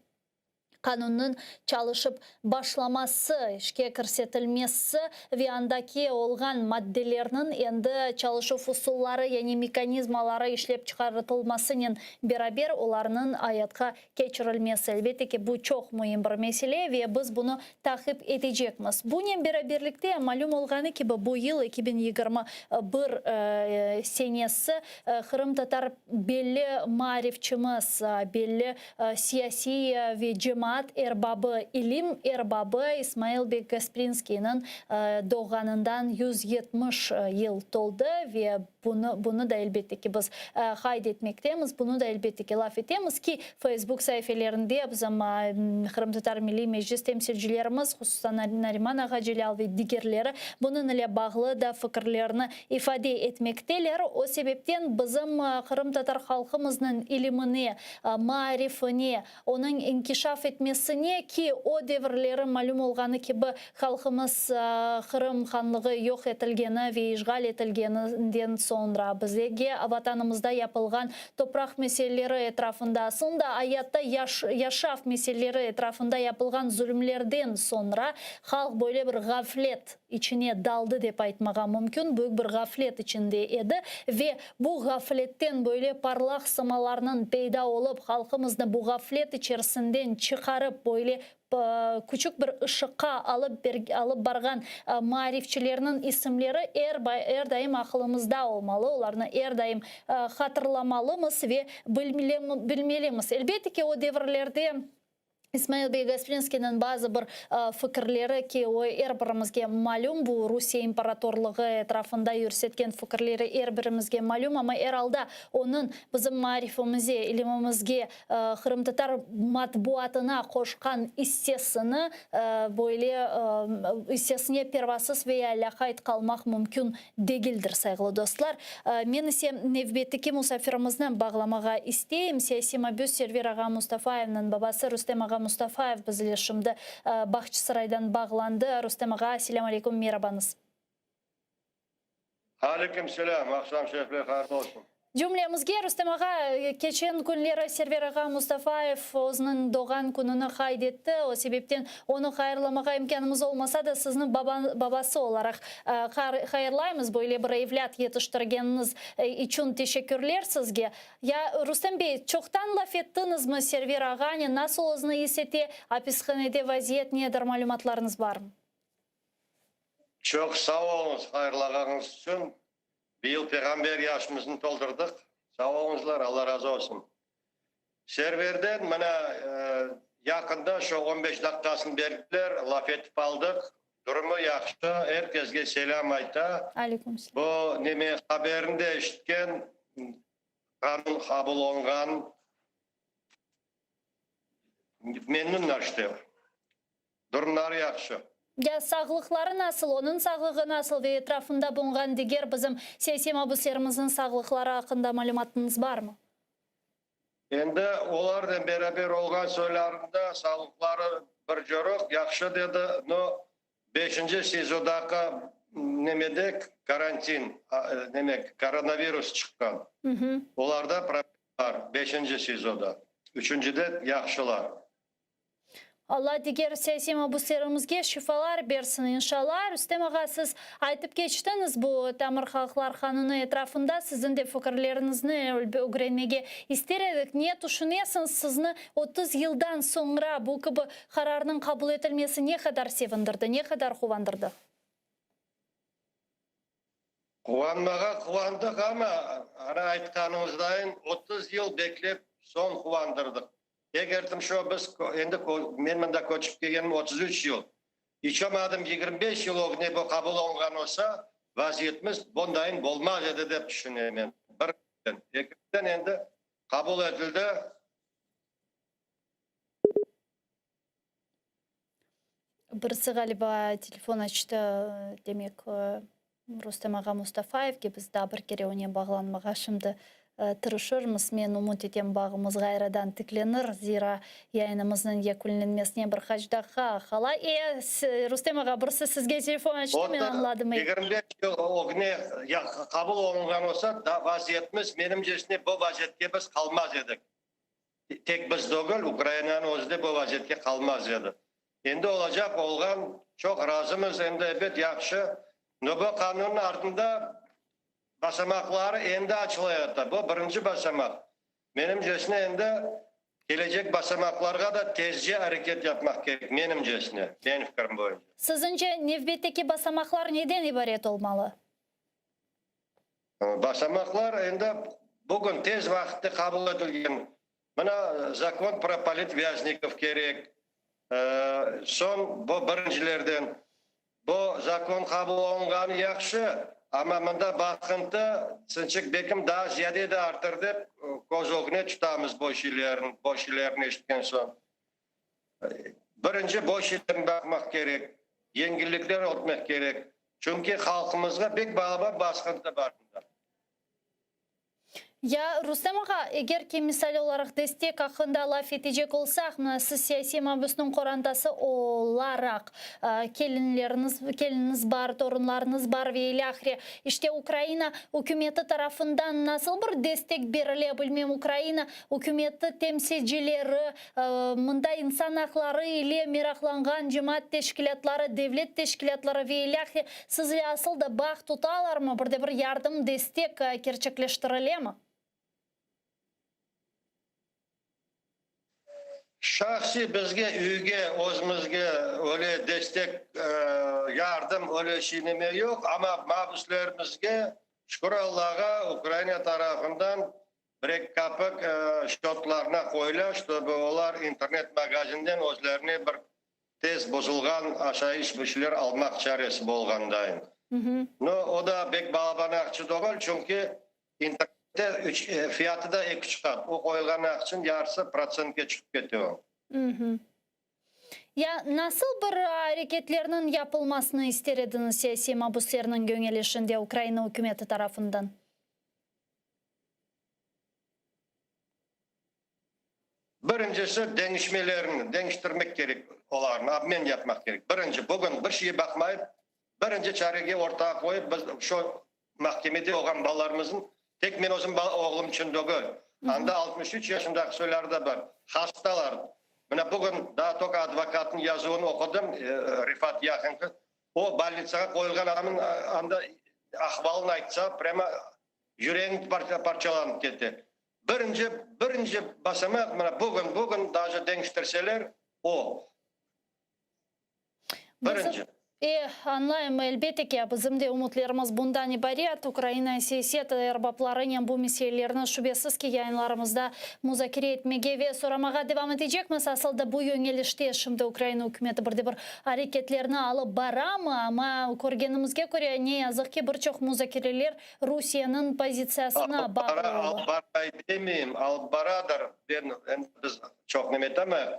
Speaker 10: qanunnıñ çalışıp başlaması, işke kirsetilmesi ve andaki olğan maddelerniñ endi çalışuv usulları, yani mekanizmaları işlep çıqartılmasınen beraber olarnıñ ayatqa keçirilmesi. Elbette ki, bu çoq müim bir mesele ve biz bunı taqip etecekmiz. Bunen beraberlikte, malüm olğanı kibi, bu yıl, 2021 senesi, qırımtatar belli maarifçimiz, belli siyasiy ve cemaat erbabı, ilim erbabı İsmail bek Gasprinskiyniñ doğğanından 170 yıl toldı ve Bunı, bunı da elbette ki, biz qayd etmektemiz, bunı da elbette ki, laf etemiz ki, Facebook saifelerinde bizim Qırımtatar Milliy Meclis temsilcilerimiz, hususan Nariman ağa Celâl ve digerleri bunıñ ile bağlı da fikirlerini ifade etmekteler. O sebepten bizim qırımtatar halqımıznıñ ilimine, maarifine, Onıñ inkişaf etmesine ki, o devirleri malüm olğanı kibi, halqımız Qırım hanlığı yoq etilgeni ve işğal etilgeninden soñra bizge Vatanımızda yapılğan topraq meseleleri etrafında, aslında ayatta yaşav meseleleri etrafında yapılğan zulümlerden soñra halq böyle bir ğaflet içine daldı dep aytmağa mümkün, büyük bir ğaflet içinde edi ve bu ğafletten böyle parlaq sımalarnıñ peyda olıp, halqımıznı bu ğaflet içerisinden çıqarıp, böyle küçük bir ışıqqa alıp alıp barğan maarifçilerniñ isimleri er er daim aqılımızda olmalı, olarnı er daim hatırlamalımız ve bilmelimiz. Elbette ki, o devirlerde İsmail bey Gasprinskiyniñ bazı bir fikirleri ki, o er birimizge malüm, bu Rusiye imperatorlığı etrafında yürsetken fikirleri er birimizge malüm, amma er alda onıñ bizim maarifimize, ilimimizge, qırımtatar matbuatına qoşqan issesini böyle issesine pervasız veya lâqayt qalmaq mümkün degildir, sayğılı dostlar. Men ise nevbetteki musafirimizni bağlamağa isteyim. Siyasiy mabüs Server ağa Mustafayevniñ babası Rustem ağa Mustafayev bizle şimdi Bağçasaraydan bağlandı. Rustem ağa, selâm aleyküm, merabañız.
Speaker 17: Aleyküm selâm, aqşam şerifler hayırlı olsun.
Speaker 10: Cümlemizge, Rustem ağa, keçen künleri Server ağa Mustafayev özüniñ doğğan kününi qayd etti. O sebepten onı hayırlamağa imkânımız olmasa da, sizni babası olaraq hayırlaymız. Böyle bir evlât yetiştirgeniñiz içün teşekkürler sizge. Ya, Rustem bey, çoqtan laf ettiñizmi Server ağanen, nasıl özüni is ete, apishanede vaziyet nedir, malümatlarıñız barmı?
Speaker 17: Çoq sağ oluñız hayırlağanıñız içün. Bıyıl peyğamber yaşımıznı toldurdıq. Sağ oluñızlar, Alla razı olsun. Serverden mına yaqında şu on beş daqqasını berdiler, laf etip aldıq. Durumı yahşı, er kesge selâm ayta.
Speaker 10: Aleyküm selâm.
Speaker 17: Bu neme haberini de eşitken, qanun qabul olunğan, memnünler işte. Durumları yahşı.
Speaker 10: Ya sağlıqları nasıl, onıñ sağlığı nasıl ve etrafında bulunğan diger bizim siyasiy mabüslerimizniñ sağlıqları aqqında malümatıñız barmı?
Speaker 17: Endi olarnen beraber olğan soylarında sağlıqları bir coruq, yahşı dedi, no, beşinci SİZOdaki nemede karantin, neme, koronavirus çıqqan. Olarda problem bar, beşinci SİZOda, üçüncide yahşılar.
Speaker 10: Alla diger siyasiy mabüslerimizge şifalar bersin, inşalla. Rüstem ağa, siz aytıp keçtiñiz, bu tamır halqlar qanunı etrafında siziñ de fikirleriñizni ögrenmege ister edik. Ne tüşünesiñiz, sizni 30 yıldan soñra bu kibi qararnıñ qabul etilmesi ne qadar sevindirdi, ne qadar quvandırdı?
Speaker 17: Quvanmağa quvandıq, amma, ana aytqanıñızdayın, 30 yıl beklep soñ quvandırdıq. Egertim şo biz endi men mında köçip kelgenim 33 yıl. İç olmadım 25 yıl ögüne bu qabul olunğan olsa, vaziyetimiz bundayın bolmaz edi dep tüşünem men. Birden. Ekinciden endi qabul etildi.
Speaker 10: Birisi ğaliba telefon açtı, demek, Rustem ağa Mustafayevge, biz daa bir kere onen bağlanmağa şimdi tırışırmız. Men ümüt etem, bağımız ğayrıdan tiklenir, zira yayınımıznıñ yekünlenmesine bir qaç daqqa qala. E, Rustem ağa, birisi sizge telefon açtı, men añladım.
Speaker 17: 25 yıl ögüne qabul olunğan olsa, da vaziyetimiz, menimcesine, bu vaziyetke biz qalmaz edik. Tek biz degil, Ukrainanıñ özü de bu vaziyetke qalmaz edi. Endi olacaq olğan, çoq razımız, endi ebet yahşı. No bu qanunnıñ artında basamaqları endi açılayata. Bu birinci basamaq. Menimcesine endi kelecek basamaqlarğa da tezce areket yapmaq kerek, menimcesine, menim fikrim boyunca.
Speaker 10: Siziñce, nevbetteki basamaqlar neden ibaret olmalı?
Speaker 17: Basamaqlar endi bugün tez vaqıtta qabul etilgen, mına, zakon pro politvâznikov kerek, soñ bu birincilerden. Bu zakon qabul olunğanı yahşı, amma mında basqıntı, sınçıq bekim daa ziyade de artır dep köz ögüne tutamız bu şeylerni, bu şeylerni eşitken soñ. Birinci bu şeylerni baqmaq kerek, yengillikler ötmek kerek. Çünki halqımızğa pek balaban basqıntı bar mında.
Speaker 10: Ya, Rustem ağa, eger ki misal olaraq destek aqqında laf etecek olsaq, mına siz siyasiy mabüsniñ qorantası olaraq, kelinleriñiz, keliniñiz bar, torunlarıñız bar ve ilâhre, işte Ukraina ükümeti tarafından nasıl bir destek berile, bilmem, Ukraina ükümeti temsilcileri, Mında insan aqları ile meraqlanğan cemaat teşkilâtları, devlet teşkilâtları ve ilâhre sizle asıl da bağ tutalarmı, bir de bir yardım, destek kerçekleştirilemi?
Speaker 17: Şahsiy bizge, üyge, özümizge öyle destek, yardım, öyle şey neme yoq, amma mabüslerimizge, şükür Allağa, Ukraina tarafından Bir-eki kapik şçotlarına qoyula, ştobı olar internet magazinden özlerine bir tez bozulğan aşayış bir şeyler almaq çaresi bolğandayın. No, o da bek balaban aqça degil, çünki internette üç, fiyatı da eki-üç qat. O qoyulğan aqçanıñ yarısı protsentke çıqıp kete o.
Speaker 10: Ya nasıl bir areketlerniñ yapılmasını ister ediñiz siyasiy mabüslerniñ yöñelişinde Ukraina ükümeti tarafından?
Speaker 17: Birincisi, deñişmelerni deñiştirmek kerek, olarnı obmen yapmaq kerek. Birinci, bugün bir şeyge baqmayıp, birinci çarege ortağa qoyıp, biz şu mahkemede olğan balalarımıznıñ. Tek men özüm oğlum içün degil. Anda 63 yaşındaki soyları da bar. Hastalar. Mına bugün daa toka advokatnıñ yazuvını oqudım, Refat Yahinki. O, bolnitsağa qoyulğan adamnıñ anda ahvalını aytsa, prâmo yüregiñ parçalanıp kete. Birinci, birinci basamaq, mına bugün, bugün daje deñiştirseler, o. Birinci.
Speaker 10: E, añlayım, elbette ki, bizim de ümütlerimiz bundan ibaret. Ukraina siyaset erbaplarınen bu meselelerni şübesiz ki, yayınlarımızda muzakere etmege ve soramağa devam etecekmiz. Asıl da bu yöñelişte şimdi Ukraina ükümeti bir de bir areketlerni alıp baramı? Amma körgenimizge köre, ne yazıq ki, bir çoq muzakereler Rusiyeniñ pozitsiyasına bağlı
Speaker 17: Alıp bara,
Speaker 10: ola.
Speaker 17: alıp baray demeyim, alıp baradır. Ben, endi biz çoq neme etemayıq,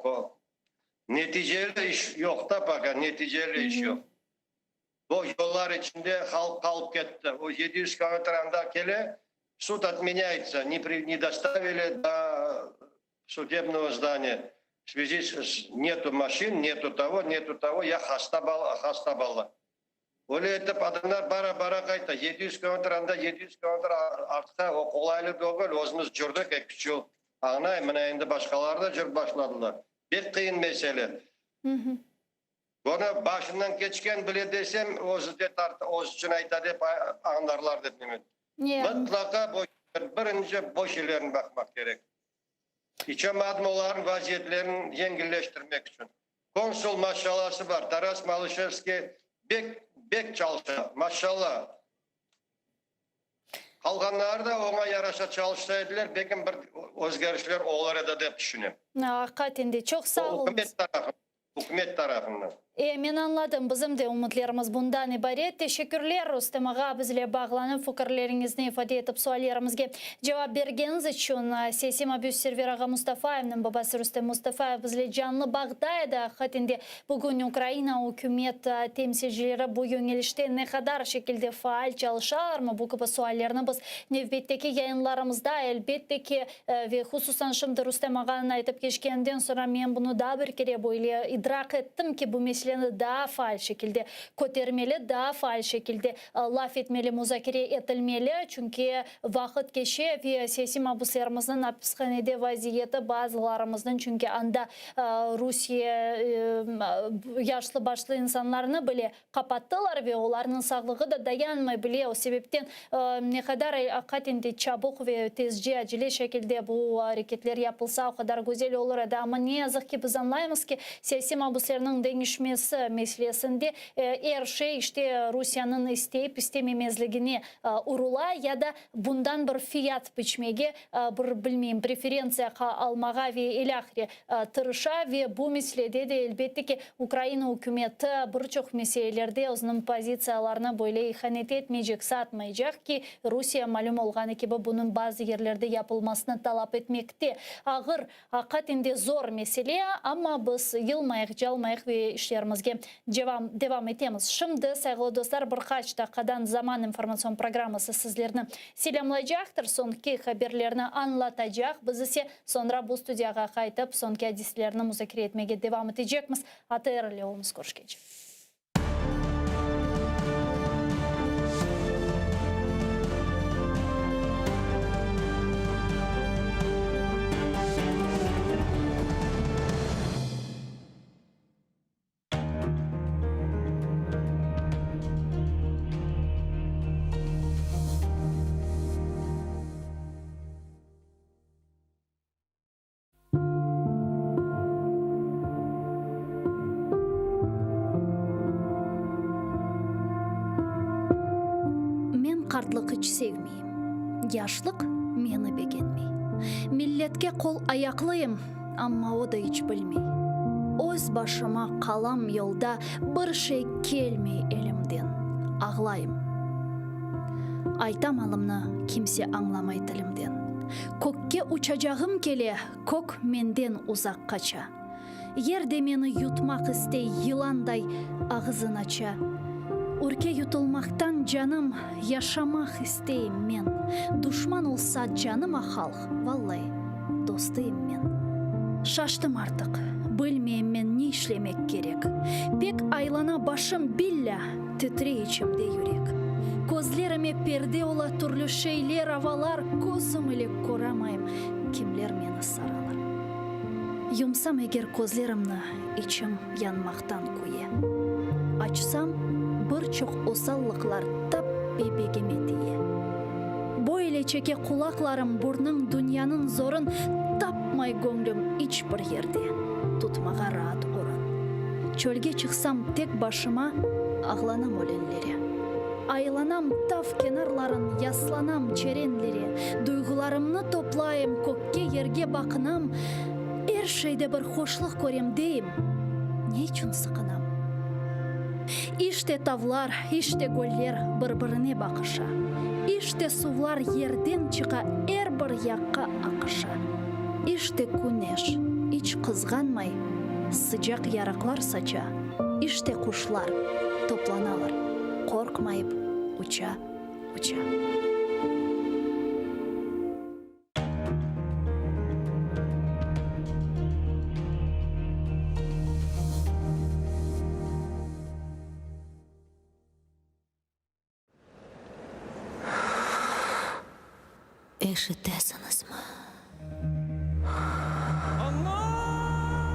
Speaker 17: Neticeli iş yoq da поka, neticeli iş yoq. Bu yollar içinde halq qalıp ketti. O 700 kilometr anda kele, sud otmenâyetsâ, ne pri, ne dostavili do sudebnogo zdaniya v svyazi s netu maşin, netu togo, netu togo, ya hasta bala, hasta bala. Öyle etip adamlar bara-bara qayta, 700 kilometr anda, 700 kilometr artqa, o qolaylı degil, özümiz cürdik eki-üç yıl, añlayım, mına endi başqaları da cürip başladılar. Pek qıyın mesele. Bunı başından keçken bile desem, özü de tart, öz içün ayta dep añlarlar dep neme. Mıtlaqa bu birinci bu şeylerni baqmaq kerek. İç olmadım olarnıñ vaziyetlerini yengilleştirmek içün. Konsul maşalası bar, Taras Malışevskiy bek, bek çalışa, maşalla. Qalğanları da oña yaraşa çalışsa ediler, belkim bir özgerişler olur edi dep tüşünem.
Speaker 10: Aqiqaten de, çoq sağ oluñız.
Speaker 17: Ükümet tarafından. Ükümet tarafından.
Speaker 10: E, men añladım, bizim de ümütlerimiz bundan ibaret. Teşekkürler, Rustem ağa, bizle bağlanıp, fikirleriñizni ifade etip, suallerimizge cevap bergeniñiz içün. Siyasiy mabüs Server ağa Mustafayevniñ babası Rustem Mustafayev bizle canlı bağda edi. Aqiqaten de, bugün Ukraina ükümet temsilcileri bu yöñelişte ne qadar şekilde faal çalışalarmı, bu kibi suallerni biz nevbetteki yayınlarımızda, elbette ki, Ve hususan şimdi Rustem ağanıñ aytıp keçkeninden soñra men bunı daa bir kere böyle idraq ettim ki, bu meseleni daa faal şekilde kötermeli, daa faal şekilde laf etmeli, muzakere etilmeli, çünki vaqıt keçe ve siyasiy mabuslerimizniñ apishanede vaziyeti bazılarımıznıñ, çünki anda Rusiye yaşlı-başlı insanlarnı bile qapattılar ve olarnıñ sağlığı da dayanmay bile, o sebepten ne qadar aqiqaten de çabuk ve tezce, acele şekilde bu areketler yapılsa, o qadar güzel olur edi. Amma ne yazıq ki, biz añlaymız ki, siyasiy mabüslerniñ deñişmesi meselesinde er şey işte Rusiyeniñ isteyip istememezligine urula ya da bundan bir fiyat biçmege, bir, bilmeyim, preferentsiya almağa ve ilâhre tırışa ve bu meselede de, elbette ki, Ukraina ükümeti bir çoq meselelerde özüniñ pozitsiyalarına böyle ihanet etmeycek, satmaycaq ki, Rusiye, malüm olğanı kibi, bunıñ bazı yerlerde yapılmasını talap etmekte. Ağır, aqiqaten de zor mesele, amma biz yılmayıq, calmayıq ve işlerimizge devam etemiz. Şimdi, sayğılı dostlar, bir qaç daqiqadan Zaman informatsion programması sizlerni selâmlaycaqtır, soñki haberlerni añlatacaq, biz ise Soñra bu studiyağa qaytıp, soñki adiselerni muzakere etmege devam etecekmiz. ATR ile oluñız, körüşkence. Men qartlıq iç sevmeyim, Yaşlıq meni begenmey. Milletke qol-ayaqlıyım, Amma o da iç bilmey. Öz başıma qalam yolda, Bir şey kelmey elimden, Ağlayım. Aytam alımnı, kimse añlamay tilimden. Kökke uçacağım kele, Kök menden uzaq qaça. Yer de meni yutmaq istey, Yılanday ağızın aça. Ürke yutulmaqtan canım, Yaşamaq isteyim men. Duşman olsa canıma halq, Vallai, dostıyım men. Şaştım artıq, bilmeyim men ne işlemek kerek. Pek aylana başım, billâ, titrey içimde yürek. Közlerime perde ola türlü şeyler, avalar, Közüm ile köramayım, kimler meni saralar. Yumsam eger közlerimni, içim yanmaqtan küye. Açsam, bir çoq osallıqlar tap bebegime tiye. Böyle çeke qulaqlarım burnıñ dünyanıñ zorun, Tapmay göñlüm iç bir yerde tutmağa raat orun. Çölge çıqsam tek başıma, ağlanam ölenlere. Aylanam tav kenarların, yaslanam çerenlere, Duyğularımnı toplayım, kökke, yerge baqınam, Er şeyde bir hoşluq körem deyim, ne içün sıqınam? İşte tavlar, işte göller bir-birine baqışa, İşte suvlar yerden çıqa er bir yaqqa aqışa. İşte küneş, iç qızğanmay, sıcaq yarıqlar saça, İşte quşlar toplanalar, qorqmayıp uça, uça.
Speaker 19: Eşitesiñizmi?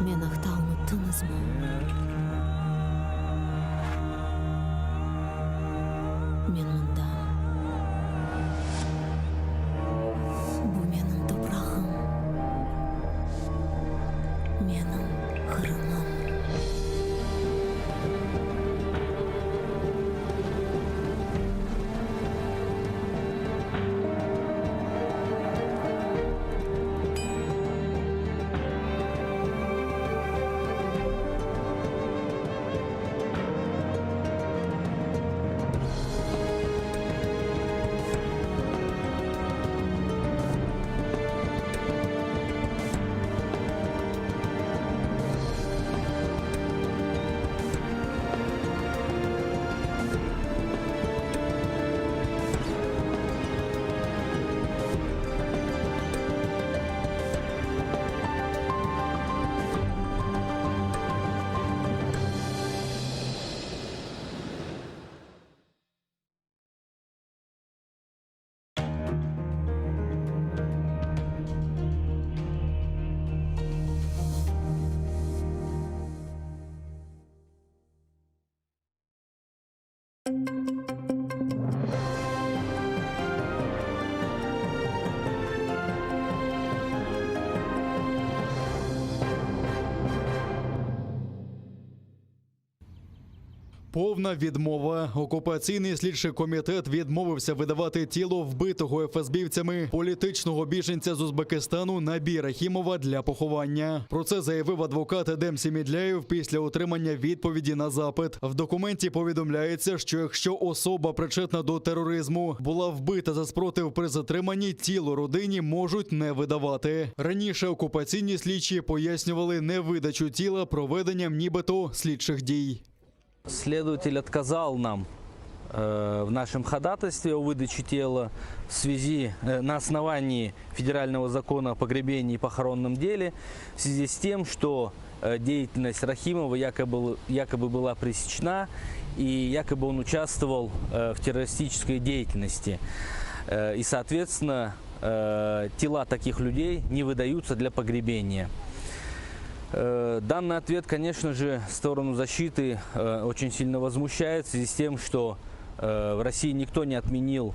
Speaker 19: Men aqta unuttıñızmı? Men mındam. Bu menim toprağım, menim Qırımım.
Speaker 20: Повна відмова. Окупаційний слідчий комітет відмовився видавати тіло вбитого ФСБівцями політичного біженця з Узбекистану Набі Рахімова для поховання. Про це заявив адвокат Едем Сімідляєв після отримання відповіді на запит. В документі повідомляється, що якщо особа причетна до тероризму була вбита за спротив при затриманні, тіло родині можуть не видавати. Раніше окупаційні слідчі пояснювали невидачу тіла проведенням нібито слідчих дій.
Speaker 21: Следователь отказал нам э, в нашем ходатайстве о выдаче тела в связи э, на основании федерального закона о погребении и похоронном деле в связи с тем, что э, деятельность Рахимова якобы, якобы была пресечена и якобы он участвовал в террористической деятельности. И, соответственно, тела таких людей не выдаются для погребения. Э, данный ответ, конечно же, сторону защиты э, очень сильно возмущает в связи с тем, что э, в России никто не отменил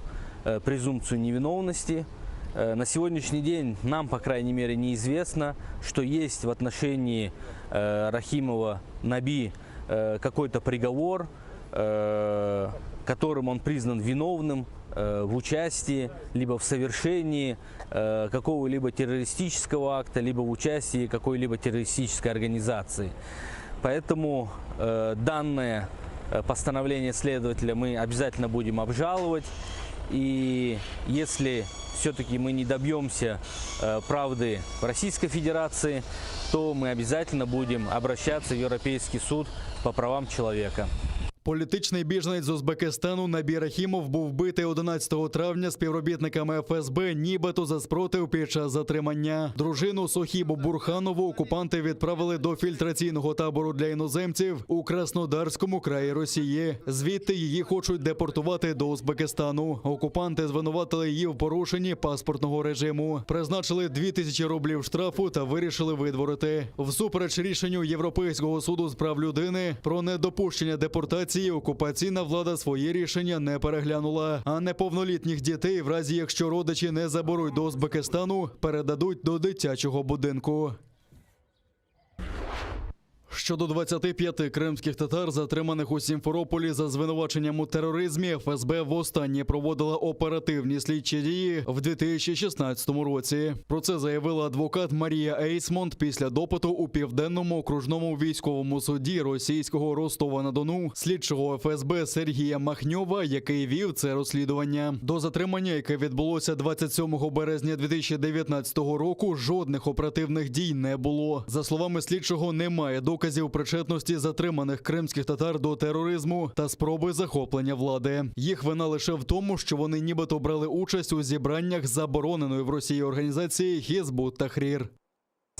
Speaker 21: презумпцию невиновности. На сегодняшний день нам, по крайней мере, неизвестно, что есть в отношении Рахимова Наби какой-то приговор, которым он признан виновным в участии, либо в совершении э, какого-либо террористического акта, либо в участии какой-либо террористической организации. Поэтому э, данное постановление следователя мы обязательно будем обжаловать. И если все-таки мы не добьемся правды в Российской Федерации, то мы обязательно будем обращаться в Европейский суд по правам человека.
Speaker 20: Політичний біженець з Узбекистану Набі Рахімов був вбитий 11 травня співробітниками ФСБ, нібито за спротив під час затримання. Дружину Сохібу Бурханову окупанти відправили до фільтраційного табору для іноземців у Краснодарському краї Росії. Звідти її хочуть депортувати до Узбекистану. Окупанти звинуватили її в порушенні паспортного режиму, призначили 2000 рублів штрафу та вирішили видворити. Всупереч рішенню Європейського суду з прав людини про недопущення депортації, окупаційна влада своє рішення не переглянула. А неповнолітніх дітей, в разі якщо родичі не заберуть до Узбекистану, передадуть до дитячого будинку. Щодо 25 кримських татар, затриманих у Сімферополі за звинуваченням у тероризмі, ФСБ востаннє проводила оперативні слідчі дії в 2016 році. Про це заявила адвокат Марія Ейсмонт після допиту у південному окружному військовому суді російського Ростова на Дону слідчого ФСБ Сергія Махньова, який вів це розслідування. До затримання, яке відбулося 27 березня 2019 року, жодних оперативних дій не було. За словами слідчого, немає доказів причетності затриманих кримських татар до тероризму та спроби захоплення влади. Їх вина лише в тому, що вони нібито брали участь у зібраннях забороненої в Росії організації Хізбут Тахрір.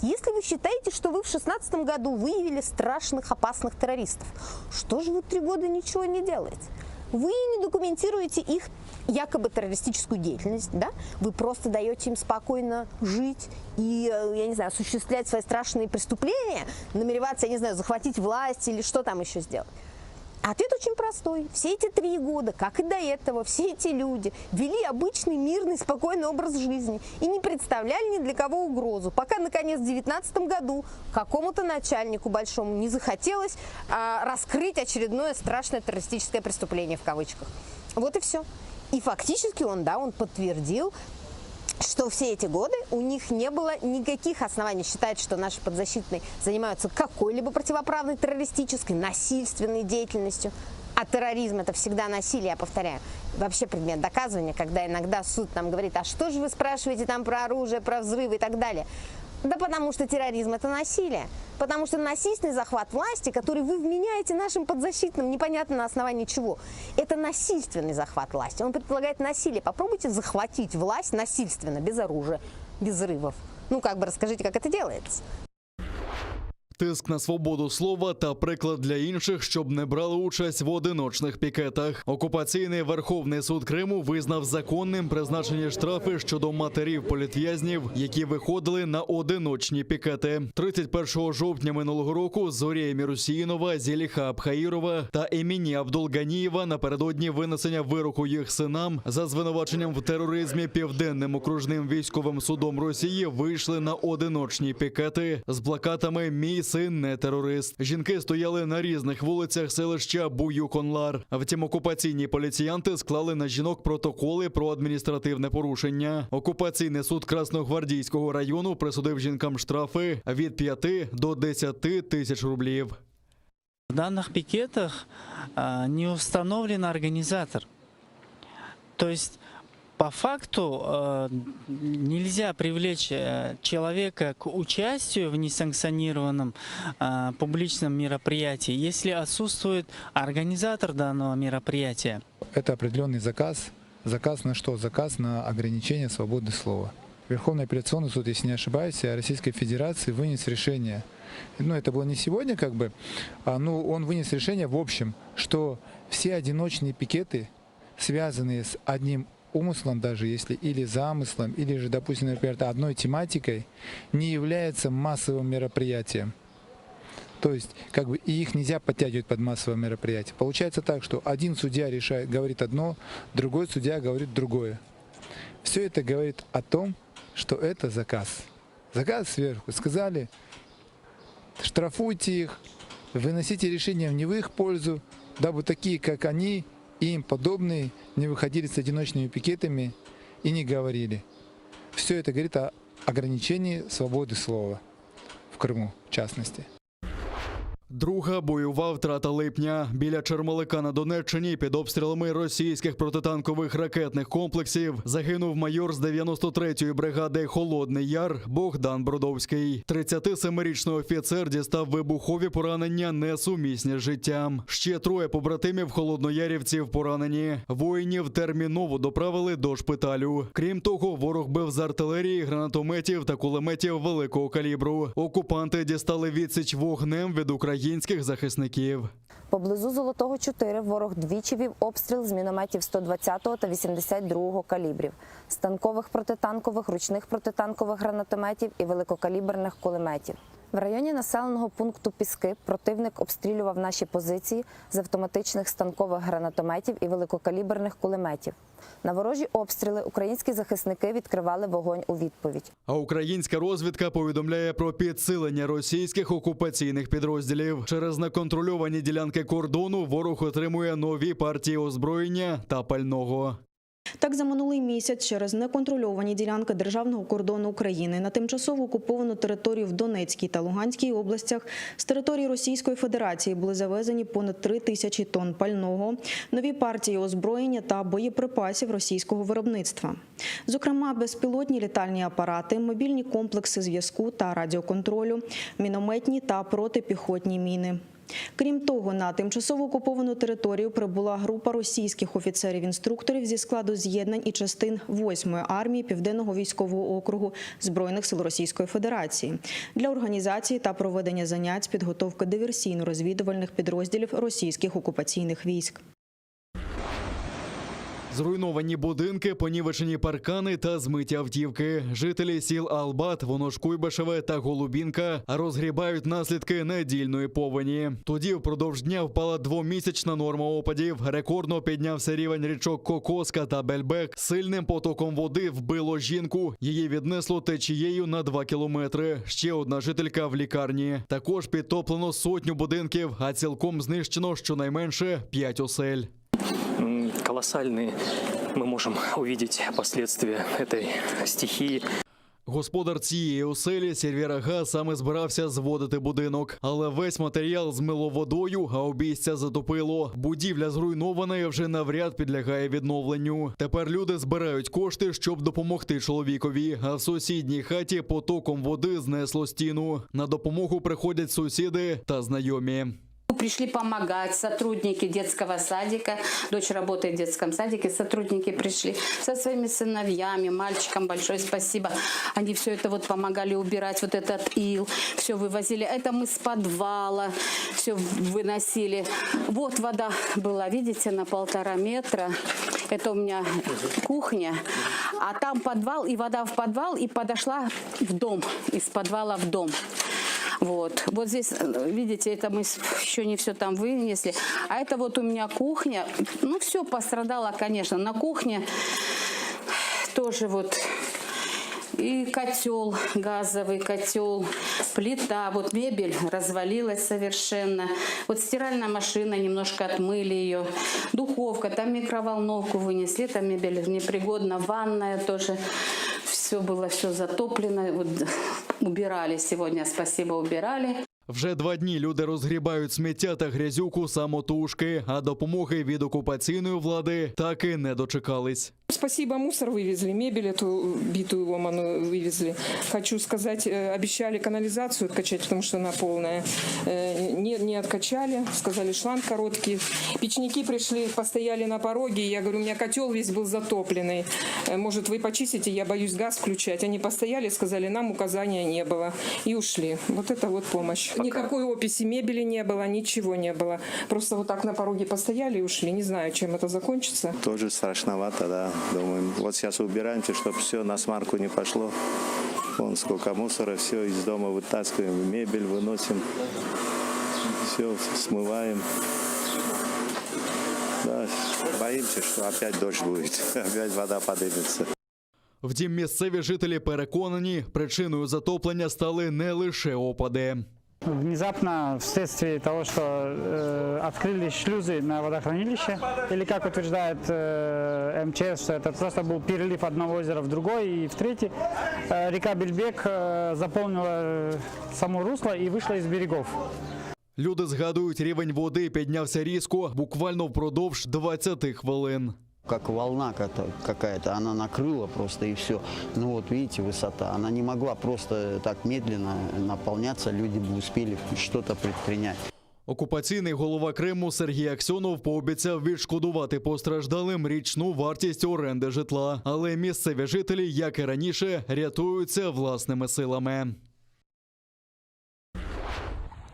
Speaker 2: Если вы считаете, что вы в 2016 году выявили страшных опасных террористов, что же вы три года ничего не делаете? Вы не документируете их якобы террористическую деятельность, да? Вы просто даете им спокойно жить и, э, я не знаю, осуществлять свои страшные преступления, намереваться, я не знаю, захватить власть или что там еще сделать. Ответ очень простой. Все эти три года, как и до этого, все эти люди вели обычный, мирный, спокойный образ жизни и не представляли ни для кого угрозу, пока, наконец, в 2019 году какому-то начальнику большому не захотелось а, раскрыть очередное страшное террористическое преступление в кавычках. Вот и все. И фактически он, да, он подтвердил, что все эти годы у них не было никаких оснований считать, что наши подзащитные занимаются какой-либо противоправной террористической, насильственной деятельностью. А терроризм – это всегда насилие, я повторяю. Вообще предмет доказывания, когда иногда суд нам говорит, а что же вы спрашиваете там про оружие, про взрывы и так далее. Да потому что терроризм – это насилие. Потому что насильственный захват власти, который вы вменяете нашим подзащитным, непонятно на основании чего, это насильственный захват власти. Он предполагает насилие. Попробуйте захватить власть насильственно, без оружия, без взрывов. Ну, как бы расскажите, как это делается.
Speaker 20: Тиск на свободу слова та приклад для інших, щоб не брали участь в одиночних пікетах. Окупаційний Верховний суд Криму визнав законним призначені штрафи щодо матерів політв'язнів, які виходили на одиночні пікети. 31 жовтня минулого року Зорія Мірусіїнова, Зіліха Абхаїрова та Еміні Абдулганієва напередодні винесення вироку їх синам за звинуваченням в тероризмі Південним окружним військовим судом Росії вийшли на одиночні пікети з плакатами Мій син не терорист. Жінки стояли на різних вулицях селища Буюконлар. Втім, окупаційні поліціянти склали на жінок протоколи про адміністративне порушення. Окупаційний суд Красногвардійського району присудив жінкам штрафи від 5 до 10 тисяч рублів.
Speaker 22: В данных пикетах а, не установлен организатор. То есть по факту э, нельзя привлечь э, человека к участию в несанкционированном э, публичном мероприятии, если отсутствует организатор данного мероприятия.
Speaker 23: Это определенный заказ. Заказ на что? Заказ на ограничение свободы слова. Верховный апелляционный суд, если не ошибаюсь, Российской Федерации вынес решение. Ну, это было не сегодня, как бы, а, ну, он вынес решение в общем, что все одиночные пикеты, связанные с одним умыслом даже, если или замыслом, или же, допустим, например, одной тематикой, не являются массовым мероприятием. То есть, как бы, и их нельзя подтягивать под массовое мероприятие. Получается так, что один судья решает, говорит одно, другой судья говорит другое. Все это говорит о том, что это заказ. Заказ сверху. Сказали, штрафуйте их, выносите решения не в их пользу, дабы такие, как они и им подобные, не выходили с одиночными пикетами и не говорили. Все это говорит о ограничении свободы слова в Крыму, в частности.
Speaker 20: Друга бойова втрата липня. Біля Чермалика на Донеччині під обстрілами російських протитанкових ракетних комплексів загинув майор з 93-ї бригади Холодний Яр Богдан Бродовський. 37-річний офіцер дістав вибухові поранення несумісні з життям. Ще троє побратимів холодноярівців поранені. Воїнів терміново доправили до шпиталю. Крім того, ворог бив з артилерії, гранатометів та кулеметів великого калібру. Окупанти дістали відсіч вогнем від українських захисників.
Speaker 3: Поблизу Золотого 4 ворог двічі вів обстріл з мінометів 120 та 82 калібрів, станкових протитанкових, ручних протитанкових гранатометів і великокаліберних кулеметів. В районі населеного пункту Піски противник обстрілював наші позиції з автоматичних станкових гранатометів і великокаліберних кулеметів. На ворожі обстріли українські захисники відкривали вогонь у відповідь.
Speaker 20: А українська розвідка повідомляє про підсилення російських окупаційних підрозділів. Через неконтрольовані ділянки кордону ворог отримує нові партії озброєння та пального.
Speaker 6: Так, за минулий місяць через неконтрольовані ділянки державного кордону України на тимчасово окуповану територію в Донецькій та Луганській областях з території Російської Федерації були завезені понад 3 тисячі тонн пального, нові партії озброєння та боєприпасів російського виробництва. Зокрема, безпілотні літальні апарати, мобільні комплекси зв'язку та радіоконтролю, мінометні та протипіхотні міни. Крім того, на тимчасово окуповану територію прибула група російських офіцерів-інструкторів зі складу з'єднань і частин 8-ї армії Південного військового округу Збройних сил Російської Федерації для організації та проведення занять з підготовки диверсійно-розвідувальних підрозділів російських окупаційних військ.
Speaker 20: Зруйновані будинки, понівечені паркани та змиті автівки. Жителі сіл Албат, Вонож-Куйбишеве та Голубінка розгрібають наслідки недільної повені. Тоді впродовж дня впала двомісячна норма опадів. Рекордно піднявся рівень річок Кокоска та Бельбек. Сильним потоком води вбило жінку. Її віднесло течією на 2 кілометри. Ще одна жителька в лікарні. Також підтоплено сотню будинків, а цілком знищено щонайменше 5 осель.
Speaker 7: М, Колоссальные мы можем увидеть последствия этой стихии.
Speaker 20: Господар цієї оселі Сільвір Ага саме збирався зводити будинок, але весь матеріал змило водою, а обійстя затопило. Будівля зруйнована і вже навряд підлягає відновленню. Тепер люди збирають кошти, щоб допомогти чоловікові. А в сусідній хаті потоком води знесло стіну. На допомогу приходять сусіди та знайомі.
Speaker 24: Пришли помогать сотрудники детского садика. Дочь работает в детском садике. Сотрудники пришли со своими сыновьями, мальчикам большое спасибо. Они все это вот помогали убирать, вот этот ил, все вывозили. Это мы с подвала все выносили. Вот вода была, видите, на полтора метра. Это у меня кухня. А там подвал, и вода в подвал, и подошла в дом, из подвала в дом. Вот. Вот здесь, э, видите, это мы еще не все там вынесли. А это вот у меня кухня. Ну, все пострадало, конечно. На кухне тоже вот и котел, газовый котел, плита, вот мебель развалилась совершенно. Вот стиральная машина, немножко отмыли ее. Духовка, там микроволновку вынесли, там мебель непригодна, ванная тоже. Все было все затоплено. Вот убирали сегодня, спасибо, убирали.
Speaker 20: Вже два дні люди розгрібають сміття та грязюку самотужки, а допомоги від окупаційної влади так і не дочекались.
Speaker 25: Спасибо, мусор вывезли, мебель эту битую ломаную вывезли. Хочу сказать, э, обещали канализацию откачать, потому что она полная. Э, Не, не откачали, сказали, шланг короткий. Печники пришли, постояли на пороге. Я говорю, у меня котел весь был затопленный. Э, Может, вы почистите, я боюсь газ включать. Они постояли, сказали, нам указания не было. И ушли. Вот это вот помощь. Никакой описи мебели не было, ничего не было. Просто вот так на пороге постояли и ушли. Не знаю, чем это закончится.
Speaker 26: Тоже страшновато, да. Думаем, вот сейчас убираемся, чтобы все насмарку не пошло. Вон сколько мусора, все из дома вытаскиваем, мебель выносим, все смываем. Да, боимся, что опять дождь будет, опять вода подымется.
Speaker 20: Втім, місцеві жителі переконані, причиною затоплення стали не лише опади.
Speaker 27: Внезапно, вследствие того, что э, открылись шлюзы на водохранилище, или как утверждает э, МЧС, что это просто был перелив одного озера в другое и в третий, э, река Бельбек э, заполнила э, само русло и вышла из берегов.
Speaker 20: Люди згадують, рівень води піднявся різко, буквально впродовж 20 хвилин.
Speaker 1: Как волна какая-то, она накрыла просто и все. Ну вот видите, высота. Она не могла просто так медленно наполняться, люди бы успели что-то предпринять.
Speaker 20: Окупаційний голова Криму Сергій Аксьонов пообіцяв відшкодувати постраждалим річну вартість оренди житла. Але місцеві жителі, як і раніше, рятуються власними силами.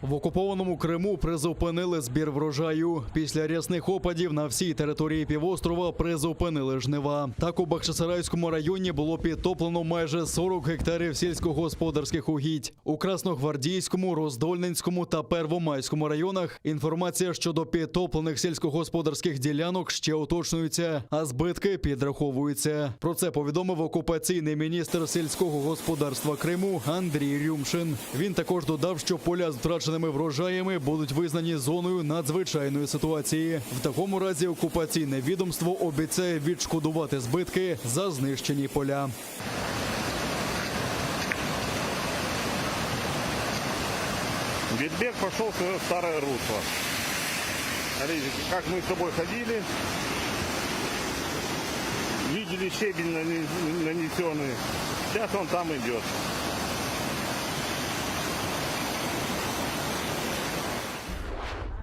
Speaker 20: В окупованому Криму призупинили збір врожаю. Після рясних опадів на всій території півострова призупинили жнива. Так у Бахчисарайському районі було підтоплено майже 40 гектарів сільськогосподарських угідь. У Красногвардійському, Роздольненському та Первомайському районах інформація щодо підтоплених сільськогосподарських ділянок ще уточнюється, а збитки підраховуються. Про це повідомив окупаційний міністр сільського господарства Криму Андрій Рюмшин. Він також додав, що поля з втраченими врожаями будуть визнані зоною надзвичайної ситуації. В такому разі окупаційне відомство обіцяє відшкодувати збитки за знищені поля.
Speaker 4: Бельбек пошел в свое старое русло. Смотрите, как мы с тобой ходили, видели щебень нанесенный. Сейчас он там идет.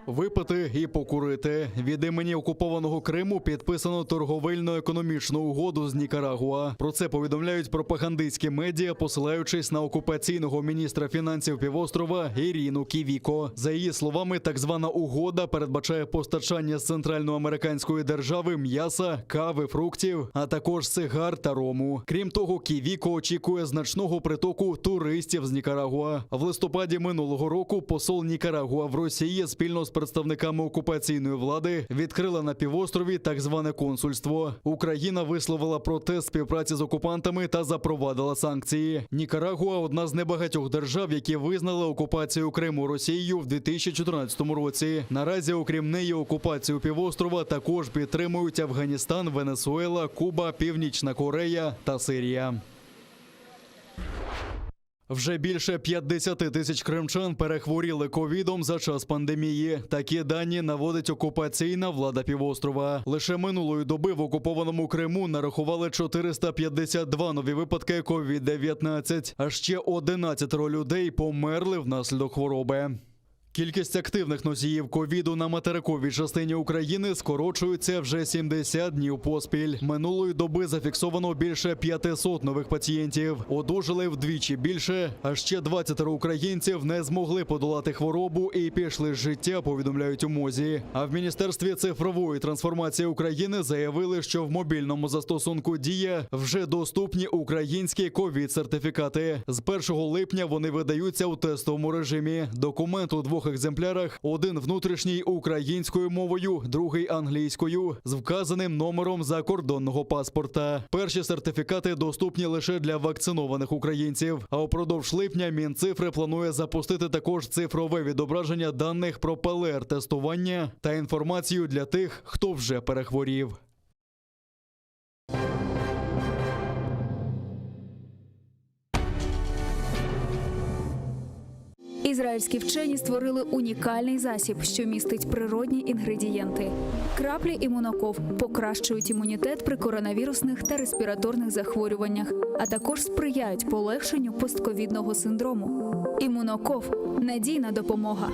Speaker 20: Випити і покурити. Від імені окупованого Криму підписано торговельно-економічну угоду з Нікарагуа. Про це повідомляють пропагандистські медіа, посилаючись на окупаційного міністра фінансів півострова Ірину Ківіко. За її словами, так звана угода передбачає постачання з центральноамериканської держави м'яса, кави, фруктів, а також сигар та рому. Крім того, Ківіко очікує значного притоку туристів з Нікарагуа. В листопаді минулого року посол Нікарагуа в Росії спільно з представниками окупаційної влади відкрила на півострові так зване консульство. Україна висловила протест співпраці з окупантами та запровадила санкції. Нікарагуа одна з небагатьох держав, які визнали окупацію Криму Росією в 2014 році. Наразі, окрім неї, окупацію півострова також підтримують Афганістан, Венесуела, Куба, Північна Корея та Сирія. Вже більше 50 тисяч кримчан перехворіли ковідом за час пандемії. Такі дані наводить окупаційна влада півострова. Лише минулої доби в окупованому Криму нарахували 452 нові випадки COVID-19, а ще 11 людей померли внаслідок хвороби. Кількість активних носіїв ковіду на материковій частині України скорочується вже 70 днів поспіль. Минулої доби зафіксовано більше 500 нових пацієнтів. Одужали вдвічі більше, а ще 20 українців не змогли подолати хворобу і пішли з життя, повідомляють у МОЗі. А в Міністерстві цифрової трансформації України заявили, що в мобільному застосунку Дія вже доступні українські ковід-сертифікати. З 1 липня вони видаються у тестовому режимі. Документ у двох екземплярах: один внутрішній українською мовою, другий англійською, з вказаним номером закордонного паспорта. Перші сертифікати доступні лише для вакцинованих українців. А упродовж липня Мінцифри планує запустити також цифрове відображення даних про ПЛР-тестування та інформацію для тих, хто вже перехворів.
Speaker 5: Ізраїльські вчені створили унікальний засіб, що містить природні інгредієнти. Краплі імуноков покращують імунітет при коронавірусних та респіраторних захворюваннях, а також сприяють полегшенню постковідного синдрому. Імуноков надійна допомога.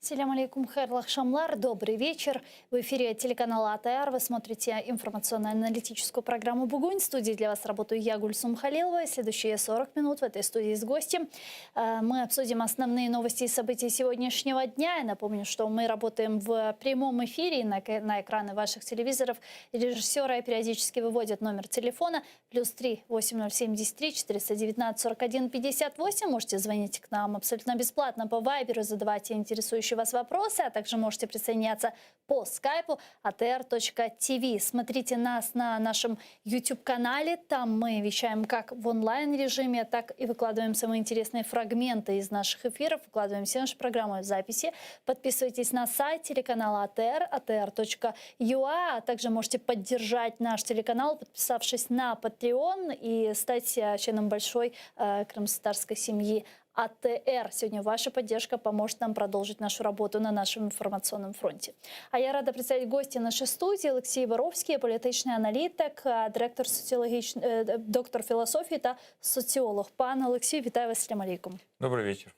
Speaker 10: Селям алейкум, Хайырлы aqşamlar. Добрый вечер. В эфире телеканала АТР вы смотрите информационно-аналитическую программу «Бугунь». В студии для вас работаю я, Гульсум Халилова. И следующие 40 минут в этой студии с гостем э, мы обсудим основные новости и события сегодняшнего дня. Я напомню, что мы работаем в прямом эфире на, на экраны ваших телевизоров. Режиссеры периодически выводят номер телефона плюс 3 8073 419 41 58. Можете звонить к нам абсолютно бесплатно по Вайберу, задавайте интересующие. волнующие вас вопросы, а также можете присоединяться по скайпу atr.tv. Смотрите нас на нашем YouTube-канале. Там мы вещаем как в онлайн-режиме, так и выкладываем самые интересные фрагменты из наших эфиров, выкладываем все наши программы в записи. Подписывайтесь на сайт телеканала АТР, atr.ua, а также можете поддержать наш телеканал, подписавшись на Patreon и стать э, членом большой э, крымско-татарской семьи АТР. Сегодня ваша поддержка поможет нам продолжить нашу работу на нашем информационном фронте. А я рада представить гостя нашей студии Олексій Боровський, політичний аналітик, е, директор соціологіч... е, доктор філософії та соціолог. Пане Олексію, вітаю вас, Салям алейкум.
Speaker 8: Добрый вечер.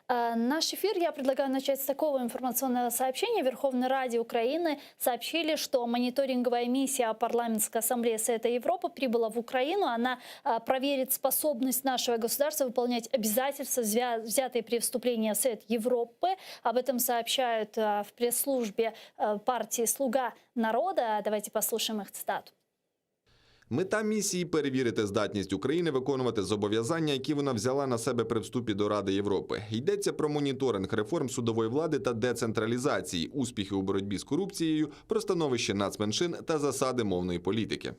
Speaker 10: Э, Наш эфир я предлагаю начать с такого информационного сообщения. В Верховной Раде Украины сообщили, что мониторинговая миссия Парламентской ассамблеи Совета Европы прибыла в Украину. Она э, проверит способность нашего государства выполнять обязательства, взя- взятые при вступлении в Совет Европы. Об этом сообщают э, в пресс-службе э, партии «Слуга народа». Давайте послушаем их цитату.
Speaker 9: Мета місії перевірити здатність України виконувати зобов'язання, які вона взяла на себе при вступі до Ради Європи. Йдеться про моніторинг реформ судової влади та децентралізації, успіхи у боротьбі з корупцією, про становище нацменшин та засади мовної політики.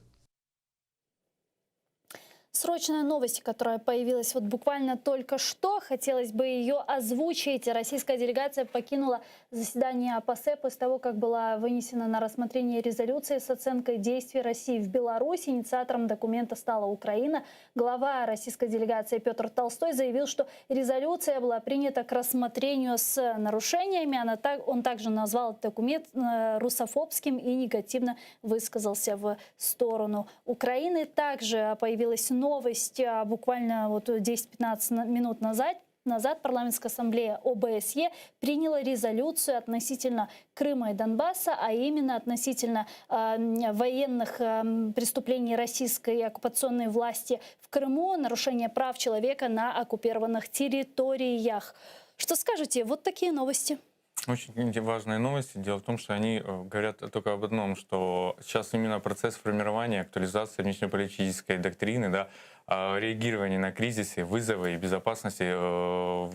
Speaker 10: Срочная новость, которая появилась вот буквально только что. Хотелось бы ее озвучить. Российская делегация покинула заседание ПАСЕ после того, как была вынесена на рассмотрение резолюция с оценкой действий России в Беларуси. Инициатором документа стала Украина. Глава российской делегации Петр Толстой заявил, что резолюция была принята к рассмотрению с нарушениями. Она так, он также назвал документ э, русофобским и негативно высказался в сторону Украины. Также появилась новость а, буквально вот 10-15 на- минут назад. Назад парламентская ассамблея ОБСЕ приняла резолюцию относительно Крыма и Донбасса, а именно относительно э, м, военных э, м, преступлений российской оккупационной власти в Крыму, нарушения прав человека на оккупированных территориях. Что скажете? Вот такие новости.
Speaker 8: Очень важные новости. Дело в том, что они э, говорят только об одном, что сейчас именно процесс формирования, актуализации внешнеполитической доктрины, да, а, реагирование на кризисы, вызовы и безопасности э,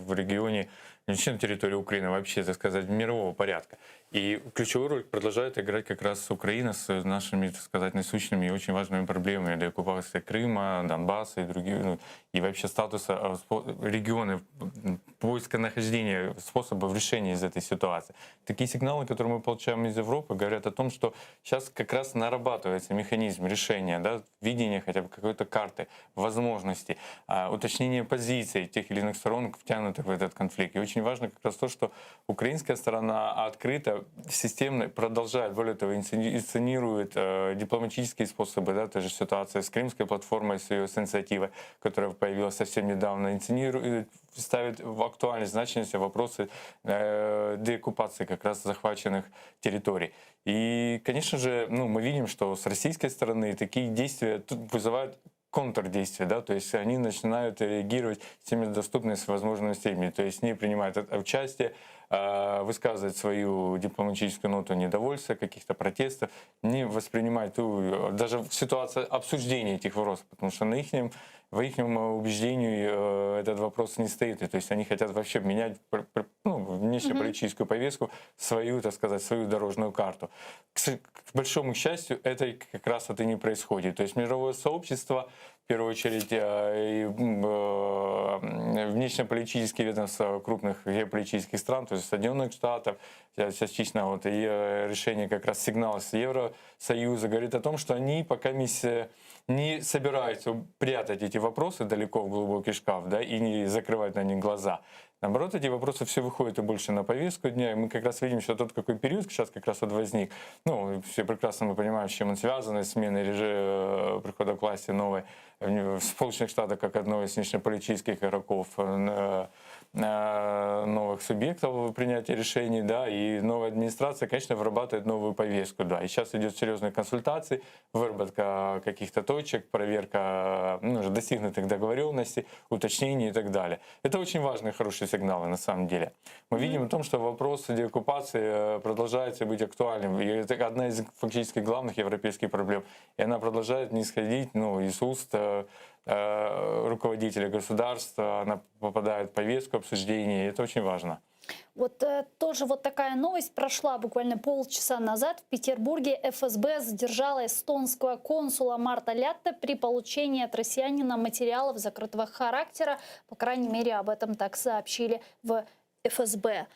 Speaker 8: в регионе, не вообще на территории Украины, вообще, так сказать, мирового порядка. И ключевую роль продолжает играть как раз Украина с нашими, так сказать, насущными и очень важными проблемами деоккупации Крыма, Донбасса и других, ну, и вообще статуса э, спо- региона, м, поиска нахождения способов решения из этой ситуации. Такие сигналы, которые мы получаем из Европы, говорят о том, что сейчас как раз нарабатывается механизм решения, да, видения хотя бы какой-то карты, возможностей, а, уточнение позиций тех или иных сторон, втянутых в этот конфликт. И очень важно как раз то, что украинская сторона открыто, системно продолжает, более того, инсцени- инсценирует э, дипломатические способы, да, та же ситуация с крымской платформой, с ее с инициативой, которая появилась совсем недавно, инсценирует, ставит в актуальность значимость вопросы э, деоккупации как раз захваченных территорий. И, конечно же, ну, мы видим, что с российской стороны такие действия тут вызывают контрдействия, да, то есть они начинают реагировать всеми доступными возможностями, то есть не принимают от- участие, э, высказывать свою дипломатическую ноту недовольства, каких-то протестов, не воспринимать ту, даже ситуацию обсуждения этих вопросов, потому что на ихнем, в их убеждении э, этот вопрос не стоит. И, то есть они хотят вообще менять пр- пр- ну, внешнеполитическую повестку, свою, так сказать, свою дорожную карту. К, с- к большому счастью, это как раз это и не происходит. То есть мировое сообщество, в первую очередь, э, и, м, э, внешнеполитические ведомства крупных геополитических стран, то есть Соединенных Штатов, э, частично вот и э, решение как раз сигнала с Евросоюза говорит о том, что они пока мисс- не собираются прятать эти вопросы далеко в глубокий шкаф, да, и не закрывать на них глаза. Наоборот, эти вопросы все выходят и больше на повестку дня, и мы как раз видим, что тот какой период сейчас как раз вот возник. Ну, все прекрасно мы понимаем, с чем он связан, с сменой режима прихода к власти новой в Сполучених Штатах как одной из внешнеполитических игроков э, э, новых субъектов принятия решений, да, и новая администрация, конечно, вырабатывает новую повестку, да. И сейчас идет серьезные консультации, выработка каких-то точек, проверка ну, уже достигнутых договоренностей, уточнений и так далее. Это очень важные, хорошие сигналы на самом деле. Мы видим о том, что вопрос деоккупации э, продолжает быть актуальным. И это одна из фактически главных европейских проблем. И она продолжает не сходить ну, из уст э, руководителя государства, она попадает в повестку обсуждения, и это очень важно.
Speaker 10: Вот э, тоже вот такая новость прошла буквально полчаса назад. В Петербурге ФСБ задержала эстонского консула Марта Лятта при получении от россиянина материалов закрытого характера. По крайней мере, об этом так сообщили в ФСБ.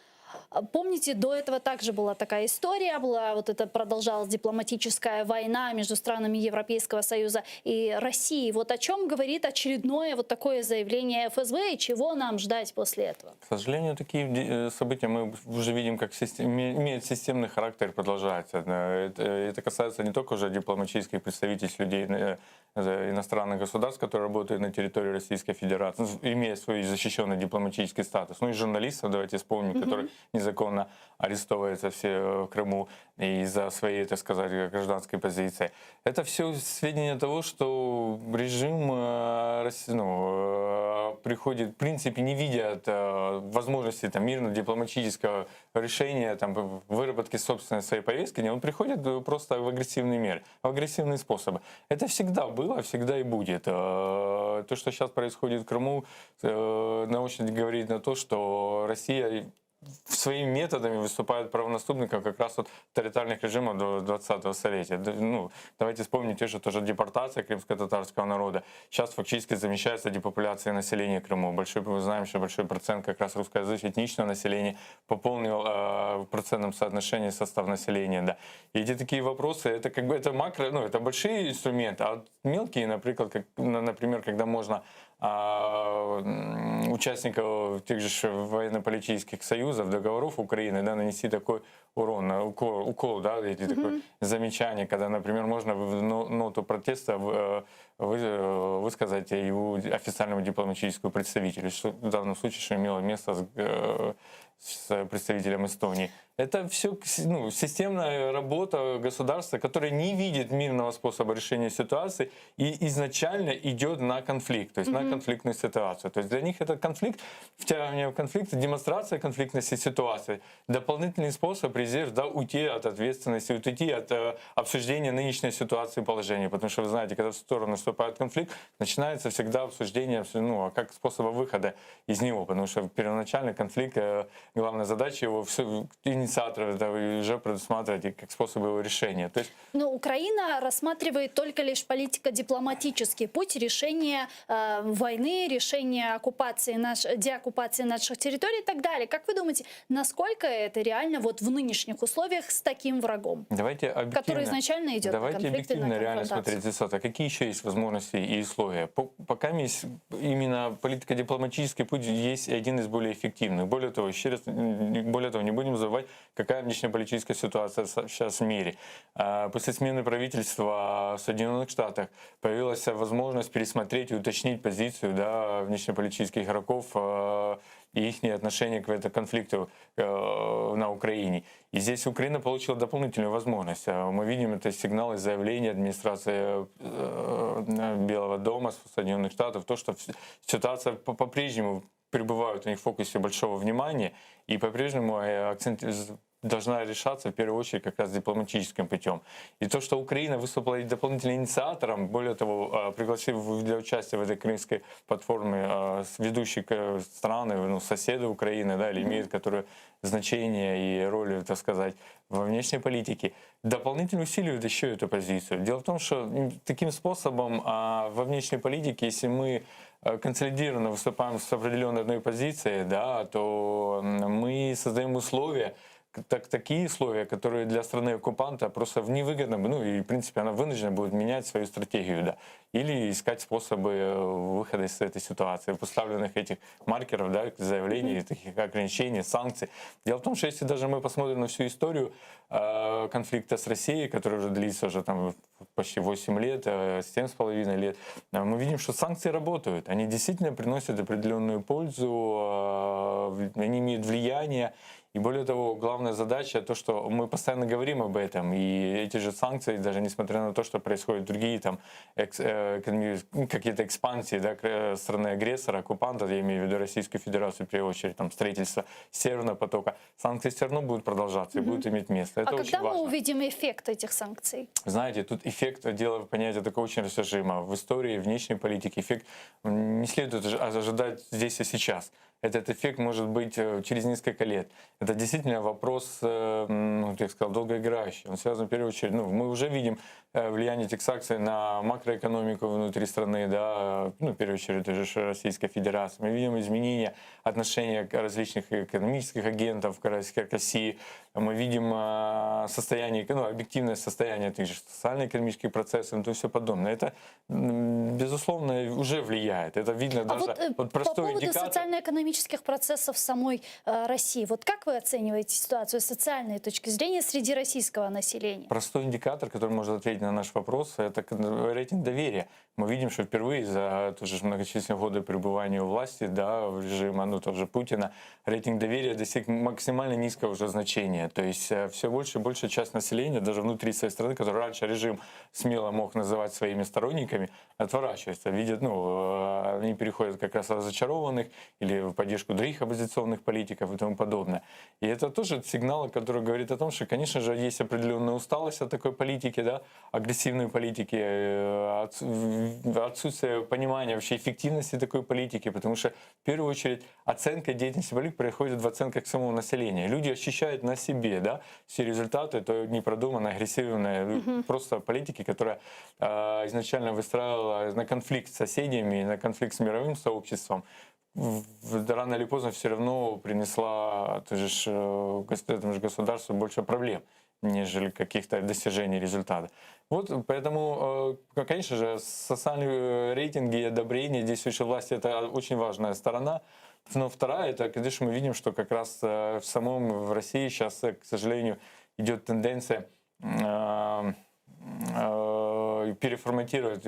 Speaker 10: Помните, до этого также была такая история, была вот это продолжалась дипломатическая война между странами Европейского Союза и Россией. Вот о чем говорит очередное вот такое заявление ФСБ и чего нам ждать после этого?
Speaker 8: К сожалению, такие э, события мы уже видим, как систем, имеют системный характер и продолжаются. Это, это касается не только уже дипломатических представительств людей э, иностранных государств, которые работают на территории Российской Федерации, ну, имея свой защищенный дипломатический статус, ну и журналистов, давайте вспомним, mm-hmm. которые незаконно арестовываются все в Крыму из-за своей, так сказать, гражданской позиции. Это все сведения того, что режим э, ну, э, приходит, в принципе, не видя э, возможности там, мирно-дипломатического решения, там, выработки собственной своей повестки, он приходит просто в агрессивный мир, в агрессивные способы. Это всегда было, всегда и будет. То, что сейчас происходит в Крыму, научно говорит на то, что Россия своими методами выступает правонаступником как раз от тоталитарных режимов 20-го столетия. Ну, давайте вспомним те же тоже депортация крымско-татарского народа. Сейчас фактически замещается депопуляция населения Крыму. Большой, мы знаем, что большой процент как раз русскоязычного этничного населения пополнил э, в процентном соотношении состав населения. Да. И эти такие вопросы, это как бы это макро, ну, это большие инструменты, а мелкие, например, как, например, когда можно а, участников тех же военно-политических союзов, договоров Украины, да, нанести такой урон, укол, укол да, эти mm-hmm. такое замечание, когда, например, можно в ноту протеста э, э, высказать его официальному дипломатическому представителю, что в данном случае что имело место с, э, с представителем Эстонии. Это все ну, системная работа государства, которое не видит мирного способа решения ситуации и изначально идет на конфликт, то есть mm-hmm. на конфликтную ситуацию. То есть для них этот конфликт, втягивание в конфликт, демонстрация конфликтности ситуации, дополнительный способ, резерв, да, уйти от ответственности, уйти от э, обсуждения нынешней ситуации и положения. Потому что вы знаете, когда в сторону вступает конфликт, начинается всегда обсуждение, ну, а как способа выхода из него, потому что первоначально конфликт, э, главная задача его все, инициаторов это уже предусматривать как способ его решения. То есть...
Speaker 10: Но Украина рассматривает только лишь политико-дипломатический путь решения э, войны, решения оккупации, наш, деоккупации наших территорий и так далее. Как вы думаете, насколько это реально вот в нынешних условиях с таким врагом,
Speaker 8: давайте объективно,
Speaker 10: который изначально идет
Speaker 8: давайте
Speaker 10: на конфликт
Speaker 8: объективно
Speaker 10: и на
Speaker 8: реально смотреть ситуацию. Какие еще есть возможности и условия? Пока есть именно политико-дипломатический путь есть один из более эффективных. Более того, еще раз, более того, не будем забывать, какая внешнеполитическая ситуация сейчас в мире. А, после смены правительства в Соединенных Штатах появилась возможность пересмотреть и уточнить позицию да, внешнеполитических игроков а, и их отношение к этому конфликту э, на Украине. И здесь Украина получила дополнительную возможность. Мы видим это сигналы, заявления администрации э, Белого дома Соединенных Штатов, то, что ситуация по-прежнему пребывает у них в фокусе большого внимания, и по-прежнему э, акцент должна решаться в первую очередь как раз дипломатическим путем. И то, что Украина выступила дополнительным инициатором, более того, э, пригласив для участия в этой крымской платформе э, ведущих страны, ну, соседы Украины, да, или имеют которые значение и роль, так сказать, во внешней политике, дополнительно усиливает еще эту позицию. Дело в том, что таким способом а, во внешней политике, если мы э, консолидированно выступаем с определенной одной позицией, да, то мы создаем условия, так, такие условия, которые для страны-оккупанта просто невыгодно, ну и в принципе она вынуждена будет менять свою стратегию, да, или искать способы э, выхода из этой ситуации, поставленных этих маркеров, да, заявлений, таких ограничений, санкций. Дело в том, что если даже мы посмотрим на всю историю э, конфликта с Россией, который уже длится уже там почти 8 лет, 7,5 лет, э, мы видим, что санкции работают, они действительно приносят определенную пользу, э, они имеют влияние. И более того, главная задача, то, что мы постоянно говорим об этом, и эти же санкции, даже несмотря на то, что происходят другие там экс, э, ну, какие-то экспансии да, э, страны-агрессора, оккупанта, я имею в виду Российскую Федерацию, в первую очередь, там, строительство Северного потока, санкции все равно будут продолжаться и будут иметь место. Это
Speaker 10: а
Speaker 8: очень
Speaker 10: когда
Speaker 8: важно.
Speaker 10: мы увидим эффект этих санкций?
Speaker 8: Знаете, тут эффект, дело понятие такое очень растяжимо. В истории внешней политики эффект не следует ожидать здесь и сейчас. Этот эффект может быть э, через несколько лет. Это действительно вопрос, э, ну, я сказал, долгоиграющий. Он связан в первую очередь, ну, мы уже видим э, влияние этих санкций на макроэкономику внутри страны, да, ну, в первую очередь, это же Российская Федерация. Мы видим изменения отношения различных экономических агентов к России. Мы видим состояние, ну, объективное состояние тех же социально-экономических процессов и все подобное. Это, безусловно, уже влияет. Это видно
Speaker 10: а
Speaker 8: даже
Speaker 10: вот,
Speaker 8: вот простой
Speaker 10: по поводу
Speaker 8: индикатор.
Speaker 10: социально-экономических процессов самой э, России. Вот как вы оцениваете ситуацию с социальной точки зрения среди российского населения?
Speaker 8: Простой индикатор, который может ответить на наш вопрос, это рейтинг доверия. Мы видим, что впервые за тоже многочисленные годы пребывания у власти, да, режима, ну, тоже Путина, рейтинг доверия достиг максимально низкого уже значения. То есть э, все больше и больше часть населения, даже внутри своей страны, которую раньше режим смело мог называть своими сторонниками, отворачивается, видят, ну, э, они переходят как раз разочарованных или в поддержку других оппозиционных политиков и тому подобное. И это тоже сигнал, который говорит о том, что, конечно же, есть определенная усталость от такой политики, да, агрессивной политики, э, отсутствие понимания вообще эффективности такой политики, потому что, в первую очередь, оценка деятельности политики происходит в оценках самого населения. Люди ощущают на себе, да, все результаты той непродуманной, агрессивной угу. просто политики, которая э, изначально выстраивала на конфликт с соседями, на конфликт с мировым сообществом, рано или поздно все равно принесла тоже ж, э, этому же государству больше проблем, нежели каких-то достижений результата. Вот поэтому, э, конечно же, социальные рейтинги и одобрение действующей власти – это очень важная сторона. Но вторая – это, конечно, мы видим, что как раз э, в самом в России сейчас, к сожалению, идет тенденция переформатировать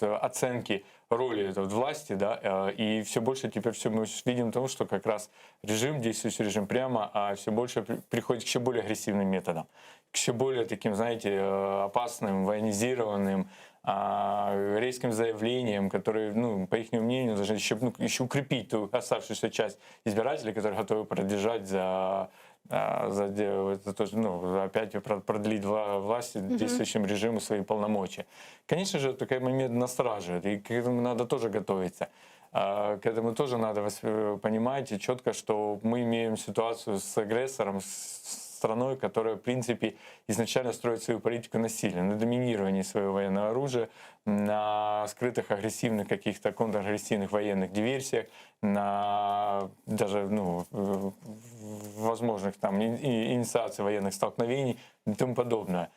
Speaker 8: оценки роли этой власти, да, э, и все больше теперь все мы видим того, что как раз режим, действующий режим прямо, а все больше приходит к еще более агрессивным методам, к еще более таким, знаете, э, опасным, военизированным, а, резким заявлениям, которые, ну, по их мнению, должны еще, ну, еще укрепить ту оставшуюся часть избирателей, которые готовы продержать за а, за, за то, ну, опять продлить власть действующему режиму свои полномочия. Конечно же, такой момент настораживает, и к этому надо тоже готовиться. А, к этому тоже надо понимать и четко, что мы имеем ситуацию с агрессором, с страной, которая, в принципе, изначально строит свою политику насилия, на доминировании своего военного оружия, на скрытых агрессивных каких-то контрагрессивных военных диверсиях, на даже ну, возможных там инициации военных столкновений и тому подобное.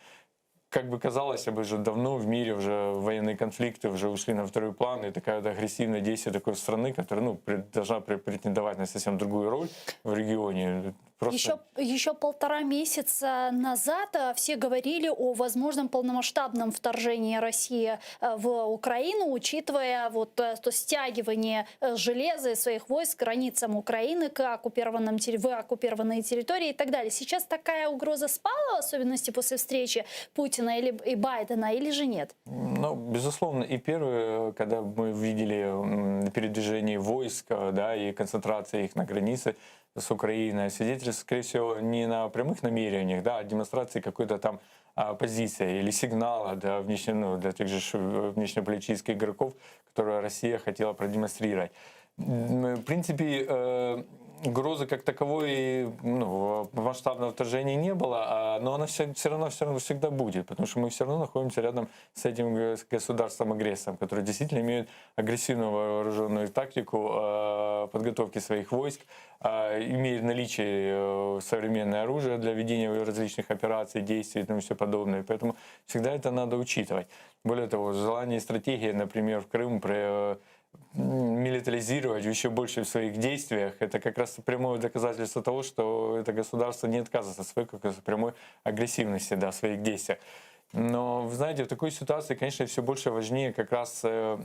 Speaker 8: Как бы казалось бы, уже давно в мире уже военные конфликты уже ушли на второй план, и такая вот агрессивное действие такой страны, которая ну, должна претендовать на совсем другую роль в регионе, Просто...
Speaker 10: Еще, еще полтора месяца назад э, все говорили о возможном полномасштабном вторжении России э, в Украину, учитывая вот э, то стягивание железа и своих войск к границам Украины, к оккупированным, в оккупированные территории и так далее. Сейчас такая угроза спала, в особенности после встречи Путина или, и Байдена, или же нет?
Speaker 8: Ну, безусловно, и первое, когда мы видели передвижение войск, да, и концентрация их на границе, с Украиной, свидетельствует, скорее всего, не на прямых намерениях, да, а демонстрации какой-то там а, позиции или сигнала для, внешне, ну, для тех же внешнеполитических игроков, которые Россия хотела продемонстрировать. В принципе, э, угрозы как таковой ну, масштабного вторжения не было, а, но она все, все равно все равно всегда будет, потому что мы все равно находимся рядом с этим государством-агрессором, который действительно имеет агрессивную вооруженную тактику э, подготовки своих войск, э, имеет в наличии э, современное оружие для ведения различных операций, действий и тому все подобное. Поэтому всегда это надо учитывать. Более того, желание и стратегия, например, в Крым при милитаризировать еще больше в своих действиях, это как раз прямое доказательство того, что это государство не отказывается от своей как раз, прямой агрессивности да, в своих действиях. Но, вы знаете, в такой ситуации, конечно, все больше важнее как раз э,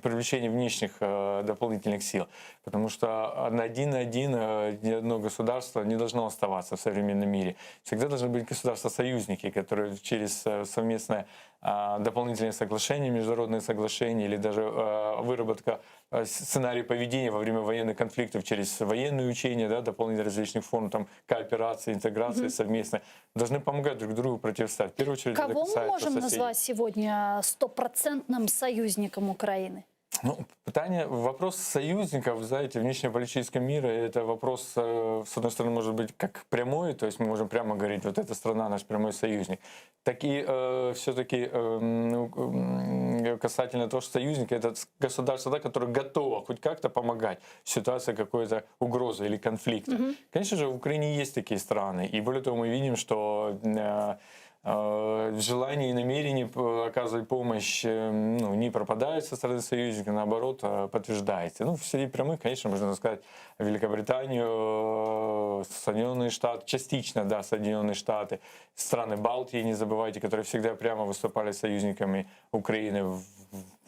Speaker 8: привлечение внешних э, дополнительных сил. Потому что один на один э, ни одно государство не должно оставаться в современном мире. Всегда должны быть государства-союзники, которые через совместное а, дополнительные соглашения, международные соглашения или даже выработка сценария поведения во время военных конфликтов через военные учения, да, дополнительные различных форм там, кооперации, интеграции угу. совместной, должны помогать друг другу противостоять. В первую очередь,
Speaker 10: Кого мы можем соседей. назвать сегодня стопроцентным союзником Украины?
Speaker 8: Ну, питание, вопрос союзников, знаете, внешнеполитическом мире, это вопрос, э, с одной стороны, может быть, как прямой, то есть мы можем прямо говорить, вот эта страна наш прямой союзник, так и э, все-таки э, ну, касательно того, что союзники это государство, да, которое готово хоть как-то помогать в ситуации какой-то угрозы или конфликта. Угу. Конечно же, в Украине есть такие страны, и более того, мы видим, что э, Э, желание и намерение оказывать помощь э, ну, не пропадают со стороны союзника, наоборот, э, подтверждается. Ну, среди прямых, конечно, можно сказать, Великобританию, Соединенные Штаты, частично, да, Соединенные Штаты, страны Балтии, не забывайте, которые всегда прямо выступали союзниками Украины,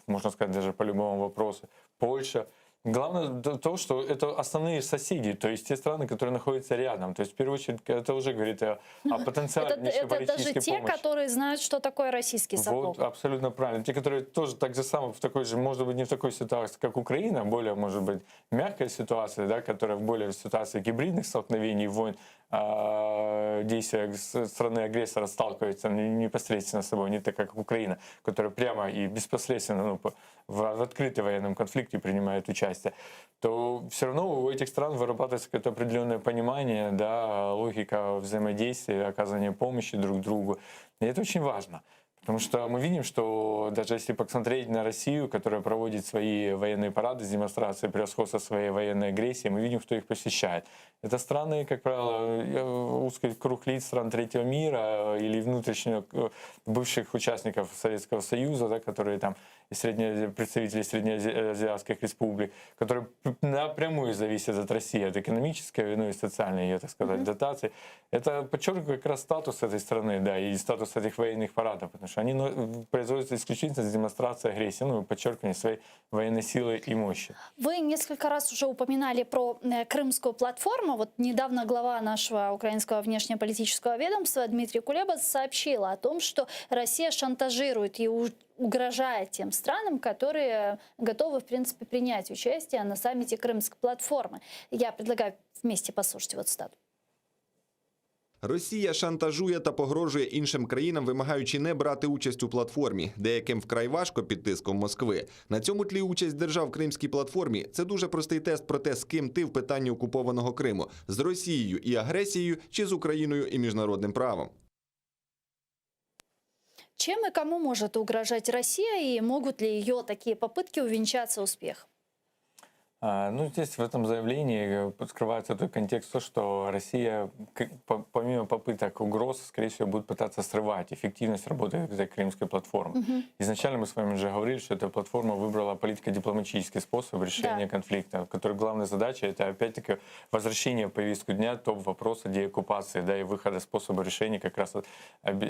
Speaker 8: можно сказать, даже по любому вопросу. Польша. Главное то, что это основные соседи, то есть те страны, которые находятся рядом. То есть, в первую очередь, это уже говорит о, о потенциале
Speaker 10: это, это даже те,
Speaker 8: помощи.
Speaker 10: которые знают, что такое российский сапог.
Speaker 8: Вот, абсолютно правильно. Те, которые тоже так же само в такой же, может быть, не в такой ситуации, как Украина, более, может быть, мягкая ситуация, да, которая в более в ситуации гибридных столкновений, войн, э, действия страны-агрессора сталкиваются непосредственно с собой, не так, как Украина, которая прямо и беспосредственно ну, в, в открытом военном конфликте принимает участие, то все равно у этих стран вырабатывается какое-то определенное понимание, да, логика взаимодействия, оказания помощи друг другу. И это очень важно. Потому что мы видим, что даже если посмотреть на Россию, которая проводит свои военные парады с демонстрацией превосходства своей военной агрессии, мы видим, кто их посещает. Это страны, как правило, э, узкий круг лиц стран третьего мира э, или внутренних э, бывших участников Советского Союза, да, которые там средне, представители среднеазиатских республик, которые напрямую зависят от России, от экономической, ну и социальной ее, так сказать, mm-hmm. дотации. Это подчеркивает как раз статус этой страны, да, и статус этих военных парадов, потому что они ну, производятся исключительно с демонстрацией агрессии, ну, подчеркивание своей военной силы и мощи.
Speaker 10: Вы несколько раз уже упоминали про э, крымскую платформу. Вот недавно глава нашего украинского внешнеполитического ведомства Дмитрий Кулеба сообщил о том, что Россия шантажирует и угрожает тем странам, которые готовы, в принципе, принять участие на саммите Крымской платформы. Я предлагаю вместе послушать вот цитату.
Speaker 9: Росія шантажує та погрожує іншим країнам, вимагаючи не брати участь у платформі, деяким вкрай важко під тиском Москви. На цьому тлі участь держав в Кримській платформі це дуже простий тест про те, з ким ти в питанні окупованого Криму з Росією і агресією чи з Україною і міжнародним правом.
Speaker 10: Чем и кому может угрожать Россия и могут ли ее такие попытки увенчаться успехом?
Speaker 8: А, ну, здесь в этом заявлении э, скрывается той контекст, то, что Россия, помимо попыток угроз, скорее всего, будет пытаться срывать эффективность работы этой крымской платформы. Угу. Изначально мы с вами уже говорили, что эта платформа выбрала политико-дипломатический способ решения да. конфликта, в которой главная задача — это, опять-таки, возвращение в повестку дня топ-вопроса деоккупации, да, и выхода способа решения как раз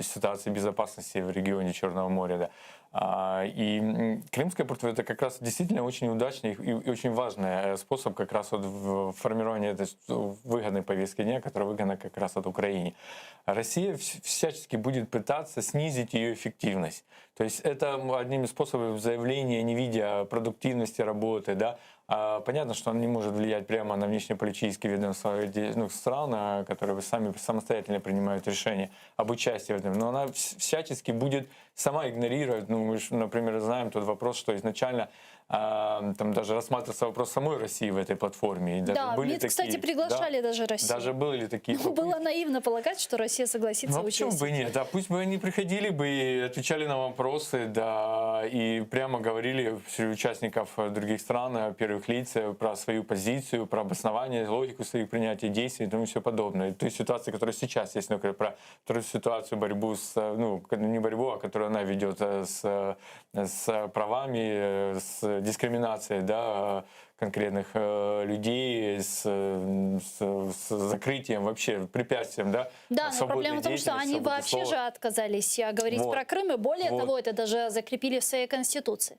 Speaker 8: ситуации безопасности в регионе Черного моря. Да. А, и Крымская платформа — это как раз действительно очень удачный и очень важный э, способ как раз вот в формировании этой выгодной повестки дня, которая выгодна как раз от Украине. Россия всячески будет пытаться снизить ее эффективность. То есть это одним из способов заявления, не видя продуктивности работы, да, а понятно, что он не может влиять прямо на внешнеполитические ведомства ну, стран, а, которые сами самостоятельно принимают решения об участии в этом, но она всячески будет сама игнорировать, ну, мы же, например, знаем тот вопрос, что изначально а, там даже рассматривался вопрос самой России в этой платформе. И даже
Speaker 10: да,
Speaker 8: были
Speaker 10: МИД,
Speaker 8: такие,
Speaker 10: кстати, приглашали
Speaker 8: да,
Speaker 10: даже Россию.
Speaker 8: Даже были такие
Speaker 10: Ну, было наивно полагать, что Россия согласится
Speaker 8: ну, а почему
Speaker 10: участвовать.
Speaker 8: бы нет? Да, пусть бы они приходили бы и отвечали на вопросы, да, и прямо говорили среди участников других стран, э, первых лиц, э, про свою позицию, про обоснование, логику своих принятия действий и тому все подобное. Ту ситуацию, которая сейчас есть, например, про вторую ситуацию, борьбу с, э, ну, не борьбу, а которую она ведет с, с правами, с дискриминацией, да,. конкретных э, людей с, с, с закрытием вообще, препятствием, да,
Speaker 10: Да, но
Speaker 8: свободной
Speaker 10: проблема в том, что
Speaker 8: деятельности,
Speaker 10: они
Speaker 8: свободы
Speaker 10: вообще
Speaker 8: слова.
Speaker 10: же отказались э, говорить
Speaker 8: Вот.
Speaker 10: про Крым, и более
Speaker 8: Вот.
Speaker 10: того, это даже закрепили в своей конституции.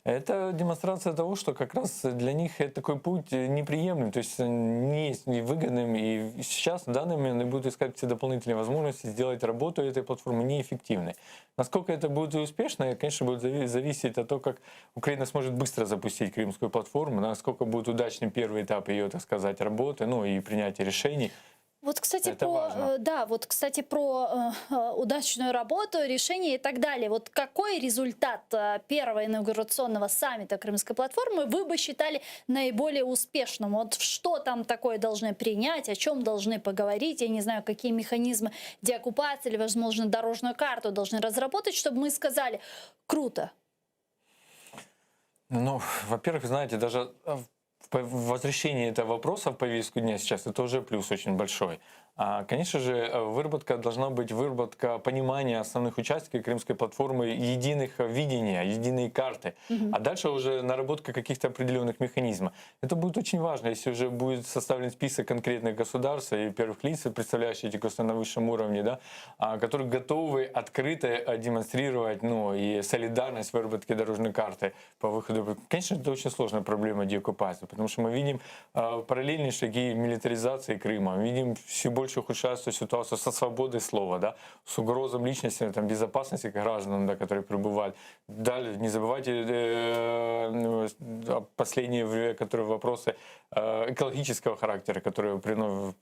Speaker 8: Это демонстрация того, что как раз для них это такой путь неприемлем, то есть не есть невыгодным. И сейчас в данный момент они будут искать все дополнительные возможности сделать работу этой платформы неэффективной. Насколько это будет успешно, конечно, будет зави- зависеть от того, как Украина сможет быстро запустить крымскую платформу, насколько будет удачным первый этап ее, так сказать, работы, ну и принятия решений.
Speaker 10: Вот, кстати,
Speaker 8: Это
Speaker 10: про,
Speaker 8: важно.
Speaker 10: э, да, вот, кстати, про э, э, удачную работу, решение и так далее. Вот какой результат э, первого инаугурационного саммита Крымской платформы вы бы считали наиболее успешным? Вот что там такое должны принять, о чем должны поговорить, я не знаю, какие механизмы деоккупации или, возможно, дорожную карту должны разработать, чтобы мы сказали «круто».
Speaker 8: Ну, во-первых, знаете, даже э, в по- возвращение этого вопроса в повестку дня сейчас это уже плюс очень большой. А, конечно же, э, выработка должна быть выработка понимания основных участников Крымской платформы, единых э, видения, единые карты.
Speaker 11: Мгм.
Speaker 8: А дальше уже наработка каких-то определенных механизмов. Это будет очень важно, если уже будет составлен список конкретных государств и первых лиц, представляющих эти государства на высшем уровне, да, а, которые готовы открыто э, демонстрировать ну, и солидарность в выработке дорожной карты по выходу. Конечно, это очень сложная проблема деоккупации, потому что мы видим э, параллельные шаги милитаризации Крыма, мы видим все больше ухудшающуюся ситуацию со свободой слова, да, с угрозом личности, там, безопасности граждан, да, которые прибывают. Далее, не забывайте э, ну, с- да, последние, время, которые вопросы э, экологического характера, которые прино-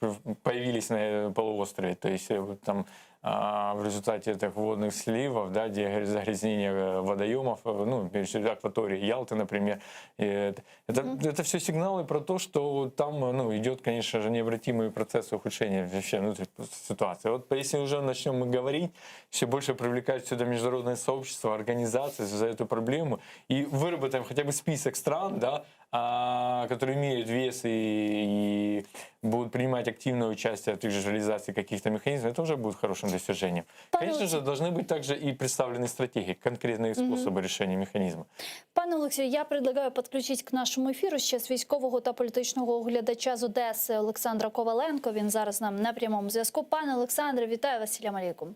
Speaker 8: появились на э, полуострове, то есть э, вот там а, в результате этих водных сливов, да, где загрязнение э, водоемов, э, ну, прежде всего, акватории Ялты, например, И это, это, это все сигналы про то, что там, э, ну, идет, конечно же, необратимый процесс ухудшения вообще внутри ситуации. Вот если уже начнем мы говорить, все больше привлекать сюда международное сообщество, организации за эту проблему и выработаем хотя бы список стран, да, а, которые имеют вес и, и будут принимать активное участие в той же реализации каких-то механизмов, это уже будет хорошим достижением. Конечно же, должны быть также и представлены стратегии, конкретные
Speaker 10: Мгм.
Speaker 8: способы решения механизма.
Speaker 10: Пане Олексію, я предлагаю підключити к нашому ефіру ще військового та політичного оглядача з Одеси Олександра Коваленко. Він зараз нам на прямому зв'язку. Пане Олександре, вітаю вас, Салям алейкум.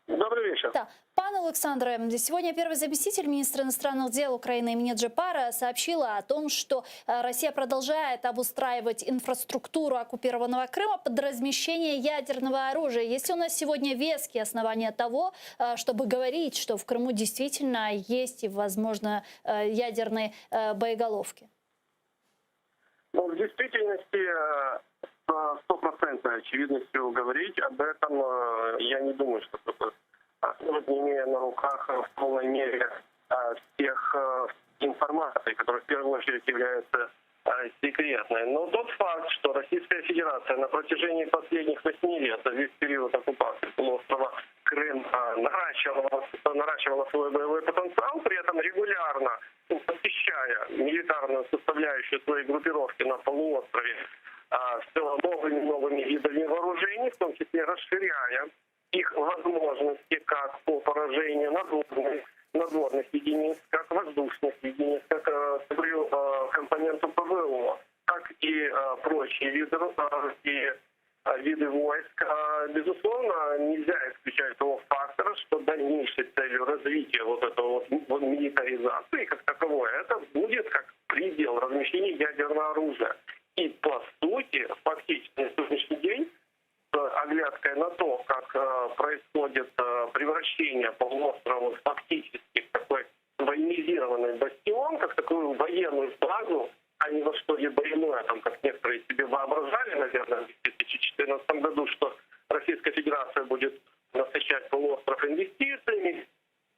Speaker 17: Добрый вечер.
Speaker 10: Да. Пане Олександре, сегодня первый заместитель министра иностранных дел Украины Эмине Джеппар сообщила о том, что э, Россия продолжает обустраивать инфраструктуру оккупированного Крыма под размещение ядерного оружия. Есть ли у нас сегодня веские основания того, э, чтобы говорить, что в Крыму действительно есть и, возможно, э, ядерные э, боеголовки?
Speaker 17: Ну, в действительности, э, с стопроцентной очевидностью говорить об этом, э, я не думаю, что кто-то может, не имея на руках э, в полной мере э, всех э, информаций, которая в первую очередь является э, секретной. Но тот факт, что Российская Федерация на протяжении последних восьми лет, за весь период оккупации полуострова Крым, э, наращивала, наращивала свой боевой потенциал, при этом регулярно посещая милитарную составляющую своей группировки на полуострове все новыми новыми видами вооружений, в том числе расширяя их возможности как по поражению надводных, надводных единиц, как воздушных единиц, как э, свою э, компоненту ПВО, так и э, прочие виды, э, и, э, виды войск. Э, Безусловно, нельзя исключать того фактора, что дальнейшей целью развития вот этого вот, вот милитаризации как таковой, это будет как предел размещения ядерного оружия. И по сути, фактически на сегодняшний день с оглядкой на то, как э, происходит э, превращение полуострова фактически в такой военизированный бастион, как такую военную базу, а не во что-либо иное, там, как некоторые себе воображали, наверное, в 2014 году, что Российская Федерация будет насыщать полуостров инвестициями,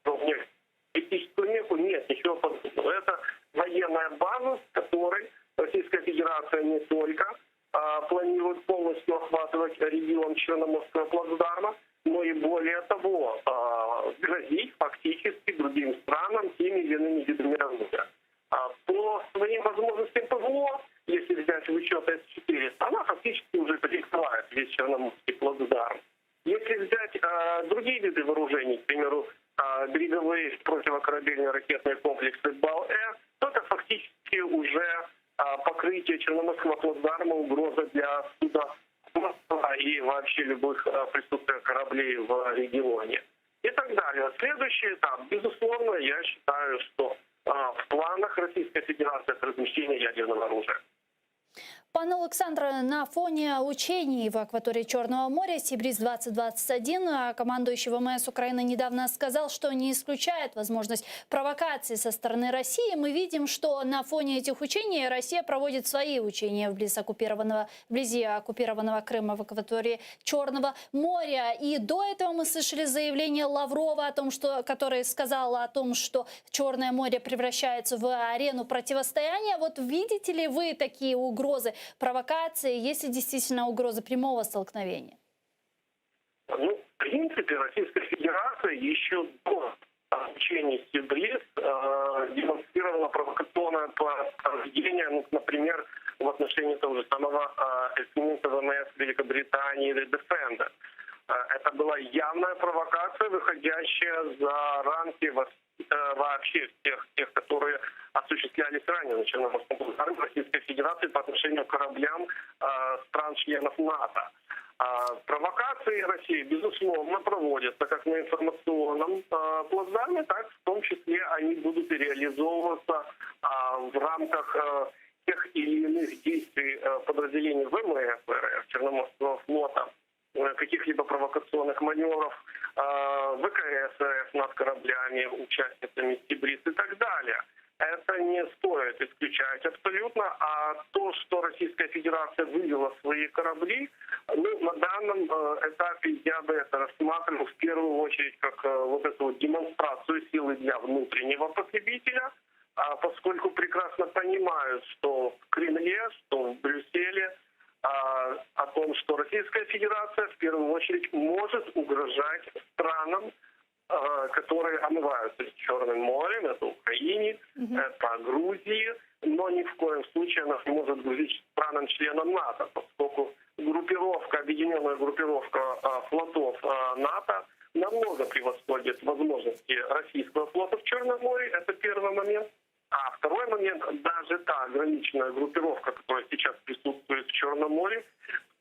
Speaker 17: в них политическую меку. Нет, ничего подобного. Это военная база, с которой Российская Федерация не только а, планирует полностью охватывать регион Черноморского плацдарма, но и более того, а, грозить фактически другим странам теми или иными видами оружия. А, По своим возможностям ПВО, если взять в учет С-400, она фактически уже перекрывает весь Черноморский плацдарм. Если взять э, другие виды вооружений, к примеру, э, береговые противокорабельные ракетные комплексы БАЛ-Э, то это фактически уже э,
Speaker 11: покрытие Черноморского плацдарма угроза для судоходства и вообще любых присутствия кораблей в регионе. И так далее. Следующий этап, безусловно, я считаю, что в планах Российской Федерации это размещение ядерного оружия.
Speaker 10: Пане Олександре, на фоне учений в акватории Черного моря Си Бриз-2021 командующий ВМС Украины недавно сказал, что не исключает возможность провокации со стороны России. Мы видим, что на фоне этих учений Россия проводит свои учения вблизи оккупированного, вблизи оккупированного Крыма в акватории Черного моря. И до этого мы слышали заявление Лаврова, о том, что, который сказал о том, что Черное море превращается в арену противостояния. Вот видите ли вы такие угрозы, провокации, есть ли действительно угроза прямого столкновения?
Speaker 11: Ну, в принципе, Российская Федерация еще до учений Си Бриз э, демонстрировала провокационное поведение, ну, например, в отношении того же самого э, эсминца ВМС Великобритании Defender. Э, это была явная провокация, выходящая за рамки э, вообще всех тех, которые осуществлялись ранее на Черноморском плацдарме Российской Федерации по отношению к кораблям э, стран-членов НАТО. А, Провокации России, безусловно, проводятся как на информационном э, плацдарме, так в том числе они будут и реализовываться а, в рамках э, тех или иных действий э, подразделений ВМФ РФ, Черноморского флота, э, каких-либо провокационных маневров э, ВКС РФ над кораблями, участницами Си Бриз и так далее. Это не стоит исключать абсолютно. А то, что Российская Федерация вывела свои корабли, ну, на данном э, этапе я бы это рассматривал в первую очередь как э, вот эту вот демонстрацию силы для внутреннего потребителя, а поскольку прекрасно понимают, что в Кремле, что в Брюсселе, а, о том, что Российская Федерация в первую очередь может угрожать странам, э, которые омываются с Черным морем, это Украине, это Грузии, но ни в коем случае она не может грозить странам-членам НАТО, поскольку группировка, объединенная группировка э, флотов э, НАТО намного превосходит возможности российского флота в Черном море, это первый момент. А второй момент, даже та ограниченная группировка, которая сейчас присутствует в Черном море,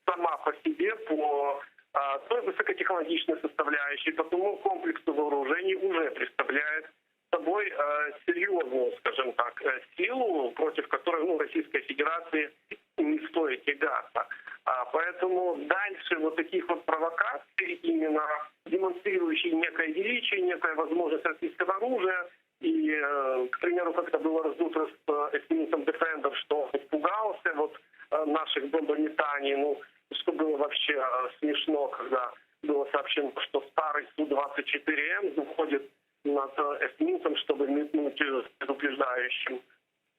Speaker 11: сама по себе по а, той высокотехнологичной составляющей, по тому комплексу вооружений уже представляет собой э, серьезную, скажем так, э, силу, против которой ну, Российской Федерации не стоит тягаться. А, поэтому дальше вот таких вот провокаций, именно демонстрирующих некое величие, некая возможность российского оружия, и, э, к примеру, как это было раздуто с э, эсминцем Defender, что он испугался вот э, наших бомбометаний, ну, что было вообще э, смешно, когда было сообщено, что старый Су-24М заходит над э, эсминцем, чтобы метнуть э, с предупреждающим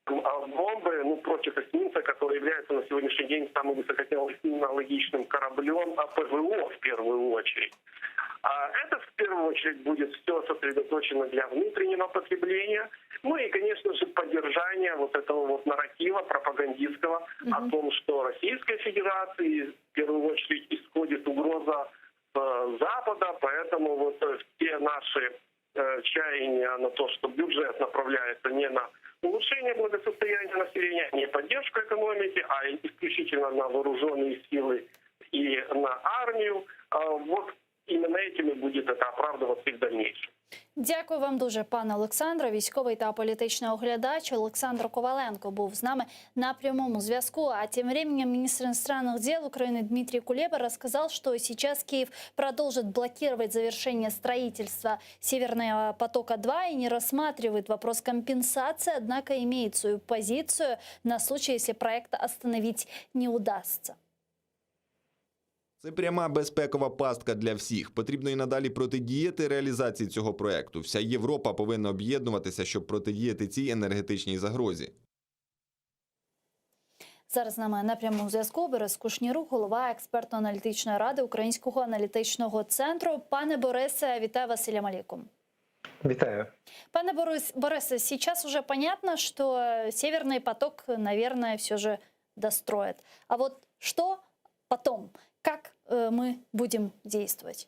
Speaker 11: а бомбы ну, против эсминца, который является на сегодняшний день самым высокотехнологичным кораблем а ПВО в первую очередь. А это в первую очередь будет все сосредоточено для внутреннего потребления. Ну и, конечно же, поддержание вот этого вот нарратива пропагандистского о том, что Российской Федерации в первую очередь исходит угроза с э, Запада, поэтому вот э, все наши э, чаяния на то, что бюджет направляется не на улучшение благосостояния населения, не поддержку экономики, а исключительно на вооруженные силы и на армию. А Вот именно этим и будет это оправдываться и в дальнейшем.
Speaker 10: Дякую вам дуже, пане Олександре. Військовий та політичний оглядач Олександр Коваленко був з нами на прямому зв'язку. А тем временем министр иностранных дел Украины Дмитрий Кулеба рассказал, что сейчас Киев продолжит блокировать завершение строительства Северного потока-2 и не рассматривает вопрос компенсации, однако имеет свою позицию на случай, если проект остановить не удастся.
Speaker 9: Це пряма безпекова пастка для всіх. Потрібно і надалі протидіяти реалізації цього проекту. Вся Європа повинна об'єднуватися, щоб протидіяти цій енергетичній загрозі.
Speaker 10: Зараз з нами на прямому зв'язку Борис Кушнірук, голова експертно-аналітичної ради Українського аналітичного центру. Пане Борисе, вітаю вас, Салям алейкум.
Speaker 12: Вітаю.
Speaker 10: Пане Борис, Борисе, сейчас уже понятно, что Северный поток, наверное, все же достроят. А вот что потом? Как э, мы будем действовать?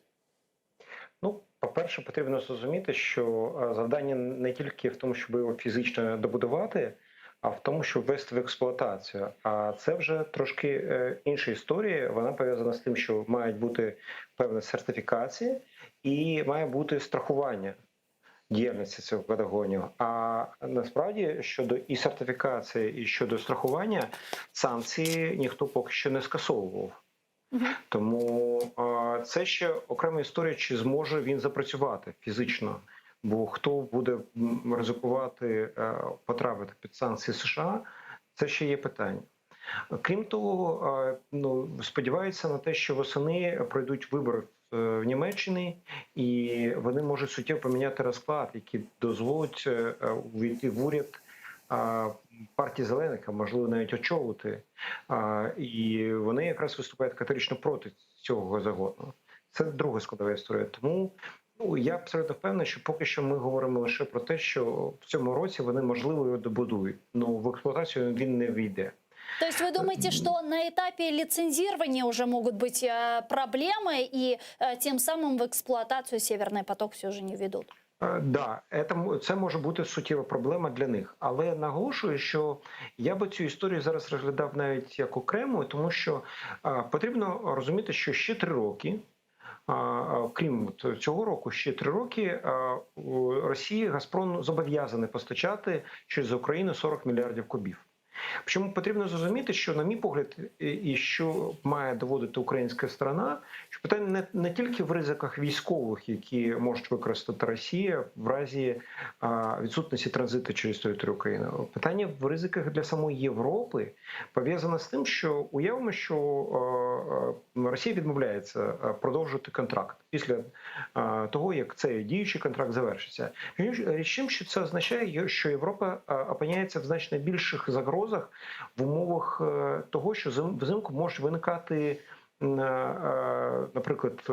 Speaker 12: Ну, по-перше, потрібно зрозуміти, що е, завдання не тільки в тому, щоб його фізично добудувати, а потрібно ще й а в тому, щоб ввести в експлуатацію. А це вже трошки е, інша історія. Вона пов'язана з тим, що мають бути певна сертифікація і має бути страхування діяльності цих водогонів. А насправді щодо і сертифікації, і щодо страхування, санкції ніхто поки що не скасовував. Тому е, це ще окрема історія, чи зможе він запрацювати фізично. Бо хто буде м, ризикувати е, потрапити під санкції США, це ще є питання. Крім того, е, ну сподіваються на те, що восени пройдуть вибори в е, в Німеччині, і вони можуть суттєво поміняти розклад, який дозволить е, е, увійти в уряд а, партії зелених, а можливо навіть очолити. А, І вони якраз виступають категорично проти цього загону. Це друга складова історія. Тому ну я абсолютно впевнений, що поки що ми говоримо лише про те, що в цьому році вони можливо його добудують. Ну в експлуатацію він не війде.
Speaker 10: То есть вы думаете, что на этапе лицензирования уже могут быть э, проблемы и э, тем самым в эксплуатацию Северный поток все же не введут?
Speaker 12: Е, Да, це, це може бути суттєва проблема для них. Але наголошую, що я би цю історію зараз розглядав навіть як окрему, тому що е, потрібно розуміти, що ще три роки. а, а, Крім от цього року, ще три роки е, у Росії Газпром зобов'язаний постачати через Україну 40 мільярдів кубів. Причому потрібно зрозуміти, що, на мій погляд, і- і що має доводити українська сторона, що питання не, не тільки в ризиках військових, які можуть використати Росія в разі а, відсутності транзиту через територію України. Питання в ризиках для самої Європи пов'язане з тим, що уявимо, що е, е, Росія відмовляється е, продовжувати контракт після е, того, як цей діючий контракт завершиться. Річ тим, що це означає, що Європа е, опиняється в значно більших загрозах в умовах е, того, що зим- взимку можуть виникати. м, е, е, Наприклад, е,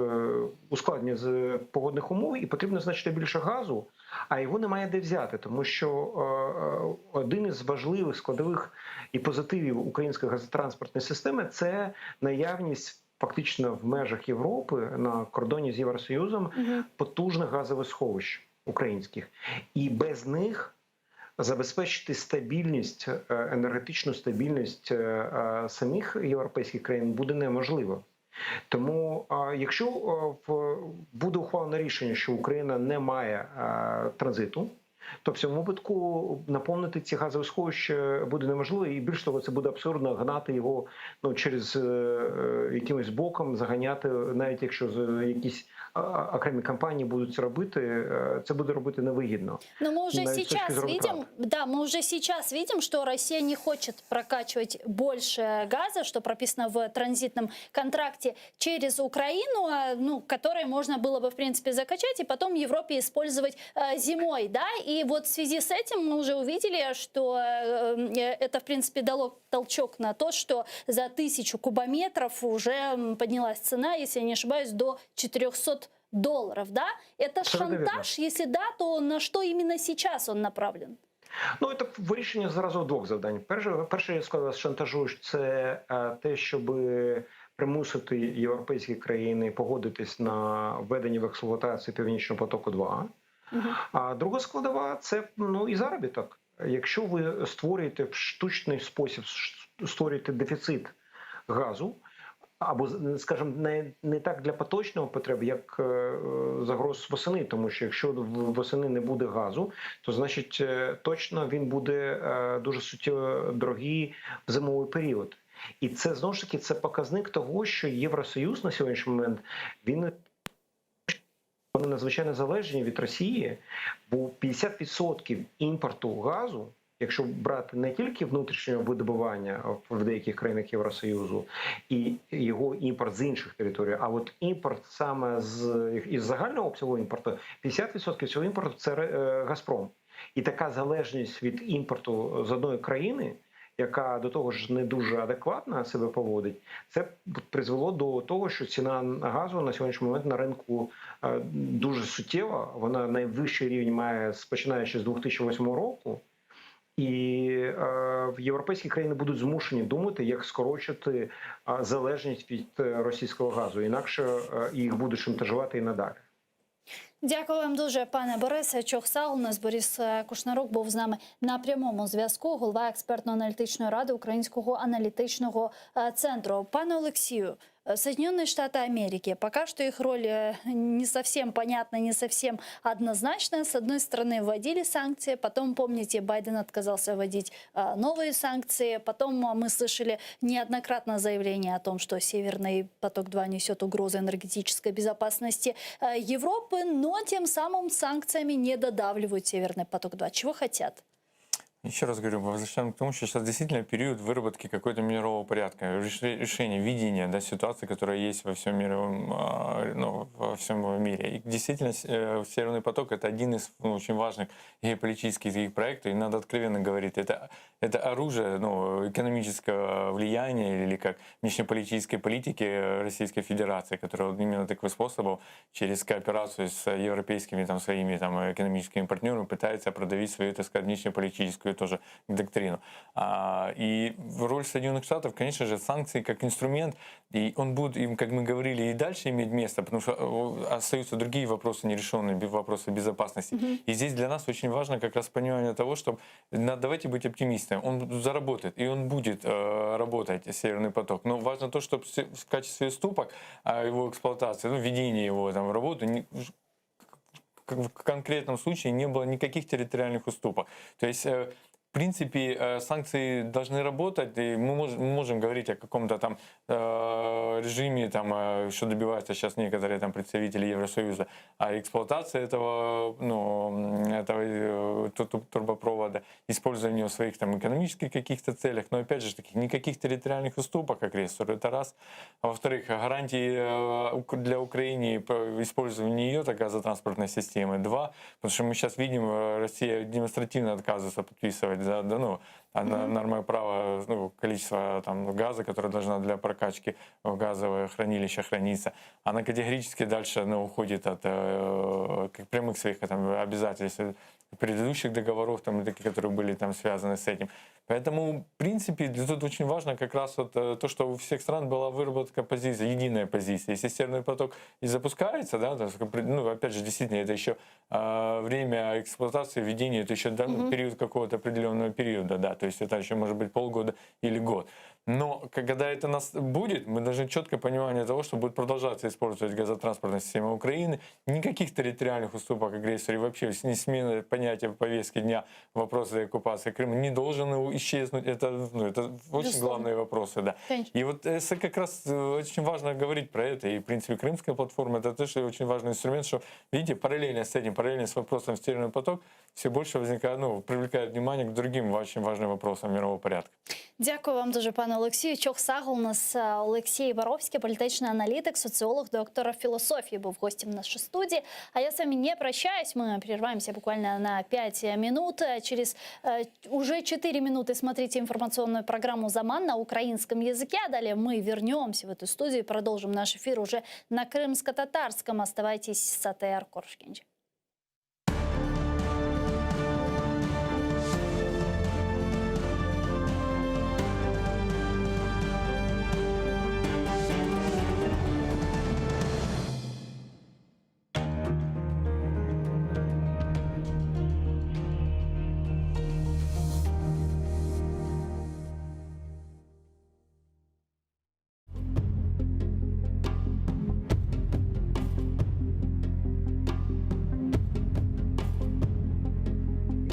Speaker 12: ускладнення з погодних умов, і потрібно значно більше газу, а його немає де взяти, тому що е, е, один із важливих складових і позитивів української газотранспортної системи це наявність фактично в межах Європи на кордоні з Євросоюзом потужних газових сховищ українських, і без них забезпечити стабільність, е, енергетичну стабільність е, е, самих європейських країн буде неможливо. Тому, е, якщо е, в- буде ухвалено рішення, що Україна не має е, транзиту, то в цьому випадку наповнити ці газові сховища буде неможливо, і більш того, це буде абсурдно гнати його ну через е, е, якимось боком, заганяти, навіть якщо з- якісь а, а, окремі компанії будуть це робити, е, це буде робити невигідно.
Speaker 10: Но мы уже
Speaker 12: Навіть з точки
Speaker 10: сейчас
Speaker 12: зору
Speaker 10: видим,
Speaker 12: втрат.
Speaker 10: да, мы уже сейчас видим, что Россия не хочет прокачивать больше газа, что прописано в транзитном контракте через Украину, а, ну, который можно было бы, в принципе, закачать и потом в Европе использовать э, зимой, да, и вот в связи с этим мы уже увидели, что э, э, это, в принципе, дало толчок на то, что за тысячу кубометров уже м, поднялась цена, если я не ошибаюсь, до 400 долларов, да? Это
Speaker 12: Абсолютно верно.
Speaker 10: шантаж? Если да, то на что именно сейчас он направлен?
Speaker 12: Ну, це вирішення зразу двох завдань. Перше, перше я сказав, з шантажу це е, те, щоб примусити європейські країни погодитись на введення в експлуатацію Північного потоку 2 А друга складова це ну і заробіток. Якщо ви створюєте в штучний спосіб, створюєте дефіцит газу, або скажімо, не, не так для поточного потреб, як е, загроз восени, тому що якщо в- восени не буде газу, то значить е, точно він буде е, дуже суттєво дорогий в зимовий період. І це знову ж таки це показник того, що Євросоюз на сьогоднішній момент він вони надзвичайно залежні від Росії, бо 50% імпорту газу, якщо брати не тільки внутрішнього видобування в деяких країнах Євросоюзу і його імпорт з інших територій, а от імпорт саме з із загального обсягу імпорту, 50% цього імпорту це е, Газпром. І така залежність від імпорту з одної країни, яка до того ж не дуже адекватно себе поводить, це призвело до того, що ціна газу на сьогоднішній момент на ринку е, дуже суттєва. Вона найвищий рівень має з- починаючи з 2008 року. І е, європейські країни будуть змушені думати, як скорочити е, залежність від е, російського газу, інакше е, їх будуть шантажувати і надалі.
Speaker 10: Дякую вам дуже, пане Борисе. Çoq sağ oluñız. Борис Кушнарук був з нами на прямому зв'язку. Голова експертно-аналітичної ради Українського аналітичного центру. Пане Олексію, Соединенные Штаты Америки. Пока что их роль не совсем понятна, не совсем однозначная. С одной стороны, вводили санкции, потом, помните, Байден отказался вводить новые санкции. Потом мы слышали неоднократно заявление о том, что Северный поток-2 несет угрозу энергетической безопасности Европы, но тем самым санкциями не додавливают Северный поток-2. Чего хотят?
Speaker 8: Еще раз говорю, возвращаем к тому, что сейчас действительно период выработки какой-то мирового порядка, решения, видения да, ситуации, которая есть во всем мире, ну, во всем мире. И действительно, Северный поток — это один из ну, очень важных геополитических таких проектов, и надо откровенно говорить, это, это оружие ну, экономического влияния или как внешнеполитической политики Российской Федерации, которая вот именно таким способом через кооперацию с европейскими там, своими там, экономическими партнерами пытается продавить свою, так сказать, внешнеполитическую тоже доктрину. А, и роль Соединенных Штатов, конечно же, санкции как инструмент, и он будет им, как мы говорили, и дальше иметь место, потому что остаются другие вопросы нерешенные, вопросы безопасности. Mm-hmm. И здесь для нас очень важно как раз понимание того, что надо, давайте быть оптимистами. Он заработает, и он будет э, работать, Северный поток. Но важно то, чтобы в качестве уступок э, его эксплуатации, ну, введения его там, в работу, не, в конкретном случае не было никаких территориальных уступок. То есть э, в принципе, э, санкции должны работать, и мы можем, мы можем говорить о каком-то там э, режиме, там, что добиваются сейчас некоторые там представители Евросоюза, а эксплуатация этого, ну, этого трубопровода, использование в своих там экономических каких-то целях, но опять же таки, никаких территориальных уступок агрессору, это раз. А во-вторых, гарантии для Украины по использованию ее так, газотранспортной системы, два, потому что мы сейчас видим, Россия демонстративно отказывается подписывать да, да, ну, mm-hmm. нормы права, ну, количество там, газа, которое должна для прокачки в газовое хранилище храниться, она категорически дальше ну, уходит от э, прямых своих там, обязательств предыдущих договоров, там, такие, которые были там связаны с этим. Поэтому, в принципе, тут очень важно как раз вот то, что у всех стран была выработка позиции, единая позиция. Если Северный поток и запускается, да, то, ну, опять же, действительно, это еще э, время эксплуатации, введения, это еще да, mm-hmm. период какого-то определенного периода, да, то есть это еще может быть полгода или год. Но когда это нас будет, мы должны четкое понимание того, что будет продолжаться использовать газотранспортная система Украины, никаких территориальных уступок агрессору и вообще не смена понятия повестки дня вопроса оккупации Крыма не должен исчезнуть. Это, ну, это очень Безусловно. главные вопросы. Да. Конечно. И вот это как раз очень важно говорить про это. И, в принципе, Крымская платформа — это тоже очень важный инструмент, что, видите, параллельно с этим, параллельно с вопросом Северный поток, все больше возникает, ну, привлекает внимание к другим очень важным вопросам мирового порядка.
Speaker 10: Дякую вам дуже, пане Олексію. Çoq sağ oluñız. Олексій Боровський, політичний аналітик, соціолог, доктор філософії, був гостем нашей студии. А я с вами не прощаюсь. Мы прерываемся буквально на 5 минут. Через уже 4 минуты смотрите информационную программу «Заман» на украинском языке. А далее мы вернемся в эту студию и продолжим наш эфир уже на крымско-татарском. Оставайтесь с АТР. Körüşkence.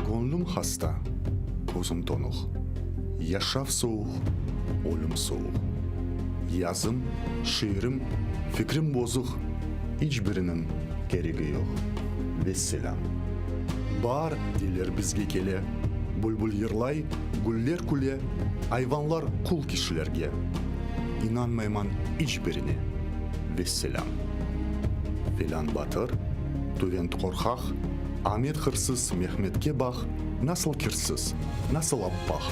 Speaker 13: Göñlüm hasta, közüm tonuq, Yaşav sovuq, ölüm sovuq. Yazım, şiirim, fikrim bozuq, İç biriniñ keregi yoq. Vesselâm. Baar, deyler, bizge kele, Bülbül yırlay, güller küle, Ayvanlar qul kişilerge. İnanmayman iç birine. Vesselâm. Felân batır, tüvent qorqaq, Amet hırsız, Mehmetke baq, Nasıl kirsiz, nasıl appaq.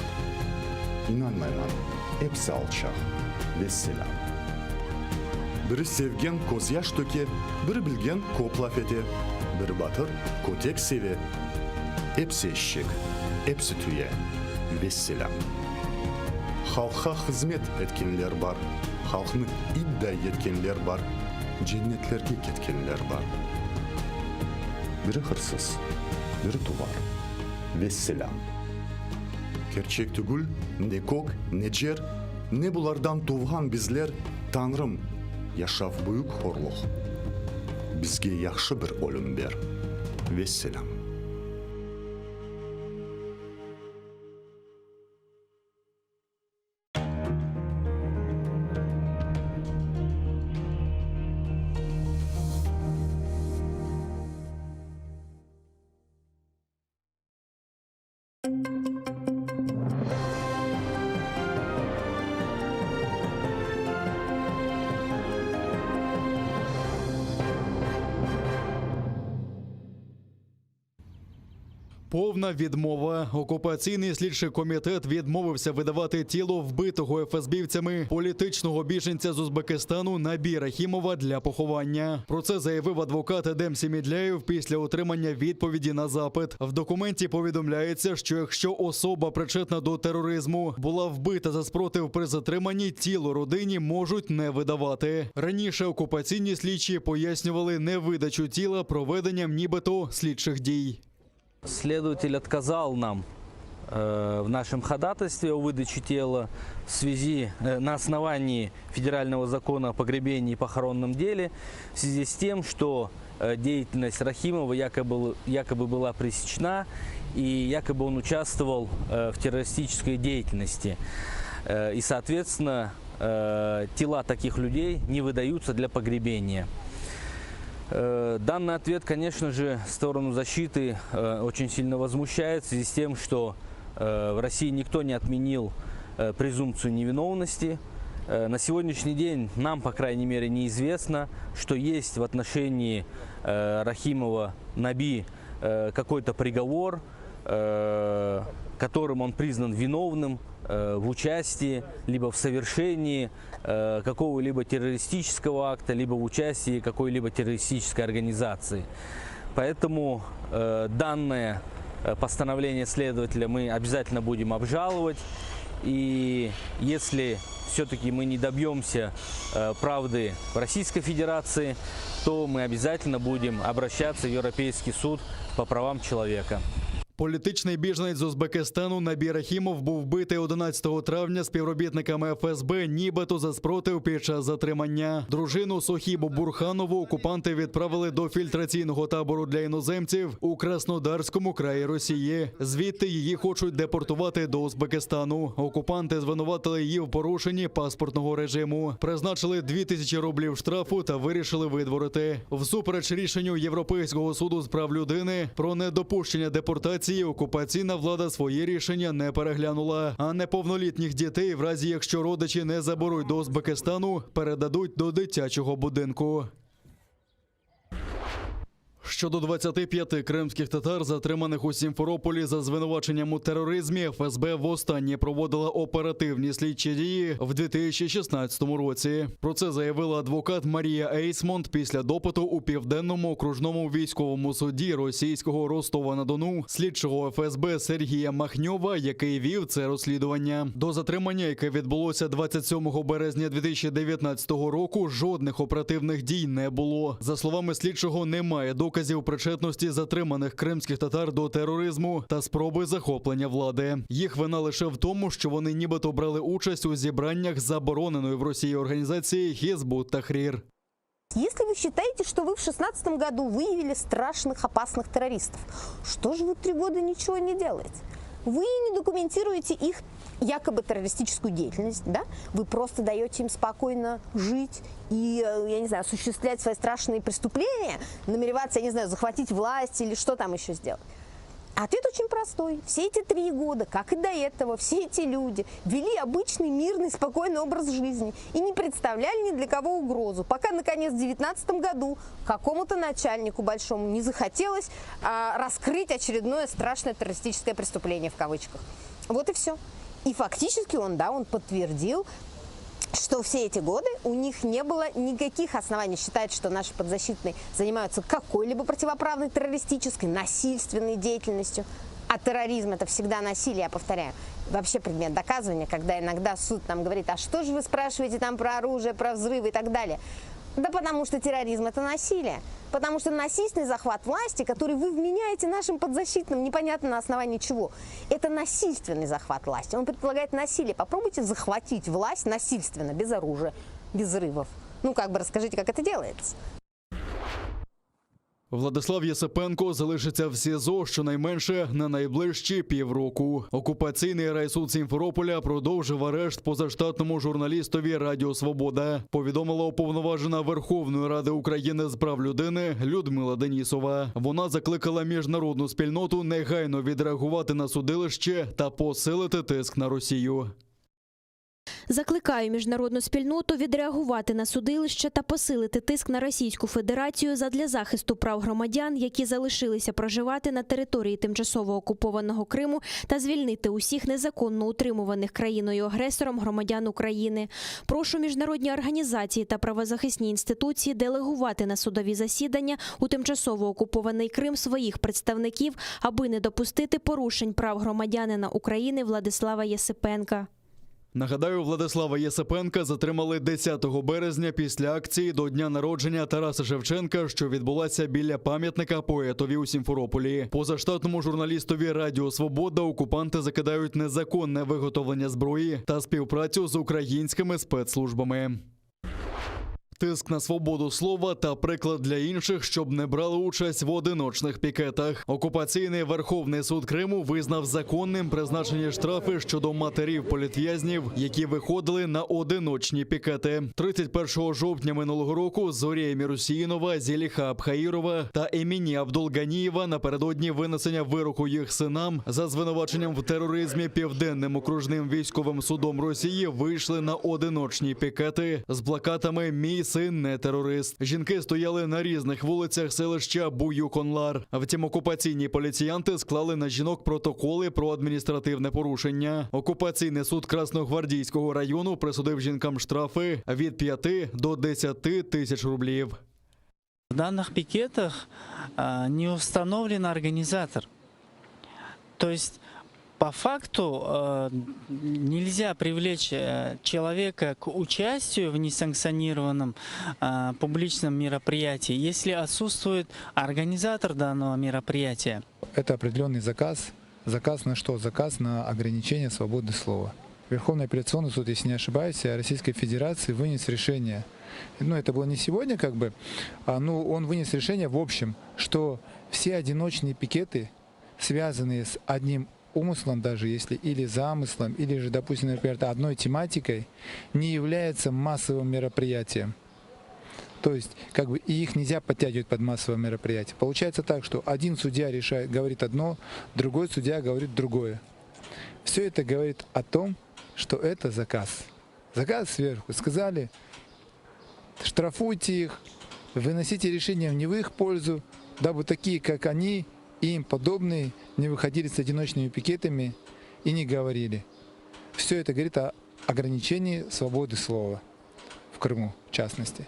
Speaker 13: İnanmayman, episi alçaq. Vesselâm. Biri sevgen közyaş töke, Biri bilgen köp laf ete, Biri batır, kötek seve, Episi eşek, episi tüye. Vesselâm. Halqqa hızmet etkenler bar, Halqnı itday etkenler bar, Cennetlerge ketkenler bar. Biri hırsız, biri tuvar. Vesselâm. Kerçek tügül ne kök, ne cer, Ne bulardan tuvğan bizler, Tañrım, yaşav büyük horluq, Bizge yahşı bir ölüm ber. Vesselâm.
Speaker 20: Повна відмова. Окупаційний слідчий комітет відмовився видавати тіло вбитого ФСБівцями політичного біженця з Узбекистану Набі Рахімова для поховання. Про це заявив адвокат Едем Сімідляєв після отримання відповіді на запит. В документі повідомляється, що якщо особа причетна до тероризму була вбита за спротив при затриманні, тіло родині можуть не видавати. Раніше окупаційні слідчі пояснювали невидачу тіла проведенням нібито слідчих дій.
Speaker 2: Следователь отказал нам э, в нашем ходатайстве о выдаче тела в связи э, на основании федерального закона о погребении и похоронном деле в связи с тем, что э, деятельность Рахимова якобы, якобы была пресечена и якобы он участвовал в террористической деятельности. И, соответственно, тела таких людей не выдаются для погребения. Э, данный ответ, конечно же, сторону защиты э, очень сильно возмущает в связи с тем, что э, в России никто не отменил презумпцию невиновности. На сегодняшний день нам, по крайней мере, неизвестно, что есть в отношении Рахимова Наби какой-то приговор, которым он признан виновным в участии, либо в совершении э, какого-либо террористического акта, либо в участии какой-либо террористической организации. Поэтому э, данное постановление следователя мы обязательно будем обжаловать. И если все-таки мы не добьемся правды в Российской Федерации, то мы обязательно будем обращаться в Европейский суд по правам человека.
Speaker 20: Політичний біженець з Узбекистану Набі Рахімов був вбитий 11 травня співробітниками ФСБ, нібито за спротив під час затримання. Дружину Сохібу Бурханову окупанти відправили до фільтраційного табору для іноземців у Краснодарському краї Росії. Звідти її хочуть депортувати до Узбекистану. Окупанти звинуватили її в порушенні паспортного режиму, призначили 2000 рублів штрафу та вирішили видворити. Всупереч рішенню Європейського суду з прав людини про недопущення депортації. Окупаційна влада своє рішення не переглянула. А неповнолітніх дітей, в разі якщо родичі не заберуть до Узбекистану, передадуть до дитячого будинку. Щодо 25 кримських татар, затриманих у Сімферополі за звинуваченням у тероризмі, ФСБ востаннє проводила оперативні слідчі дії в 2016 році. Про це заявила адвокат Марія Ейсмонт після допиту у південному окружному військовому суді російського Ростова-на-Дону слідчого ФСБ Сергія Махньова, який вів це розслідування. До затримання, яке відбулося 27 березня 2019 року, жодних оперативних дій не було. За словами слідчого, немає доказів причетності затриманих кримських татар до тероризму та спроби захоплення влади. Їх вина лише в тому, що вони нібито брали участь у зібраннях забороненої в Росії організації Хізбут Тахрір.
Speaker 14: Если вы считаете, что вы в 2016 году выявили страшных, опасных террористов, что же вы три года ничего не делаете? Вы не документируете их якобы террористическую деятельность, да? Вы просто даете им спокойно жить и, э, я не знаю, осуществлять свои страшные преступления, намереваться, я не знаю, захватить власть или что там еще сделать. Ответ очень простой. Все эти три года, как и до этого, все эти люди вели обычный, мирный, спокойный образ жизни и не представляли ни для кого угрозу, пока, наконец, в 2019 году какому-то начальнику большому не захотелось а, раскрыть очередное страшное террористическое преступление в кавычках. Вот и все. И фактически он, да, он подтвердил, что все эти годы у них не было никаких оснований считать, что наши подзащитные занимаются какой-либо противоправной террористической, насильственной деятельностью. А терроризм – это всегда насилие, я повторяю. Вообще предмет доказывания, когда иногда суд нам говорит, а что же вы спрашиваете там про оружие, про взрывы и так далее. Да потому что терроризм – это насилие. Потому что насильственный захват власти, который вы вменяете нашим подзащитным, непонятно на основании чего, это насильственный захват власти. Он предполагает насилие. Попробуйте захватить власть насильственно, без оружия, без взрывов. Ну, как бы расскажите, как это делается.
Speaker 20: Владислав Єсипенко залишиться в СІЗО щонайменше на найближчі півроку. Окупаційний райсуд Сімферополя продовжив арешт позаштатному журналістові Радіо Свобода. Повідомила уповноважена Верховної Ради України з прав людини Людмила Денісова. Вона закликала міжнародну спільноту негайно відреагувати на судилище та посилити тиск на Росію.
Speaker 15: Закликаю міжнародну спільноту відреагувати на судилище та посилити тиск на Російську Федерацію задля захисту прав громадян, які залишилися проживати на території тимчасово окупованого Криму, та звільнити усіх незаконно утримуваних країною-агресором громадян України. Прошу міжнародні організації та правозахисні інституції делегувати на судові засідання у тимчасово окупований Крим своїх представників, аби не допустити порушень прав громадянина України Владислава Єсипенка.
Speaker 20: Нагадаю, Владислава Єсипенка затримали 10 березня після акції до дня народження Тараса Шевченка, що відбулася біля пам'ятника поетові у Сімферополі. Позаштатному журналістові Радіо Свобода окупанти закидають незаконне виготовлення зброї та співпрацю з українськими спецслужбами. Тиск на свободу слова та приклад для інших, щоб не брали участь в одиночних пікетах. Окупаційний Верховний суд Криму визнав законним призначені штрафи щодо матерів політв'язнів, які виходили на одиночні пікети. 31 жовтня минулого року Зорія Мірусіїнова, Зіліха Абхаїрова та Еміні Абдулганієва напередодні винесення вироку їх синам за звинуваченням в тероризмі Південним окружним військовим судом Росії вийшли на одиночні пікети з плакатами Мій син не терорист. Жінки стояли на різних вулицях селища Буюконлар. Втім, окупаційні поліціянти склали на жінок протоколи про адміністративне порушення. Окупаційний суд Красногвардійського району присудив жінкам штрафи від 5 до 10 тисяч рублів.
Speaker 16: В данных пикетах а, не установлен организатор. То есть по факту э, нельзя привлечь э, человека к участию в несанкционированном э, публичном мероприятии, если отсутствует организатор данного мероприятия.
Speaker 18: Это определенный заказ. Заказ на что? Заказ на ограничение свободы слова. Верховный апелляционный суд, если не ошибаюсь, Российской Федерации вынес решение. Ну, это было не сегодня, как бы, а, ну, он вынес решение в общем, что все одиночные пикеты, связанные с одним умыслом даже, если или замыслом, или же, допустим, например, одной тематикой, не являются массовым мероприятием. То есть, как бы, и их нельзя подтягивать под массовое мероприятие. Получается так, что один судья решает, говорит одно, другой судья говорит другое. Все это говорит о том, что это заказ. Заказ сверху. Сказали, штрафуйте их, выносите решения не в их пользу, дабы такие, как они и им подобные, не выходили с одиночными пикетами и не говорили. Все это говорит о ограничении свободы слова в Крыму, в частности.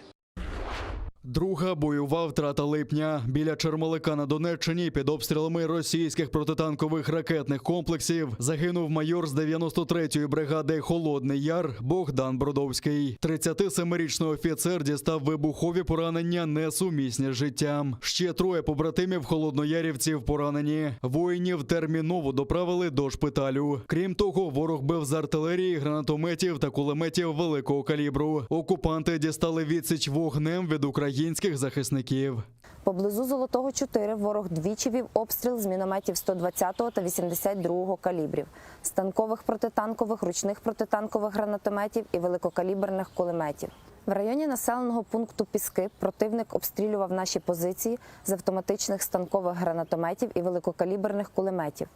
Speaker 20: Друга бойова втрата липня біля Чермалика на Донеччині під обстрілами російських протитанкових ракетних комплексів загинув майор з 93-ї бригади Холодний Яр Богдан Бродовський. 37-річний офіцер дістав вибухові поранення несумісні з життям. Ще троє побратимів холодноярівців поранені. Воїнів терміново доправили до шпиталю. Крім того, ворог бив з артилерії, гранатометів та кулеметів великого калібру. Окупанти дістали відсіч вогнем від українських захисників.
Speaker 3: Поблизу Золотого 4 ворог двічі вів обстріл з мінометів 120 та 82 калібрів, станкових протитанкових, ручних протитанкових гранатометів і великокаліберних кулеметів. В районі населеного пункту Піски противник обстрілював наші позиції з автоматичних станкових гранатометів і великокаліберних кулеметів.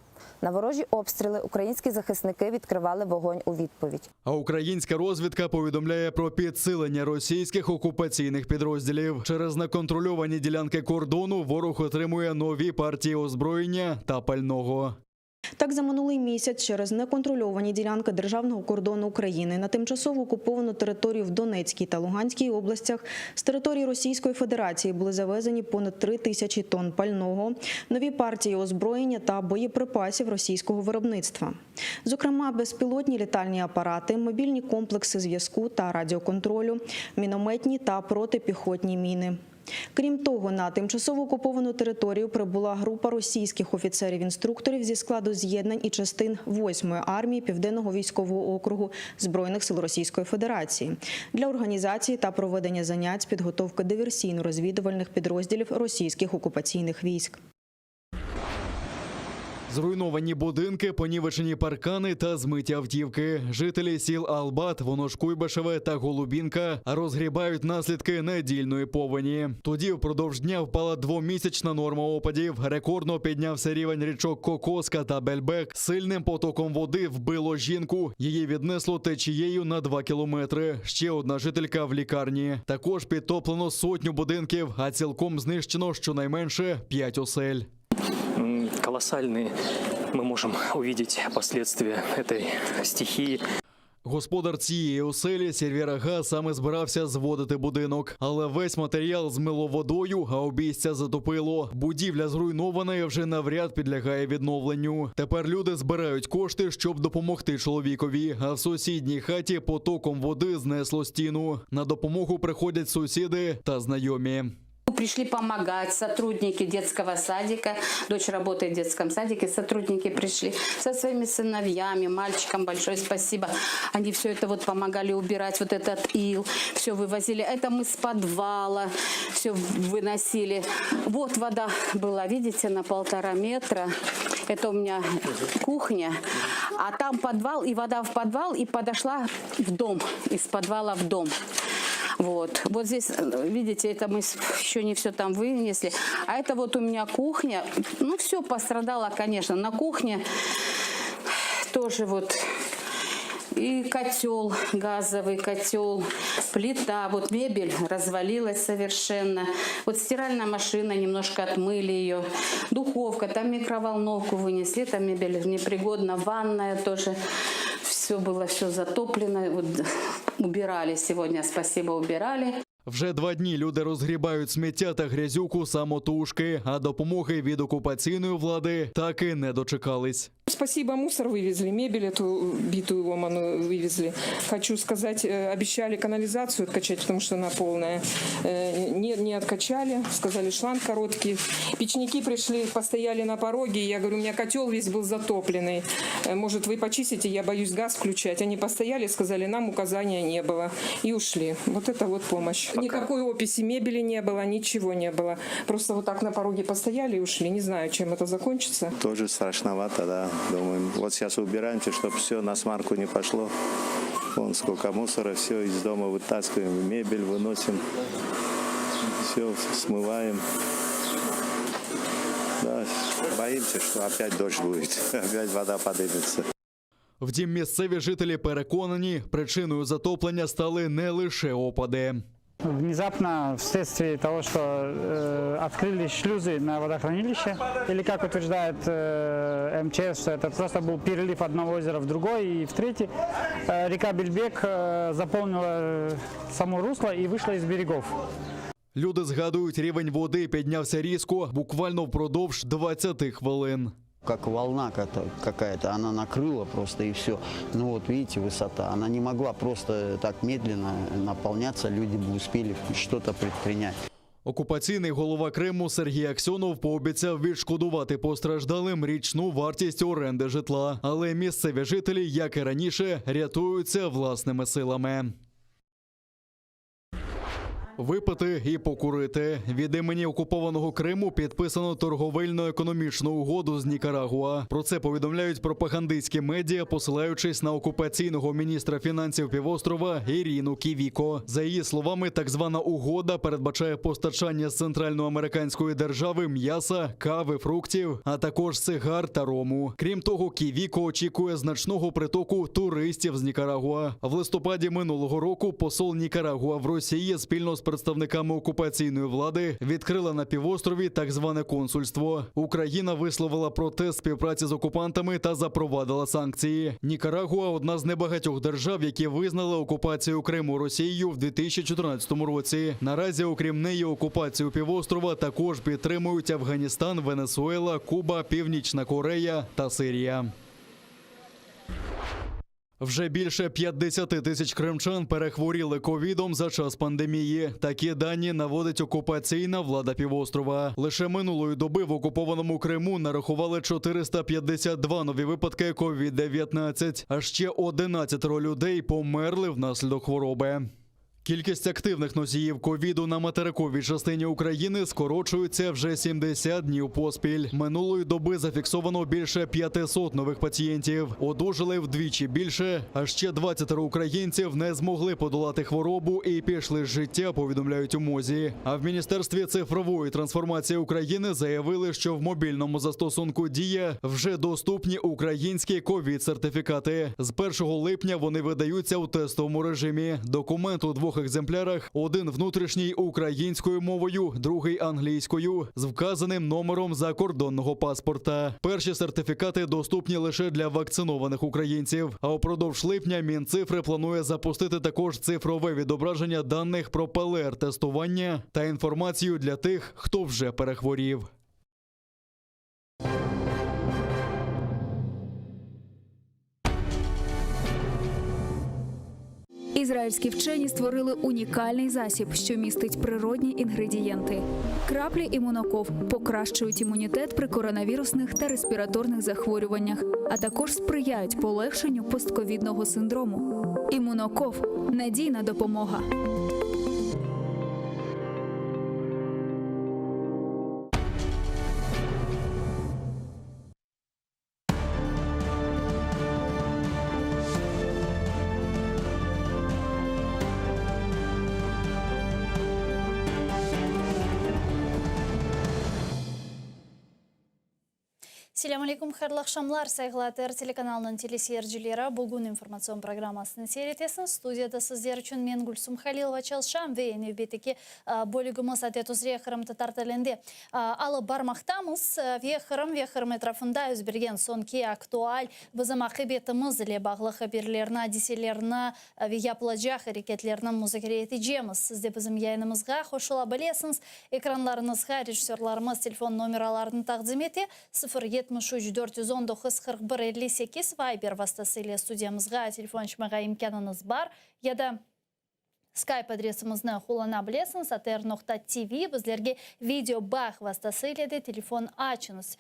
Speaker 3: На ворожі обстріли українські захисники відкривали вогонь у відповідь.
Speaker 20: А українська розвідка повідомляє про підсилення російських окупаційних підрозділів. Через неконтрольовані ділянки кордону ворог отримує нові партії озброєння та пального.
Speaker 6: Так, за минулий місяць через неконтрольовані ділянки державного кордону України на тимчасово окуповану територію в Донецькій та Луганській областях з території Російської Федерації були завезені понад 3 тисячі тонн пального, нові партії озброєння та боєприпасів російського виробництва. Зокрема, безпілотні літальні апарати, мобільні комплекси зв'язку та радіоконтролю, мінометні та протипіхотні міни. Крім того, на тимчасово окуповану територію прибула група російських офіцерів-інструкторів зі складу з'єднань і частин 8-ї армії Південного військового округу Збройних сил Російської Федерації для організації та проведення занять з підготовки диверсійно-розвідувальних підрозділів російських окупаційних військ.
Speaker 20: Зруйновані будинки, понівечені паркани та змиті автівки. Жителі сіл Албат, Воношкуйбишеве та Голубінка розгрібають наслідки недільної повені. Тоді впродовж дня впала двомісячна норма опадів. Рекордно піднявся рівень річок Кокоска та Бельбек. Сильним потоком води вбило жінку. Її віднесло течією на 2 кілометри. Ще одна жителька в лікарні. Також підтоплено сотню будинків, а цілком знищено щонайменше 5 осель.
Speaker 7: М, Колоссальные мы можем увидеть последствия этой стихии.
Speaker 20: Господар цієї оселі Сільвір Ага саме збирався зводити будинок, але весь матеріал змило водою, а обійстя затопило. Будівля зруйнована і вже навряд підлягає відновленню. Тепер люди збирають кошти, щоб допомогти чоловікові. А в сусідній хаті потоком води знесло стіну. На допомогу приходять сусіди та знайомі.
Speaker 19: Пришли помогать сотрудники детского садика. Дочь работает в детском садике. Сотрудники пришли со своими сыновьями, мальчикам большое спасибо. Они все это вот помогали убирать, вот этот ил, все вывозили. Это мы с подвала все выносили. Вот вода была, видите, на полтора метра. Это у меня кухня. А там подвал, и вода в подвал, и подошла в дом, из подвала в дом. Вот. Вот здесь, э, видите, это мы с- еще не все там вынесли. А это вот у меня кухня. Ну, все пострадало, конечно. На кухне тоже вот и котел, газовый котел, плита, вот мебель развалилась совершенно. Вот стиральная машина, немножко отмыли ее. Духовка, там микроволновку вынесли, там мебель непригодна, ванная тоже. Все было все затоплено. Вот убирали сегодня, спасибо, убирали.
Speaker 20: Вже два дні люди розгрібають сміття та грязюку самотужки, а допомоги від окупаційної влади так і не дочекались.
Speaker 25: Спасибо, мусор вывезли, мебель эту битую ломаную вывезли. Хочу сказать, э, обещали канализацию откачать, потому что она полная. Э, Не, не откачали, сказали, шланг короткий. Печники пришли, постояли на пороге. Я говорю, у меня котел весь был затопленный. Э, Может, вы почистите, я боюсь газ включать. Они постояли, сказали, нам указания не было. И ушли. Вот это вот помощь. Никакой описи мебели не было, ничего не было. Просто вот так на пороге постояли и ушли. Не знаю, чем это закончится.
Speaker 26: Тоже страшновато, да. Думаем, вот сейчас убираемся, чтобы все насмарку не пошло. Вон сколько мусора, все из дома вытаскиваем, мебель выносим, все смываем. Да, боимся, что опять дождь будет, опять вода поднимется.
Speaker 20: Втім, місцеві жителі переконані, причиною затоплення стали не лише опади.
Speaker 27: Внезапно, вследствие того, что э, открылись шлюзы на водохранилище, или как утверждает э, МЧС, что это просто был перелив одного озера в другой и в третий, э, река Бельбек э, заполнила э, само русло и вышла из берегов.
Speaker 20: Люди згадують, рівень води піднявся різко, буквально впродовж 20 хвилин.
Speaker 1: Как волна какая-то- какая-то, она накрыла просто и все. Ну вот видите, высота. Она не могла просто так медленно наполняться, люди бы успели что-то предпринять.
Speaker 20: Окупаційний голова Криму Сергій Аксьонов пообіцяв відшкодувати постраждалим річну вартість оренди житла. Але місцеві жителі, як і раніше, рятуються власними силами. Випити і покурити від імені окупованого Криму підписано торговельно-економічну угоду з Нікарагуа. Про це повідомляють пропагандистські медіа, посилаючись на окупаційного міністра фінансів півострова Іріну Ківіко. За її словами, так звана угода передбачає постачання з центральноамериканської держави м'яса, кави, фруктів, а також сигар та рому. Крім того, Ківіко очікує значного притоку туристів з Нікарагуа. В листопаді минулого року посол Нікарагуа в Росії спільно з. представниками окупаційної влади відкрила на півострові так зване консульство. Україна висловила протест співпраці з окупантами та запровадила санкції. Нікарагуа одна з небагатьох держав, які визнали окупацію Криму Росією в 2014 році. Наразі, окрім неї, окупацію півострова також підтримують Афганістан, Венесуела, Куба, Північна Корея та Сирія. Вже більше 50 тисяч кримчан перехворіли ковідом за час пандемії. Такі дані наводить окупаційна влада півострова. Лише минулої доби в окупованому Криму нарахували 452 нові випадки COVID-19, а ще 11 людей померли внаслідок хвороби. Кількість активних носіїв ковіду на материковій частині України скорочується вже 70 днів поспіль. Минулої доби зафіксовано більше 500 нових пацієнтів. Одужали вдвічі більше, а ще 20 українців не змогли подолати хворобу і пішли з життя, повідомляють у МОЗі. А в Міністерстві цифрової трансформації України заявили, що в мобільному застосунку Дія вже доступні українські ковід-сертифікати. З 1 липня вони видаються у тестовому режимі. Документ у двох екземплярах: один внутрішній українською мовою, другий англійською, з вказаним номером закордонного паспорта. Перші сертифікати доступні лише для вакцинованих українців. А упродовж липня Мінцифри планує запустити також цифрове відображення даних про ПЛР-тестування та інформацію для тих, хто вже перехворів.
Speaker 4: Ізраїльські вчені створили унікальний засіб, що містить природні інгредієнти. Краплі імуноков покращують імунітет при коронавірусних та респіраторних захворюваннях, а також сприяють полегшенню постковідного синдрому. Імуноков надійна допомога.
Speaker 10: Selâm aleyküm, hayırlı aqşamlar, sayğılı ATR telekanalınıñ teleseyircileri. Bugün informatsion programmasını seyir etesiñiz. Studiyada sizler içün men, Gülsum Halilova, çalışam ve nevbetteki bölügimiz adet üzre qırımtatar tilinde alıp barmaqtamız. Ve Qırım ve Qırım etrafında yüz bergen soñki aktual bizim aqibetimiz ile bağlı haberlerni, adiselerni ve yapılacaq areketlerni muzakere etecemiz. Siz de bizim yayınımızğa qoşula bilesiñiz. Ekranlarıñızğa rejissörlarımız telefon nomeralarını taqdim ete, 0 73 419 41 58 Viber vastası ile studiyamızğa telefon açmağa imkânıñız bar ya da Skype adresimizni qullana bilesiñiz, atr.tv, bizlerge video bağ vastası ile de telefon açıñız.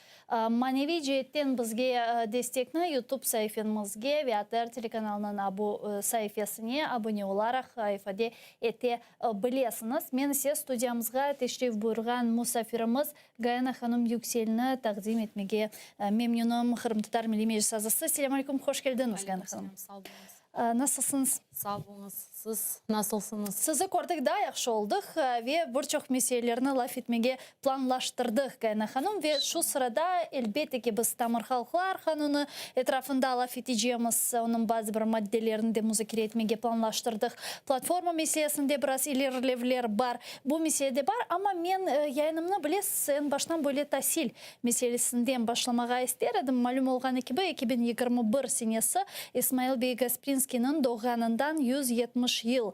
Speaker 10: Maneviy ceetten bizge destekni YouTube saifemizge ve ATR telekanalınıñ saifesine abune olaraq ifade ete bilesiñiz. Men ise studiyamızğa teşrif buyurğan musafirimiz Gayana hanım Yükselni taqdim etmege memnünim, Qırımtatar Milliy Meclis azası. Selâm aleyküm, hoş keldiñiz, Gayana hanım.
Speaker 5: Aleyküm selâm, sağ oluñız.
Speaker 10: Nasılsıñız?
Speaker 5: Sağ oluñız. Siz nasılsıñız?
Speaker 10: Sizi kördik, daa yahşı oldıq ve bir çoq meselelerni laf etmege planlaştırdıq, Gayana hanım. Ve şu sırada, elbette ki, biz tamır halqlar qanunı etrafında laf etecemiz, onıñ bazı bir maddelerini de muzakere etmege planlaştırdıq. Platforma meselesinde biraz ilerilevler bar. Bu mesele de bar, amma men yayınımnı, bilesiz, eñ baştan böyle tasil meselesinden başlamağa ister edim. Malüm olğanı kibi, 2021 senesi İsmail bey Gasprinskiyniñ doğğanından 170 yıl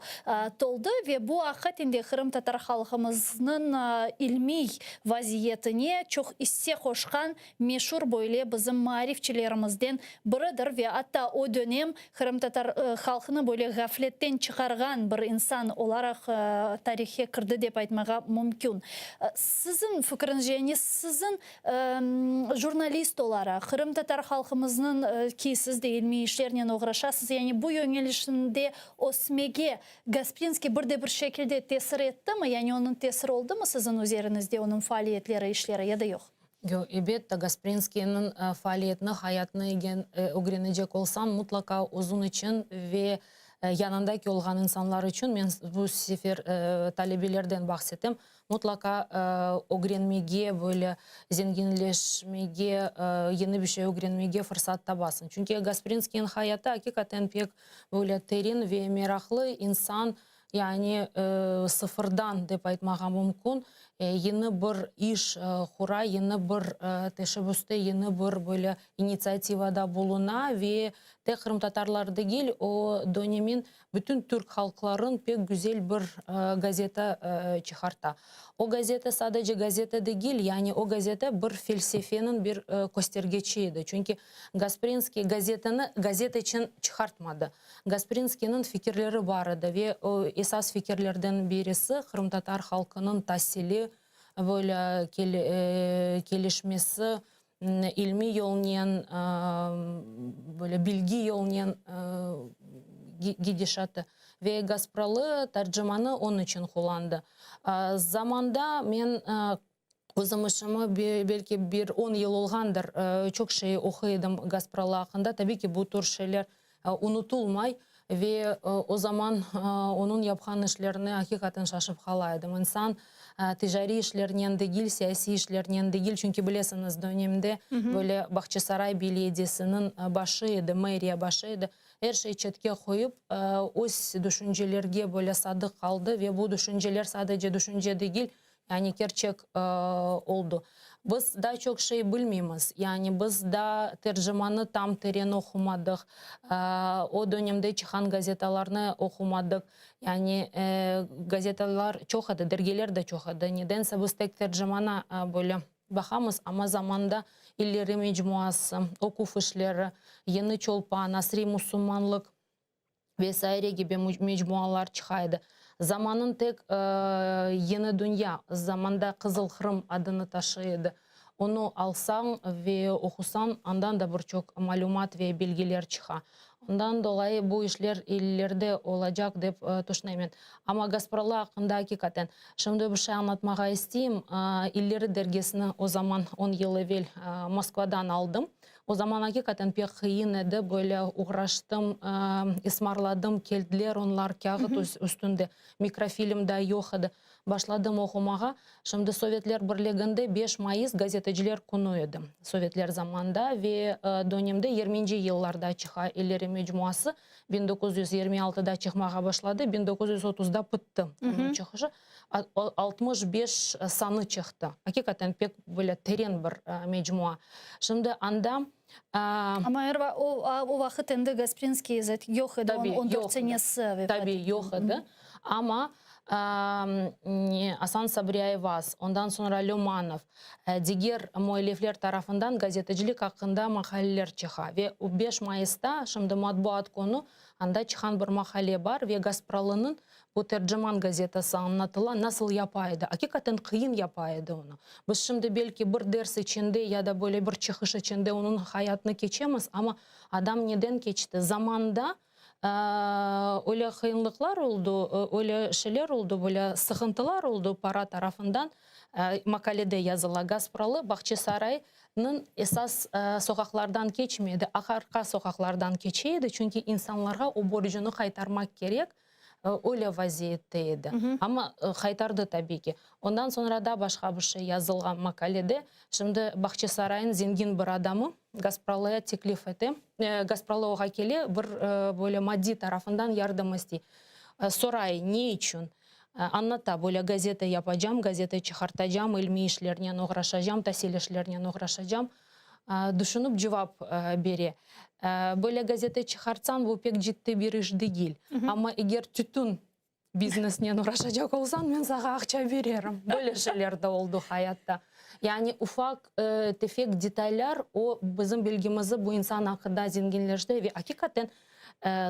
Speaker 10: toldı ve bu aqiqaten de qırımtatar halqımıznıñ ilmiy vaziyetine çoq isse qoşqan meşur böyle bizim maarifçilerimizden biridir ve atta o dönem qırımtatar halqını böyle ğafletten çıqarğan bir insan olaraq tarihe kirdi dep aytmağa mümkün. Siziñ fikriñizce, yani siziñ jurnalist olaraq, qırımtatar halqımıznıñ, ki siz de ilmiy işlernen oğraşasız, yani bu yöñelişinde ösmege Gasprinskiy bir de bir şekilde tesir ettimi, yani onıñ tesiri oldımı siziñ üzerinizde, onıñ faaliyetleri, işleri ya da yoq?
Speaker 5: Yoq, elbette, Gasprinskiyniñ faaliyetini, hayatını ögrenecek olsañ, mutlaqa özüñ içün ve yanındaki olğan insanlar içün, men bu sefer talebelerden bahsetem, mutlaqa ögrenmege, böyle zenginleşmege, yeni bir şey ögrenmege fırsat tabasıñ. Çünki Gasprinskiyniñ hayatı aqiqaten pek böyle terin ve meraqlı insan. Yani sıfırdan dep aytmağa mümkün, yeñi bir iş qura, yeñi bir teşebbüste, yeñi bir böyle initsiativada buluna ve tek qırımtatarlar degil, o dönemin bütün türk halqların pek güzel bir gazeta çıqarta. O gazeta sadece gazeta degil, yani o gazeta bir felsefeniñ bir köstergiçi edi. Çünki Gasprinskiy gazetanı gazeta içün çıqartmadı. Gasprinskiyniñ fikirleri bar edi ve o esas fikirlerden birisi qırımtatar halqınıñ tasili, böyle kelişmesi, ilmiy yolnen, böyle bilgi yolnen gidişatı. Ve Gaspralı tercimanı onıñ içün qullandı. Zamanda men Özüm işimi belki bir on yıl olğandır, çoq şey oquy edim Gaspralı aqqında. Tabiy ki, bu tür şeyler unutulmay ve o zaman onıñ yapqan işlerine aqiqaten şaşıp qala edim. İnsan ticariy işlernen degil, siyasiy işlernen degil, çünki bilesiñiz, dönemde böyle Bağçasaray belediyesiniñ başı edi, meriya başı edi. Er şey çetke qoyıp, öz düşüncelerge böyle sadıq qaldı ve bu düşünceler sadece düşünce degil, Yani kerçek oldı. Biz daa çoq şey bilmeymiz. Yani biz daa tercimanı tam teren oqumadıq. O dönemde çıqqan gazetalarnı oqumadıq. Yani gazetalar çoq edi, dergiler de çoq edi. Nedense biz tek tercimanı böyle baqamız, amma zamanda İlleri mecmuası, Oquv işleri, Yeni Çolpan, Asriy musulmanlıq, ve saire kibi mecmualar çıqa edi. Zamanıñ tek Yeni dünya, zamanda Qızıl Qırım adını taşıy edi. Onı alsañ ve oqusañ, andan da bir çoq malümat ve bilgiler çıqa. Ondan dolayı bu işler ileride olacaq dep tüşünemen. Amma Gaspralı aqqında aqiqaten şimdi bir şey añlatmağa isteyim. İlleri dergisini o zaman on yıl evel Moskvadan aldım. O zaman aqiqaten pek qıyın edi, böyle uğraştım, ismarladım, keldiler onlar kâğıt üstünde, mikrofilm da yoq edi. Başladım oqumağa. Şimdi Sovetler Birliginde 5 mayıs gazeteciler künü edi, sovetler zamanında ve dönemde yirminci yıllarda çıqa İleri mecmuası, 1926da çıqmağa başladı, 1930da pitti onıñ çıqışı. 65 sanı çıqtı. Aqiqaten pek böyle teren bir mecmua. Şimdi anda...
Speaker 10: Amma Erva, o, o vaqıt endi Gasprinskiy yoq edi, on, on dört senesi vefat etti.
Speaker 5: Tabii, yoq edi. Amma Asan Sabri Ayvaz, ondan soñra Lömanov, diger müellifler tarafından gazetecilik aqqında maqaleler çıqa. Ve 5 mayısta, şimdi matbuat künü, anda çıqan bir maqale bar ve Gaspralınıñ Bu Terciman gazetası añlatıla, nasıl yapa edi. Aqiqaten qıyın yapa edi onı. Biz şimdi belki bir ders içinde ya da böyle bir çıqış içinde onıñ hayatını keçemiz, amma adam neden keçti? Zamanda öyle qıyınlıqlar oldu, öyle şeyler oldu, böyle sıqıntılar oldu para tarafından, maqalede yazıla, Gaspralı Bağçasaraynıñ esas soqaqlardan keçmedi, arqa soqaqlardan keçe edi, çünki insanlarğa o borcunı qaytarmaq kerek, Öyle vaziyette edi. Amma qaytardı tabiy ki. Ondan soñra da başqa bir şey yazılğan makalede. Şimdi Bağçasaraynıñ zengin bir adamı Gaspralıya teklif ete, Gaspralı oğa kele, bir böyle maddiy tarafından yardım istey. Soray, ne içün? Añlata, böyle gazeta yapacam, gazeta çıqartacam, ilmiy işlernen oğraşacam, tasil işlernen oğraşacam. Düşünip cevap bere. Böyle gazeta çıqartsañ, bu pek ciddi bir iş degil. Amma eger tütün biznesinen uğraşacaq olsañ, men saña aqça bererim. Böyle şeyler de oldu hayatta. Yani ufaq tefek detallar o bizim bilgimizi bu insan aqqında zenginleşti ve aqiqaten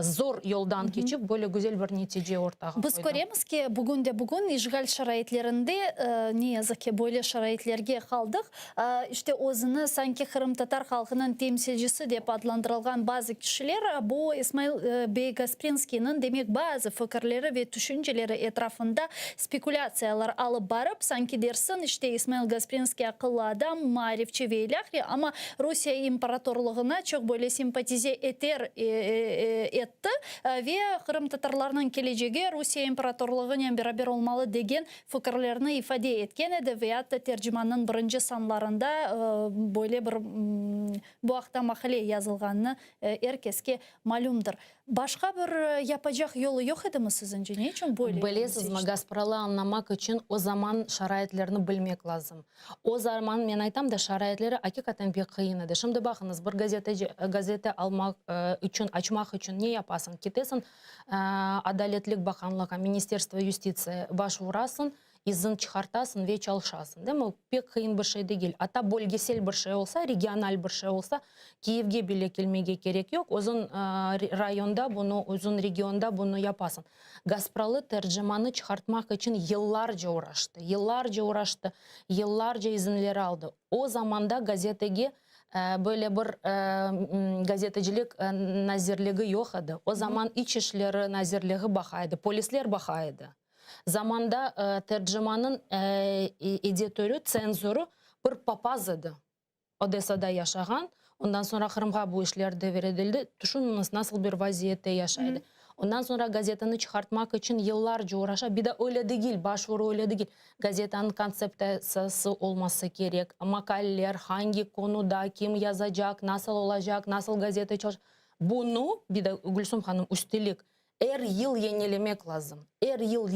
Speaker 5: zor yoldan keçip, böyle güzel bir netice ortağa
Speaker 10: Biz
Speaker 5: qoydı.
Speaker 10: köremiz ki, bugün de bugün işğal şaraitlerinde, ne yazıq ki, böyle şaraitlerge qaldıq, işte özüni sanki qırımtatar halqınıñ temsilcisi dep adlandırılğan bazı kişiler bu İsmail bey Gasprinskiyniñ, demek, bazı fikirleri ve tüşünceleri etrafında spekulâtsiyalar alıp barıp, sanki dersiñ, işte İsmail Gasprinskiy. Gasprinskiy aqıllı adam, maarifçi ve ilâhre, amma Rusiye imperatorlığına çoq böyle simpatize eter etti ve qırımtatarlarnıñ kelecegi Rusiye imperatorlığınen beraber olmalı degen fikirlerini ifade etken edi ve atta Tercimannıñ birinci sanlarında böyle bir bu aqta maqale yazılğanını er keske malümdir. Başqa bir yapacaq yolu yoq edimi siziñce? Ne içün böyle yolnı
Speaker 5: Bilesizmi,
Speaker 10: seçti?
Speaker 5: Gaspralı añlamaq içün o zaman şaraitlerni bilmek lazım. O zaman, men aytam da, şaraitleri aqiqaten pek qıyın edi. Şimdi baqıñız, bir gazeteci, gazete almaq içün, açmaq içün ne yapasıñ? Ketesiñ Adaletlik baqanlığa, Ministerstvo yustitsiya, baş vurasıñ, izin çıqartasıñ ve çalışasıñ, değil mi? Pek qıyın bir şey degil. Atta bölgesel bir şey olsa, regional bir şey olsa, Kiyevge bile kelmege kerek yoq, özüñ rayonda bunı, özüñ regionda bunı yapasıñ. Gaspralı tercimanı çıqartmaq içün yıllarca uğraştı, yıllarca uğraştı, yıllarca izinler aldı. O zamanda gazetege böyle bir gazetecilik nazirligi yoq edi. O zaman İç işleri nazirligi baqa edi, polisler baqa edi. Zamanda Tercimanıñ editörü, tsenzorı bir papaz edi, Odessada yaşağan. Ondan soñra Qırımğa bu işler devir edildi. Tüşüniñiz, nasıl bir vaziyette yaşay edi. Ondan soñra gazetanı çıqartmaq içün yıllarca uğraşa. Bir de öyle degil, başvuru öyle degil. Gazetanıñ kontseptsiyası olması kerek, maqaleler, hangi konuda, kim yazacaq, nasıl olacaq, nasıl gazeta çalışacaq. Bunı, bir de Gülsüm hanım, üstelik, Er yıl yenilemek lazım. Er yıl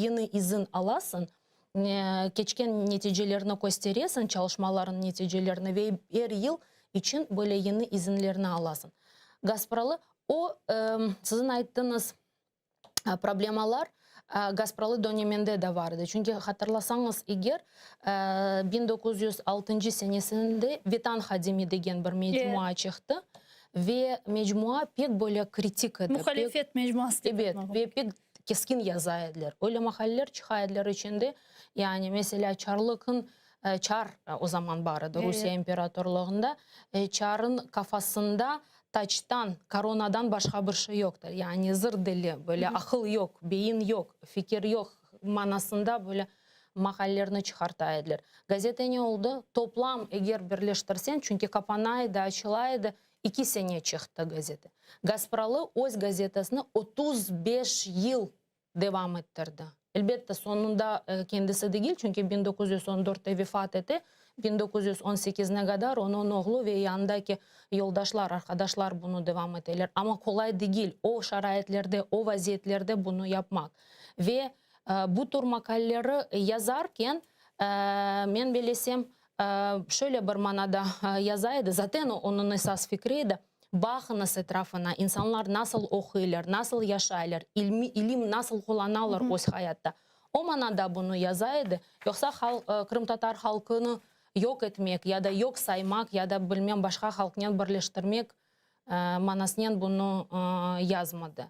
Speaker 5: yeni izin alasıñ, keçken neticelerni kösteresiñ, çalışmalarıñ neticelerini ve er yıl içün böyle yeni izinlerni alasıñ. Gaspralı, o, siziñ ayttıñız problemalar Gaspralı döneminde de bar edi. Çünki hatırlasañız eger, 1906 senesinde Vetan hadimi degen bir mecmua çıqtı. Ve mecmua pek böyle kritik edi.
Speaker 10: Muhalefet mecmuası dep
Speaker 5: Ebet, ve pek keskin yaza ediler. Öyle maqaleler çıqa ediler içinde, yani meselâ çarlıqın, çar o zaman bar edi Rusiye imperatorlığında, çarın kafasında taçtan, koronadan başqa bir şey yoqtır. Yani zır deli, böyle aqıl yoq, beyin yoq, fikir yoq manasında böyle maqalelerni çıqarta ediler. Gazete ne oldı? Toplam eger birleştirseñ, çünki qapana edi, açıla edi, eki sene çıqtı gazete. Gaspralı öz gazetasını 35 yıl devam ettirdi. Elbette, soñunda kendisi degil, çünki 1914-te vefat ete, 1918-ne qadar onıñ oğlu ve yanındaki yoldaşlar, arqadaşlar bunı devam eteler. Amma qolay degil o şaraitlerde, o vaziyetlerde bunı yapmaq. Ve Bu tür maqaleleri yazarken, men belesem, şöyle bir manada yaza edi, zaten onıñ esas fikri edi, baqıñız etrafına, insanlar nasıl oquylar, nasıl yaşaylar, ilmi, ilim nasıl qullanalar öz hayatta. O manada bunı yaza edi, yoqsa qırımtatar halqını yoq etmek ya da yoq saymaq ya da bilmem başqa halqnen birleştirmek manasınen bunı yazmadı.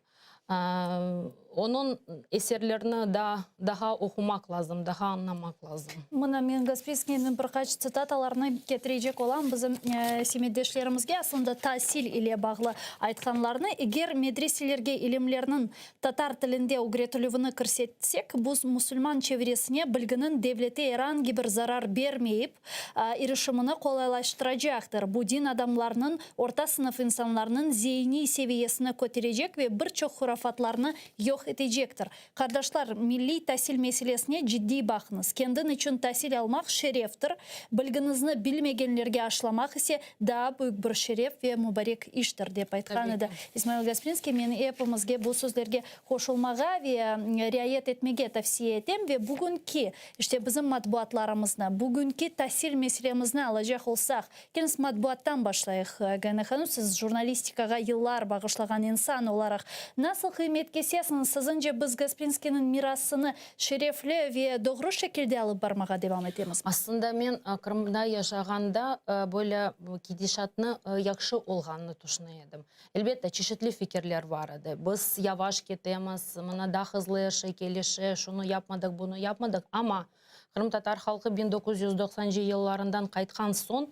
Speaker 5: Onıñ eserlerini da daha oqumaq lazım, daha añlamaq lazım.
Speaker 10: Mına men Gasprinskiyniñ bir qaç tsitatalarını ketirecek olam bizim semetdeşlerimizge, aslında tasil ile bağlı aytqanlarını. Eger medreselerge ilimlerniñ tatar tilinde ögretilüvini kirsetsek, bu musulman çevresine bilginiñ devlete er angi bir zarar bermeyip, irişimini qolaylaştıracaqtır. Bu din adamlarnıñ, orta sınıf insanlarnıñ zeiniy seviyesini köterecek ve bir çoq hurafatlarnı yoq etecektir. Qardaşlar, milliy tasil meselesine ciddiy baqıñız. Kendiñ içün tasil almaq şereftir, bilgiñizni bilmegenlerge aşlamaq ise daa büyük bir şeref ve mubarek iştir, dep aytqan edi İsmail Gasprinskiy. Men epimizge bu sözlerge qoşulmağa ve riayet etmege tavsiye etem ve bugünki İşte, bizim matbuatlarımıznı, bugünki tasil meselemizni alacaq olsaq, keliñiz matbuattan başlayıq, Gayana hanım, siz jurnalistikağa yıllar bağışlağan insan olaraq, nasıl qıymet kesesiñiz, siziñce biz Gasprinskiyniñ mirasını şerefli ve doğru şekilde alıp barmağa devam etemizmi?
Speaker 5: Aslında men Qırımda yaşağanda böyle ketişatnı yahşı olğanını tüşüne edim. Elbette, çeşitli fikirler bar edi. Biz yavaş ketemiz, mına daa hızlı er şey kelişe, şunı yapmadıq, bunı yapmadıq. Amma qırımtatar halqı 1990-cı yıllarından qaytqan soñ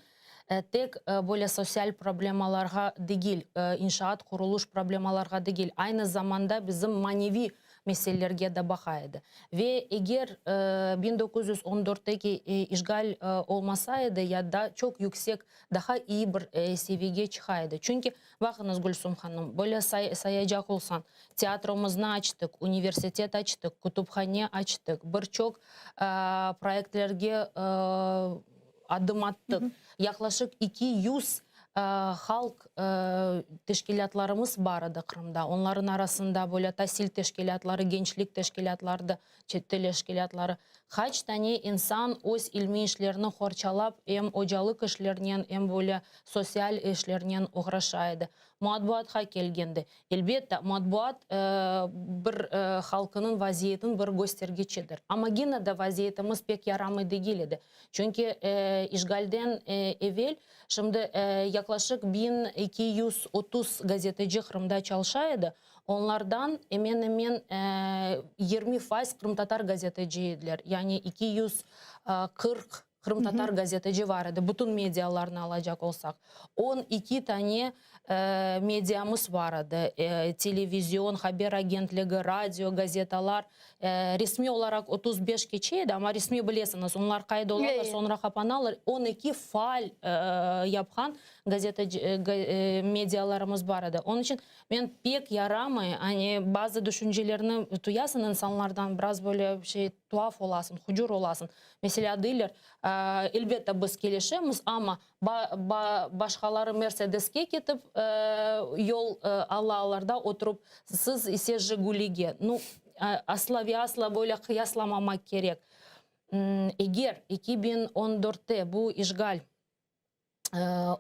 Speaker 5: tek böyle sosyal problemalarğa degil, inşaat, quruluş problemalarğa degil, aynı zamanda bizim maneviy. meselelerge de baqa edi. Ve eger 1914-teki işğal olmasa edi, ya da çoq yüksek, daha iyi bir seviyege çıqa edi. Çünki, baqıñız, Gülsum hanım, böyle sayacaq olsañ, teatromıznı açtıq, universitet açtıq, kütüphane açtıq, bir çoq proyektlerge adım attıq. Yaqlaşıq 200 halq teşkilâtlarımız bar edi Qırımda. Onların arasında böyle tasil teşkilâtları, gençlik teşkilâtları, teşkilâtları. Qaç tane insan öz ilmiy işlerini qorçalap, em ocalıq işlerinen, em böyle sosyal işlernen oğraşa edi. Matbuatqa kelgende, elbette, matbuat bir halqınıñ vaziyetiniñ bir köstergiçidir. Amma gene de vaziyetimiz pek yaramay degil edi. Çünki işğalden evel, şimdi yaqlaşıq 1230 gazeteci Qırımda çalışa edi, onlardan emen-emen 20% qırımtatar gazeteci ediler, yani 240 qırımtatar gazeteci bar edi, bütün medialarnı alacaq olsaq. 12 tane mediamız bar edi, televizion, haber agentligi, radio, gazetalar. Resmiy olaraq 35 keçe edi, amma resmiy bilesiñiz, onlar qayd olalar, soñra qapanalar. 12 faal yapqan gazeta, medialarımız bar edi. Onıñ içün men pek yaramay, hani bazı düşüncelerni tuyasıñ insanlardan, biraz böyle şey tuhaf olasıñ, hucur olasıñ. Meselâ, deyler, elbette, biz kelişemiz, amma başqaları Mersedeske ketip yol alalar da, oturıp, siz ise Jigulige. Nu, asla ve asla böyle qıyaslamamaq kerek. Eger 2014-te bu işğal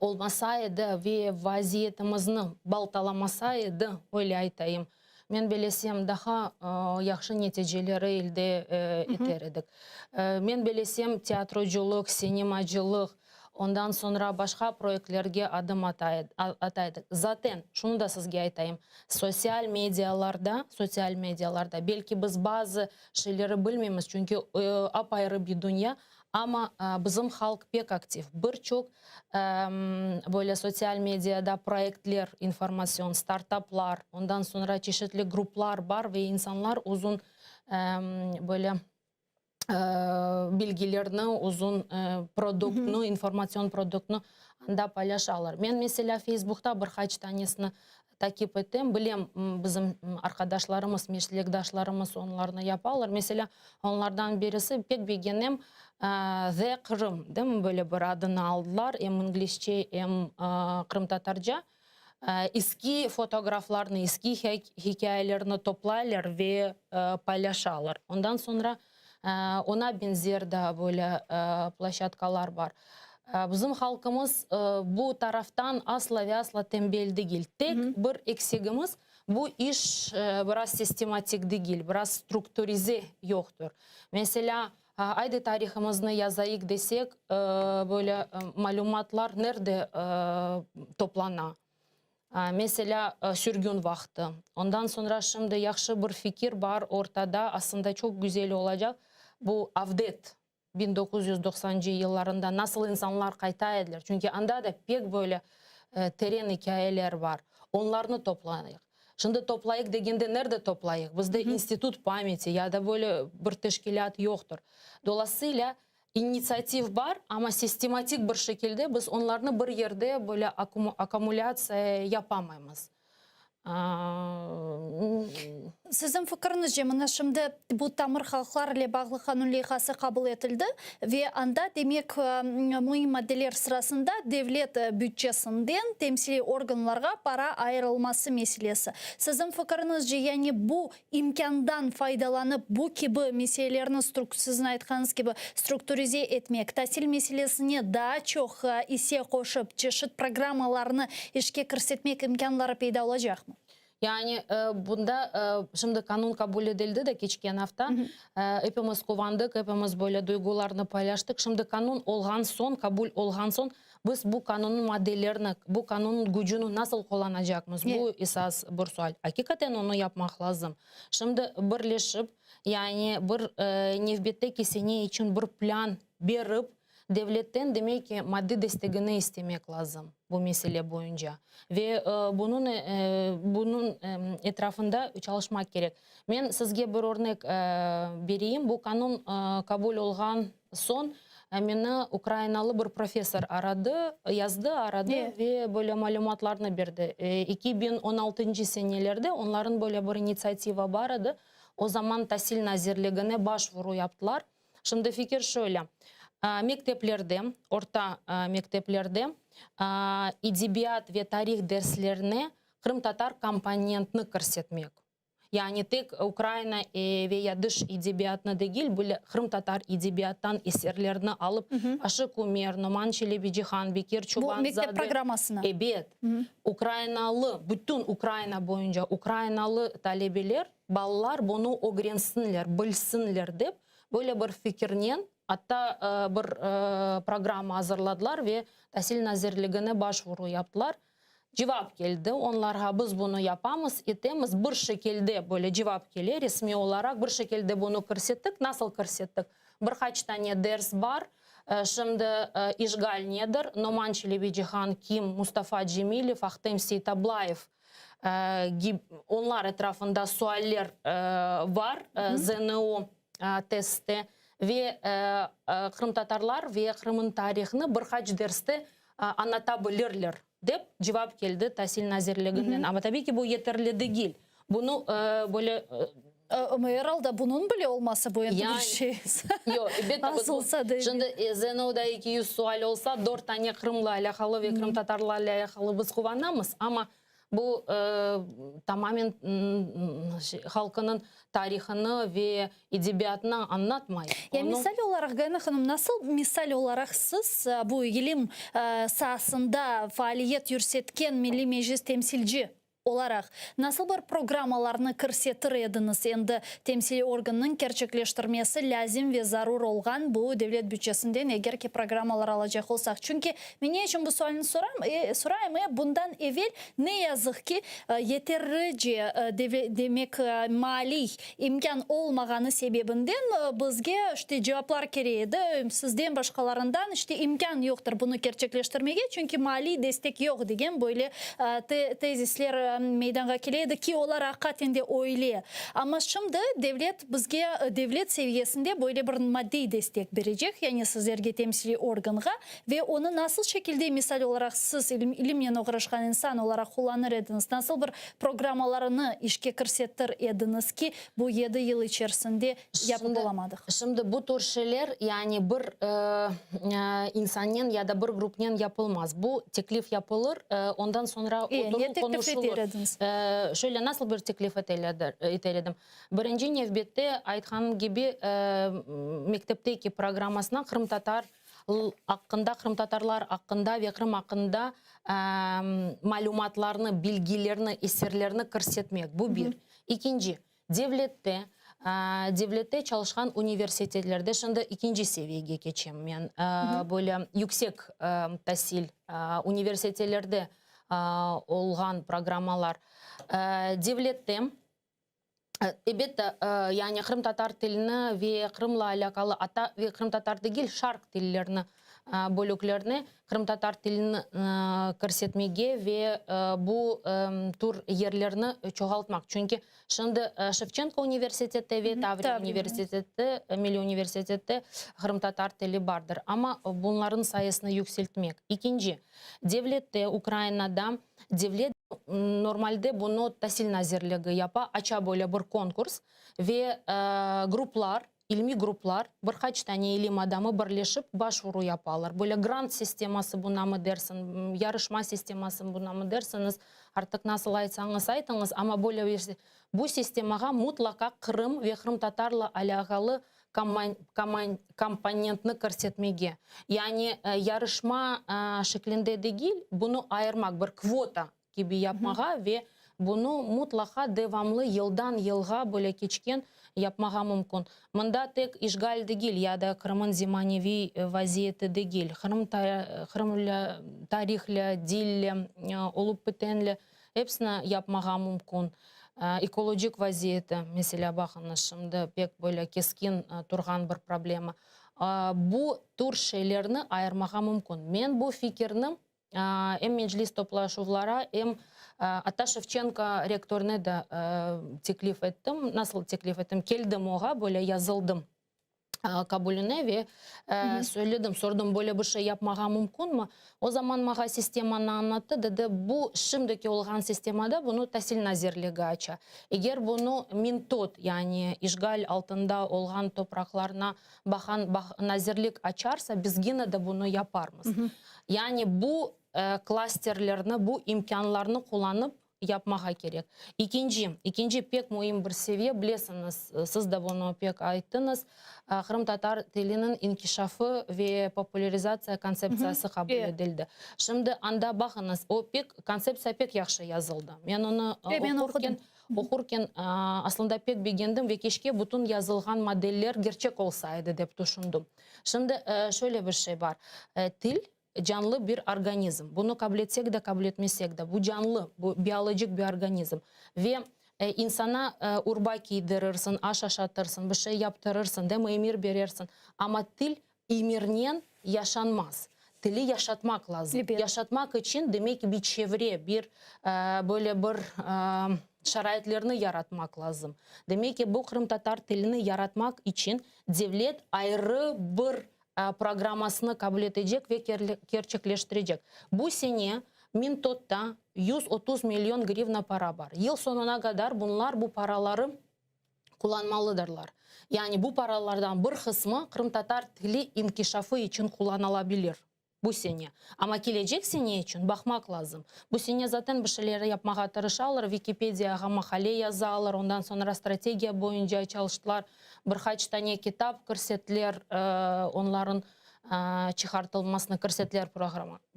Speaker 5: olmasa edi ve vaziyetimizni baltalamasa edi, öyle aytayım, men belesem, daha yahşı neticeleri elde eter edik. Men belesem, teatrocılıq, sinemacılıq, ondan soñra başqa proyektlerge adım ata edik. Zaten, şunı da sizge aytayım, sosyal medialarda, sosyal medialarda, belki biz bazı şeyleri bilmeymiz, çünki apayrı bir dünya, Amma bizim halq pek aktiv. Bir çoq böyle sotsial mediada proyektler, informatsion startaplar, ondan soñra çeşitli gruplar bar ve insanlar uzun böyle bilgilerni, uzun produktnı, informatsion produktnı anda paylaşalar. Men, meselâ, Feysbukta bir qaç tanesini takip etem, bilem, bizim arqadaşlarımız, meslekdaşlarımız onlarnı yapalar. Meselâ, onlardan birisi, pek begenem, The Qırım, değil mi, böyle bir adını aldılar, em inglizce, em qırımtatarca. Eski fotograflarnı, eski hikâyelerni toplaylar ve paylaşalar. Ondan soñra Oña beñzer daa böyle ploşçadkalar bar. Bizim halqımız bu taraftan asla ve asla tembel degil. Tek bir eksigimiz, bu iş biraz sistematik degil, biraz strukturize yoqtır. Meselâ, aydı tarihımıznı yazayıq desek, böyle malümatlar nerde toplana? Meselâ, sürgün vaqtı. Ondan soñra şimdi yahşı bir fikir bar ortada, aslında çoq güzel olacaq, bu avdet, 1990-cı yıllarında nasıl insanlar qayta ediler, çünki anda da pek böyle teren ikâyeler bar, onlarnı toplayıq. Şimdi toplayıq degende nerde toplayıq? Bizde institut pamyati ya da böyle bir teşkilât yoqtır. Dolayısıyla, İnitsiativ bar, amma sistematik bir şekilde biz onlarnı bir yerde böyle akkumulâtsiya yapamaymız.
Speaker 10: Siziñ fikiriñizce, mına şimdi bu tamır halqlar ile bağlı qanun leyhası qabul etildi ve anda, demek, müim maddeler sırasında devlet bütçesinden temsiliy organlarğa para ayırılması meselesi. Siziñ fikiriñizce, yani bu İmkândan faydalanıp, bu kibi meselelerni siziñ aytqanıñız kibi, strukturize etmek, tasil meselesine daa çoq isse qoşıp, çeşit programmalarnı işke kirsetmek imkânları peyda olacaqmı?
Speaker 5: Yani, bunda şimdi qanun qabul edildi de keçken afta, epimiz quvandıq, epimiz böyle duyğularnı paylaştıq. Şimdi qanun olğan soñ, qabul olğan soñ, Biz bu qanunnıñ maddelerini, bu qanunnıñ gücüni nasıl qullanacaqmız, bu esas bir sual. Aqiqaten onı yapmaq lazım. Şimdi birleşip, yani bir nevbetteki sene içün bir plan berip, devletten, demek ki, maddiy destegini istemek lazım. bu mesele boyunca ve bunıñ bunıñ etrafında çalışmaq kerek. Men sizge bir örnek bereyim, bu qanun qabul olğan soñ meni ukrainalı bir professor aradı, yazdı, aradı ve böyle malümatlarnı berdi. 2016 senelerde onların böyle bir initsiativa bar edi, o zaman Tasil nazirligine başvuru yaptılar. Şimdi fikir şöyle, mekteplerde, orta mekteplerde edebiyat ve tarih derslerine qırımtatar komponentni kirsetmek. Yani tek Ukraina ve ya dış edebiyatnı degil, bile qırımtatar edebiyattan eserlerni alıp, Aşıq Umer, Noman Çelebicihan, Bekir
Speaker 10: Bu
Speaker 5: Çobanzade.
Speaker 10: mektep programmasına.
Speaker 5: Ebet. Ukrainalı, bütün Ukraina boyunca ukrainalı talebeler, balalar bunı ögrensinler, bilsinler dep, böyle bir fikirnen atta bir programma azırladılar ve Tasil nazirligine başvuru yaptılar. Cevap keldi onlarğa, biz bunı yapamız, etemiz, bir şekilde böyle cevap kele resmiy olaraq, bir şekilde bunı kirsettik. Nasıl kirsettik? Bir qaç tane ders bar, şimdi işğal nedir, Noman Çelebicihan kim, Mustafa Cemilev, Ahtem Seytablayev, onlar etrafında sualler bar ZNU testte ve qırımtatarlar ve Qırımnıñ tarihını bir qaç derste añlata bilirler, dep cevap keldi Tasil nazirliginden. Amma tabiiy ki, bu yeterli degil. Bunı böyle
Speaker 10: Amma er alda bunıñ bile olması bu endi bir şey.
Speaker 5: Yoq, elbette.
Speaker 10: Az olsa da.
Speaker 5: Şimdi ZNUda 200 sual olsa, dört tane Qırımla alâqalı ve qırımtatarlarla alâqalı biz quvanamız, amma bu tamamen halqınıñ tarihını ve edebiyatını añlatmay.
Speaker 10: Ya misal olaraq, Gayana hanım, nasıl misal olaraq siz bu ilim saasında faaliyet yürsetken Milliy Meclis temsilci olaraq nasıl bir programmalarnı kirsetir ediñiz endi temsiliy organnıñ kerçekleştirmesi lâzim ve zarur olğan bu devlet bütçesinden eger ki programmalar alacaq olsaq? Çünki men ne içün bu sualni soram, e, sorayım, e, bundan evel ne yazıq ki yeterlice demek maliy imkân olmağanı sebebinden bizge işte cevaplar kerek edi, sizden başqalarından işte imkân yoqtır bunı kerçekleştirmege, çünki maliy destek yoq degen böyle tezisler meydanğa kele edi ki, olar aqiqaten de öyle. Amma şimdi devlet bizge devlet seviyesinde böyle bir maddiy destek berecek, yani sizlerge temsiliy organğa Ve onı nasıl şekilde, misal olaraq, siz, ilimnen oğraşqan insan olaraq qullanır ediñiz, nasıl bir programmalarını işke kirsettir ediñiz ki, bu yedi yıl içerisinde yapıp olamadıq?
Speaker 5: Şimdi bu tür şeyler, yani bir insannen ya da bir grupnen yapılmaz. Bu teklif yapılır, ondan soñra oturup konuşulur.
Speaker 10: Ne teklif eter ediñiz?
Speaker 5: Şöyle, nasıl bir teklif eter edim? Birinci nevbette, aytqanım kibi, mektepteki programmasına qırımtatar aqqında, qırımtatarlar aqqında ve Qırım aqqında malümatlarnı, bilgilerni, eserlerni kirsetmek. Bu bir. İkinci, devlette, devlette çalışqan universitetlerde, şimdi ikinci seviyege keçem men, böyle yüksek tasil universitetlerde olğan programmalar, devlette, Elbette, yani qırımtatar tilini ve Qırımla alâqalı, atta ve qırımtatar degil, şarq tillerini bölüklerine qırımtatar tilini kirsetmege ve bu tür yerlerni çoğaltmaq. Çünki şimdi Şevçenko universiteti ve Tavriya universiteti, Milliy universitette qırımtatar tili bardır. Amma bunların sayısını yükseltmek. İkinci, devlette, Ukrainada Devlet normalde bunı Tasil nazirligi yapa, aça böyle bir konkurs ve gruplar, ilmiy gruplar, bir qaç tane ilim adamı birleşip başvuru yapalar. Böyle grant sisteması bunamı dersiñ, yarışma sisteması bunamı dersiñiz, artıq nasıl aytsañız aytıñız, amma böyle bir bu sistemağa mutlaqa Qırım ve qırımtatarla alâqalı komponentni kirsetmege, yani yarışma şeklinde degil, bunı ayırmaq, bir kvota kibi yapmağa ve bunı mutlaqa devamlı yıldan yılğa böyle keçken yapmağa mümkün. Mında tek işğal degil ya da Qırımıñ zemaneviy vaziyeti degil, Qırım Qırımla tarihla, dille, olup bitenle Episini yapmağa mümkün. Ekologik vaziyeti, meselâ, baqıñız, şimdi pek böyle keskin turğan bir problema. Bu tür şeylerni ayırmağa mümkün. Men bu fikirni. Em Meclis toplaşuvlara, em atta Şevçenko rektörüne de teklif ettim. Nasıl teklif ettim? Keldim oğa, böyle yazıldım qabulüne ve söyledim, sordum, böyle bir şey yapmağa mümkünmi? O zaman mağa sistemanı añlattı, dedi, bu şimdiki olğan sistemada bunı Tasil nazirligi aça. Eger bunı Mintod, yani işğal altında olğan topraqlarına baqan nazirlik açarsa, biz gene de bunı yaparmız. Yani bu klasterlerni, bu imkânlarnı qullanıp yapmağa kerek. İkinci, ikinci pek müim bir seviye, bilesiñiz, siz de bunı pek ayttıñız, qırımtatar tiliniñ inkişafı ve populârizatsiya kontseptsiyası qabul etildi. Şimdi anda baqıñız, o pek, kontseptsiya pek yahşı yazıldı. Men onı oqurken, oqurken aslında pek begendim ve keşke bütün yazılğan maddeler gerçek olsa edi dep tüşündim. Şimdi şöyle bir şey bar, til canlı bir organizm. Bunı qabul etsek de, qabul etmesek de, bu canlı, bu biologik bir organizm. Ve insana urba kiydirirsiñ, aş aşatırsıñ, bir şey yaptırırsıñ, değil mi, emir berersiñ. Amma til emirnen yaşanmaz. Tili yaşatmaq lazım. Yaşatmaq içün, demek ki, bir çevre, bir böyle bir şaraitlerni yaratmaq lazım. Demek ki, bu qırımtatar tilini yaratmaq içün devlet ayrı bir programmasını qabul etecek ve kerçekleştirecek. Bu sene Mintodda 130 million grivna para bar. Yıl soñuna qadar bunlar bu paraları qullanmalıdırlar. Yani bu paralardan bir qısmı qırımtatar tili inkişafı içün qullanılabilir bu sene. Amma kelecek sene içün baqmaq lazım. Bu sene zaten bir şeyler yapmağa tırışalar, Vikipediyağa maqale yazalar, ondan soñra strategiya boyunca çalıştılar. Bir qaç tane kitap kirsettiler, onların çıqartılmasını kirsettiler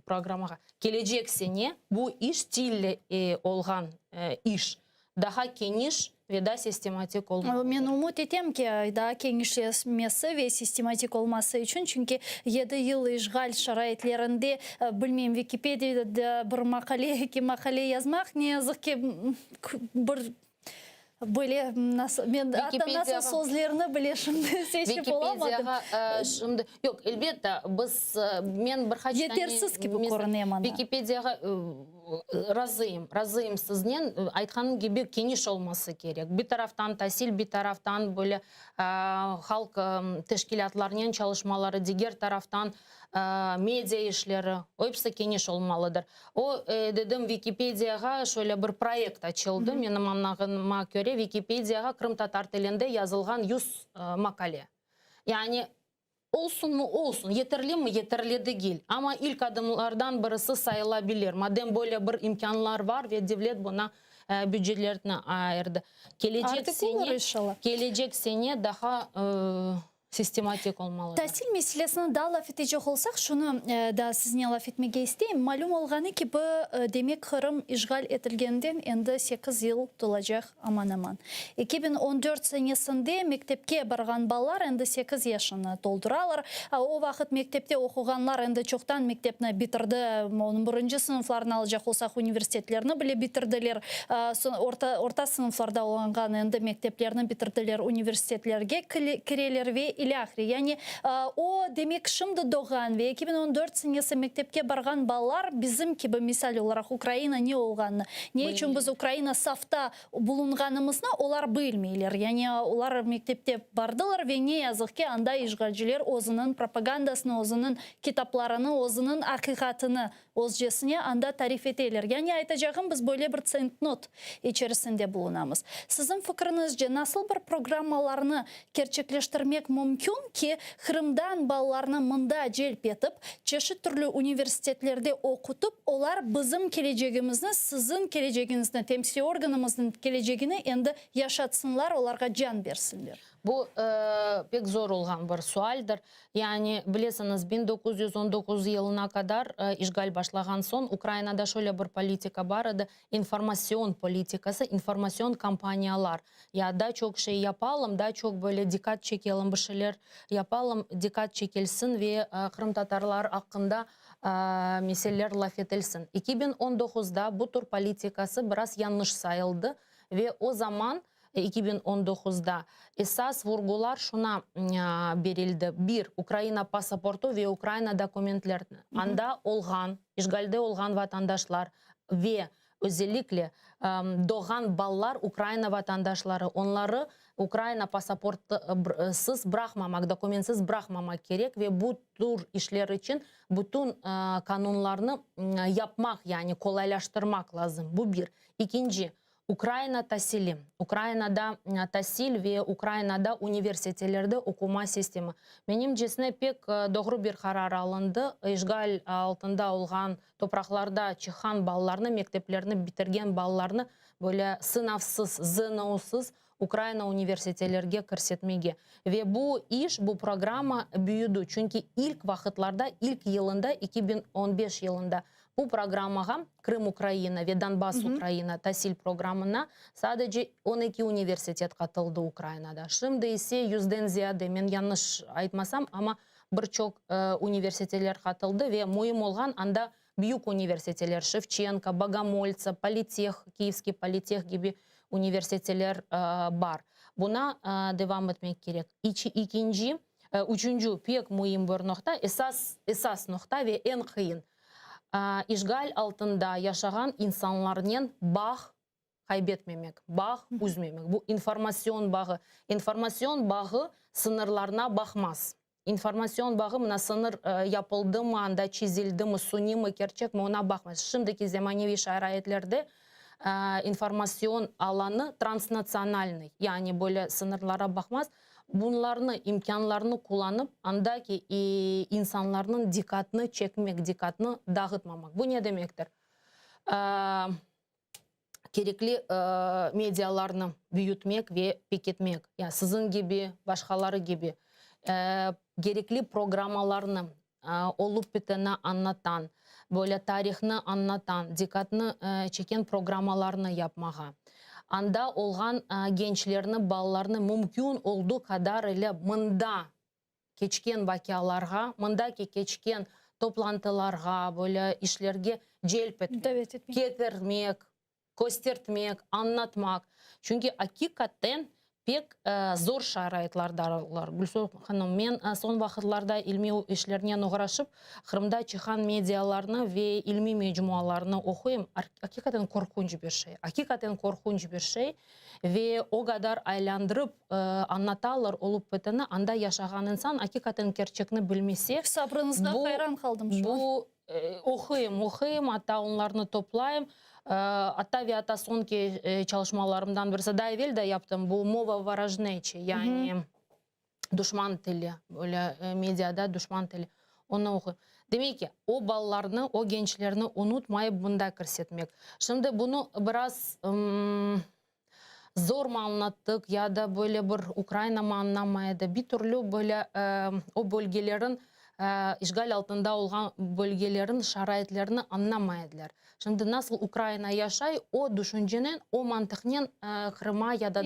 Speaker 5: programmağa. Kelecek sene bu iş tille olğan iş daha keniş ve daa sistematik olmalıdır.
Speaker 10: Men ümüt etem ki, daa kenişleşmesi ve sistematik olması içün, çünki yedi yıl işğal şaraitlerinde, bilmeyim, Vikipediyada bir maqale, eki maqale yazmaq, ne yazıq ki, bir Böyle nasıl, men atta nasıl sözlerni bile şimdi seçip olamadım.
Speaker 5: Vikipediyağa şimdi, yoq, elbette, biz, men bir qaç tane.
Speaker 10: Yetersiz kibi körüne maña.
Speaker 5: Vikipediyağa razıyım, razıyım siznen. Aytqanım kibi, keniş olması kerek. Bir taraftan tasil, bir taraftan böyle halq teşkilâtlarnen çalışmaları, diger taraftan media işleri, episi keniş olmalıdır. O, dedim, Vikipediyağa şöyle bir proyekt açıldı, menim añlağanıma köre, Vikipediyağa qırımtatar tilinde yazılğan 100 maqale. Yani, olsunmı, olsun, yeterlimi, yeterli degil, amma ilk adımlardan birisi sayılabilir, madem böyle bir imkânlar bar ve devlet buna bücetlerini ayırdı. Kelecek sene, kelecek sene daha sistematik olmalıdır.
Speaker 10: Tasil meselesini daa laf etecek olsaq, şunı daa siznen laf etmege isteyim. Malüm olğanı kibi, demek Qırım işğal etilgeninden endi sekiz yıl tolacaq aman-aman. 2014 senesinde mektepke barğan balalar endi sekiz yaşını tolduralar. O vaqıt mektepte oquğanlar endi çoqtan mektepni bitirdi, onıñ birinci sınıflarını alacaq olsaq, universitetlerni bile bitirdiler. Orta, orta sınıflarda olğan endi mekteplerni bitirdiler, universitetlerge kireler ve ilâhre. Yani, o, demek, şimdi doğğan ve 2014 senesi mektepke barğan balalar bizim kibi, misal olaraq, Ukraina ne olğanını, ne içün biz Ukraina safta bulunğanımıznı olar bilmeyler. Yani, olar mektepte bardılar ve ne yazıq ki, anda işğalciler özüniñ propagandasını, özüniñ kitaplarını, özüniñ aqiqatını Özcesine anda tarif eteler. Yani aytacağım, biz böyle bir tsentnot içerisinde bulunamız. Siziñ fikriñizce, nasıl bir programmalarnı kerçekleştirmek mümkün ki, Qırımdan balalarnı mında celp etip, çeşit türlü universitetlerde oqutıp, olar bizim kelecegimizni, siziñ kelecegiñizni, temsiliy organımıznıñ kelecegini endi yaşatsınlar, olarğa can bersinler?
Speaker 5: Bu, pek zor olğan bir sualdir. Yani, bilesiñiz, 1919 yılına qadar işğal başlağan soñ Ukrainada şöyle bir politika bar edi, informatsion politikası, informatsion kampaniyalar. Ya daa çoq şey yapalım, daa çoq böyle diqqat çekelim, bir şeyler yapalım, diqqat çekilsin ve qırımtatarlar aqqında meseleler laf etilsin. 2019-da bu tür politikası biraz yañlış sayıldı ve o zaman. 2019da esas vurgular şuna berildi, bir, Ukraina pasaportu ve Ukraina dokumentlerini anda olğan, işğalde olğan vatandaşlar ve özellikle doğğan balalar Ukraina vatandaşları, onları Ukraina pasaportsız bıraqmamaq, dokumentsiz bıraqmamaq kerek ve bu tür işler içün bütün qanunlarnı yapmaq, yani qolaylaştırmaq lazım. Bu bir. İkinci, Ukraina tasili, Ukrainada tasil ve Ukrainada universitelerde oquma sistemi. Menimcesine, pek doğru bir qarar alındı, işğal altında olğan topraqlarda çıqqan balalarnı, mekteplerni bitirgen balalarnı böyle sınavsız, ZNOsız Ukraina universitelerge kirsetmege. Ve bu iş, bu programma büyüdi, çünki ilk vaqıtlarda, ilk yılında, 2015 yılında bu programmağa, Krım Ukraina ve Donbass Ukraina tasil programına sadece 12 universitet qatıldı Ukrainada. Şimdi ise yüzden ziyade, men yañlış aytmasam, amma bir çoq universitetler qatıldı ve müim olğan anda büyük universiteler, Şevçenko, Bogomoltsa, Politeh, Kiyevskiy politeh kibi universiteler bar. Buna devam etmek kerek. İkinci, üçünci pek müim bir noqta, esas, esas noqta ve eñ qıyın, işğal altında yaşağan insanlarnen bağ qaybetmemek, bağ üzmemek. Bu informatsion bağı. İnformatsion bağı sıñırlarına baqmaz. İnformatsion bağı mına sıñır yapıldımı, anda çizildimi, suniymi, kerçekmi, oña baqmaz. Şimdiki zemaneviy şaraitlerde informatsion alanı transnatsionalnıy, yani böyle sıñırlara baqmaz. Bunlarnı, imkânlarnı qullanıp, andaki insanlarnıñ diqqatını çekmek, diqqatını dağıtmamaq. Bu ne demektir? Kerekli medialarnı büyütmek ve pekitmek, ya siziñ kibi, başqaları kibi, kerekli programmalarnı olıp biteni añlatan, böyle tarihnı añlatan, diqqatnı çeken programmalarnı yapmağa. Anda olğan gençlerni, balalarnı mümkün olduğu qadar ile mında keçken vaqialarğa, mındaki keçken toplantılarğa, böyle işlerge celp etmek, ketirmek, köstertmek, añlatmaq. Çünki aqiqaten pek zor şaraitlardalar. Gülsum hanım, men soñ vaqıtlarda ilmiy işlernen oğraşıp, Qırımda çıqan medialarnı ve ilmiy mecmualarnı oquyım. Aqiqaten qorqunç bir şey. Aqiqaten qorqunç bir şey. Ve o qadar aylandırıp añlatalar olıp biteni, anda yaşağan insan aqiqaten kerçekni bilmese,
Speaker 10: Sabrıñızğa hayran qaldım şu an.
Speaker 5: Bu Oquyım, oquyım, atta onlarnı toplayım. Atta ve atta soñki çalışmalarımdan birisi, daa evel de yaptım, bu mova vorojneçi, yani duşman tili, böyle mediada duşman tili, onı oquyım. Demek ki, o balalarnı, o gençlerni unutmayıp mında kirsetmek. Şimdi bunı biraz zormı añlattıq ya da böyle bir Ukraina mı añlamay edi, bir türlü böyle o bölgelerin, işğal altında olğan bölgelerin şaraitlerini añlamay ediler. Şimdi nasıl Ukraina yaşay, o düşüncenen, o mantıqnen Qırıma ya da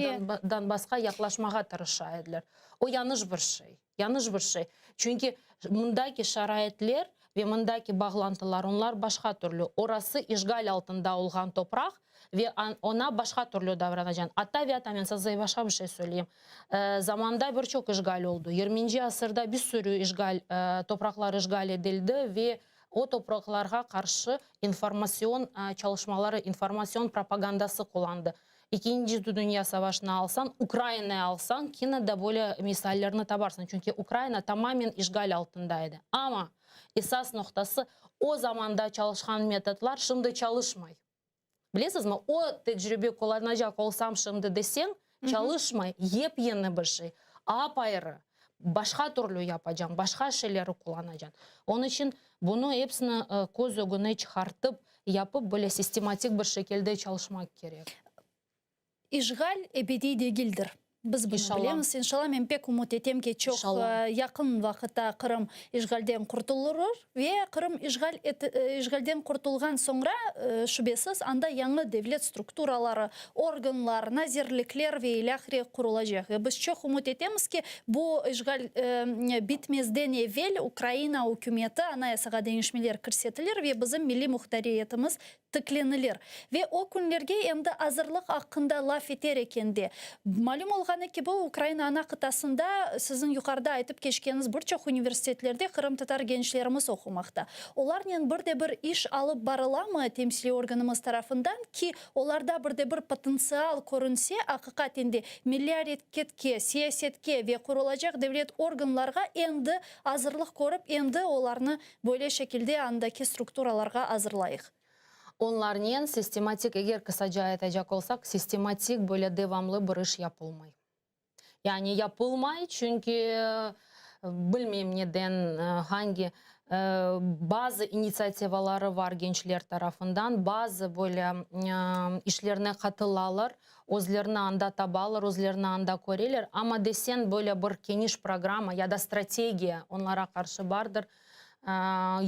Speaker 5: Donbassqa yaqlaşmağa tırışa ediler. O yañlış bir şey. Yañlış bir şey. Çünki mındaki şaraitler ve mındaki bağlantılar, onlar başqa türlü. Orası işğal altında olğan topraq ve oña başqa türlü davranacañ. Atta ve atta men size başqa bir şey söyleyim. Zamanda bir çoq işğal oldı. Yirminci asırda bir sürü işğal, topraqlar işğal edildi ve o topraqlarğa qarşı informatsion çalışmaları, informatsion propagandası qullandı. İkinci Dünya savaşını alsañ, Ukrainayı alsañ, kene de böyle misallerni tabarsıñ, çünki Ukraina tamamen işğal altında edi. Amma esas noqtası, o zamanda çalışqan metodlar şimdi çalışmay. Bilesizmi, o tecribe qullanacaq olsam şimdi deseñ, çalışmay, yep-yeni bir şey, ap-ayrı, başqa türlü yapacam, başqa şeyleri qullanacam. Onıñ içün bunı episini köz ögüne çıqartıp, yapıp, böyle sistematik bir şekilde çalışmaq kerek.
Speaker 10: İşğal ebediy degildir. Biz bunı
Speaker 5: İnşallah.
Speaker 10: bilemiz. İnşallah, men pek ümüt etem ki, çoq
Speaker 5: İnşallah.
Speaker 10: yaqın vaqıtta Qırım işğalden qurtulır ve Qırım işğal işğalden qurtulğan soñra, şübesiz, anda yañı devlet strukturaları, organlar, nazirlikler ve ilâhre qurulacaq. Ve biz çoq ümüt etemiz ki, bu işğal bitmezden evel Ukraina ükümeti Anayasağa deñişmeler kirsetilir ve bizim milliy muhtariyetimiz tiklenilir. Ve o künlerge endi azırlıq aqqında laf eter ekende, malüm olğanı kibi, Ukraina ana qıtasında siziñ yuqarıda aytıp keçkeniñiz bir çoq universitetlerde qırımtatar gençlerimiz oqumaqta. Olarnen bir de bir iş alıp barılamı temsiliy organımız tarafından ki, olarda bir de bir potentsial körünse, aqiqaten de milliy areketke, siyasetke ve qurulacaq devlet organlarğa endi azırlıq körip, endi olarnı Böyle şekilde andaki strukturalarğa azırlayıq.
Speaker 5: Onlarnen sistematik, eger qısaca aytacaq olsaq, sistematik böyle devamlı bir iş yapılmay. Yani yapılmay, çünki bilmeyim neden, hangi bazı initsiativaları var gençler tarafından, bazı böyle işlerine qatılalar, özlerini anda tabalar, özlerini anda köreler, amma desen böyle bir keniş programma ya da strategiya onlara qarşı bardır,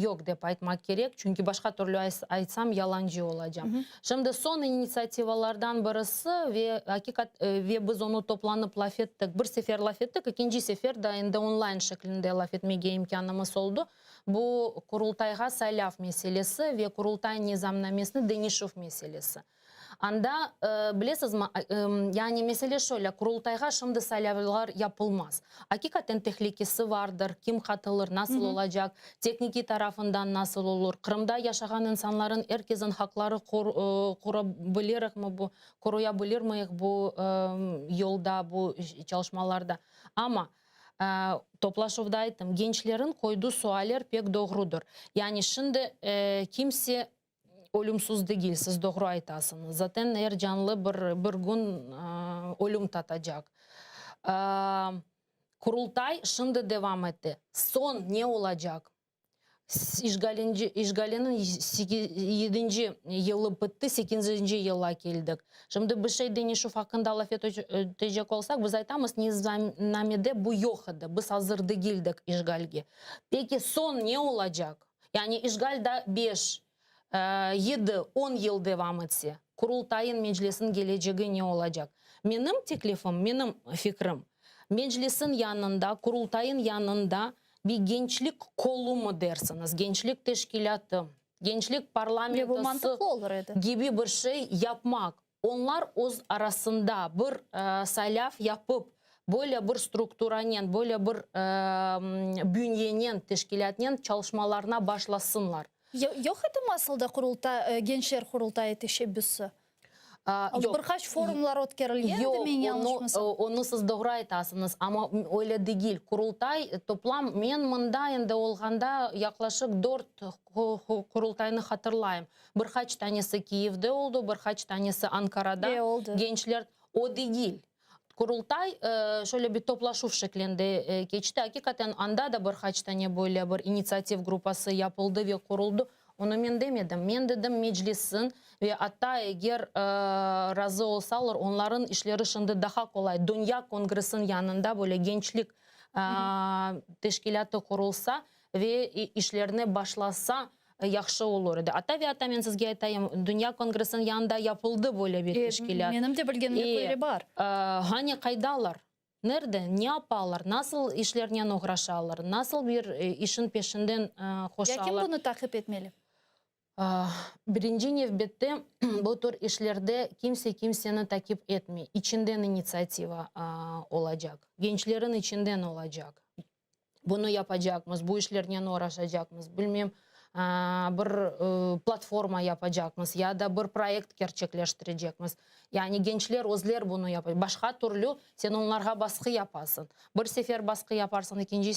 Speaker 5: yoq dep aytmaq kerek, çünki başqa türlü aytsam yalancı olacam. Şimdi soñ initsiativalardan birisi ve aqiqat ve biz onı toplanıp laf ettik, bir sefer laf ettik, ekinci sefer da endi online şeklinde laf etmege imkânımız oldı, bu Qurultayğa saylav meselesi ve Qurultay nizamnamesini deñişüv meselesi. Anda, bilesizmi, yani mesele şöyle, Qurultayğa şimdi saylavlar yapılmaz. Aqiqaten tehlikesi vardır, kim qatılır, nasıl olacaq, tehnikiy tarafından nasıl olur, Qırımda yaşağan insanların er kesin haqları qorabilirikmi bu, qoruya bilirmiyik bu yolda, bu çalışmalarda. Amma, toplaşuvda ayttım, gençlerin qoyduğu sualler pek doğrudır. Yani şimdi kimse Ölümsüz degil, siz doğru aytasıñız. Zaten er canlı bir bir kün ölüm tatacaq. Qurultay şimdi devam ete. Soñ ne olacaq? İşğalinci, işğaliniñ yedinci yılı bitti, sekizinci yıla keldik. Şimdi bir şey deñişüv aqqında laf etecek olsaq, biz aytamız, nizamnamede bu yoq edi, biz azır degildik işğalge. Peki soñ ne olacaq? Yani işğal da beş, yedi, on yıl devam etse, Qurultayın, Meclisniñ kelecegi ne olacaq? Menim teklifim, menim fikrim, Meclisniñ yanında, Qurultayın yanında bir gençlik qolu mı dersiñiz, gençlik teşkilâtı, gençlik parlamentosı kibi bir şey yapmaq. Onlar öz arasında bir saylav yapıp, böyle bir strukturanen, böyle bir bünyenen, teşkilâtnen çalışmalarına başlasınlar.
Speaker 10: Yoq edimi asılda Qurultay, Gençler Qurultayı teşebbüsi?
Speaker 5: Yoq.
Speaker 10: Bir qaç forumlar ötkerilgen edi, men yañlışmasam.
Speaker 5: Yoq, onı siz doğru aytasıñız, amma öyle degil. Qurultay toplam, men mında endi olğanda yaqlaşıq dört Qurultaynı hatırlayım. Bir qaç tanesi Kiyevde oldı, bir qaç tanesi Ankarada.
Speaker 10: E, oldı.
Speaker 5: Gençler, o degil. Qurultay şöyle bir toplaşuv şeklinde keçti. Aqiqaten, anda da bir qaç tane böyle bir initsiativ gruppası yapıldı ve quruldı. Onı men demedim. Men dedim, Meclisniñ ve atta eger razı olsalar, onların işleri şimdi daha qolay, Dünya kongressiniñ yanında böyle gençlik teşkilâtı qurulsa ve işlerine başlasa, Yahşı olur edi. Atta ve atta men sizge aytayım, Dünya kongressiniñ yanında yapıldı böyle bir teşkilât.
Speaker 10: Menim de bilgenime köre bar.
Speaker 5: Hani qaydalar? Nerde? Ne yapalar? Nasıl işlernen oğraşalar? Nasıl bir işin peşinden qoşalar?
Speaker 10: Ya kim bunı taqip etmeli?
Speaker 5: Birinci nevbette bu tür işlerde kimse kimseni takip etmey. İçinden initsiativa olacaq. Gençlerin içinden olacaq. Bunı yapacaqmız, bu işlernen oğraşacaqmız, bilmem, bir platforma yapacaqmız ya da bir proyekt kerçekleştirecekmiz. Yani gençler özler bunı yapa, başqa türlü sen onlarğa basqı yapasıñ. Bir sefer basqı yaparsıñ, ekinci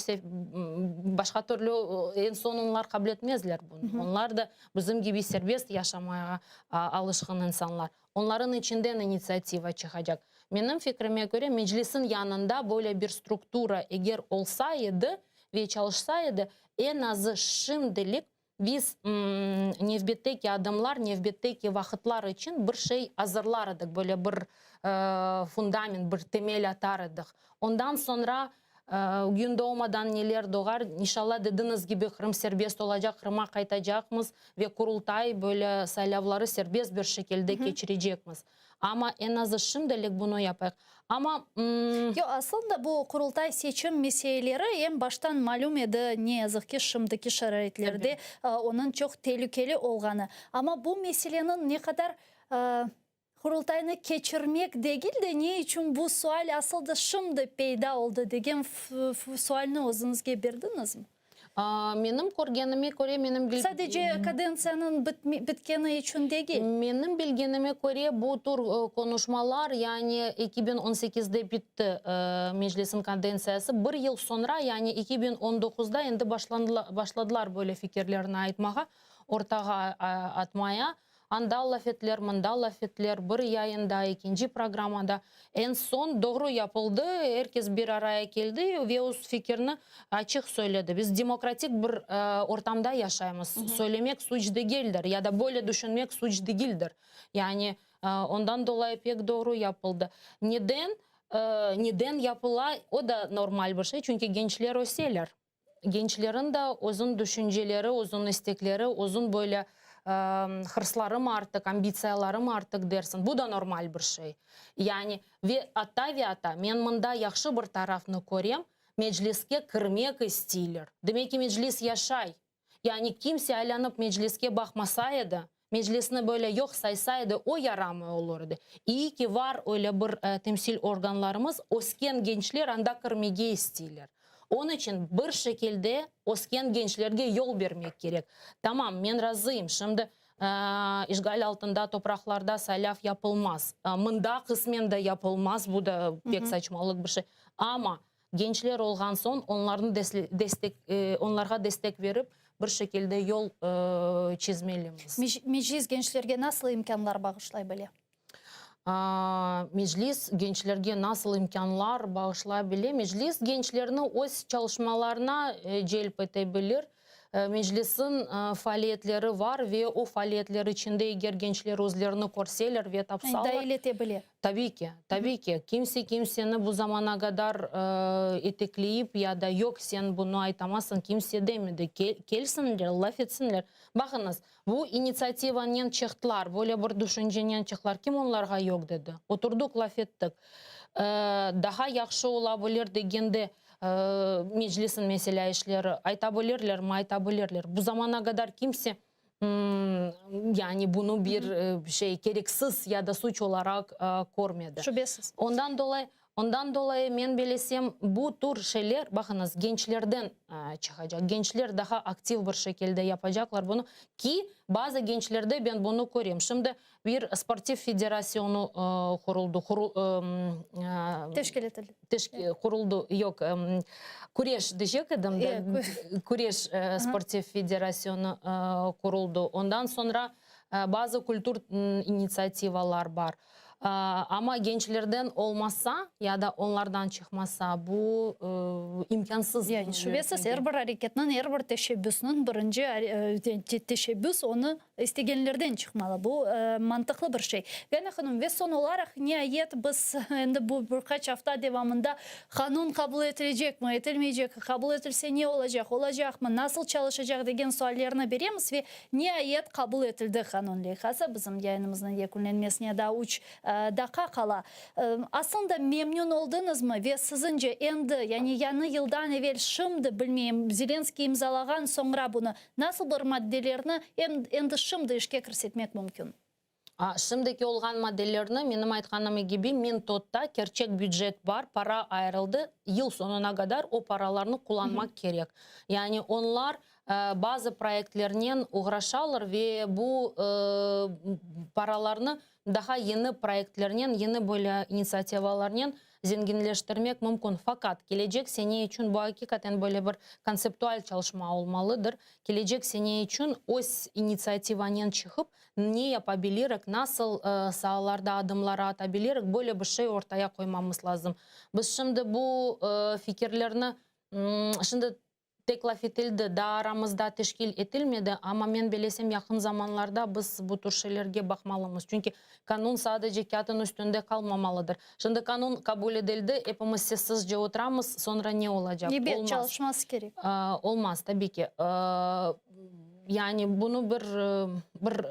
Speaker 5: başqa türlü eñ soñ onlar qabul etmezler bunı. Onlar da bizim kibi serbest yaşamağa alışqın insanlar. Onların içinden initsiativa çıqacaq. Menim fikrime köre, Meclisniñ yanında böyle bir struktura eger olsa edi ve çalışsa edi, eñ azı şimdilik. Biz nevbetteki adımlar, nevbetteki vaqıtlar içün bir şey azırlar edik, böyle bir fundament, bir temel atar edik. Ondan soñra Gün doğmadan neler doğar, inşallah, dediñiz kibi, Qırım serbest olacaq, Qırımğa qaytacaqmız ve Qurultay böyle saylavları serbest bir şekilde keçirecekmiz. Amma eñ azı şimdilik bunı yapayıq. Amma.
Speaker 10: Yoq, aslında bu Qurultay seçim meseleleri eñ baştan malüm edi, ne yazıq ki, şimdiki şaraitlerde onıñ çoq telükeli olğanı. Amma bu meseleniñ ne qadar Qurultaynı keçirmek degil de, ne içün bu sual asıl da şimdi peyda oldı degen sualni özüñizge berdiñizmi?
Speaker 5: Menim körgenime köre, menim.
Speaker 10: Sadece kadentsiyanıñ bitkeni içün degil.
Speaker 5: Menim bilgenime köre, bu tür konuşmalar, yani 2018-de bitti Meclisniñ kadentsiyası, bir yıl soñra, yani 2019-da endi başladılar böyle fikirlerni aytmağa, ortağa atmaya. Anda laf ettiler, mında laf ettiler, bir yayında, ekinci programmada. Eñ soñ doğru yapıldı, er kes bir araya keldi ve öz fikirni açıq söyledi. Biz demokratik bir ortamda yaşaymız, söylemek suç degildir ya da böyle düşünmek suç degildir. Yani ondan dolayı pek doğru yapıldı. Neden? Neden yapıla, o da normal bir şey, çünki gençler öseler. Gençlerin de özün düşünceleri, özün istekleri, özün böyle hırsları mı artıq, ambitsiyaları mı artıq dersin, bu da normal bir şey. Yani ve atta ve atta men mında yahşı bir tarafnı körem, Mecliske kirmek isteyler. Demek ki, Meclis yaşay. Yani kimse aylanıp Mecliske baqmasa edi, Meclisni böyle yoq saysa edi, o yaramay olur edi. İyi ki, var öyle bir temsil organlarımız, ösken gençler anda kirmege isteyler. Onıñ içün bir şekilde ösken gençlerge yol bermek kerek. Tamam, men razıyım, şimdi işğal altında topraqlarda saylav yapılmaz. Mında qısmen de yapılmaz, bu da pek saçmalıq bir şey. Amma Gençler olğan soñ, onlarnı destek, onlarğa destek berip, bir şekilde yol çizmelimiz.
Speaker 10: Meclis gençlerge nasıl imkânlar bağışlay bile?
Speaker 5: Meclis gençlerge nasıl imkânlar bağışlay bile? Meclis gençlerni öz çalışmalarına celp ete bilir. Meclisniñ faaliyetleri var ve o faaliyetler içinde eger gençler özlerini körseler ve tapsalar.
Speaker 10: Dahil ete bile.
Speaker 5: Tabiy ki, tabiy ki. Kimse kimseni bu zamana qadar itekleyip ya da yoq sen bunı aytamazsıñ kimse demedi. Kelsinler, laf etsinler. Baqıñız, bu initsiativanen çıqtılar, böyle bir düşüncenen çıqtılar. Kim onlarğa yoq dedi? Oturdıq, laf ettik. Daha yahşı ola bilir degende Meclisniñ meselâ işleri ayta bilirlermi? Ayta bilirler. Bu zamana qadar kimse yani bunı bir şey kereksiz ya da suç olaraq körmedi.
Speaker 10: Şübesiz.
Speaker 5: Ondan dolayı, ondan dolayı men bilesem, bu tür şeyler, baqıñız, gençlerden çıqacaq. Gençler daha aktiv bir şekilde yapacaqlar bunı ki, bazı gençlerde ben bunı körem. Şimdi Bir sportiv federasyonu quruldı,
Speaker 10: Teşkil etildi.
Speaker 5: Quruldı, yoq, küreş diycek edim de, küreş sportiv federasyonu quruldı. Ondan soñra bazı kültür initsiativalar bar. Amma gençlerden olmasa ya da onlardan çıqmasa, bu imkânsız.
Speaker 10: Yani, şübesiz, er bir areketniñ, er bir teşebbüsniñ birinci teşebbüs onı İstegenlerden çıqmalı. Bu mantıqlı bir şey. Gana hanım, ve soñ olaraq, niayet, biz endi bu bir qaç afta devamında qanun qabul etilecekmi, etilmeycek, qabul etilse ne olacaq, olacaqmı, nasıl çalışacaq degen suallerni beremiz ve niayet qabul etildi qanun leyhası. Bizim yayınımıznıñ yekünlenmesine daa üç daqqa qala. Aslında memnün oldıñızmı ve siziñce endi, yani yañı yıldan evel, şimdi, bilmeyim, Zelenskıy imzalağan soñra bunı Nasıl bir maddelerni endi şimdi işke kirsetmek mümkün?
Speaker 5: Şimdiki olğan maddelerni, menim aytqanım kibi, Mintotta kerçek bücet bar, para ayırıldı, yıl soñuna qadar o paralarnı qullanmaq kerek. Yani onlar bazı proyektlernen oğraşalar ve bu paralarnı daha yeni proyektlernen, yeni böyle initsiativalarnen zenginleştirmek mümkün. Faqat kelecek sene içün bu aqiqaten böyle bir kontseptual çalışma olmalıdır. Kelecek sene içün öz initsiativanen çıqıp, ne yapabilirik, nasıl saalarda adımlar atabilirik, böyle bir şey ortaya qoymamız lazım. Biz şimdi bu fikirlerni şimdi. Tek laf etildi, daa aramızda teşkil etilmedi, amma men belesem yaqın zamanlarda biz bu tür şeylerge baqmalımız. Çünki qanun sadece kâğıtın üstünde qalmamalıdır. Şimdi qanun qabul edildi, epimiz sessizce oturamız, soñra ne olacaq?
Speaker 10: Ebet,
Speaker 5: Olmaz.
Speaker 10: çalışması kerek.
Speaker 5: Olmaz, tabiy ki. Yani bunı bir, bir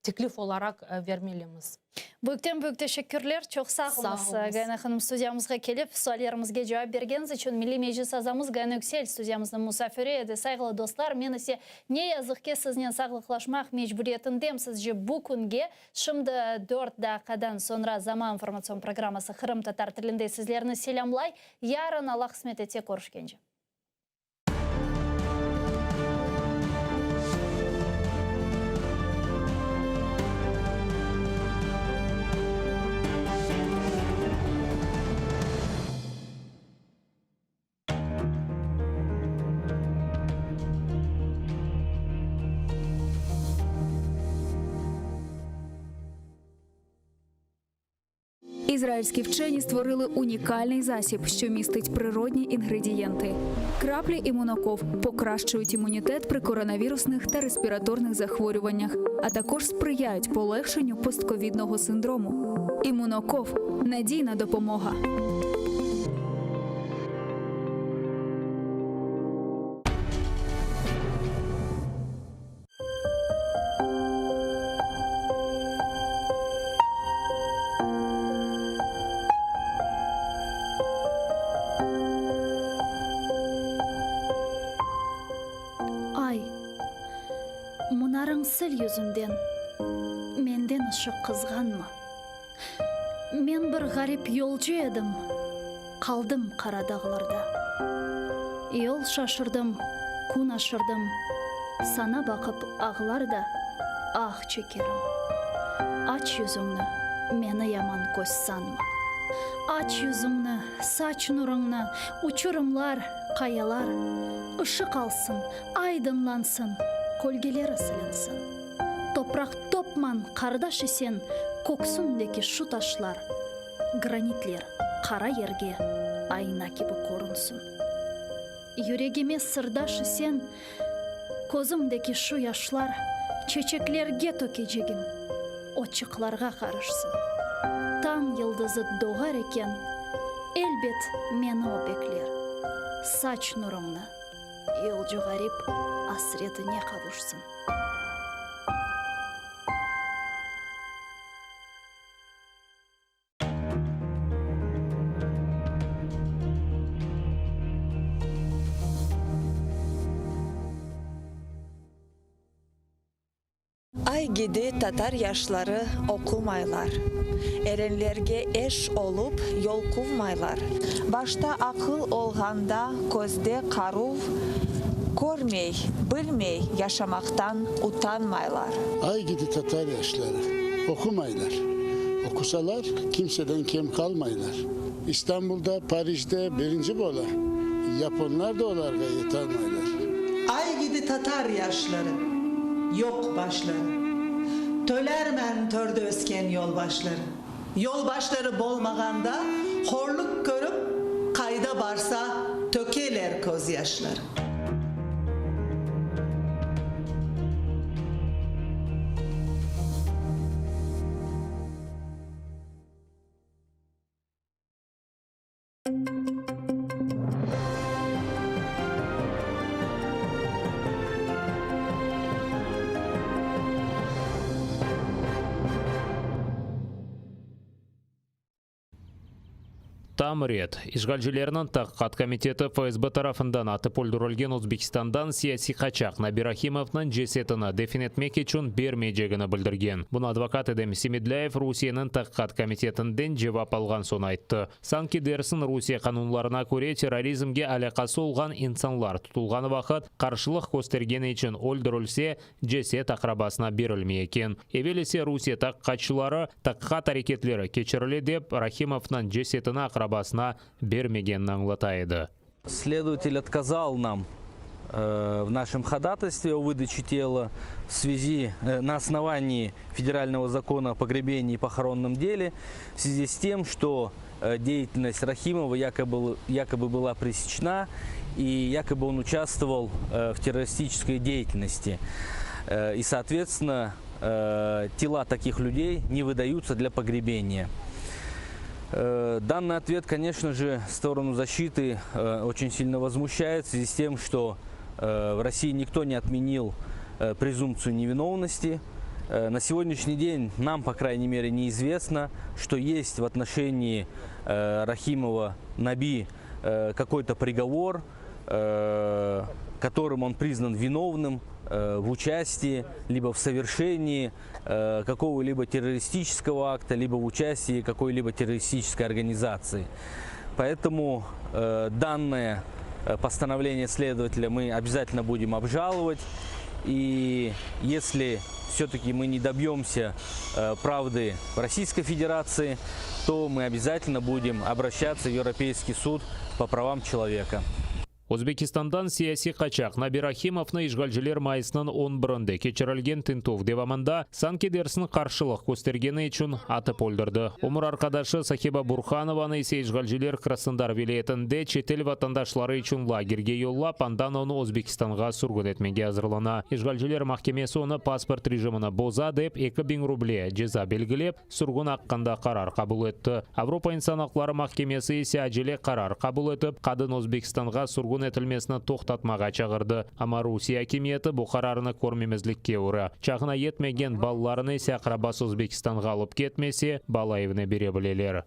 Speaker 5: teklif olaraq vermelimiz.
Speaker 10: Büyükten büyük teşekkürler, çoq sağ oluñız, Gayana hanım, studiyamızğa kelip, suallerimizge cevap bergeniñiz içün. Milliy Meclis azamız Gayana Yüksel studiyamıznıñ musafiri edi. Sayğılı dostlar, men ise, ne yazıq ki, siznen sağlıqlaşmaq mecburiyetindem. Sizce bu künge, şimdi dört daqiqadan soñra Zaman informatsion programması qırımtatar tilinde sizlerni selâmlay. Yarın, Allah qısmet etse, körüşkence.
Speaker 4: Ізраїльські вчені створили унікальний засіб, що містить природні інгредієнти. Краплі імуноков покращують імунітет при коронавірусних та респіраторних захворюваннях, а також сприяють полегшенню постковідного синдрому. Імуноков надійна допомога.
Speaker 10: Ay, munarıñ sil yüzünden, Menden ışıq qızğanma. Men bir ğarip yolcu edim, Qaldım qara dağlarda. Yol şaşırdım, kün aşırdım, Saña baqıp ağlar da, ah çekerim. Aç yüzüñni, meni yaman köz sanma. Aç yüzüñni, saç nurıñnı, Uçurımlar, qayalar Işıq alsın, aydınlansın, Kölgeleri silinsin. Topraq topman, qardaş isen, Köksündeki şu taşlar, Granitler qara yerge ayna kibi körünsün. Yüregime sırdaş isen, Közümdeki şu yaşlar Çeçeklerge tökecegim, Otçıqlarğa qarışsın. Tañ yıldızı doğar eken, Elbet meni o bekler. Saç nurıñnı, yolcu ğarip asretine qavuşsın.
Speaker 9: Ay gidi tatar yaşları oqumaylar, Erenlerge eş olup yol quvmaylar. Başta aqıl olğanda közde qaruv, Körmey, bilmey yaşamaqtan utanmaylar.
Speaker 11: Ay gidi tatar yaşları, oqumaylar, Oqusalar, kimseden kem qalmaylar. İstanbulda, Parijde birinci bola, Yaponlar da olarğa yetalmaylar.
Speaker 17: Ay gidi tatar yaşları, yoq başları, Tölermen törde ösken yolbaşları. Yolbaşları bolmağanda, horluq körip, Qayda barsa, tökeler közyaşları.
Speaker 21: Tam red. İşğalcilerniñ Taqiqat komiteti FSB tarafından atıp öldürilgen Özbekistandan siyasiy qaçaq Nabi Rahimovnıñ cesetini defin etmek içün bermeycegini bildirgen. Bunı advokat Edem Semedlâyev Rusiyeniñ Taqiqat komitetinden cevap alğan soñ ayttı. Sanki dersiñ Rusiye qanunlarına köre terrorizmge alâqası olğan insanlar tutulğan vaqıt qarşılıq köstergeni içün öldürilse, ceset aqrabasına berilmey eken. Evel ise Rusiye taqiqatçıları taqiqat areketleri keçirile dep, Rahimovnıñ cesetini aqrabasına bermegenini añlata edi.
Speaker 2: Следователь otkazal nam. в нашем ходатайстве о выдаче тела в связи на основании федерального закона о погребении и похоронном деле в связи с тем, что деятельность Рахимова якобы, якобы была пресечена и якобы он участвовал в террористической деятельности. И, соответственно, тела таких людей не выдаются для погребения. Данный ответ, конечно же, сторону защиты очень сильно возмущает в связи с тем, что в России никто не отменил презумпцию невиновности. На сегодняшний день нам, по крайней мере, неизвестно, что есть в отношении Рахимова Наби какой-то приговор, которым он признан виновным в участии, либо в совершении какого-либо террористического акта, либо в участии какой-либо террористической организации. Поэтому данное постановление следователя мы обязательно будем обжаловать. И если все-таки мы не добьемся правды в Российской Федерации, то мы обязательно будем обращаться в Европейский суд по правам человека.
Speaker 21: Özbekistandan siyasiy qaçaq Nabi Rahimovnı işğalciler mayısnıñ 11-nde keçirilgen tintüv devamında sanki dersiñ qarşılıq köstergeni içün atıp öldürdi. Ömür arqadaşı Sahiba Burhanovanı ise işğalciler Krasnodar vilâyetinde çetel vatandaşları içün lagerge yollap, andan onı Özbekistanğa sürgün etmege azırlana. İşğalciler mahkemesi onı pasport rejimini boza dep 2000 ruble ceza belgilep, sürgün aqqında qarar qabul etti. Avropa insan aqları mahkemesi ise acele qarar qabul etip, qadın Özbekistanğa sürgün etilmesini toqtatmağa çağırdı. Amma Rusiye akimiyeti bu qararnı körmemezlikke ura. Çağına yetmegen balalarını ise aqrabası Özbekistanğa alıp ketmese, bala evine bere bileler.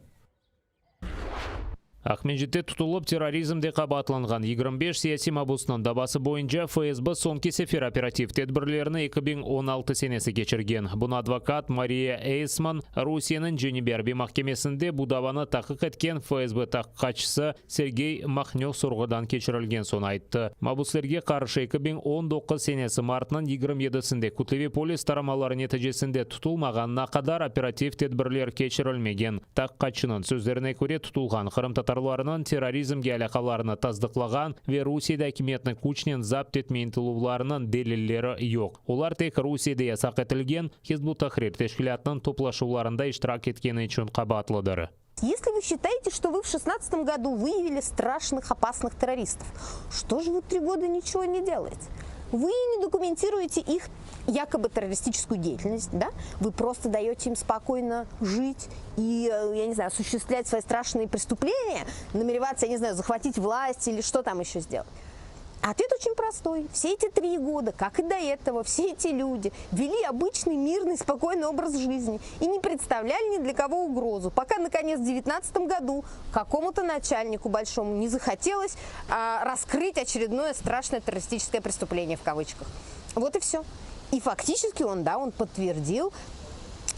Speaker 21: Aqmescitte tutulıp terrorizmde qabaatlanğan 25 siyasiy mabusnıñ davası boyunca FSB soñki sefer operativ tedbirlerini 2016 senesi keçirgen. Bunı advokat Mariya Eysman Rusiyeniñ Cenübiy arbiy mahkemesinde bu davanı taqiq etken FSB taqiqatçısı Sergey Mahnöv sorğudan keçirilgen soñ ayttı. Mabuslerge qarşı 2019 senesi martnıñ 27-sinde kütleviy polis taramaları neticesinde tutulmağanına qadar operativ tedbirler keçirilmegen. Taqiqatçınıñ sözlerine köre, tutulğan qırımtatarlarınıñ terrorizmge alâqalarını tasdıqlağan ve Rusiyede akimiyetni küçnen zapt etme ıntıluvlarınıñ delilleri yoq. Olar tek Rusiyede yasaq etilgen Hizb ut-Tahrir teşkilâtınıñ toplaşuvlarında iştirak etkeni içün qabaatlıdır.
Speaker 8: Если вы считаете, что вы в шестнадцатом году выявили страшных, опасных террористов, что же вы три года ничего не делаете? Вы не документируете их якобы террористическую деятельность, да? Вы просто даете им спокойно жить и, э, я не знаю, осуществлять свои страшные преступления, намереваться, я не знаю, захватить власть или что там еще сделать. Ответ очень простой. Все эти три года, как и до этого, все эти люди вели обычный, мирный, спокойный образ жизни и не представляли ни для кого угрозу, пока, наконец, в 2019 году какому-то начальнику большому не захотелось а, раскрыть очередное страшное террористическое преступление в кавычках. Вот и все. И фактически он, да, он подтвердил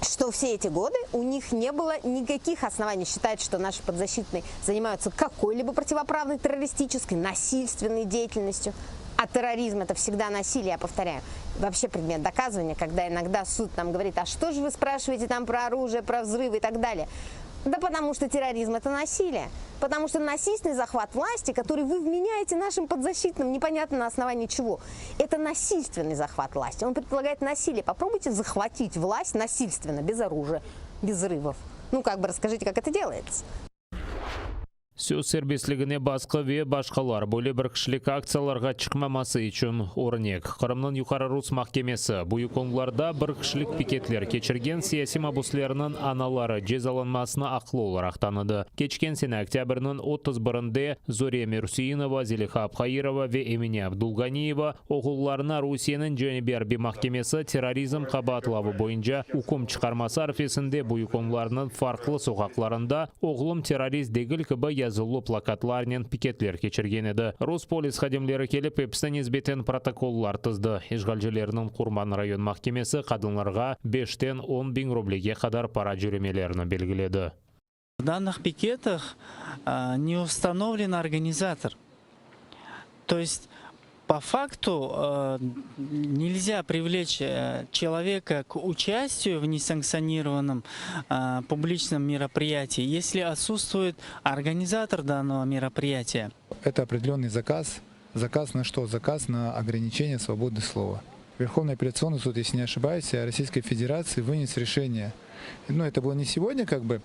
Speaker 8: что все эти годы у них не было никаких оснований считать, что наши подзащитные занимаются какой-либо противоправной террористической, насильственной деятельностью. А терроризм – это всегда насилие, я повторяю. Вообще предмет доказывания, когда иногда суд нам говорит, а что же вы спрашиваете там про оружие, про взрывы и так далее. Да потому что терроризм – это насилие. Потому что насильственный захват власти, который вы вменяете нашим подзащитным, непонятно на основании чего, это насильственный захват власти. Он предполагает насилие. Попробуйте захватить власть насильственно, без оружия, без взрывов. Ну, как бы расскажите, как это делается.
Speaker 21: Söz serbestligine basqı ve başqalar böyle bir kişilik aktsiyalarğa çıqmaması içün örnek. Qırımnıñ Yuqarı Rus mahkemesi Büyük Onlarda bir kişilik piketler keçirgen siyasiy mabuslerniñ anaları cezalanmasını aqlı olaraq tanıdı. Keçken sene oktâbrniñ 31-nde Zore Emirüseinova, Zeliha Abhairova ve Emine Abdulganiyeva oğullarına Rusiyeniñ Cenübiy arbiy mahkemesi terrorizm qabaatlavı boyunca üküm çıqarması arfesinde Büyük Onlarnıñ farqlı soqaqlarında Oğlum terrorist degil kibi yazuvlı plakatlarnen piketler keçirgen edi. Rus polis hadimleri kelip, episine nisbeten protokollar tizdi. İşğalcilerniñ Qurman rayon mahkemesi qadınlarğa beşten 10 biñ rublege qadar para cöremelerini belgiledi.
Speaker 16: В данных пикетах не установлен организатор. То есть по факту нельзя привлечь э, человека к участию в несанкционированном публичном мероприятии, если отсутствует организатор данного мероприятия.
Speaker 18: Это определенный заказ. Заказ на что? Заказ на ограничение свободы слова. Верховный апелляционный суд, если не ошибаюсь, Российской Федерации вынес решение. Ну, это было не сегодня, как бы,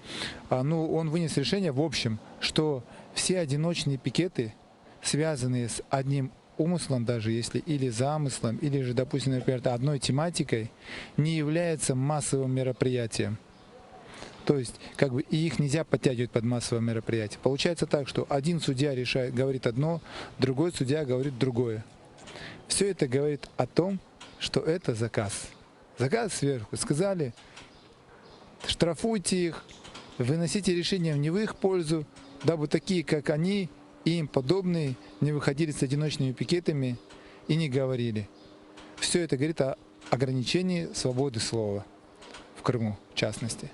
Speaker 18: а, ну, он вынес решение в общем, что все одиночные пикеты, связанные с одним умыслом даже, если или замыслом, или же, допустим, например, одной тематикой, не являются массовым мероприятием. То есть, как бы, и их нельзя подтягивать под массовое мероприятие. Получается так, что один судья решает, говорит одно, другой судья говорит другое. Все это говорит о том, что это заказ. Заказ сверху. Сказали, штрафуйте их, выносите решения не в их пользу, дабы такие, как они и им подобные, не выходили с одиночными пикетами и не говорили. Все это говорит о ограничении свободы слова в Крыму, в частности.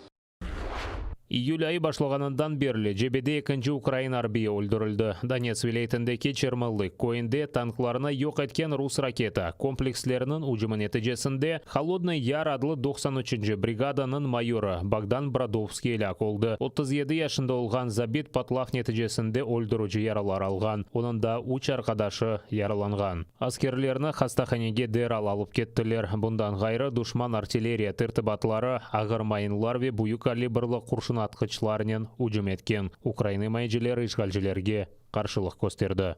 Speaker 21: İyül ayı başlağanından berli cebede ekinci ukrain arbiyi öldürildi. Donetsk vilâyetindeki Çermıllık köyünde tanklarnı yoq etken rus raketa kompleksleriniñ ücümi neticesinde Holodnıy Yar adlı 93-nci brigadanıñ mayorı Bogdan Brodovskiy elâk oldı. 37 yaşında olğan zabit patlav neticesinde öldürici yaralar alğan. Onıñ daa üç arqadaşı yaralanğan. Askerlerni hastahanege deral alıp kettiler. Bundan ğayrı, duşman artilleriya tertibatları ağır mayınlar ve büyük kalibrli qurşunatqıçlarnen ücüm etken. Ukrain imayecileri işğalcilerge qarşılıq kösterdi.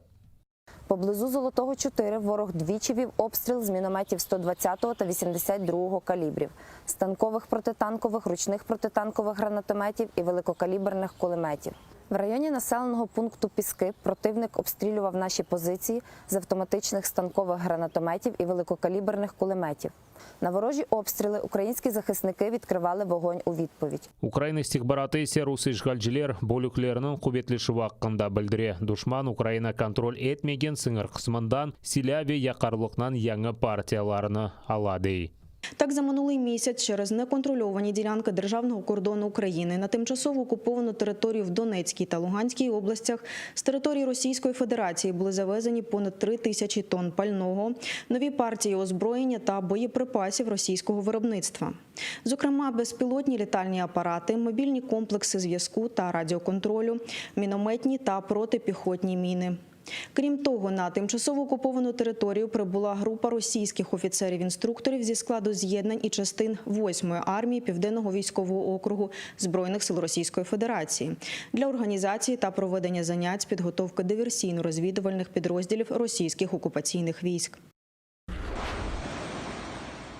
Speaker 3: Поблизу Золотого 4 ворог двічі вів обстріл з мінометів 120 та 82 калібрів, станкових протитанкових, ручних протитанкових гранатометів і великокаліберних кулеметів. В районі населеного пункту Піски противник обстрілював наші позиції з автоматичних станкових гранатометів і великокаліберних кулеметів. На ворожі обстріли українські захисники відкривали вогонь у відповідь.
Speaker 21: Ukrain istihbaratı ise rus işğalciler bölükleriniñ quvetleşüvi aqqında bildire. Duşman Ukraina kontrol etmegen sıñır qısmından silâ ve yaqarlıqnıñ yañı partiyalarını ala, dey.
Speaker 6: Так, за минулий місяць через неконтрольовані ділянки державного кордону України на тимчасово окуповану територію в Донецькій та Луганській областях з території Російської Федерації були завезені понад 3000 тонн пального, нові партії озброєння та боєприпасів російського виробництва. Зокрема, безпілотні літальні апарати, мобільні комплекси зв'язку та радіоконтролю, мінометні та протипіхотні міни. Крім того, на тимчасово окуповану територію прибула група російських офіцерів-інструкторів зі складу з'єднань і частин 8-ї армії Південного військового округу Збройних сил Російської Федерації для організації та проведення занять з підготовки диверсійно-розвідувальних підрозділів російських окупаційних військ.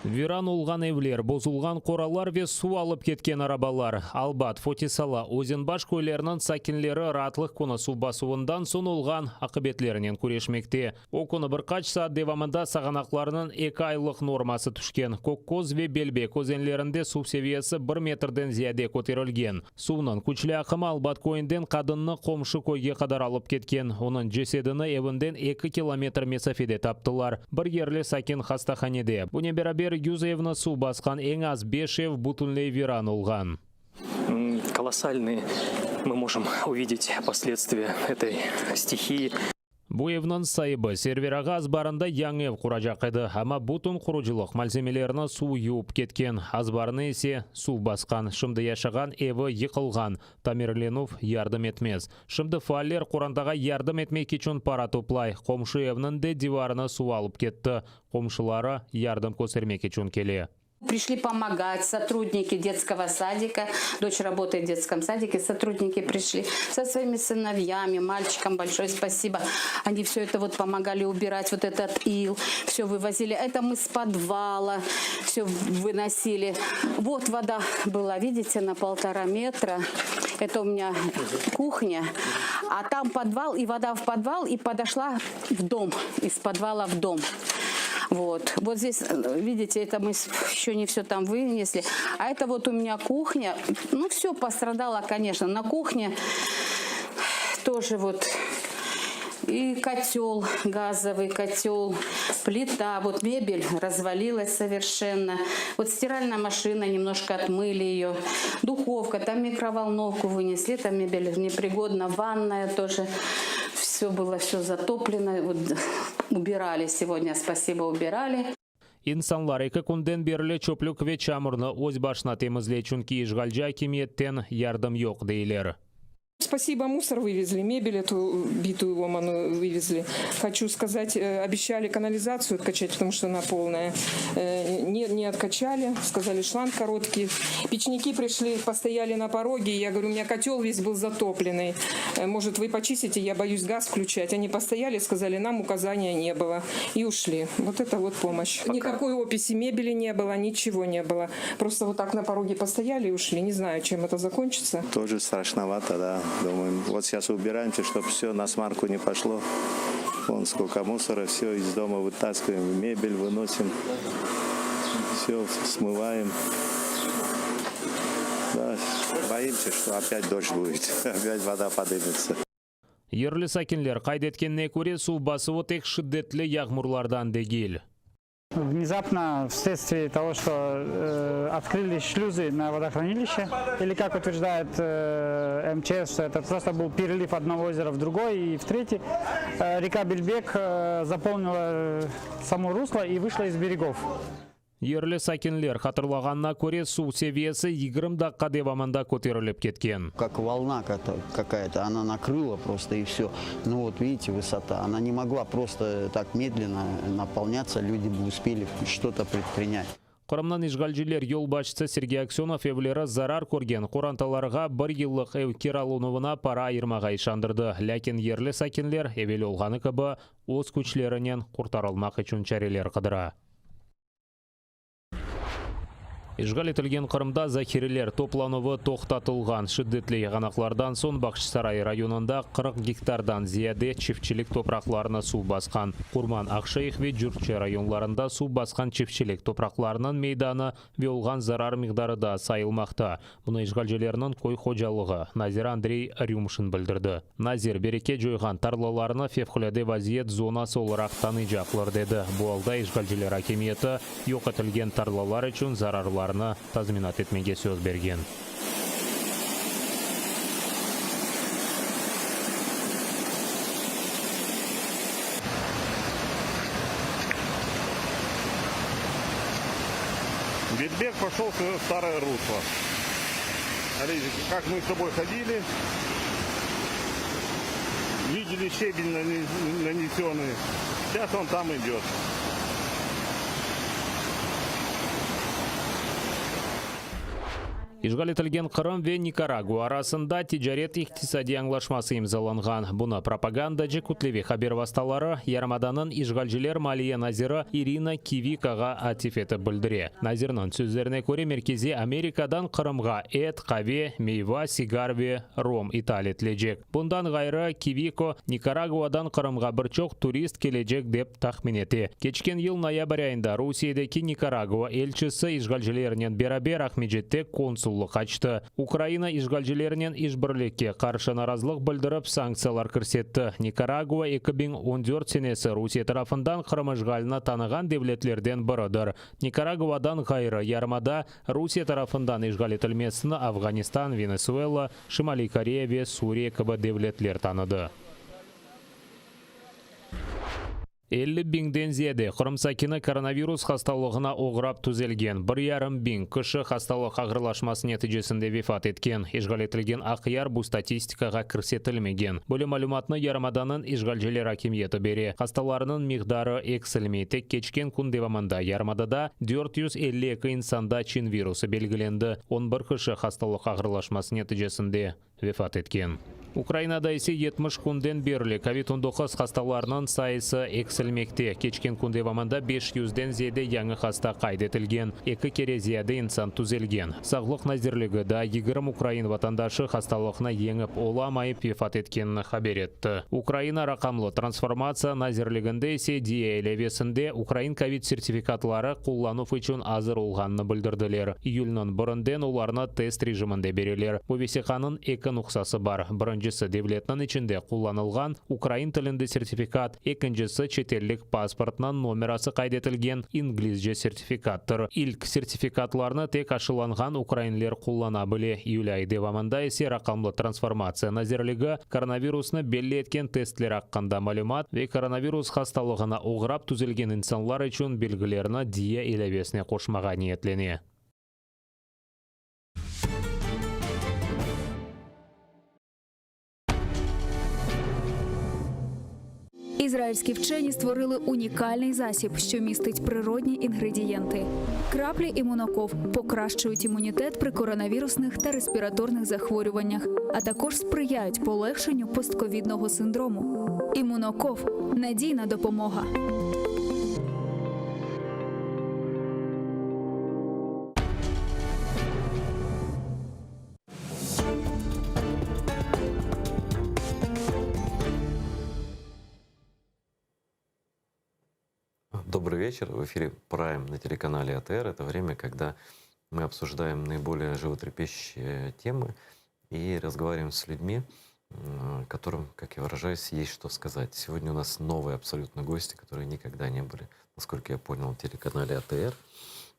Speaker 21: Viran olğan evler, bozulğan qoralar ve suv alıp ketken arabalar. Albat, Foti Sala, Özenbaş köyleriniñ sakinleri raatlıq künü suv basuvından soñ olğan aqibetlerinen küreşmekte. O künü bir qaç saat devamında sağanaqlarnıñ eki aylıq norması tüşken. Kökköz ve Belbek özenlerinde suv seviyesi bir metrden ziyade köterilgen. Suvnıñ küçlü aqımı Albat köyünden qadınnı qomşu köyge qadar alıp ketken. Onıñ cesedini evinden 2 kilometr mesafede taptılar. Bir yerli sakin hastahanede. Bunen beraber 100 evni suv basqan eñ az 5 ev bütünley viran olğan.
Speaker 7: Колоссальные мы можем увидеть последствия этой стихии.
Speaker 21: Bu evniñ saibi Server ağa azbarında yañı ev quracaq edi, amma bütün qurucılıq malzemelerini suv yuvıp ketken, azbarını ise suv basqan. Şimdi yaşağan evi yıqılğan, tamirlenüv yardım etmez. Şimdi faaller qorantağa yardım etmek içün para toplay. Qomşu evniñ de divarını suv alıp ketti. Qomşuları yardım köstermek içün kele.
Speaker 19: Пришли помогать сотрудники детского садика. Дочь работает в детском садике. Сотрудники пришли со своими сыновьями, мальчикам большое спасибо. Они все это вот помогали убирать, вот этот ил, все вывозили. Это мы с подвала все выносили. Вот вода была, видите, на полтора метра. Это у меня кухня. А там подвал, и вода в подвал, и подошла в дом, из подвала в дом. Вот. Вот здесь, видите, это мы еще не все там вынесли. А это вот у меня кухня. Ну, все пострадало, конечно. На кухне тоже вот и котел, газовый котел, плита, вот мебель развалилась совершенно. Вот стиральная машина, немножко отмыли ее. Духовка, там микроволновку вынесли, там мебель непригодна, ванная тоже. Все было все затоплено. Вот убирали сегодня, спасибо, убирали.
Speaker 21: İnsanlar eki künden berli çöplük ve çamurnı öz başına temizley, çünki işğalci akimiyetten yardım yoq, deyler.
Speaker 25: Спасибо, мусор вывезли, мебель эту битую ломаную вывезли. Хочу сказать, э, обещали канализацию откачать, потому что она полная. Э, не, не откачали, сказали, шланг короткий. Печники пришли, постояли на пороге. Я говорю, у меня котел весь был затопленный. Э, может, вы почистите, я боюсь газ включать. Они постояли, сказали, нам указания не было. И ушли. Вот это вот помощь. Пока. Никакой описи мебели не было, ничего не было. Просто вот так на пороге постояли и ушли. Не знаю, чем это закончится.
Speaker 26: Тоже страшновато, да. Думаем, вот сейчас убираемся, чтобы все насмарку не пошло. Вон сколько мусора, все из дома вытаскиваем, мебель выносим, все смываем. Да, боимся, что опять дождь будет, опять вода поднимется.
Speaker 21: Yerli sakinler qayd etkenine köre, suv basuvı tek şiddetli yağmurlardan degil.
Speaker 27: Внезапно, вследствие того, что э, открылись шлюзы на водохранилище, или как утверждает э, МЧС, что это просто был перелив одного озера в другой и в третий, э, река Бельбек э, заполнила само русло и вышла из берегов.
Speaker 21: Yerli sakinler hatırlağanına köre, suv seviyesi 20 daqqa devamında köterilip ketken.
Speaker 1: Как волна какая-то, она накрыла просто и все. Ну вот видите, высота. Она не могла просто так медленно наполняться, люди бы успели что-то предпринять.
Speaker 21: Qırımnıñ işğalciler yolbaşçısı Sergey Aksönov evleri zarar körgen qorantalarğa bir yıllıq ev kiralanuvına para ayırmağa işandırdı. Lâkin yerli sakinler evel olğanı kibi öz küçlerinen qurtarılmaq içün çareler qıdıra. İşğal etilgen Qırımda zahireler toplanuvı toqtatılğan. Şiddetli yağanaqlardan soñ Bağçasaray rayonında 40 gektardan ziyade çiftçilik topraqlarını suv basqan. Qurman, Aqşeyh ve Cürçi rayonlarında suv basqan çiftçilik topraqlarınıñ meydanı ve olğan zarar miqdarı da sayılmaqta. Bunı işğalcilerniñ köy hocalığı naziri Andrey Rümşin bildirdi. Nazir, bereket coyğan tarlalarnı fevqulâde vaziyet zonası olaraq tanıycaqlar, dedi. Bu alda işğalciler akimiyeti yoq etilgen tarlalar içün zararlarnı tazminat etmege söz bergen.
Speaker 12: Бельбек пошел в свое старое русло. Смотрите, как мы с тобой ходили, видели щебень нанесенный. Сейчас он там идет.
Speaker 21: İşğal etilgen Qırım ve Nikaragua arasında ticaret-iqtisadiy añlaşması imzalanğan. Bunı propagandacı kütleviy haber vastaları yarımadanıñ işğalciler maliye naziri İrina Kivikoğa atif etip bildire. Nazirniñ sözlerine köre, Merkeziy Amerikadan Qırımğa et, qave, meyva, sigar ve rom ital etilecek. Bundan ğayrı, Kiviko, Nikaraguadan Qırımğa bir çoq turist kelecek, dep tahmin ete. Keçken yıl noyabr ayında Rusiyedeki Nikaragua elçisi işğalcilernen beraber Aqmescitte konsullıq açtı. Ukraina işğalcilernen işbirlikke qarşı narazılıq bildirip, sanktsiyalar kirsetti. Nikaragua 2014 senesi Rusiye tarafından Qırım işğalini tanığan devletlerden biridir. Nikaraguadan ğayrı, yarımada Rusiye tarafından işğal etilmesini Afğanistan, Venesuela, Şimaliy Koreya ve Suriye kibi devletler tanıdı. 50 biñden ziyade Qırım sakini koronavirus hastalığına oğrap tüzelgen, bir yarım biñ kişi hastalıq ağırlaşması neticesinde vefat etken. İşğal etilgen Aqyar bu statistikağa kirsetilmegen. Böyle malümatnı yarımadanıñ işğalciler akimiyeti bere. Hastalarnıñ miqdarı eksilmey, tek keçken kün devamında yarımadada 452 insanda çin virusı belgilendi, on bir kişi hastalıq ağırlaşması neticesinde vefat etken. Ukrainada ise 70 künden berli kovid 19 hastalarınıñ sayısı eksilmekte. Keçken kün devamında 500-den ziyade yañı hasta qayd etilgen, eki kere ziyade insan tüzelgen. Sağlıq nazirligi daa 20 ukrain vatandaşı hastalıqnı yeñip olamayıp vefat etkenini haber etti. Ukraina raqamlı transformatsiya nazirliginde ise Diia ilâvesinde ukrain kovid sertifikatları qullanuv içün azır olğanını bildirdiler. İyülniñ birinden olarnı test rejiminde bereler. Bu vesiqanıñ eki nuqsası bar, birincisi, devletniñ içinde qullanılğan ukrain tilinde sertifikat, ekincisi, çetellik pasportnıñ nomerası qayd etilgen inglizce sertifikattır. İlk sertifikatlarnı tek aşılanğan ukrainler qullana bile. İyül ayı devamında ise Raqamlı transformatsiya nazirligi koronavirusnı belli etken testler aqqında malümat ve koronavirus hastalığına oğrap tüzelgen insanlar içün belgilerni Diia ilâvesine qoşmağa niyetlene.
Speaker 4: Ізраїльські вчені створили унікальний засіб, що містить природні інгредієнти. Краплі імуноков покращують імунітет при коронавірусних та респіраторних захворюваннях, а також сприяють полегшенню постковідного синдрому. Імуноков надійна допомога.
Speaker 13: Добрый вечер. В эфире Прайм на телеканале АТР. Это время, когда мы обсуждаем наиболее животрепещущие темы и разговариваем с людьми, м, которым, как я выражаюсь, есть что сказать. Сегодня у нас новые абсолютно гости, которые никогда не были, насколько я понял, на телеканале АТР.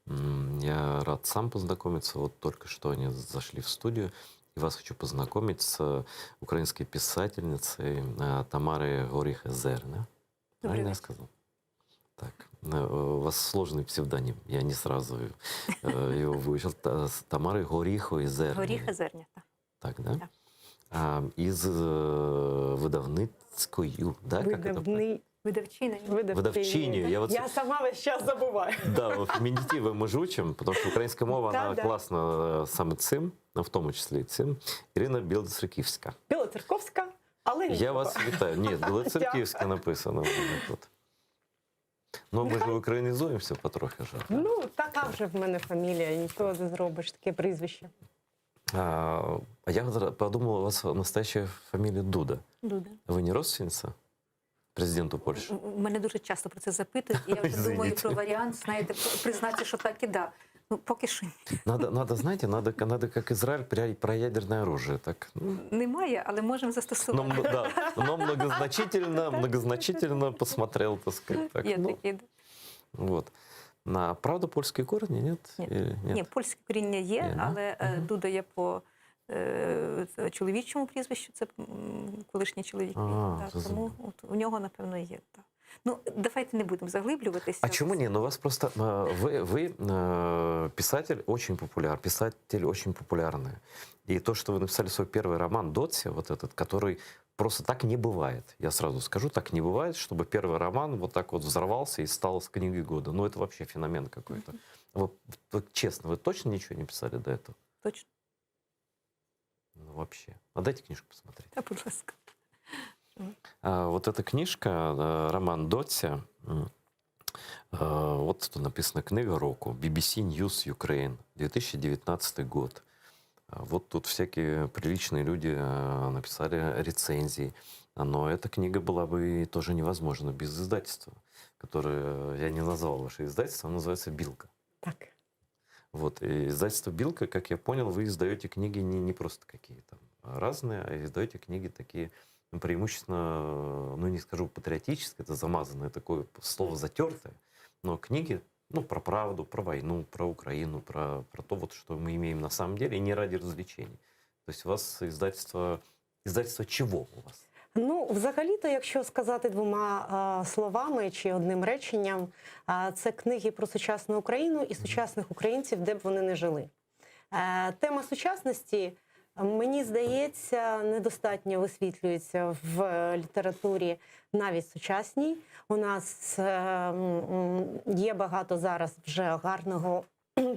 Speaker 13: М, Я рад сам познакомиться. Вот только что они зашли в студию. И вас хочу познакомить с украинской писательницей э, Тамарой Горих-Зерна. Правильно я сказал? Так, э, у вас сложный псевдоним, я не сразу э, его выучил. Та- с Тамарой Горіхою Зерні.
Speaker 14: Горіха зерня, так.
Speaker 13: Так, да? А, із е, видавницькою, да, как это?
Speaker 14: Видавни... Видавчиня.
Speaker 13: Видавчиню. Я вот-
Speaker 15: Я сама весь час забуваю.
Speaker 13: Да, фемінітиви ми ж учимо, тому що українська мова,
Speaker 15: Да,
Speaker 13: вона
Speaker 15: да.
Speaker 13: класна е, саме цим, в тому числі і цим. Ірина Білоцерківська.
Speaker 15: Білоцерковська, але
Speaker 13: Я
Speaker 15: нічого.
Speaker 13: вас вітаю. Ні, Білоцерківська написано в мене тут. Ну, ми ж українізуємося потрохи ж.
Speaker 15: Ну, така вже в мене фамілія, нічого не зробиш, таке прізвище.
Speaker 13: А, а я вот подумал, у вас настоящая фамилия Дуда.
Speaker 14: Дуда.
Speaker 13: Вы не родственница президенту Польши?
Speaker 14: Мене дуже часто про це запитують, і я вже думаю
Speaker 13: Извините.
Speaker 14: про варіант, знаєте, признати, що так і да. Ну, поки що ні.
Speaker 13: Надо, надо, знаете, надо, надо как Израиль про, про ядерное оружие. Так, ну,
Speaker 14: немає, але можемо
Speaker 13: но,
Speaker 14: застосувати.
Speaker 13: м- да, но многозначительно, многозначительно посмотрел, так сказать. Так,
Speaker 14: Є
Speaker 13: ну,
Speaker 14: такі. да.
Speaker 13: вот. На, правда, польские корни, нет?
Speaker 14: Ні.
Speaker 13: Или нет?
Speaker 14: Ні, польське коріння є,
Speaker 13: Є, да?
Speaker 14: але е, Дуда є по е, це чоловічому прізвищу, це м, колишній чоловік. мій,
Speaker 13: А,
Speaker 14: да, тому
Speaker 13: зрозуміло.
Speaker 14: от у нього, напевно, є. Так. Ну, давайте не будемо заглиблюватися.
Speaker 13: А чему не? Ну, у вас просто... э, Вы, вы э, писатель очень популяр, писатель очень популярный. И то, что вы написали свой первый роман «Дотси», вот этот, который просто так не бывает. Я сразу скажу, так не бывает, чтобы первый роман вот так вот взорвался и стал с книгой года. Ну, это вообще феномен какой-то. Вы, вы честно, вы точно ничего не писали до этого?
Speaker 14: Точно.
Speaker 13: Ну, вообще. А дайте книжку посмотреть.
Speaker 14: Та, будь ласка.
Speaker 13: А, вот эта книжка, э, роман Дотси, м, э, вот тут написано «Книга року», BBC News Ukraine, 2019 год. А Вот тут всякие приличные люди э, написали рецензии. Но эта книга была бы и тоже невозможна без издательства, которое я не назвал ваше издательство, оно называется «Билка».
Speaker 15: Так.
Speaker 13: Вот, и издательство «Билка», как я понял, вы издаете книги не, не просто какие-то разные, а издаете книги такие ну, преимущественно, ну не скажу патриотическое, это замазанное такое слово затертое, но книги ну, про правду, про войну, про Украину, про, про то, вот, что мы имеем на самом деле, и не ради развлечений. То есть у вас издательство... Издательство чего у вас?
Speaker 15: Ну, взагалі-то, якщо сказати двома а, словами чи одним реченням, а, це книги про сучасну Україну і сучасних українців, де б вони не жили. Е, тема сучасності, мені здається, недостатньо висвітлюється в е, літературі навіть сучасній. У нас е, м, є багато зараз вже гарного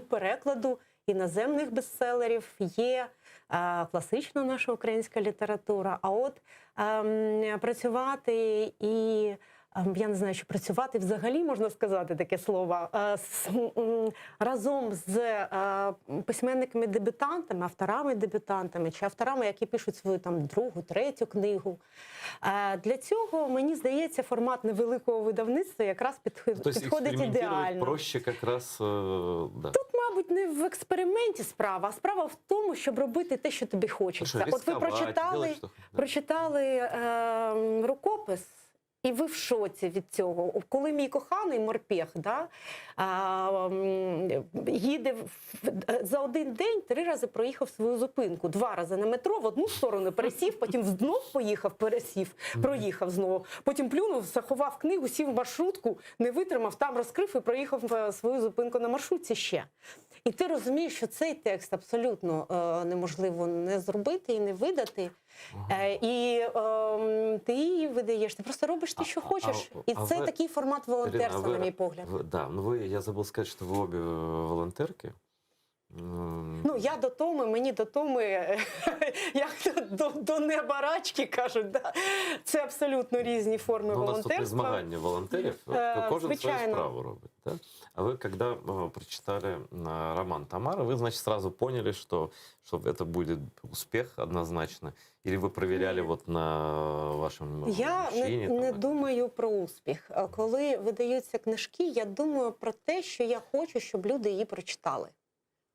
Speaker 15: перекладу іноземних бестселерів, є е, класична наша українська література. А от ем, працювати і ем, я не знаю, що працювати взагалі можна сказати таке слово е, з, м, разом з е, письменниками-дебютантами, авторами-дебютантами чи авторами, які пишуть свою там другу, третю книгу. Е, Для цього мені здається, формат невеликого видавництва якраз підхи-
Speaker 13: То есть
Speaker 15: підходить
Speaker 13: экспериментировать
Speaker 15: ідеально.
Speaker 13: проще как раз... э, да.
Speaker 15: Тут, мабуть, не в експерименті справа, а справа в тому, щоб робити те, що тобі хочеться.
Speaker 13: Хорошо,
Speaker 15: От ви
Speaker 13: рисковать,
Speaker 15: прочитали,
Speaker 13: делать, что- да.
Speaker 15: прочитали е, рукопис. І ви в шоці від цього. Коли мій коханий морпех да, а, м, їде в- в- за один день три рази проїхав свою зупинку. Два рази на метро в одну сторону пересів, потім знов поїхав, пересів, проїхав знову. Потім плюнув, заховав книгу, сів в маршрутку, не витримав, там розкрив і проїхав е, свою зупинку на маршрутці ще. І ти розумієш, що цей текст абсолютно е, неможливо не зробити і не видати. Е, і ем, ти її видаєш, ти просто робиш те, що хочеш.
Speaker 13: а-
Speaker 15: І
Speaker 13: а
Speaker 15: це
Speaker 13: ви-
Speaker 15: такий формат
Speaker 13: Ирина, а
Speaker 15: волонтерства,
Speaker 13: вы-
Speaker 15: на мій погляд.
Speaker 13: вы- да, ну вы, я забыл сказать, что вы обе э, волонтерки. М,
Speaker 15: Ну, я до Томи, мені до Томи, як до, до неба рачки кажуть, да. це абсолютно різні форми
Speaker 13: Ну, у нас тут не
Speaker 15: волонтерства.
Speaker 13: змагання волонтерів,
Speaker 15: Е,
Speaker 13: кожен свою
Speaker 15: звичайно.
Speaker 13: справу робить. Да? А вы, когда э, прочитали э, роман Тамары, вы, значит, сразу поняли, что, что это будет успех однозначно? Или вы проверяли вот на вашем
Speaker 15: Я не,
Speaker 13: мужчине? там,
Speaker 15: не думаю про успіх. А Коли видаються книжки, я думаю про те, що я хочу, щоб люди її прочитали.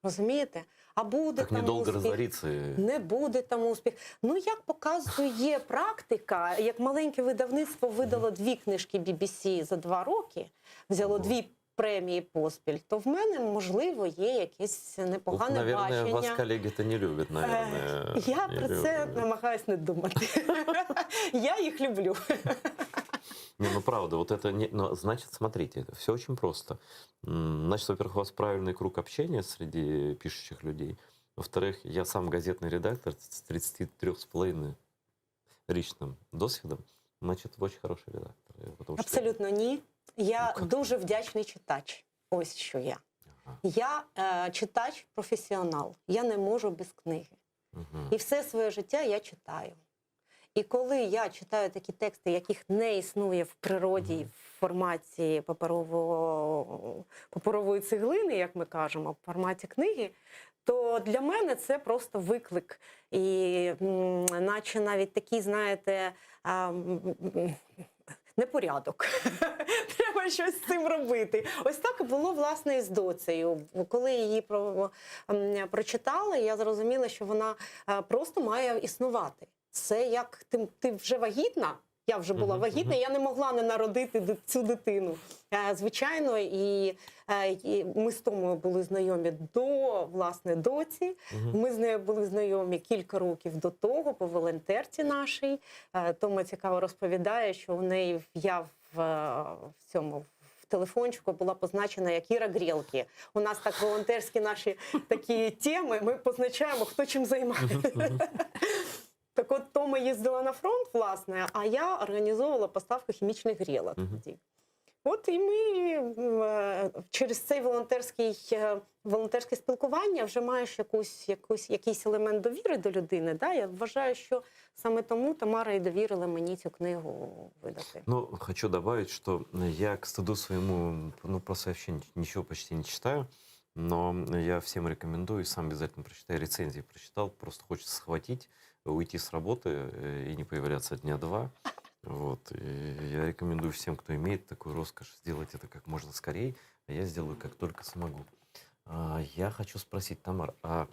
Speaker 15: Розумієте? А буде
Speaker 13: Как
Speaker 15: там
Speaker 13: недолго
Speaker 15: успіх,
Speaker 13: разориться.
Speaker 15: не буде там успіх. Ну, як показує практика, як маленьке видавництво видало дві книжки BBC за два роки, взяло дві премії поспіль, то в мене, можливо, є якесь
Speaker 13: Ух,
Speaker 15: непогане
Speaker 13: наверное, вас
Speaker 15: бачення.
Speaker 13: коллеги-то не любят, наверное.
Speaker 15: Е, Я
Speaker 13: Не
Speaker 15: про це
Speaker 13: любят.
Speaker 15: намагаюсь не думати. Я їх люблю.
Speaker 13: Не, ну правда, вот это не... Но, значит, смотрите, все очень просто. М, Значит, во-первых, у вас правильный круг общения среди пишущих людей. Во-вторых, я сам газетный редактор с 33,5 річним досвідом. Значит, вы очень хороший редактор. Э, Потому что
Speaker 15: Абсолютно ні. Я дуже вдячний читач. Ось що я. Я е, читач-професіонал. Я не можу без книги. І все своє життя я читаю. І коли я читаю такі тексти, яких не існує в природі, в форматі паперового, паперової цеглини, як ми кажемо, в форматі книги, то для мене це просто виклик. І м, наче навіть такий, знаєте, а, м, м, непорядок. Треба щось з цим робити. Ось так і було власне і з доцею. Коли її про, м, прочитала, я зрозуміла, що вона е, просто має існувати. Це як ти, ти вже вагітна. Я вже була
Speaker 13: Мгм,
Speaker 15: вагітна,
Speaker 13: мгм.
Speaker 15: я не могла не народити ди- цю дитину. Е, Звичайно, і, е, і ми з Томою були знайомі до власне доці.
Speaker 13: Мгм.
Speaker 15: Ми з нею були знайомі кілька років до того по волонтерці нашій. Е, Тома цікаво розповідає, що у неї в- я в, е, в цьому. В телефончику була позначена як Іра Грілки. У нас так волонтерські наші такі теми. Ми позначаємо, хто чим займається. Так от Тома їздила на фронт, власне, а я організовувала поставку хімічних грілок тоді. От і ми м, е, через цей волонтерський, е, волонтерське спілкування вже маєш якусь, якусь, якийсь елемент довіри до людини. Да? Я вважаю, що саме тому Тамара і довірила мені цю книгу видати.
Speaker 13: Ну, хочу добавить, что я к стыду своему, ну, просто вообще ни- ничего почти не читаю, но я всем рекомендую, и сам обязательно прочитаю, рецензии прочитал, просто хочется схватить, уйти с работы э, и не появляться дня два. Вот. И я рекомендую всем, кто имеет такую роскошь, сделать это как можно скорее, а я сделаю, как только смогу. А, Я хочу спросить, Тамар, а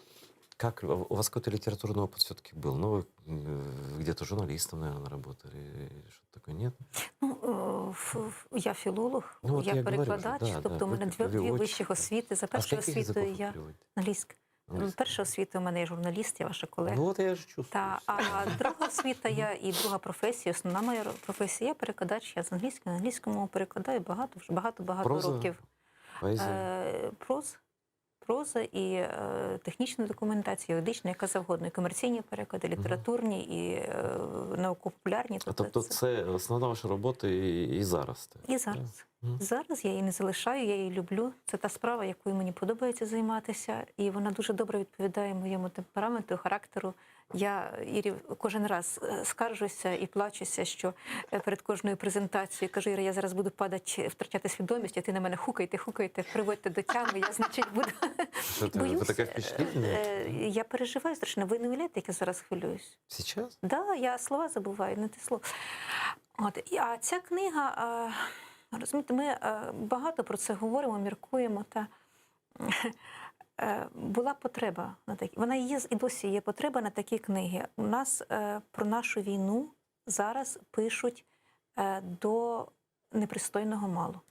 Speaker 13: как у вас какой-то литературный опыт все-таки был? Ну, вы э, где-то журналистом, наверное, работали или что-то такое, нет?
Speaker 14: Ну, е, ф- ф- я філолог,
Speaker 13: Ну, от
Speaker 14: я
Speaker 13: я говорю же,
Speaker 14: перекладач,
Speaker 13: да,
Speaker 14: тобто
Speaker 13: да,
Speaker 14: у мене
Speaker 13: ви
Speaker 14: дві, дві
Speaker 13: переводчик,
Speaker 14: вищих освіти. За
Speaker 13: А з
Speaker 14: першою
Speaker 13: яких
Speaker 14: освітою
Speaker 13: язиків
Speaker 14: я
Speaker 13: ви переводите?
Speaker 14: англійська.
Speaker 13: Англійська.
Speaker 14: Перша освіта у мене я журналіст, я ваша колега.
Speaker 13: Ну, от я ж чувствую.
Speaker 14: Та, а друга освіта я і друга професія, основна моя професія, я перекладач, я з англійської на англійську мову перекладаю багато, вже багато-багато
Speaker 13: Проза?
Speaker 14: років.
Speaker 13: Поезія?
Speaker 14: Е, проз, проза і е, технічна документація, юридична, яка завгодно, і комерційні переклади, літературні, і е, науково-популярні.
Speaker 13: А тобто це основна ваша робота і, і зараз? так?
Speaker 14: І зараз. Зараз я її не залишаю, я її люблю. Це та справа, якою мені подобається займатися, і вона дуже добре відповідає моєму темпераменту, характеру. Я Ірі кожен раз е, скаржуся і плачуся, що е, перед кожною презентацією кажу, Іра, я зараз буду падати, втрачати свідомість, а ти на мене хукайте, хукайте, приводьте до тями, я, значить, буду.
Speaker 13: Что это, вы такая впечатлительная?
Speaker 14: Е, Я переживаю страшно. Ви не уявляєте, як я зараз хвилююсь?
Speaker 13: Сейчас?
Speaker 14: Да, я слова забуваю, не те слово. От, і- а ця книга, е, розумієте, ми е, багато про це говоримо, міркуємо. Та, е, була потреба на такі. Вона є і досі є потреба на такі книги. У нас е, про нашу війну зараз пишуть е, до непристойного мало.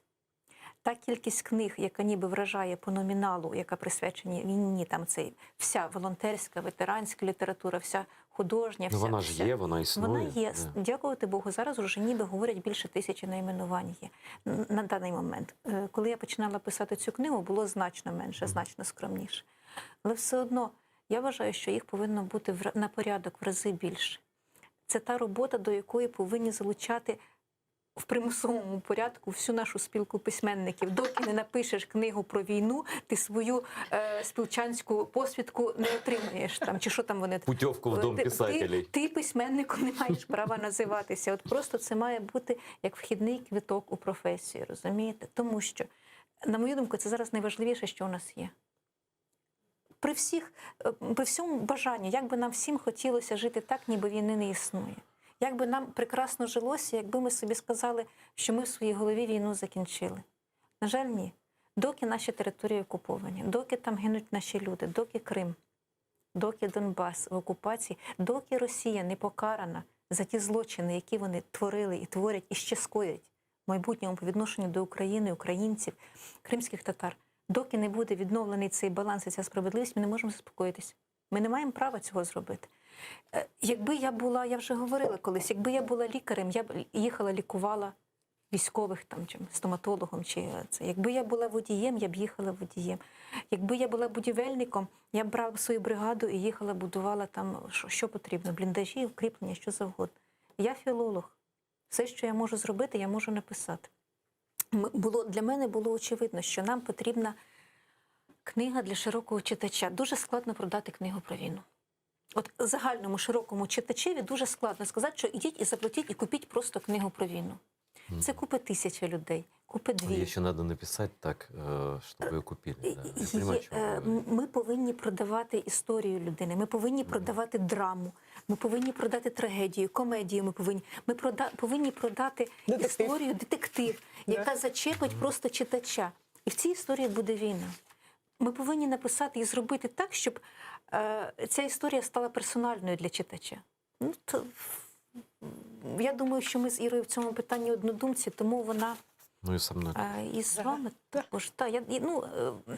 Speaker 14: Та кількість книг, яка ніби вражає по номіналу, яка присвячена війні, там це вся волонтерська, ветеранська література, вся. Художня,
Speaker 13: Ну,
Speaker 14: вся,
Speaker 13: вона ж
Speaker 14: вся.
Speaker 13: є, вона існує.
Speaker 14: Вона є.
Speaker 13: Да.
Speaker 14: Дякувати Богу, зараз вже ніби говорять більше тисячі найменувань є Н- на даний момент. Е, Коли я починала писати цю книгу, було значно менше, значно скромніше. Але все одно я вважаю, що їх повинно бути в ра- на порядок в рази більше. Це та робота, до якої повинні залучати в примусовому порядку всю нашу спілку письменників. Доки не напишеш книгу про війну, ти свою е, спілчанську посвідку не отримаєш там, чи що там вони
Speaker 13: Путівку в дом
Speaker 14: Ти-
Speaker 13: писателей.
Speaker 14: Ти, ти письменником не маєш права називатися. От просто це має бути як вхідний квиток у професію, розумієте? Тому що, на мою думку, це зараз найважливіше, що у нас є. При всіх, е, при всьому бажанні, як би нам всім хотілося жити так, ніби війни не існує. Як би нам прекрасно жилося, якби ми собі сказали, що ми в своїй голові війну закінчили. На жаль, ні. Доки наші території окуповані, доки там гинуть наші люди, доки Крим, доки Донбас в окупації, доки Росія не покарана за ті злочини, які вони творили і творять, і ще скоять в майбутньому по відношенню до України, українців, кримських татар, доки не буде відновлений цей баланс і ця справедливість, ми не можемо заспокоїтися. Ми не маємо права цього зробити. Е, Якби я була, я вже говорила колись, якби я була лікарем, я б їхала, лікувала військових там чи стоматологом, чи це. Якби я була водієм, я б їхала водієм. Якби я була будівельником, я б брала свою бригаду і їхала, будувала там, що, що потрібно, бліндажі, укріплення, що завгодно. Я філолог. Все, що я можу зробити, я можу написати. Ми- Було, для мене було очевидно, що нам потрібна книга для широкого читача. Дуже складно продати книгу про війну. От загальному широкому читачеві дуже складно сказати, що ідіть і заплатіть, і купіть просто книгу про війну. Це купить тисяча людей, купить дві.
Speaker 13: Ее еще надо написать так, э, чтобы ее купили. Да. Я понимаю, о
Speaker 14: Є,
Speaker 13: чем вы
Speaker 14: е,
Speaker 13: говорите.
Speaker 14: Ми повинні продавати історію людини, ми повинні продавати драму, ми повинні продати трагедію, комедію. Ми повинні ми прода, повинні продати історію, детектив, яка зачепить просто читача. І в цій історії буде війна. Ми повинні написати і зробити так, щоб е, ця історія стала персональною для читача. Ну, то, я думаю, що ми з Ірою в цьому питанні однодумці, тому вона.
Speaker 13: Ну и со мной.
Speaker 14: Е, І з вами також. Та, я, і, ну, е,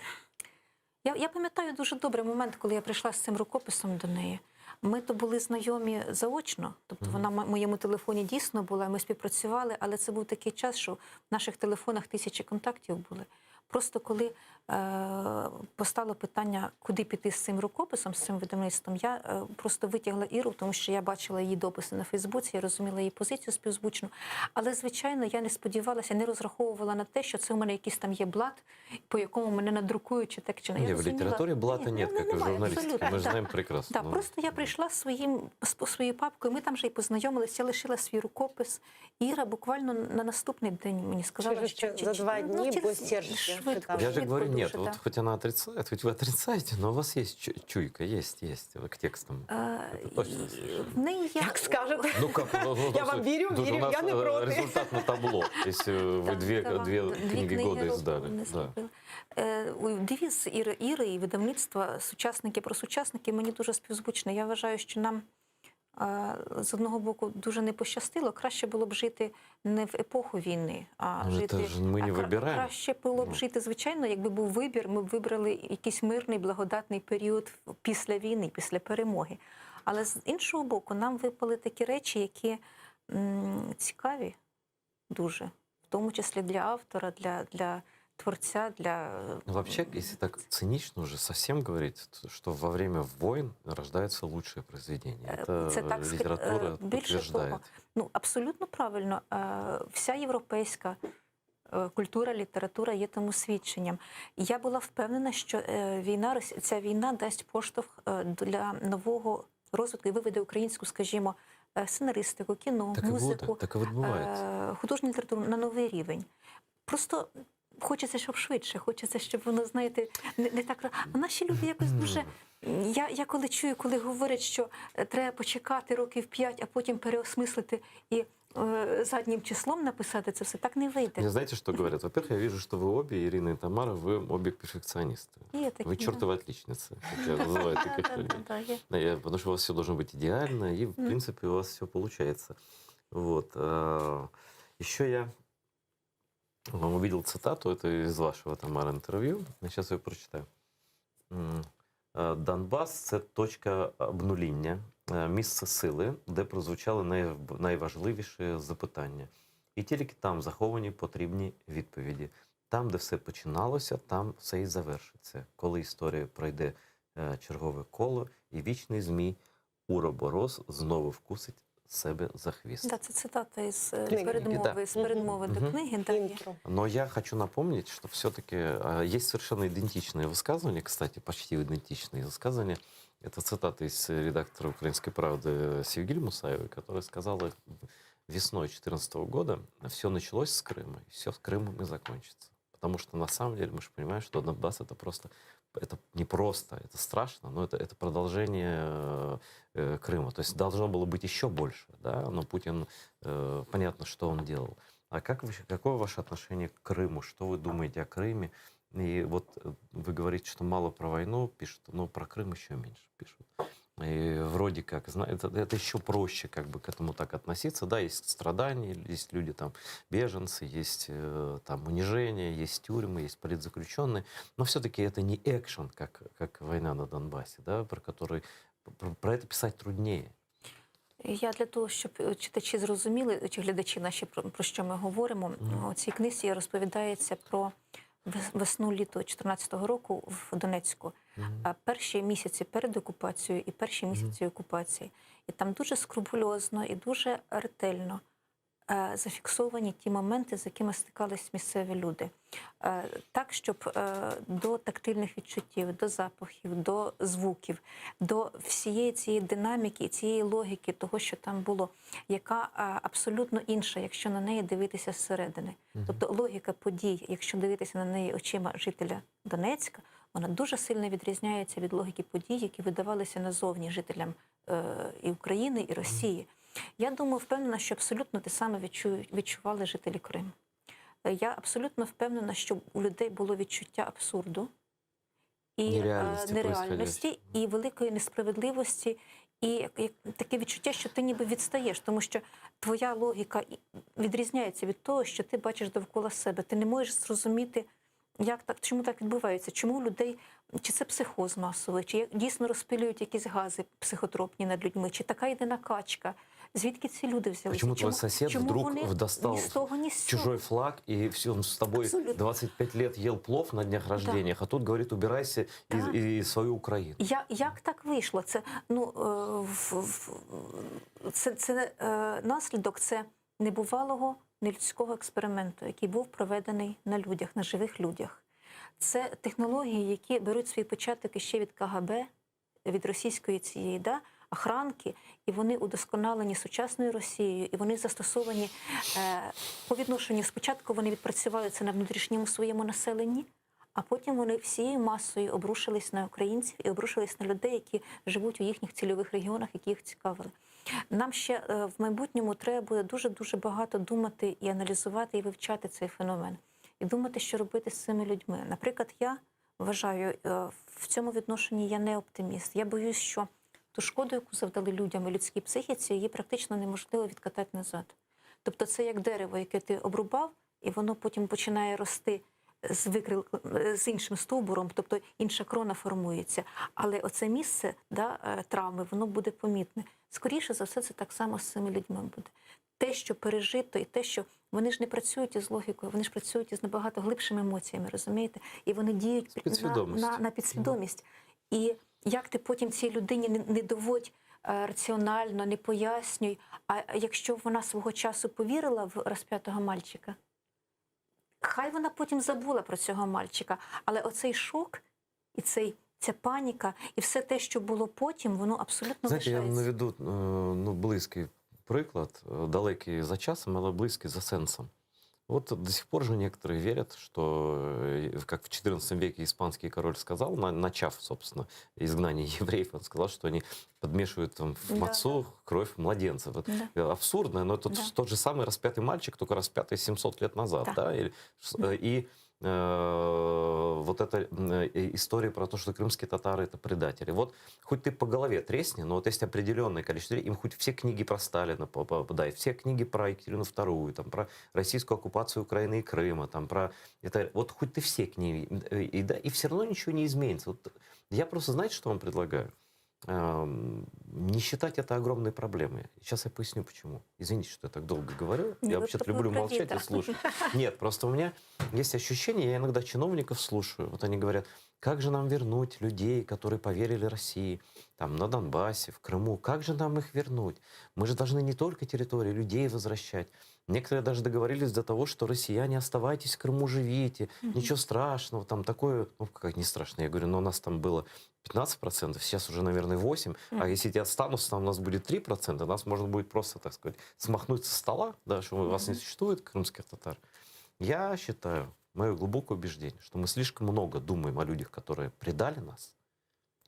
Speaker 14: я, я пам'ятаю дуже добре момент, коли я прийшла з цим рукописом до неї. Ми то були знайомі заочно, тобто вона в моєму телефоні дійсно була, ми співпрацювали, але це був такий час, що в наших телефонах тисячі контактів були. Просто коли е, постало питання, куди піти з цим рукописом, з цим видавництвом, я е, просто витягла Іру, тому що я бачила її дописи на Фейсбуці, я розуміла її позицію співзвучну. Але, звичайно, я не сподівалася, не розраховувала на те, що це у мене якийсь там є блат, по якому мене надрукують чи так чи не. Я
Speaker 13: Не, в
Speaker 14: розуміла-
Speaker 13: литературе блата
Speaker 14: Ні,
Speaker 13: нет,
Speaker 14: ну,
Speaker 13: как и в
Speaker 14: немає,
Speaker 13: журналистике.
Speaker 14: абсолютно,
Speaker 13: Мы же
Speaker 14: так.
Speaker 13: знаем прекрасно.
Speaker 14: Так,
Speaker 13: Ну,
Speaker 14: просто я прийшла зі своїм з своєю папкою. Ми там вже і познайомилися. Я лишила свій рукопис. Іра буквально на наступний день мені сказала,
Speaker 15: Через-
Speaker 14: що
Speaker 15: за два
Speaker 14: ну,
Speaker 15: дні
Speaker 14: через-
Speaker 15: без Сержа
Speaker 14: швидко,
Speaker 13: Я же
Speaker 14: швидко
Speaker 13: говорю, нет,
Speaker 14: дуже,
Speaker 13: вот
Speaker 14: да.
Speaker 13: хоть она отрицает, хоть вы отрицаете, но у вас есть чу- чуйка, есть, есть к текстам.
Speaker 14: Е,
Speaker 13: Это точно.
Speaker 14: В неї є
Speaker 15: Як скажете.
Speaker 13: Ну как, ну, ну,
Speaker 15: Я вам вірю,
Speaker 13: дуже
Speaker 15: вірю,
Speaker 13: у нас
Speaker 15: я не
Speaker 13: э,
Speaker 15: проти.
Speaker 13: результат на табло, если вы две,
Speaker 14: Так,
Speaker 13: две
Speaker 14: дві
Speaker 13: книги года
Speaker 14: року
Speaker 13: издали.
Speaker 14: вони
Speaker 13: Да.
Speaker 14: зробили. Е, ой, Девіз Іри, Іри і видавництва сучасники про сучасники мені дуже співзвучно. Я вважаю, що нам е, з одного боку дуже не пощастило. Краще було б жити не в епоху війни, а
Speaker 13: Ну,
Speaker 14: жити
Speaker 13: це ж ми не
Speaker 14: а кра-
Speaker 13: вибираємо.
Speaker 14: Краще було б
Speaker 13: Ну.
Speaker 14: жити, звичайно, якби був вибір, ми б вибрали якийсь мирний, благодатний період після війни, після перемоги. Але з іншого боку, нам випали такі речі, які м, цікаві дуже, в тому числі для автора, для, для творця, для
Speaker 13: Ну, вообще, если так цинично уже совсем говорить, то что во время войн рождаются лучшие произведения. Это
Speaker 14: Е, це так ска-
Speaker 13: литература
Speaker 14: е, більше
Speaker 13: подтверждает.
Speaker 14: того, ну абсолютно правильно. Е, Вся європейська е, культура, література є тому свідченням. І Я була впевнена, що е, війна Рос- ця війна дасть поштовх е, для нового розвитку і виведе українську, скажімо, е, сценаристику, кіно,
Speaker 13: Так і буде,
Speaker 14: музику,
Speaker 13: так і відбувається.
Speaker 14: е, художню літературу на новий рівень. Просто хочеться, щоб швидше, хочеться, щоб воно, знаєте, не, не так. А наші люди якось дуже. Я, я коли чую, коли говорять, що е, треба почекати років п'ять, а потім переосмислити і е, заднім числом написати це все, так не вийде.
Speaker 13: Мне знаете, что говорят? Во-первых, я вижу, что вы обе, Ирина и Тамара, вы обе перфекционисты.
Speaker 14: Є такі,
Speaker 13: Вы
Speaker 14: да.
Speaker 13: чертовы отличницы, как я называю таких
Speaker 14: Да,
Speaker 13: людей.
Speaker 14: да, є.
Speaker 13: Да, я- потому что у вас все должно быть идеально, и, в
Speaker 14: Мгм.
Speaker 13: принципе, у вас все получается. Вот. Еще я вам увидел цитату, это из вашего, Тамара, интервью. Я сейчас ее прочитаю. М, е, Донбас – це точка обнуління. Місце сили, де прозвучали найважливіші запитання. І тільки там заховані потрібні відповіді. Там, де все починалося, там все і завершиться. Коли історія пройде чергове коло, і вічний змій Уроборос знову вкусить себе за хвіст.
Speaker 14: Да, це цитата із е,
Speaker 13: Книги.
Speaker 14: передмови,
Speaker 13: Да.
Speaker 14: з передмови до
Speaker 13: Мгм.
Speaker 14: книги. Да, є.
Speaker 13: Но я хочу напомнить, что все-таки есть совершенно идентичные высказывания, кстати, почти идентичные высказывания. Это цитата из редактора «Украинской правды» Севгиль Мусаевой, которая сказала весной 2014 года, все началось с Крыма, и все с Крымом и закончится. Потому что на самом деле мы же понимаем, что Донбасс это просто, это не просто, это страшно, но это, это продолжение э, Крыма. То есть должно было быть еще больше, да, но Путин, э, понятно, что он делал. А как вы, какое ваше отношение к Крыму? Что вы думаете о Крыме? И вот э, вы говорите, что мало про войну пишут, но про Крым еще меньше пишут. И вроде как, это, это еще проще как бы к этому так относиться. Да, есть страдания, есть люди там беженцы, есть э, там унижение, есть тюрьмы, есть политзаключенные. Но все-таки это не экшен, как, как война на Донбассе, да, про который про, про это писать труднее.
Speaker 14: Я для того, щоб е, читачі зрозуміли, чи глядачі наші, про, про що ми говоримо, у цій книзі розповідається про весну літо 2014 року в Донецьку. А Перші місяці перед окупацією і перші місяці окупації. І там дуже скрупульозно і дуже ретельно е, зафіксовані ті моменти, з якими стикались місцеві люди. Е, Так, щоб е, до тактильних відчуттів, до запахів, до звуків, до всієї цієї динаміки і цієї логіки того, що там було, яка абсолютно інша, якщо на неї дивитися зсередини. Тобто логіка подій, якщо дивитися на неї очима жителя Донецька, вона дуже сильно відрізняється від логіки подій, які видавалися назовні жителям е, і України, і Росії. Я думаю, впевнена, що абсолютно те саме відчували жителі Криму. Е, Я абсолютно впевнена, що у людей було відчуття абсурду і е,
Speaker 13: Нереальності
Speaker 14: нереальності, і великої несправедливості, і таке відчуття, що ти ніби відстаєш, тому що твоя логіка відрізняється від того, що ти бачиш довкола себе. Ти не можеш зрозуміти, як так, чому так відбувається, чому у людей, чи це психоз масовий, чи дійсно розпилюють якісь гази психотропні над людьми, чи така йде накачка. Звідки ці люди взялися?
Speaker 13: Почему твой сосед
Speaker 14: чому
Speaker 13: вдруг
Speaker 14: вони
Speaker 13: достал
Speaker 14: ні з того, ні з сього?
Speaker 13: чужой флаг, и все, он с тобой
Speaker 14: Абсолютно.
Speaker 13: 25 лет ел плов на днях рождениях, а тут говорит, убирайся и,
Speaker 14: Да.
Speaker 13: и свою Украину.
Speaker 14: Я, як так вийшло? Це, ну, е, в, в, це, це е, наслідок це небувалого нелюдського експерименту, який був проведений на людях, на живих людях. Це технології, які беруть свій початок іще від КГБ, від російської цієї да, охранки, і вони удосконалені сучасною Росією, і вони застосовані е, по відношенню. Спочатку вони відпрацювали це на внутрішньому своєму населенні, а потім вони всією масою обрушились на українців і обрушились на людей, які живуть у їхніх цільових регіонах, які їх цікавили. Нам ще е, в майбутньому треба буде дуже дуже багато думати і аналізувати, і вивчати цей феномен, і думати, що робити з цими людьми. Наприклад, я вважаю, е, в цьому відношенні я не оптиміст. Я боюсь, що ту шкоду, яку завдали людям і людській психіці, її практично неможливо відкатати назад. Тобто це як дерево, яке ти обрубав, і воно потім починає рости з, викрил, з іншим стовбуром, тобто інша крона формується. Але оце місце да, е, травми, воно буде помітне. Скоріше за все, це так само з цими людьми буде. Те, що пережито, і те, що вони ж не працюють із логікою, вони ж працюють із набагато глибшими емоціями, розумієте? І вони діють на, на, на підсвідомість. І як ти потім цій людині не, не доводь е, раціонально, не пояснюй, а якщо вона свого часу повірила в розп'ятого мальчика, хай вона потім забула про цього мальчика, але оцей шок і цей, ця паніка, і все те, що було потім, воно абсолютно
Speaker 13: Знаєте, я
Speaker 14: лишається.
Speaker 13: наведу е, ну, близький приклад, е, далекий за часом, але близький за сенсом. Вот до сих пор же некоторые верят, что, э, как в XIV веке испанский король сказал, на- начав, собственно, изгнание евреев, он сказал, что они подмешивают там в
Speaker 14: Да,
Speaker 13: мацу кровь младенцев. Вот,
Speaker 14: Да.
Speaker 13: э, Абсурдно, но это
Speaker 14: Да.
Speaker 13: тот же самый распятый мальчик, только распятый 700 лет назад.
Speaker 14: Да.
Speaker 13: Да? Или, э, и э, вот эта э, история про то, что крымские татары это предатели. Вот хоть ты по голове тресни, но вот есть определенное количество людей, им хоть все книги про Сталина подай, все книги про Екатерину II, там, про российскую оккупацию Украины и Крыма, там, про это, вот хоть ты все книги, э, и, да, и все равно ничего не изменится. Вот я просто, знаете, что вам предлагаю? эм, не считать это огромной проблемой. Сейчас я поясню, почему. Извините, что я так долго говорю.
Speaker 14: Не,
Speaker 13: Я
Speaker 14: вы
Speaker 13: вообще-то
Speaker 14: про- вы
Speaker 13: люблю
Speaker 14: про
Speaker 13: молчать и
Speaker 14: Вита.
Speaker 13: слушать. Нет, просто у меня есть ощущение, я иногда чиновников слушаю, вот они говорят, как же нам вернуть людей, которые поверили России, там, на Донбассе, в Крыму, как же нам их вернуть? Мы же должны не только территории, людей возвращать. Некоторые даже договорились до того, что россияне, оставайтесь в Крыму, живите,
Speaker 14: Мгм.
Speaker 13: ничего страшного, там такое, ну, как не страшно, я говорю, но у нас там было 15%, сейчас уже, наверное, 8%, а
Speaker 14: Мгм.
Speaker 13: если эти останутся, там у нас будет 3%, нас можно будет просто, так сказать, смахнуть со стола, да, что у вас не
Speaker 14: Мгм.
Speaker 13: существует крымских татар. Я считаю, мое глубокое убеждение, что мы слишком много думаем о людях, которые предали нас,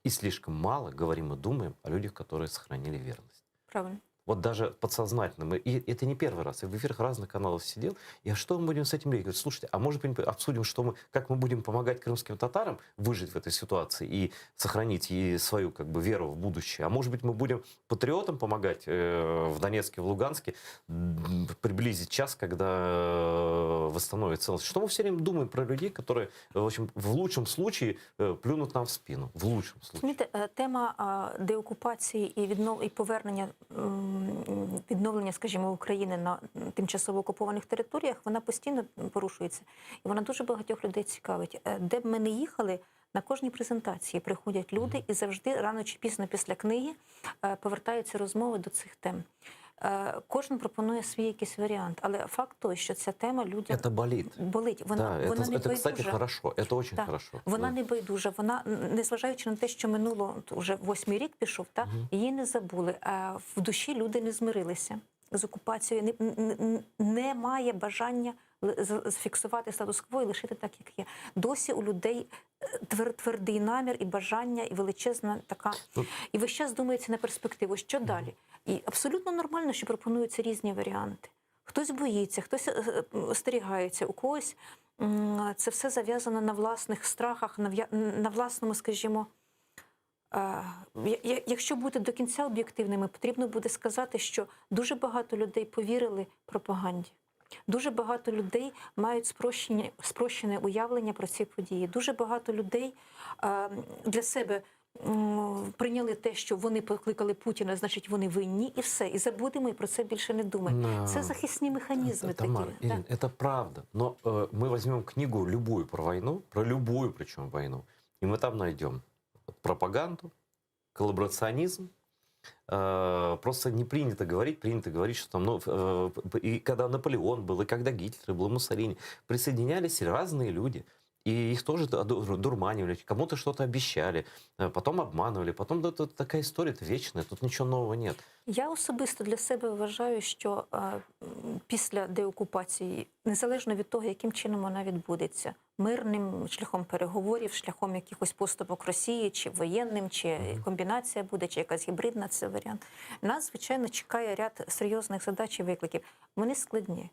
Speaker 13: и слишком мало говорим и думаем о людях, которые сохранили верность.
Speaker 14: Правильно.
Speaker 13: Вот даже подсознательно. Мы, и это не первый раз. Я в эфирах разных каналов сидел. И а что мы будем с этим делать? Говорят, слушайте, а может быть, мы обсудим, что мы, как мы будем помогать крымским татарам выжить в этой ситуации и сохранить и свою как бы, веру в будущее? А может быть, мы будем патриотам помогать э, в Донецке, в Луганске м, приблизить час, когда э, восстановят целостность? Что мы все время думаем про людей, которые, в общем, в лучшем случае э, плюнут нам в спину? В лучшем случае.
Speaker 14: Розумієте, е, тема а, деокупації і віднов і повернення м, відновлення, скажімо, України на тимчасово окупованих територіях, вона постійно порушується, і вона дуже багатьох людей цікавить. Е, Де б ми не їхали, на кожній презентації приходять люди, і завжди рано чи пізно після книги е, повертаються розмови до цих тем. Е, Кожен пропонує свій якийсь варіант, але факт той, що ця тема людям
Speaker 13: Это болит.
Speaker 14: болить. Вона,
Speaker 13: да,
Speaker 14: вона
Speaker 13: это,
Speaker 14: не
Speaker 13: это, кстати,
Speaker 14: байдужа.
Speaker 13: хорошо. Это очень
Speaker 14: Так.
Speaker 13: хорошо.
Speaker 14: Вона
Speaker 13: Да.
Speaker 14: не байдужа. Вона, незважаючи на те, що минуло от уже восьмий рік пішов, та її не забули. А в душі люди не змирилися з окупацією. Не, не, немає бажання ли- з- зафіксувати статус-кво і лишити так, як є. Досі у людей е, твер, твердий намір і бажання, і величезна така. І весь час думається на перспективу, що далі. І абсолютно нормально, що пропонуються різні варіанти. Хтось боїться, хтось е, е, остерігається, у когось м, це все зав'язано на власних страхах, на, в'я- на власному, скажімо, е, я- я- якщо бути до кінця об'єктивними, потрібно буде сказати, що дуже багато людей повірили пропаганді. Дуже багато людей мають спрощені, спрощене уявлення про ці події. Дуже багато людей е, для себе м, прийняли те, що вони покликали Путіна, значить вони винні, і все. І забудемо, і про це більше не думаємо.
Speaker 13: Да.
Speaker 14: Це захисні механізми
Speaker 13: Тамара,
Speaker 14: такі.
Speaker 13: Ирин, это правда. Но э, мы возьмем книгу любую про войну, про любую причем войну, и мы там найдем пропаганду, коллаборационизм. Э, Просто не принято говорить, принято говорить, что там, ну, э, п- и когда Наполеон был, и когда Гитлер был, и Муссолини, присоединялись разные люди. И их тоже ду- дурманивали, кому-то что-то обещали, э, потом обманывали, потом да, тут такая история, это вечная, тут ничего нового нет.
Speaker 14: Я особисто для себе вважаю, що е, м, після деокупації, незалежно від того, яким чином вона відбудеться, мирним шляхом переговорів, шляхом якихось поступок Росії, чи воєнним, чи комбінація буде, чи якась гібридна це варіант. Нас, звичайно, чекає ряд серйозних задач і викликів. Вони складні.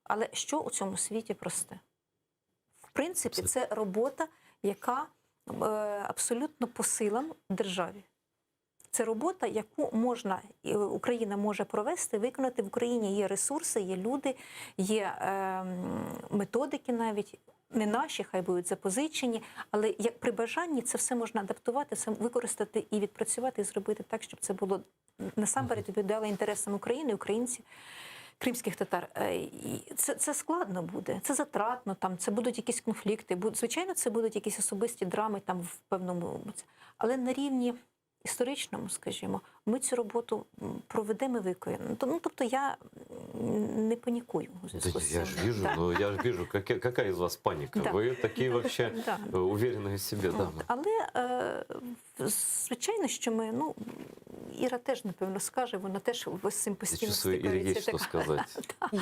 Speaker 14: Але що у цьому світі просте? В принципі, це робота, яка е, абсолютно по силам державі. Це робота, яку можна е, Україна може провести, виконати. В Україні є ресурси, є люди, є е, м, методики навіть. Не наші, хай будуть запозичені, але як при бажанні це все можна адаптувати, це використати і відпрацювати, і зробити так, щоб це було насамперед відповідало інтересам України, українців, кримських татар. Е, і Це, це складно буде, це затратно, там, це будуть якісь конфлікти. Буд- Звичайно, це будуть якісь особисті драми там в певному. Але на рівні історичному, скажімо, ми цю роботу м, проведемо і виконаємо. Ну, тобто я м, не панікую у
Speaker 13: Да
Speaker 14: зв'язку з
Speaker 13: я
Speaker 14: цим.
Speaker 13: же вижу,
Speaker 14: Да.
Speaker 13: ну я же вижу, какая, какая из вас паника.
Speaker 14: Да.
Speaker 13: Вы такие вообще
Speaker 14: Да.
Speaker 13: э, уверенные в себе дамы.
Speaker 14: Але е, в- звичайно, що ми, ну Іра теж напевно скаже, вона теж з цим
Speaker 13: Я
Speaker 14: постійно
Speaker 13: чувствую, Ире
Speaker 14: стикається.
Speaker 13: есть что сказать.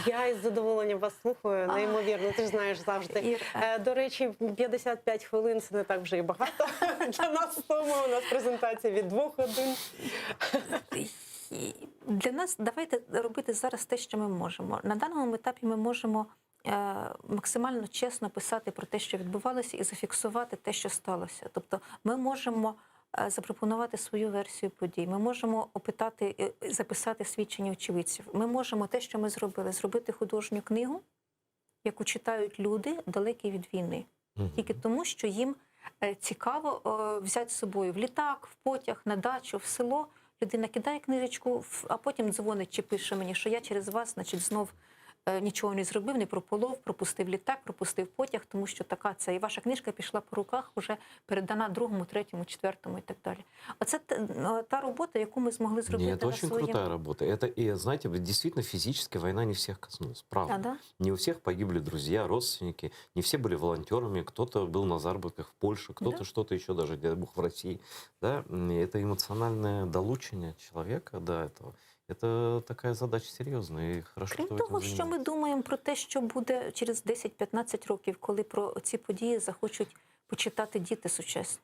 Speaker 15: Я із задоволенням вас слухаю, неймовірно, ти ж знаєш завжди. Е, До речі, 55 хвилин це не так вже і багато. Для нас з Томою у нас презентація від двох годин.
Speaker 14: І Для нас давайте робити зараз те, що ми можемо. На даному етапі ми можемо е, максимально чесно писати про те, що відбувалося, і зафіксувати те, що сталося. Тобто, ми можемо е, запропонувати свою версію подій. Ми можемо опитати, е, записати свідчення очевидців. Ми можемо те, що ми зробили, зробити художню книгу, яку читають люди, далекі від війни, тільки тому, що їм. Е, Цікаво е, взяти з собою в літак, в потяг, на дачу, в село. Людина кидає книжечку, в- а потім дзвонить чи пише мені, що я через вас, значить, знов е, нічого не зробив, не прополов, пропустив літак, пропустив потяг, тому що така це. І ваша книжка пішла по руках, вже передана другому, третьому, четвертому і так далі. Оце те- е, та робота, яку ми змогли зробити
Speaker 13: Не, это
Speaker 14: на
Speaker 13: очень
Speaker 14: своєму.
Speaker 13: крутая работа. Это, и, знаете, вот действительно физически война не всех коснулась. Правда.
Speaker 14: А, да?
Speaker 13: Не у всех погибли друзья, родственники, не все были волонтерами, кто-то был на заработках в Польше, кто-то
Speaker 14: Да.
Speaker 13: что-то еще даже, дай бог, в России. Да? М, и Это эмоциональное долучение человека до этого. Это такая задача серьезная, и хорошо,
Speaker 14: Крім
Speaker 13: что вы
Speaker 14: того,
Speaker 13: этим
Speaker 14: що ми
Speaker 13: занимаетесь.
Speaker 14: думаємо про те, що буде через 10-15 років, коли про ці події захочуть почитати діти сучасні.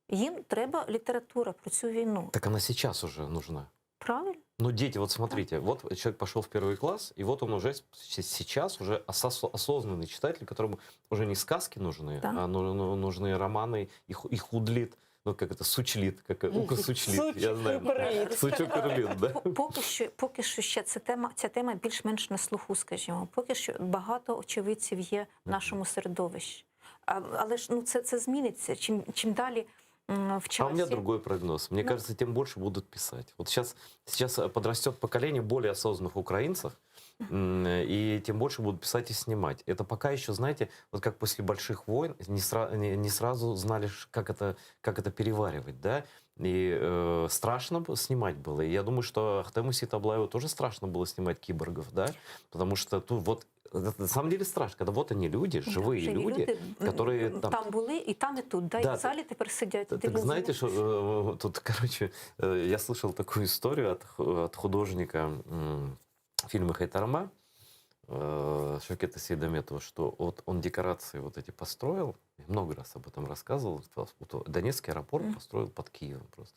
Speaker 14: Їм треба література про цю війну.
Speaker 13: Так она сейчас уже нужна.
Speaker 14: Правильно?
Speaker 13: Ну, дети, вот смотрите, вот человек пошел в первый класс, и вот он уже с- сейчас уже осо- осознанный читатель, которому уже не сказки нужны,
Speaker 14: Да.
Speaker 13: а ну- ну- нужны романы и, ху- и худлит, ну, как это, сучлит, как укосучлит, я знаю.
Speaker 15: Сучукриліт.
Speaker 13: Сучукрилит, да.
Speaker 14: По- Поки що, поки що ще ця тема, ця тема більш-менш на слуху, скажімо. Поки що багато очевидців є в нашому середовищі. А, але ж ну, це, це зміниться. Чим, чим далі м, в часі.
Speaker 13: А у меня другой прогноз. Мне
Speaker 14: Ну.
Speaker 13: кажется, тем больше будут писать. Вот сейчас, сейчас э, подрастет поколение более осознанных украинцев, м, и тем больше будут писать и снимать. Это пока еще, знаете, вот как после больших войн не, сра- не, не сразу знали, ш- как это, как это переваривать, да? И э, страшно б- снимать было. И я думаю, что Ахтему Сейтаблаеву тоже страшно было снимать киборгов, да? Потому что тут вот это на самом деле страшно, когда вот они люди, живые
Speaker 14: Живі
Speaker 13: люди,
Speaker 14: м,
Speaker 13: которые там
Speaker 14: там були і там, і тут. Да,
Speaker 13: Да,
Speaker 14: і в залі тепер сидять.
Speaker 13: так
Speaker 14: дивляться.
Speaker 13: знаете, что э, тут, короче, э, я слышал такую историю от, ху- от художника м, фильма «Хайтарма» э, Шевкета Сейдаметова, что вот он декорации вот эти построил, я много раз об этом рассказывал, вот Донецкий аэропорт
Speaker 14: Мгм.
Speaker 13: построил под Киевом просто.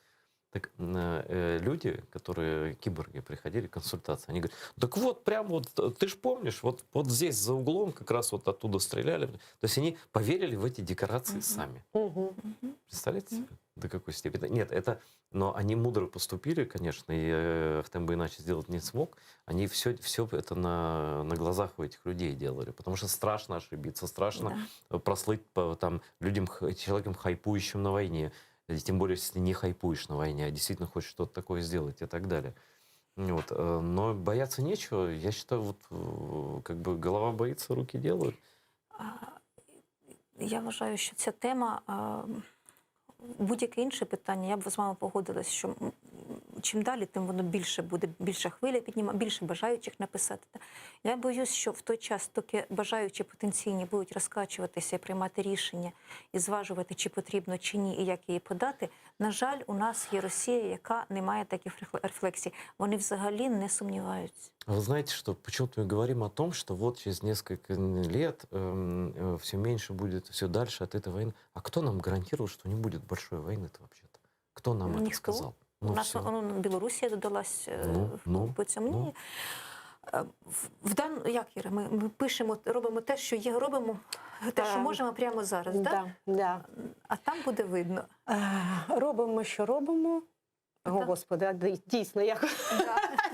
Speaker 13: Так м, э, люди, которые киборги приходили, консультации, они говорят, так вот, прям вот, э, ты ж помнишь, вот, вот здесь за углом как раз вот оттуда стреляли. То есть они поверили в эти декорации сами.
Speaker 15: Мгм.
Speaker 13: Представляете себе, до какой степени? Нет, это... Но они мудро поступили, конечно, и э, Ахтем бы иначе сделать не смог. Они все, все это на, на глазах у этих людей делали, потому что страшно ошибиться, страшно
Speaker 14: Да.
Speaker 13: э, прослыть по, там, людям, х- человеком, хайпующим на войне. И тем более, если не хайпуешь на войне, а действительно хочешь что-то такое сделать и так далее. Вот. э, Но бояться нечего. Я считаю, вот э, как бы голова боится, руки делают.
Speaker 14: А, Я вважаю, що ця тема, а, будь-яке інше питання, я б з вами погодилась, що м, чим далі, тим воно більше буде, більша хвиля підніма, більше бажаючих написати. Та Я боюсь, що в той час, доки бажаючі потенційні будуть розкачуватися і приймати рішення і зважувати, чи потрібно, чи ні, і як її подати. На жаль, у нас є Росія, яка не має таких рефле- рефлексій. Вони взагалі не сумніваються.
Speaker 13: А Вы знаете, что почему-то мы говорим о том, что вот через несколько лет все меньше будет, все дальше от этой войны. А кто нам гарантировал, что не будет большой войны-то вообще-то? Кто нам это
Speaker 14: Ніхто.
Speaker 13: сказал?
Speaker 14: У нас
Speaker 13: всё.
Speaker 14: ну, Білорусія додалась е,
Speaker 13: Ну, ну,
Speaker 14: по цьому.
Speaker 13: ну.
Speaker 14: Ні. Е, В, в дан, як Іра, ми, ми пишемо, робимо те, що є, робимо те, що
Speaker 15: Е,
Speaker 14: можемо прямо зараз, да?
Speaker 15: Да, да.
Speaker 14: а там буде видно.
Speaker 15: Е, Робимо, що робимо. О, Господи, а дій- дійсно, як,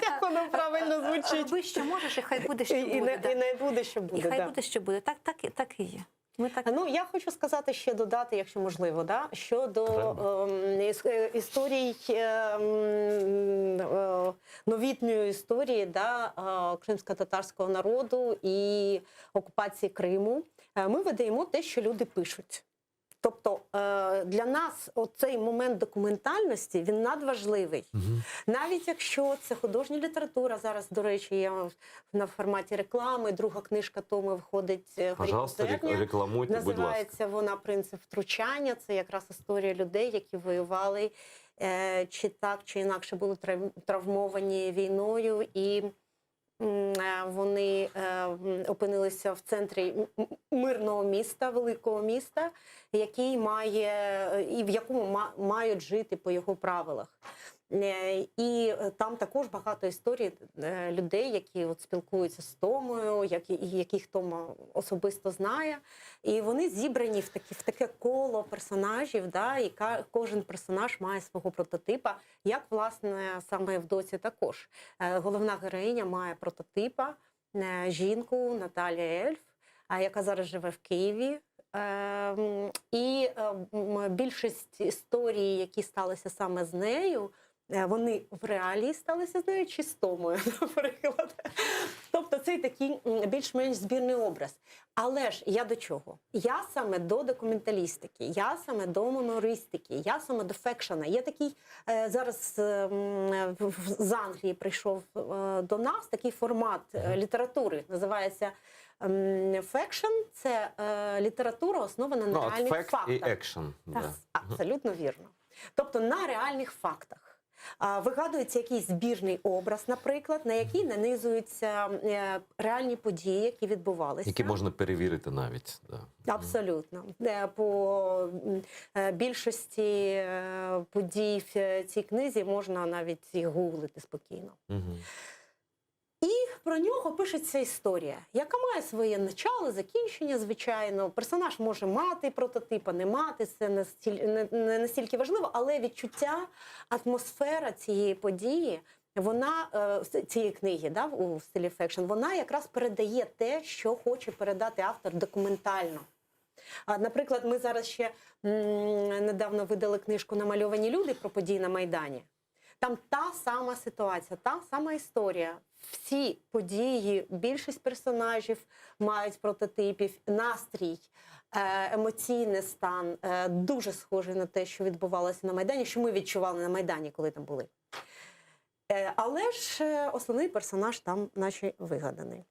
Speaker 15: як воно правильно звучить.
Speaker 14: Роби, що можеш, і хай буде, що
Speaker 15: І, і,
Speaker 14: буде.
Speaker 15: не,
Speaker 14: да.
Speaker 15: і не буде, що буде.
Speaker 14: І хай
Speaker 15: да.
Speaker 14: буде, що буде. Так, так, і- так і є. Ми так
Speaker 15: Ну, я хочу сказати ще додати, якщо можливо, да, щодо ем, іс- е, історій ем, е, новітньої історії да, е, кримсько-татарського народу і окупації Криму. Е, Ми видаємо те, що люди пишуть. Тобто е, для нас цей момент документальності він надважливий. Навіть якщо це художня література, зараз, до речі, я на форматі реклами, друга книжка Томи виходить е, «Горіх
Speaker 13: Пожалуйста, рек-
Speaker 15: зерня».
Speaker 13: рекламуйте, будь ласка.
Speaker 15: Називається вона Принцип втручання. Це якраз історія людей, які воювали е, чи так, чи інакше були трав- травмовані війною, і м, е, вони е, м, опинилися в центрі м- м- мирного міста, великого міста, який має е, і в якому ма- мають жити по його правилах. Е, І е, там також багато історій е, людей, які от спілкуються з Томою, які, і яких Тома особисто знає. І вони зібрані в такі, в таке коло персонажів, да, і ка- кожен персонаж має свого прототипа, як, власне, саме Евдоці також. Е, Головна героїня має прототипа, е, жінку Наталія Ельф, а, яка зараз живе в Києві. Ем, І ем, більшість історій, які сталися саме з нею, е, вони в реалії сталися з нею чи з Томою, наприклад. Тобто цей такий м, більш-менш збірний образ. Але ж я до чого? Я саме до документалістики, я саме до мемористики, я саме до фекшена. Є такий е, зараз е, м, в- в- з Англії прийшов е, до нас такий формат е, літератури, називається ем, фекшн. Це е, література, основана на
Speaker 13: Ну, от
Speaker 15: реальних
Speaker 13: факт
Speaker 15: фактах.
Speaker 13: і екшн. Да.
Speaker 15: Абсолютно вірно. Тобто на реальних фактах. А, Вигадується якийсь збірний образ, наприклад, на який нанизуються е, реальні події, які відбувалися.
Speaker 13: Які можна перевірити навіть. Да.
Speaker 15: Абсолютно. Е, По м, е, більшості е, подій в е, цій книзі можна навіть і гуглити спокійно.
Speaker 13: Мгм.
Speaker 15: І про нього пишеться історія, яка має своє начало, закінчення, звичайно. Персонаж може мати прототипа, не мати, це не, стіль- не, не настільки важливо, але відчуття, атмосфера цієї події, вона е, с- цієї книги, да, у стилі фекшн, вона якраз передає те, що хоче передати автор документально. А, наприклад, ми зараз ще м, недавно видали книжку Намальовані люди про події на Майдані. Там та сама ситуація, та сама історія. Всі події, більшість персонажів мають прототипів, настрій, е, емоційний стан е, дуже схожий на те, що відбувалося на Майдані, що ми відчували на Майдані, коли там були. Е, Але ж е, основний персонаж там, наче вигаданий.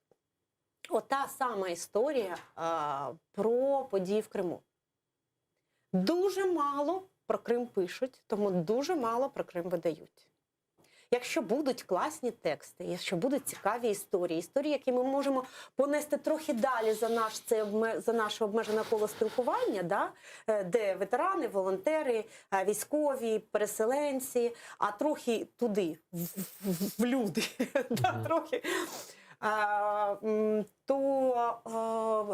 Speaker 15: Ота сама історія е, про події в Криму. Дуже мало про Крим пишуть, тому дуже мало про Крим видають. Якщо будуть класні тексти, якщо будуть цікаві історії, історії, які ми можемо понести трохи далі за наш це обме- за наше обмежене коло спілкування, да? е, де ветерани, волонтери, е, військові, переселенці, а трохи туди, в, в, в люди, да, трохи, а, м, то е,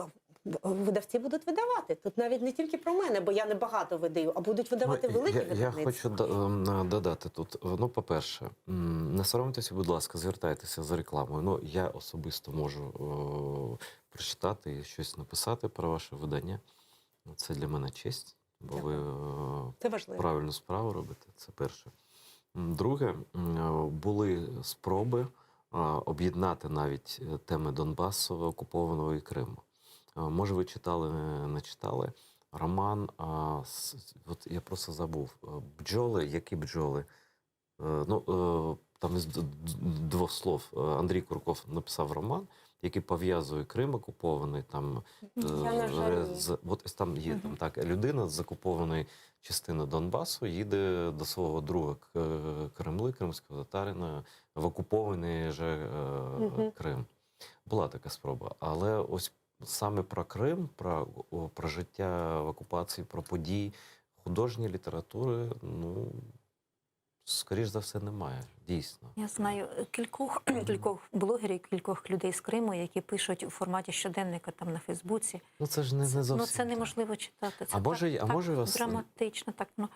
Speaker 15: видавці будуть видавати. Тут навіть не тільки про мене, бо я не багато видаю, а будуть видавати
Speaker 13: Ну,
Speaker 15: великі
Speaker 13: я, я
Speaker 15: видавництва.
Speaker 13: хочу до- ем, додати тут. Ну, по-перше, м, не соромтеся, будь ласка, звертайтеся за рекламою. Ну, я особисто можу о, прочитати і щось написати про ваше видання. Це для мене честь, бо ви е,
Speaker 15: Це важливо.
Speaker 13: правильну справу робите. Це перше. М, Друге, м, е, були спроби е, об'єднати навіть е, теми Донбасу, окупованого і Криму. Е, Може, ви читали, не читали роман. а, с- От я просто забув. Е, Бджоли, які бджоли? Е, Ну, е, там із д- д- двох слов Е, Андрій Курков написав роман, який пов'язує Крим окупований там. е,
Speaker 15: Я, на жаль, ні.
Speaker 13: з, от ось там є там так людина з окупованої частини Донбасу їде до свого друга К- Кремли, кримського татарина, в окупований же е,
Speaker 15: Мгм.
Speaker 13: Крим. Була така спроба. Але ось саме про Крим, про, о, про життя в окупації, про події художньої літератури, ну, скоріш за все, немає. Дійсно.
Speaker 14: Я знаю кількох, кількох блогерів, кількох людей з Криму, які пишуть у форматі щоденника там на Фейсбуці.
Speaker 13: Ну, це ж не, не зовсім.
Speaker 14: Ну це неможливо читати. Це
Speaker 13: А може-
Speaker 14: так,
Speaker 13: а може
Speaker 14: так
Speaker 13: вас-
Speaker 14: драматично, так ну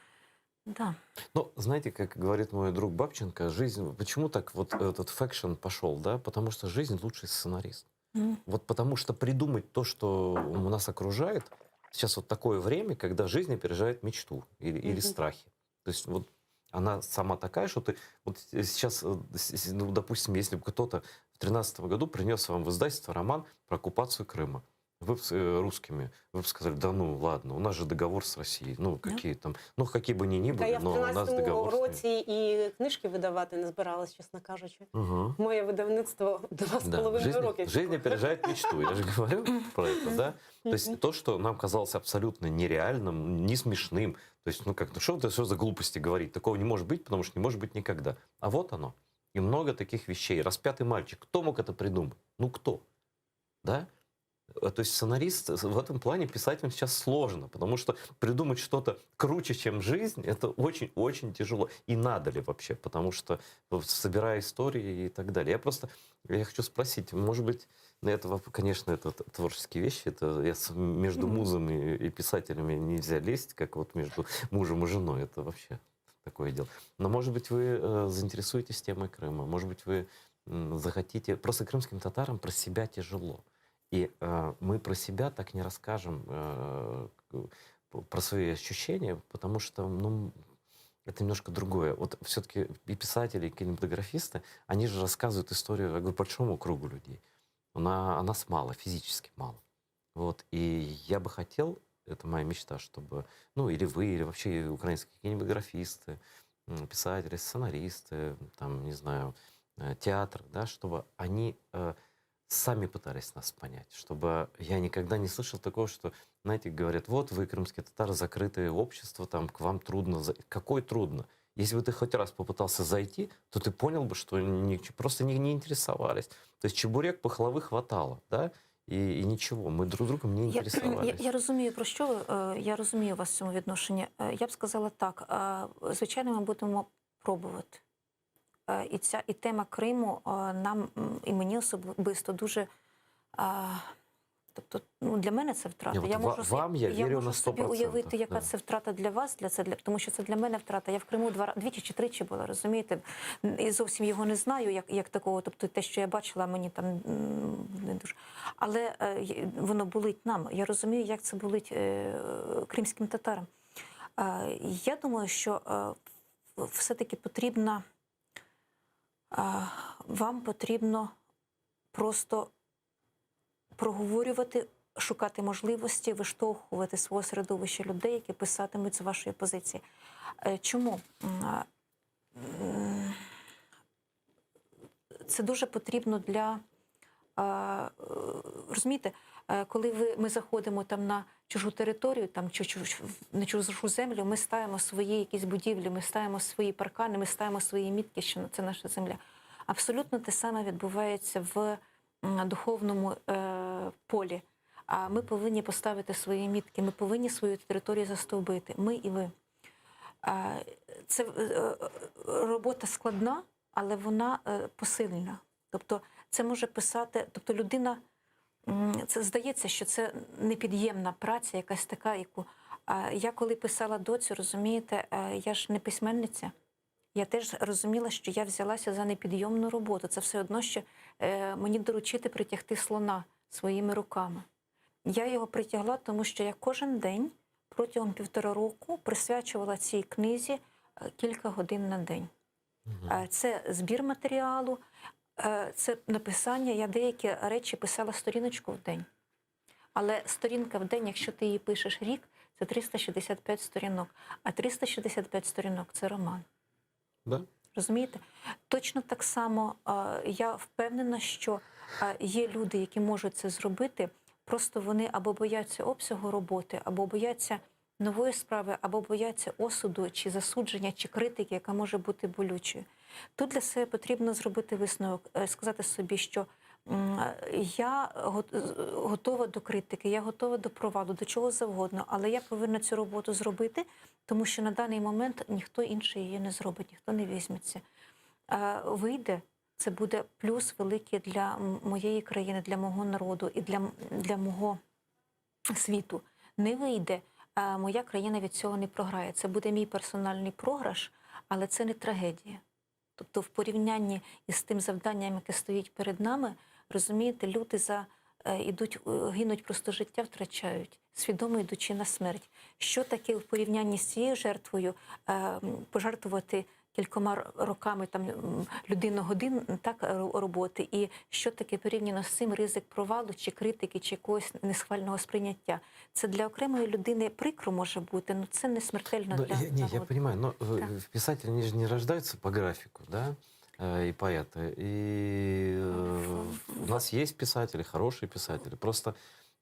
Speaker 14: да.
Speaker 13: Ну, знаете, как говорит мой друг Бабченко, жизнь... Почему так вот этот фэкшн пошел, да? Потому что жизнь лучший сценарист.
Speaker 14: Мгм.
Speaker 13: Вот потому что придумать то, что у нас окружает, сейчас вот такое время, когда жизнь опережает мечту или, или
Speaker 15: Мгм.
Speaker 13: страхи. То есть вот она сама такая, что ты вот сейчас, э, с- с- ну, допустим, если бы кто-то в 2013 году принес вам в издательство роман про оккупацию Крыма, вы б с э, русскими, вы бы сказали, да ну ладно, у нас же договор с Россией, ну какие там, ну какие бы они ни
Speaker 15: Та
Speaker 13: были,
Speaker 15: я в
Speaker 13: но у нас
Speaker 15: 13-му
Speaker 13: договор с ними.
Speaker 15: році і книжки видавати не збиралась, чесно кажучи.
Speaker 13: Мгм.
Speaker 15: Моє видавництво два з
Speaker 13: Да,
Speaker 15: половиною
Speaker 13: жизнь,
Speaker 15: роки.
Speaker 13: жизнь опережает мечту, я же говорю про это, да? То есть то, что нам казалось абсолютно нереальным, не смешным, то есть, ну как, ну что это что за глупости говорить? Такого не может быть, потому что не может быть никогда. А вот оно. И много таких вещей. Распятый мальчик. Кто мог это придумать? Ну кто? Да? Э, То есть сценарист в этом плане писателям сейчас сложно, потому что придумать что-то круче, чем жизнь, это очень-очень тяжело. И надо ли вообще, потому что вот, собирая истории и так далее. Я просто, я хочу спросить, может быть, на это, воп- конечно, это т- творческие вещи, это я с- между
Speaker 14: Мгм.
Speaker 13: музами и писателями нельзя лезть, как вот между мужем и женой, это вообще такое дело. Но, может быть, вы э, заинтересуетесь темой Крыма, может быть, вы м, захотите... Просто крымским татарам про себя тяжело. И э, мы про себя так не расскажем, э, про свои ощущения, потому что, ну, это немножко другое. Вот все-таки и писатели, и кинематографисты, они же рассказывают историю, я говорю, большому кругу людей. Она, а нас мало, физически мало. Вот, и я бы хотел, это моя мечта, чтобы, ну, или вы, или вообще украинские кинематографисты, писатели, сценаристы, там, не знаю, э, театр, да, чтобы они э, сами пытались нас понять, чтобы я никогда не слышал такого, что, знаете, говорят, вот вы, крымские татары, закрытое общество, там, к вам трудно. Какой трудно? Если бы ты хоть раз попытался зайти, то ты понял бы, что ни, просто не, не интересовались. То есть чебурек пахлавы хватало, да? И, и ничего, мы друг другом не интересовались.
Speaker 14: Я, я, я розумію, про що ви, е, я розумію вас в цьому відношенні. Е, я б сказала так, е, звичайно, ми будемо пробувати. І ця і тема Криму нам і мені особисто дуже. Тобто, ну для мене це втрата.
Speaker 13: Я, я можу вам я, я вірю
Speaker 14: можу
Speaker 13: на 100%.
Speaker 14: собі уявити, яка да. це втрата для вас, для це для тому, що це для мене втрата. Я в Криму два двічі чи тричі була, розумієте, і зовсім його не знаю, як як такого. Тобто, те, що я бачила, мені там не дуже. Але е, воно болить нам. Я розумію, як це болить е, кримським татарам. Е, я думаю, що е, все-таки потрібна вам потрібно просто проговорювати, шукати можливості, виштовхувати свого середовища людей, які писатимуть з вашої позиції. Е, чому? Це дуже потрібно для. Розумієте, е, коли ви, ми заходимо там на чужу територію, там чи, на чужу землю, ми ставимо свої якісь будівлі, ми ставимо свої паркани, ми ставимо свої мітки, що це наша земля. Абсолютно те саме відбувається в духовному е, полі. А ми повинні поставити свої мітки, ми повинні свою територію застовбити. Ми і ви. Це е, робота складна, але вона посильна. Тобто це може писати, тобто людина, це здається, що це непід'ємна праця, якась така, яку. Я коли писала доцю, розумієте, е, я ж не письменниця. Я теж розуміла, що я взялася за непідйомну роботу. Це все одно, що е, мені доручити притягти слона своїми руками. Я його притягла, тому що я кожен день протягом півтора року присвячувала цій книзі е, кілька годин на день. Це збір матеріалу, це написання. Я деякі речі писала сторіночку в день. Але сторінка в день, якщо ти її пишеш рік, це 365 сторінок. А 365 сторінок це роман.
Speaker 13: Да?
Speaker 14: Розумієте? Точно так само е, я впевнена, що е, є люди, які можуть це зробити, просто вони або бояться обсягу роботи, або бояться нової справи, або бояться осуду, чи засудження, чи критики, яка може бути болючою. Тут для себе потрібно зробити висновок, е, сказати собі, що я готова до критики, я готова до провалу, до чого завгодно, але я повинна цю роботу зробити, тому що на даний момент ніхто інший її не зробить, ніхто не візьметься. Е, Вийде, це буде плюс великий для моєї країни, для мого народу і для, для мого світу. Не вийде, е, моя країна від цього не програє. Це буде мій персональний програш, але це не трагедія. Тобто, в порівнянні із тим завданням, яке стоїть перед нами, розумієте, люди за е, ідуть, е, гинуть просто життя, втрачають, свідомо йдучи на смерть. Що таке в порівнянні з цією жертвою е, пожертвувати кількома роками там людиногодин так роботи, і що таке порівняно з цим ризик провалу чи критики, чи якогось несхвального сприйняття? Це для окремої людини прикро може бути, але це не смертельно
Speaker 13: Но
Speaker 14: для
Speaker 13: я, не, я понимаю, но э,
Speaker 14: Да.
Speaker 13: писатели, они же не рождаются по графику, да, э, и поэты. И э, у нас есть писатели, хорошие писатели. Просто,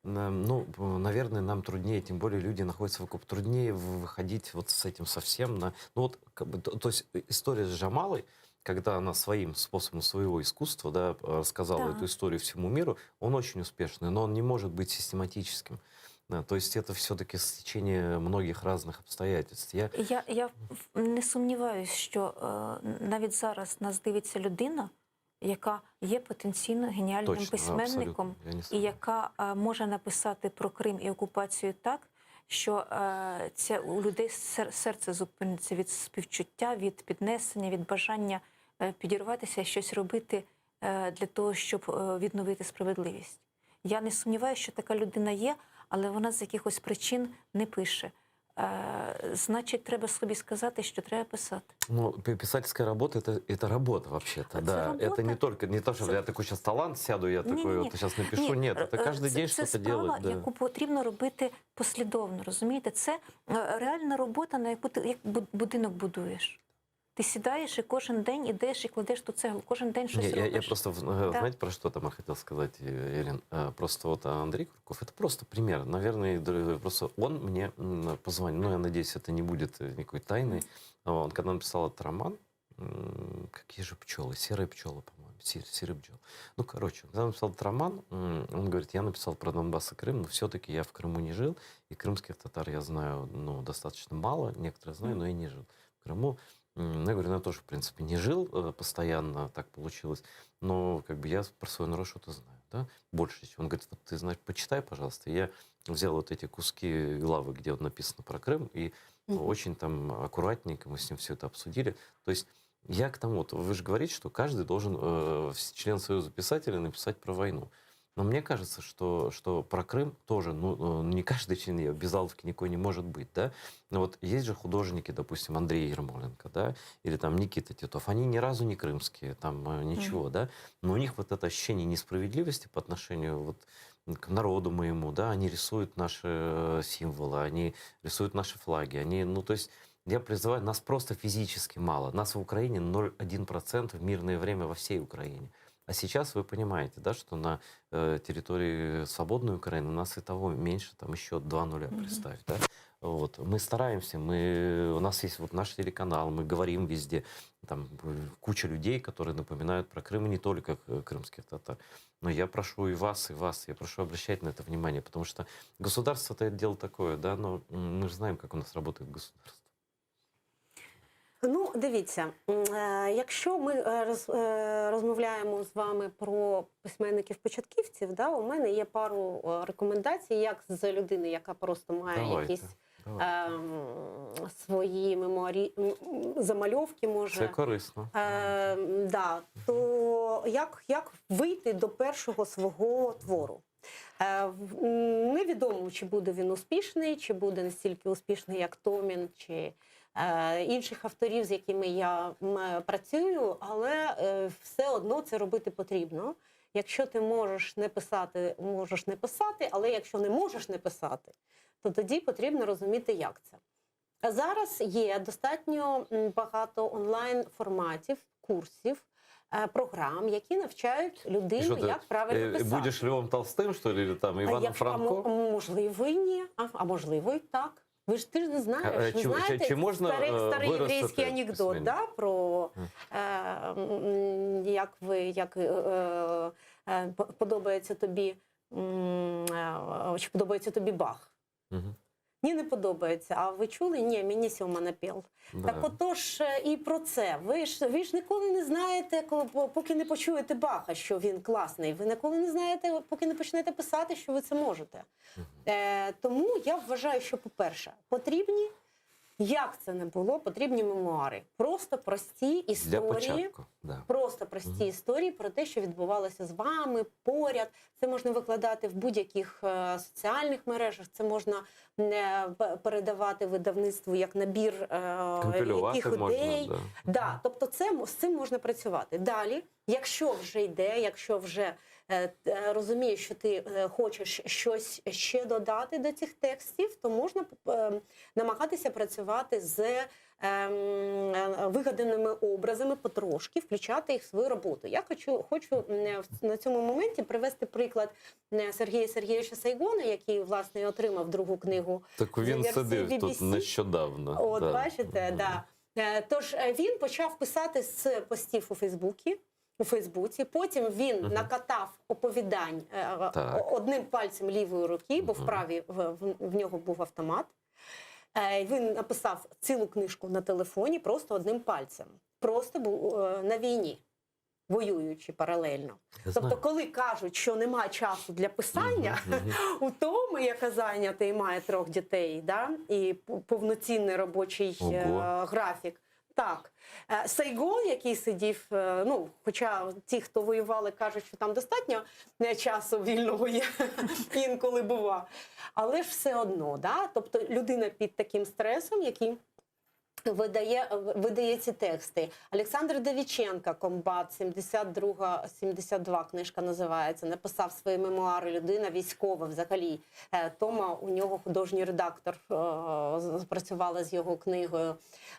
Speaker 13: ну, наверное, нам труднее, тем более люди находятся в окоп, труднее выходить вот с этим совсем на... Ну вот, как бы, то, то есть э, история с Джамалой, когда она своим способом своего искусства, да, рассказала
Speaker 14: Да.
Speaker 13: эту историю всему миру, он очень успешный, но он не может быть систематическим. Да, то есть это все-таки стечение многих разных обстоятельств. Я,
Speaker 14: Я, я не сумніваюсь, що е, навіть зараз нас дивиться людина, яка є потенційно геніальним
Speaker 13: Точно,
Speaker 14: письменником, і яка е, може написати про Крим і окупацію так, що е, це у людей серце зупиниться від співчуття, від піднесення, від бажання е, підірватися, щось робити для того, щоб відновити справедливість. Я не сумніваюся, що така людина є, але вона з якихось причин не пише. Е, значить, треба собі сказати, що треба писати.
Speaker 13: Ну, пи- писательская работа это, это работа вообще-то, да.
Speaker 14: работа.
Speaker 13: Это не только не то, что я такой сейчас талант сяду, я такой
Speaker 14: Ні-ні-ні.
Speaker 13: вот сейчас напишу.
Speaker 14: Ні,
Speaker 13: Нет, это
Speaker 14: е,
Speaker 13: каждый
Speaker 14: це-
Speaker 13: день
Speaker 14: це
Speaker 13: что-то
Speaker 14: справа,
Speaker 13: делать. Да.
Speaker 14: яку потрібно робити послідовно, розумієте? Це е, реальна робота, на яку ти як бу- будинок будуєш. Ти сідаєш і кожен день ідеш і кладеш ту цеглу, кожен день щось
Speaker 13: Не, я, я
Speaker 14: робиш.
Speaker 13: просто, э,
Speaker 14: Да.
Speaker 13: знаете, про что там я хотел сказать, э, Ирин? Э, Просто вот Андрей Курков, это просто пример. Наверное, и др- просто он мне м, позвонил, ну, я надеюсь, это не будет э, никакой тайной. Он когда написал этот роман, м, какие же пчелы, серые пчелы, по-моему, сер- серые пчелы. Ну, короче, когда он написал этот роман, м, он говорит, я написал про Донбасс и Крым, но все-таки я в Крыму не жил, и крымских татар я знаю, ну, достаточно мало, некоторые знаю, но я не жил в Крыму. М, Ну, я говорю, ну, я тоже, в принципе, не жил э, постоянно, так получилось, но как бы я про свой народ что-то знаю, да, больше. чем. Он говорит, вот ты знаешь, почитай, пожалуйста. И я взял вот эти куски главы, где вот написано про Крым, и
Speaker 15: Мгм.
Speaker 13: очень там аккуратненько мы с ним все это обсудили. То есть я к тому, вот вы же говорите, что каждый должен, э, вс- член Союза писателей, написать про войну. Но мне кажется, что, что про Крым тоже, ну, э, не каждый член ее, безаловки никакой не может быть, да? Но вот есть же художники, допустим, Андрей Ермоленко, да, или там Никита Титов, они ни разу не крымские, там э, ничего, да, но у них вот это ощущение несправедливости по отношению вот к народу моему, да, они рисуют наши э, символы, они рисуют наши флаги, они, ну, то есть я призываю, нас просто физически мало. Нас в Украине 0,1% в мирное время во всей Украине. А сейчас вы понимаете, да, что на э, территории свободной Украины нас и того меньше, там еще 2 нуля
Speaker 5: Мгм.
Speaker 13: представь, да? Вот. Мы стараемся, мы, у нас есть вот наш телеканал, мы говорим везде, там э, куча людей, которые напоминают про Крым, и не только э, крымских татар. Но я прошу и вас, и вас, я прошу обращать на это внимание, потому что государство-то это дело такое, да, но м, мы же знаем, как у нас работает государство.
Speaker 15: Ну, дивіться, м, е, якщо ми е, роз- е, розмовляємо з вами про письменників-початківців, да, у мене є пару е, рекомендацій, як з людини, яка просто має
Speaker 13: Давайте,
Speaker 15: якісь ем, свої мемуарі, м, м, замальовки, може.
Speaker 13: Це корисно.
Speaker 15: Е, да, то як, як вийти до першого свого твору? Е, в- м, невідомо, чи буде він успішний, чи буде настільки успішний, як Томін, чи е, інших авторів, з якими я м, е, працюю, але е, все одно це робити потрібно. Якщо ти можеш не писати, можеш не писати, але якщо не можеш не писати, то тоді потрібно розуміти, як це. А Зараз є достатньо м, багато онлайн форматів, курсів, е, програм, які навчають
Speaker 13: И
Speaker 15: людину,
Speaker 13: что ты,
Speaker 15: як правильно
Speaker 13: э,
Speaker 15: писати.
Speaker 13: будешь Львом Толстым, что ли, или там
Speaker 15: А
Speaker 13: Иваном
Speaker 15: як- а
Speaker 13: Франко?
Speaker 15: мо- можливо, і ні, а, а можливо, і так. Ви ж ти ж не знаєш.
Speaker 13: А, е,
Speaker 15: Ви
Speaker 13: чи-
Speaker 15: знаєте
Speaker 13: чи- чи можна,
Speaker 15: старий,
Speaker 13: е,
Speaker 15: старий
Speaker 13: виростити
Speaker 15: єврейський анекдот,
Speaker 13: письменника?
Speaker 15: да, про е, м, як ви як е, е, по- подобається тобі, м, е, чи подобається тобі Бах?
Speaker 13: Мгм.
Speaker 15: Ні, не подобається. А ви чули? Ні, мені Сьома напіл.
Speaker 13: Да.
Speaker 15: Так отож е, і про це. Ви ж ви ж ніколи не знаєте, коли поки не почуєте Баха, що він класний. Ви ніколи не знаєте, поки не почнете писати, що ви це можете. Е, тому я вважаю, що, по-перше, потрібні, як це не було, потрібні мемуари. Просто прості
Speaker 13: Для
Speaker 15: історії.
Speaker 13: початку, да.
Speaker 15: Просто прості історії про те, що відбувалося з вами поряд. Це можна викладати в будь-яких е, соціальних мережах. Це можна е, п- передавати видавництву як набір е,
Speaker 13: Компілювати
Speaker 15: яких
Speaker 13: можна,
Speaker 15: ідей.
Speaker 13: да.
Speaker 15: Да, тобто це м- з цим можна працювати. Далі, якщо вже йде, якщо вже е, е, розумієш, що ти е, хочеш щось ще додати до цих текстів, то можна е, намагатися працювати з е, м, е, вигаданими образами потрошки, включати їх в свою роботу. Я хочу, хочу м, е, в- на цьому моменті привести приклад е, Сергія Сергійовича Сайгона, який власне і отримав другу книгу.
Speaker 13: Так
Speaker 15: за
Speaker 13: він
Speaker 15: версією
Speaker 13: сидив тут
Speaker 15: BBC.
Speaker 13: нещодавно.
Speaker 15: От,
Speaker 13: да.
Speaker 15: бачите, да. Е, Тож е, він почав писати з постів у Фейсбуці. У Фейсбуці. Потім він
Speaker 13: Мгм.
Speaker 15: накатав оповідань е,
Speaker 13: Так.
Speaker 15: одним пальцем лівої руки, бо в правій в, в, в нього був автомат. Е, Він написав цілу книжку на телефоні просто одним пальцем. Просто був е, на війні, воюючи паралельно.
Speaker 13: Я
Speaker 15: Тобто,
Speaker 13: знаю.
Speaker 15: коли кажуть, що нема часу для писання, у Томи, яка зайнята і має трьох дітей, да, і п- повноцінний робочий е,
Speaker 13: Ого.
Speaker 15: графік. Так. Е, Сайгон, який сидів, е, ну, хоча ті, хто воювали, кажуть, що там достатньо е, часу вільного є, інколи бува. Але ж все одно, да? тобто людина під таким стресом, який видає, видає ці тексти. Олександр Давіченко, комбат, 72, 72 книжка називається, написав свої мемуари, людина військова взагалі. Е, Тома, у нього художній редактор е, з- працювала з його книгою.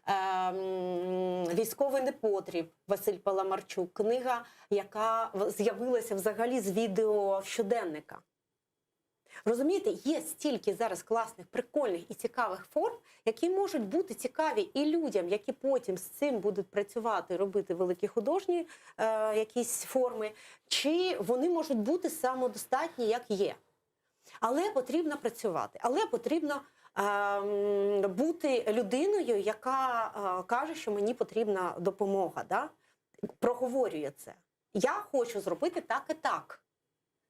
Speaker 15: Е, м, Військовий непотріб Василь Паламарчук, книга, яка в- з'явилася взагалі з відео щоденника. Розумієте, є стільки зараз класних, прикольних і цікавих форм, які можуть бути цікаві і людям, які потім з цим будуть працювати, робити великі художні е, якісь форми, чи вони можуть бути самодостатні, як є. Але потрібно працювати, але потрібно е, м, бути людиною, яка е, каже, що мені потрібна допомога. Да? Проговорює це. Я хочу зробити так і так.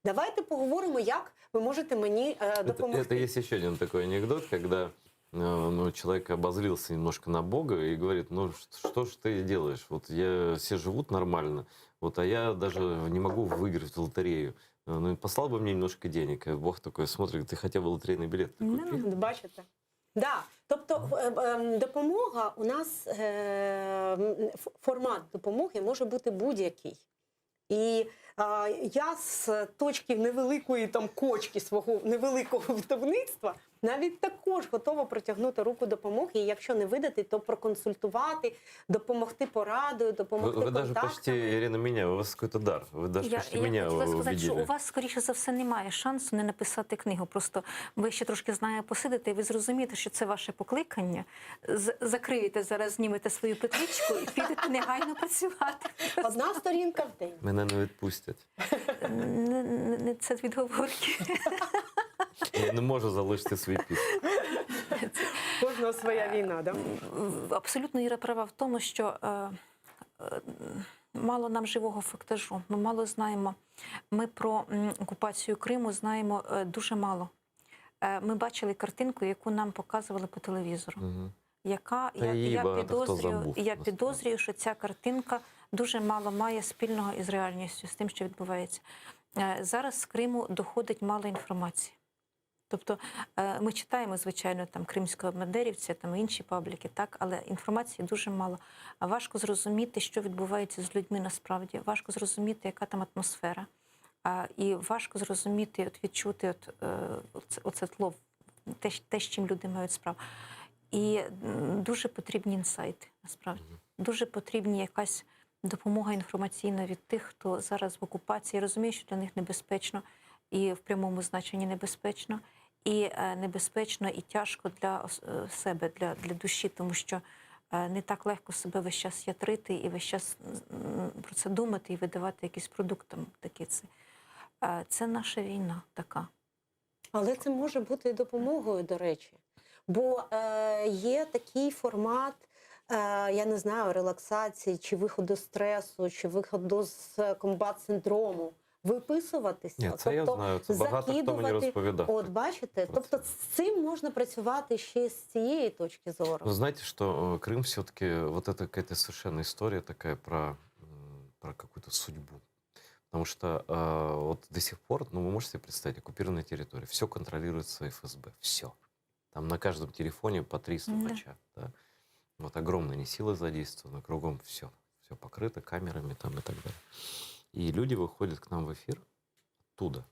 Speaker 15: Давайте поговоримо, як ви можете мені е,
Speaker 13: Это,
Speaker 15: допомогти.
Speaker 13: это есть еще один такой анекдот, когда э, ну, человек обозлился немножко на Бога и говорит, ну ш- что ж ты делаешь? Вот я, все живут нормально, вот, а я даже не могу выиграть в лотерею. Э, Ну, послал бы мне немножко денег. И Бог такой смотрит, ты хотя бы лотерейный билет купи.
Speaker 15: Ну, бачите? Да. Тобто е, е, допомога у нас, е, м, ф- формат допомоги може бути будь-який. І а, я з точки невеликої там кочки свого невеликого видавництва навіть також готова протягнути руку допомоги. І якщо не видати, то проконсультувати, допомогти порадою,
Speaker 13: Вы,
Speaker 15: допомогти
Speaker 13: вы даже
Speaker 15: контактами.
Speaker 13: почти, Ирина, меня, у вас какой-то дар. Вы даже
Speaker 14: Я,
Speaker 13: почти
Speaker 14: я
Speaker 13: меня
Speaker 14: хотіла сказати, що
Speaker 13: убедили.
Speaker 14: у вас, скоріше за все, немає шансу не написати книгу. Просто ви ще трошки з нами посидите, і ви зрозумієте, що це ваше покликання. З- Закриєте зараз, знімете свою петличку і підете негайно працювати.
Speaker 15: Одна сторінка в день.
Speaker 13: Мене не відпустять.
Speaker 14: Не, не, не це відговорки.
Speaker 13: Я не можу залишити свій піс.
Speaker 15: Кожного своя війна, да?
Speaker 14: Абсолютно Іра права в тому, що е, е, мало нам живого фактажу. Ми мало знаємо. Ми про м, окупацію Криму знаємо е, дуже мало. Е, Ми бачили картинку, яку нам показували по телевізору.
Speaker 13: Мгм.
Speaker 14: Яка
Speaker 13: Та
Speaker 14: я,
Speaker 13: її
Speaker 14: я
Speaker 13: багато хто
Speaker 14: підозрюю,
Speaker 13: забув,
Speaker 14: я
Speaker 13: насправді.
Speaker 14: підозрюю, що ця картинка дуже мало має спільного із реальністю, з тим, що відбувається. Е, Зараз з Криму доходить мало інформації. Тобто е, ми читаємо, звичайно, там кримського бандерівця, там інші пабліки, так, але інформації дуже мало. А Важко зрозуміти, що відбувається з людьми насправді. Важко зрозуміти, яка там атмосфера. А, І важко зрозуміти, от відчути от, е, оце, оце тло, те, щ- те, з чим люди мають справу. І м, дуже потрібні інсайти, насправді. Дуже потрібні якась допомога інформаційна від тих, хто зараз в окупації. Я розумію, що для них небезпечно і в прямому значенні небезпечно, і е, небезпечно, і тяжко для ос- е, себе, для, для душі, тому що е, не так легко себе весь час ятрити і весь час м, про це думати і видавати якийсь продукт там такий. Це, Е, це наша війна така.
Speaker 15: Але це може бути і допомогою, до речі. Бо е, є такий формат, е, я не знаю, релаксації, чи виходу з стресу, чи виходу з комбат-синдрому. Виписуватися,
Speaker 13: Ні, це я знаю, це багато хто мені
Speaker 15: закидувати.
Speaker 13: розповідав.
Speaker 15: От бачите, тобто з цим можна працювати ще з цієї точки зору.
Speaker 13: Но знаете, что э, Крым все-таки, вот это какая-то совершенно история такая про, м, про какую-то судьбу. Потому что э, вот до сих пор, ну вы можете себе представить, оккупированная территория, все контролируется ФСБ, все. Там на каждом телефоне по 300
Speaker 14: Да.
Speaker 13: стукача, да? Вот огромные они силы задействованы, кругом все, все покрыто камерами там и так далее. И люди выходят к нам в эфир оттуда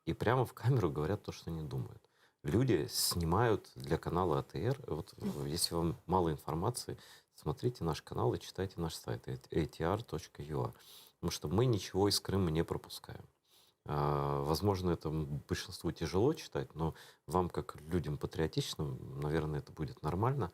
Speaker 13: и прямо в камеру говорят то, что они думают. Люди снимают для канала АТР. Вот в- если вам мало информации, смотрите наш канал и читайте наш сайт atr.ua. Потому что мы ничего из Крыма не пропускаем. А, Возможно, это м- большинству тяжело читать, но вам, как людям патриотичным, наверное, это будет нормально.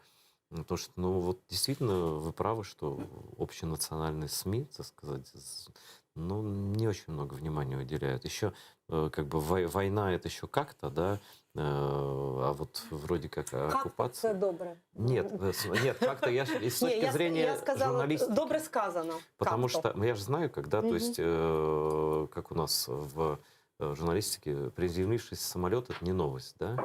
Speaker 13: Ну, Потому что, ну, вот действительно, вы правы, что общенациональные СМИ, так сказать, с- ну, не очень много внимания уделяют. Еще э, как бы вой- война это еще как-то, да, э, а вот вроде как
Speaker 15: Как
Speaker 13: оккупация.
Speaker 15: це добре?
Speaker 13: Нет, э, с- нет, как-то я ж- и с
Speaker 15: Ні,
Speaker 13: точки
Speaker 15: я,
Speaker 13: зрения
Speaker 15: я сказала,
Speaker 13: журналистики.
Speaker 15: добре сказано.
Speaker 13: Потому
Speaker 15: Как-то.
Speaker 13: что, ну, я же знаю, когда, то
Speaker 15: Мгм.
Speaker 13: есть, э, как у нас в... в журналистике, приземлившийся самолет – это не новость, да?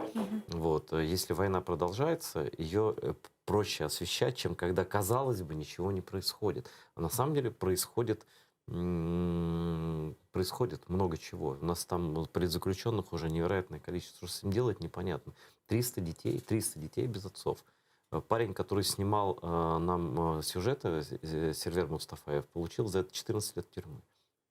Speaker 13: Вот, э, если война продолжается, ее э, проще освещать, чем когда, казалось бы, ничего не происходит. А на самом деле происходит происходит много чего. У нас там политзаключенных уже невероятное количество. Что с ним делать, непонятно. 300 детей, 300 детей без отцов. Э, Парень, который снимал э, нам э, сюжеты, Сервер Мустафаев, получил за это 14 лет тюрьмы.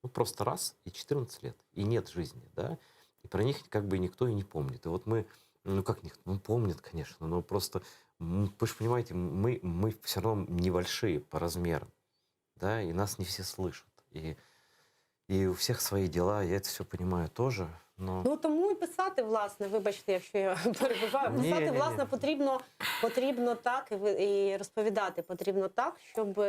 Speaker 13: Ну, просто раз и 14 лет. И нет жизни, да? И про них как бы никто и не помнит. И вот мы, ну как никто, ну помнит, конечно, но просто, вы же понимаете, мы, мы все равно небольшие по размерам, да, и нас не все слышат. И, и у всех свои дела, я это все понимаю тоже, но...
Speaker 15: Ну тому і писати, власне, вибачте, якщо я перебиваю,
Speaker 13: Ні,
Speaker 15: писати,
Speaker 13: ні, ні.
Speaker 15: власне, потрібно, потрібно так і, ви- і розповідати потрібно так, щоб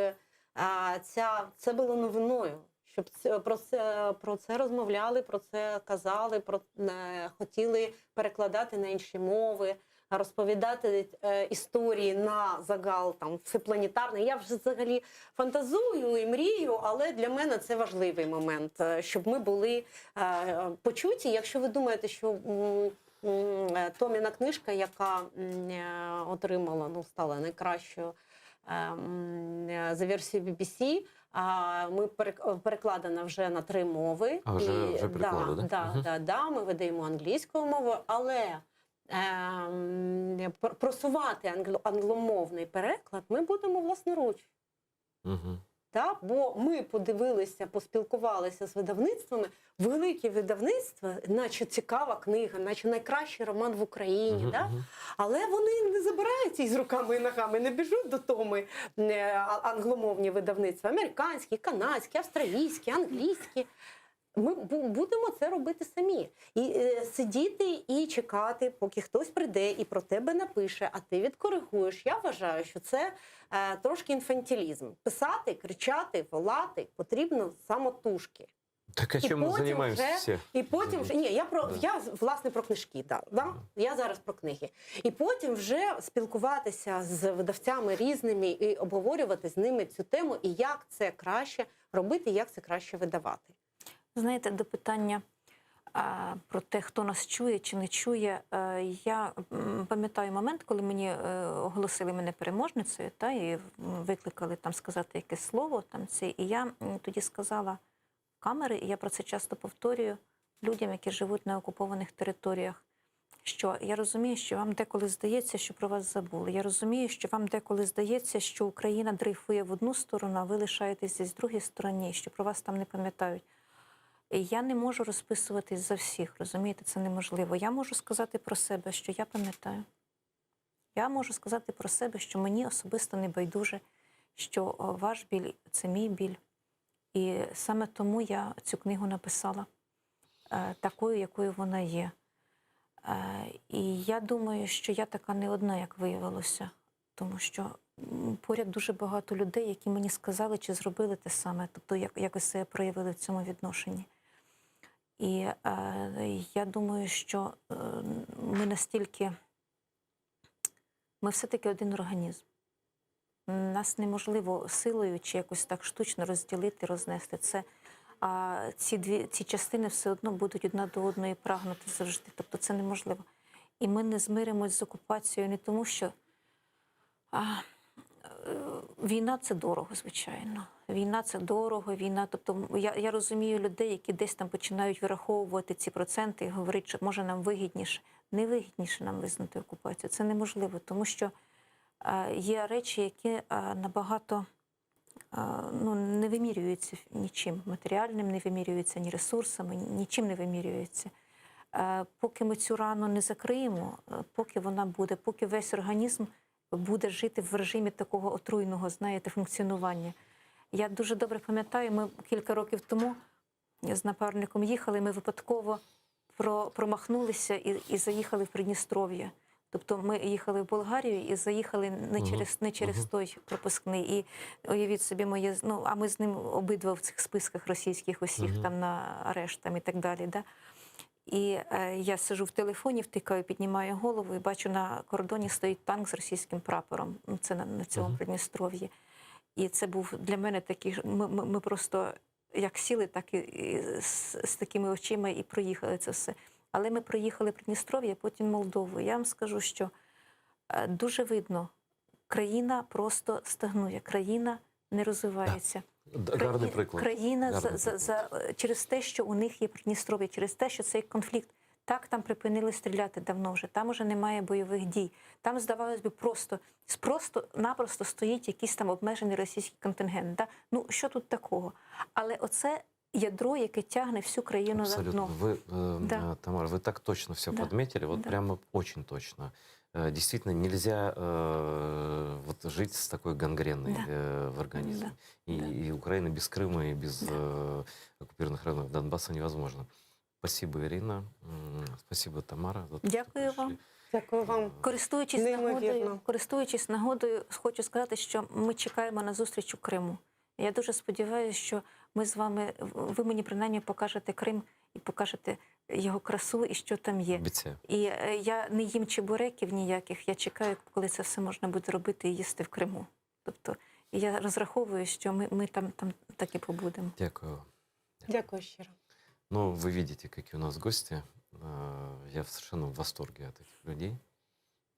Speaker 15: а, ця, це було новиною, щоб це, про, це, про це розмовляли, про це казали, про, е, хотіли перекладати на інші мови. Розповідати е, історії на загал там всепланетарний. Я вже взагалі фантазую і мрію, але для мене це важливий момент, е, щоб ми були е, почуті. Якщо ви думаєте, що м, м, е, Томіна книжка, яка м, е, отримала, ну стала найкращою е, м, е, за версією BBC, а ми перек- перекладена вже на три мови.
Speaker 13: А, вже- вже переклали, да?
Speaker 15: Да,
Speaker 13: Мгм.
Speaker 15: да, да, ми видаємо англійською мовою, але ем, пр- просувати англо- англомовний переклад ми будемо власноруч.
Speaker 13: Мгм.
Speaker 15: Та? Бо ми подивилися, поспілкувалися з видавництвами. Великі видавництва, наче цікава книга, наче найкращий роман в Україні.
Speaker 13: Мгм,
Speaker 15: да?
Speaker 13: мгм.
Speaker 15: Але вони не забираються із руками і ногами, не біжуть до Томи е, а- англомовні видавництва. Американські, канадські, австралійські, англійські. Ми бу- будемо це робити самі. І е, сидіти і чекати, поки хтось прийде і про тебе напише, а ти відкоригуєш. Я вважаю, що це е, трошки інфантилізм. Писати, кричати, волати потрібно самотужки.
Speaker 13: Так а
Speaker 15: І
Speaker 13: чем мы
Speaker 15: потім
Speaker 13: занимаемся
Speaker 15: вже-
Speaker 13: все?
Speaker 15: І потім вже ні, я про
Speaker 13: Да.
Speaker 15: я власне про книжки, да, да? Я зараз про книги. І потім вже спілкуватися з видавцями різними і обговорювати з ними цю тему, і як це краще робити, як це краще видавати.
Speaker 14: Знаєте, до питання а, про те, хто нас чує чи не чує, е, я м, пам'ятаю момент, коли мені е, оголосили мене переможницею, та, і м, викликали там сказати якесь слово. Там, це, і я м, тоді сказала в камери, і я про це часто повторюю людям, які живуть на окупованих територіях. Що я розумію, що вам деколи здається, що про вас забули. Я розумію, що вам деколи здається, що Україна дрейфує в одну сторону, а ви лишаєтесь десь в другій стороні, що про вас там не пам'ятають. Я не можу розписуватись за всіх, розумієте, це неможливо. Я можу сказати про себе, що я пам'ятаю. Я можу сказати про себе, що мені особисто не байдуже, що о, ваш біль це мій біль. І саме тому я цю книгу написала е, такою, якою вона є. Е, І я думаю, що я така не одна, як виявилося, тому що м, поряд дуже багато людей, які мені сказали чи зробили те саме, тобто як, якось себе проявили в цьому відношенні. І е, я думаю, що е, ми настільки, ми все-таки один організм. Нас неможливо силою чи якось так штучно розділити, рознести це. А ці дві ці частини все одно будуть одна до одної прагнути завжди. Тобто це неможливо. І ми не змиримось з окупацією не тому, що а, е, війна це дорого, звичайно. Війна це дорого, війна. Тобто я, я розумію людей, які десь там починають вираховувати ці проценти і говорити, що може нам вигідніше. Не вигідніше нам визнати окупацію. Це неможливо, тому що е, є речі, які е, набагато е, ну, не вимірюються нічим матеріальним, не вимірюються ні ресурсами, ні- нічим не вимірюються. Е, Поки ми цю рану не закриємо, е, поки вона буде, поки весь організм буде жити в режимі такого отруйного, знаєте, функціонування. Я дуже добре пам'ятаю, ми кілька років тому з напарником їхали, ми випадково про, промахнулися і, і заїхали в Придністров'я. Тобто ми їхали в Болгарію і заїхали не
Speaker 13: Мгм.
Speaker 14: через, не через
Speaker 13: Мгм.
Speaker 14: той пропускний. І уявіть собі, моє, ну, а ми з ним обидва в цих списках російських усіх
Speaker 13: Мгм.
Speaker 14: там на арешт там, і так далі. Да? І е, я сижу в телефоні, втикаю, піднімаю голову і бачу, на кордоні стоїть танк з російським прапором. Ну, Це на, на цьому
Speaker 13: Мгм.
Speaker 14: Придністров'ї. І це був для мене такий. ж- Ми, ми, ми просто. як сіли, так і з, з такими очима і проїхали це все. Але ми проїхали Придністров'я, потім Молдову. Я вам скажу, що е, дуже видно, країна просто стагнує, країна не розвивається.
Speaker 13: Д- Гарний приклад.
Speaker 14: Країна за,
Speaker 13: Гарний
Speaker 14: за, за, через те, що у них є Придністров'я, через те, що цей конфлікт. Так, там припинили стріляти давно вже, там уже немає бойових дій. Там, здавалось би, просто, просто-напросто стоїть якийсь там обмежений російський контингент. Да? Ну, що тут такого? Але оце ядро, яке тягне всю країну на
Speaker 13: Абсолютно.
Speaker 14: дно.
Speaker 13: Вы, э,
Speaker 14: Да.
Speaker 13: э, Тамара, вы так точно все
Speaker 14: Да.
Speaker 13: подметили, вот
Speaker 14: Да.
Speaker 13: прямо очень точно. Э, Действительно, нельзя э, вот жить с такой гангреной
Speaker 14: Да.
Speaker 13: э, в организме.
Speaker 14: Да.
Speaker 13: И, и Украина без Крыма, и без э, оккупированных районов Донбасса невозможно. Спасибо, Ирина. М, Спасибо, Тамара. за то, что
Speaker 14: Дякую вам.
Speaker 15: Дякую вам.
Speaker 14: Користуючись
Speaker 15: Неймовірно.
Speaker 14: нагодою, користуючись нагодою, хочу сказати, що ми чекаємо на зустріч у Криму. Я дуже сподіваюся, що ми з вами, ви мені принаймні покажете Крим і покажете його красу і що там є.
Speaker 13: Обіцяю.
Speaker 14: І е, я не їм чебуреків ніяких, я чекаю, коли це все можна буде робити і їсти в Криму. Тобто я розраховую, що ми, ми там, там так і побудемо.
Speaker 13: Дякую вам.
Speaker 15: Дякую щиро.
Speaker 13: Ну, вы видите, какие у нас гости. Э, Я в совершенно в восторге от этих людей.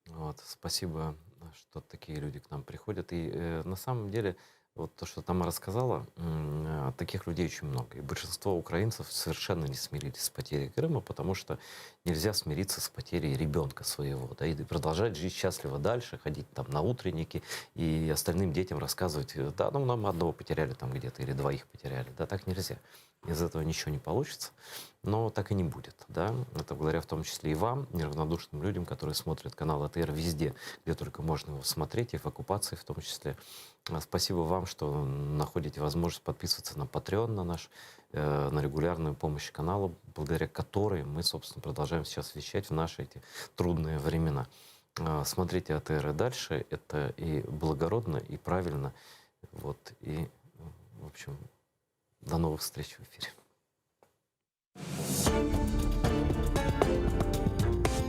Speaker 13: Вот, спасибо, что такие люди к нам приходят. И э, на самом деле, вот то, что Тамара сказала, м, э, таких людей очень много. И большинство украинцев совершенно не смирились с потерей Крыма, потому что нельзя смириться с потерей ребенка своего, да, и продолжать жить счастливо дальше, ходить там на утренники и остальным детям рассказывать, э, да, ну нам одного потеряли там где-то или двоих потеряли. Да, так нельзя. Из этого ничего не получится, но так и не будет, да. Это благодаря в том числе и вам, неравнодушным людям, которые смотрят канал АТР везде, где только можно его смотреть, и в оккупации в том числе. А Спасибо вам, что находите возможность подписываться на Patreon, на наш, э, на регулярную помощь каналу, благодаря которой мы, собственно, продолжаем сейчас вещать в наши эти трудные времена. А, Смотрите АТР и дальше. Это и благородно, и правильно. Вот, и, в общем, до новых встреч в эфире.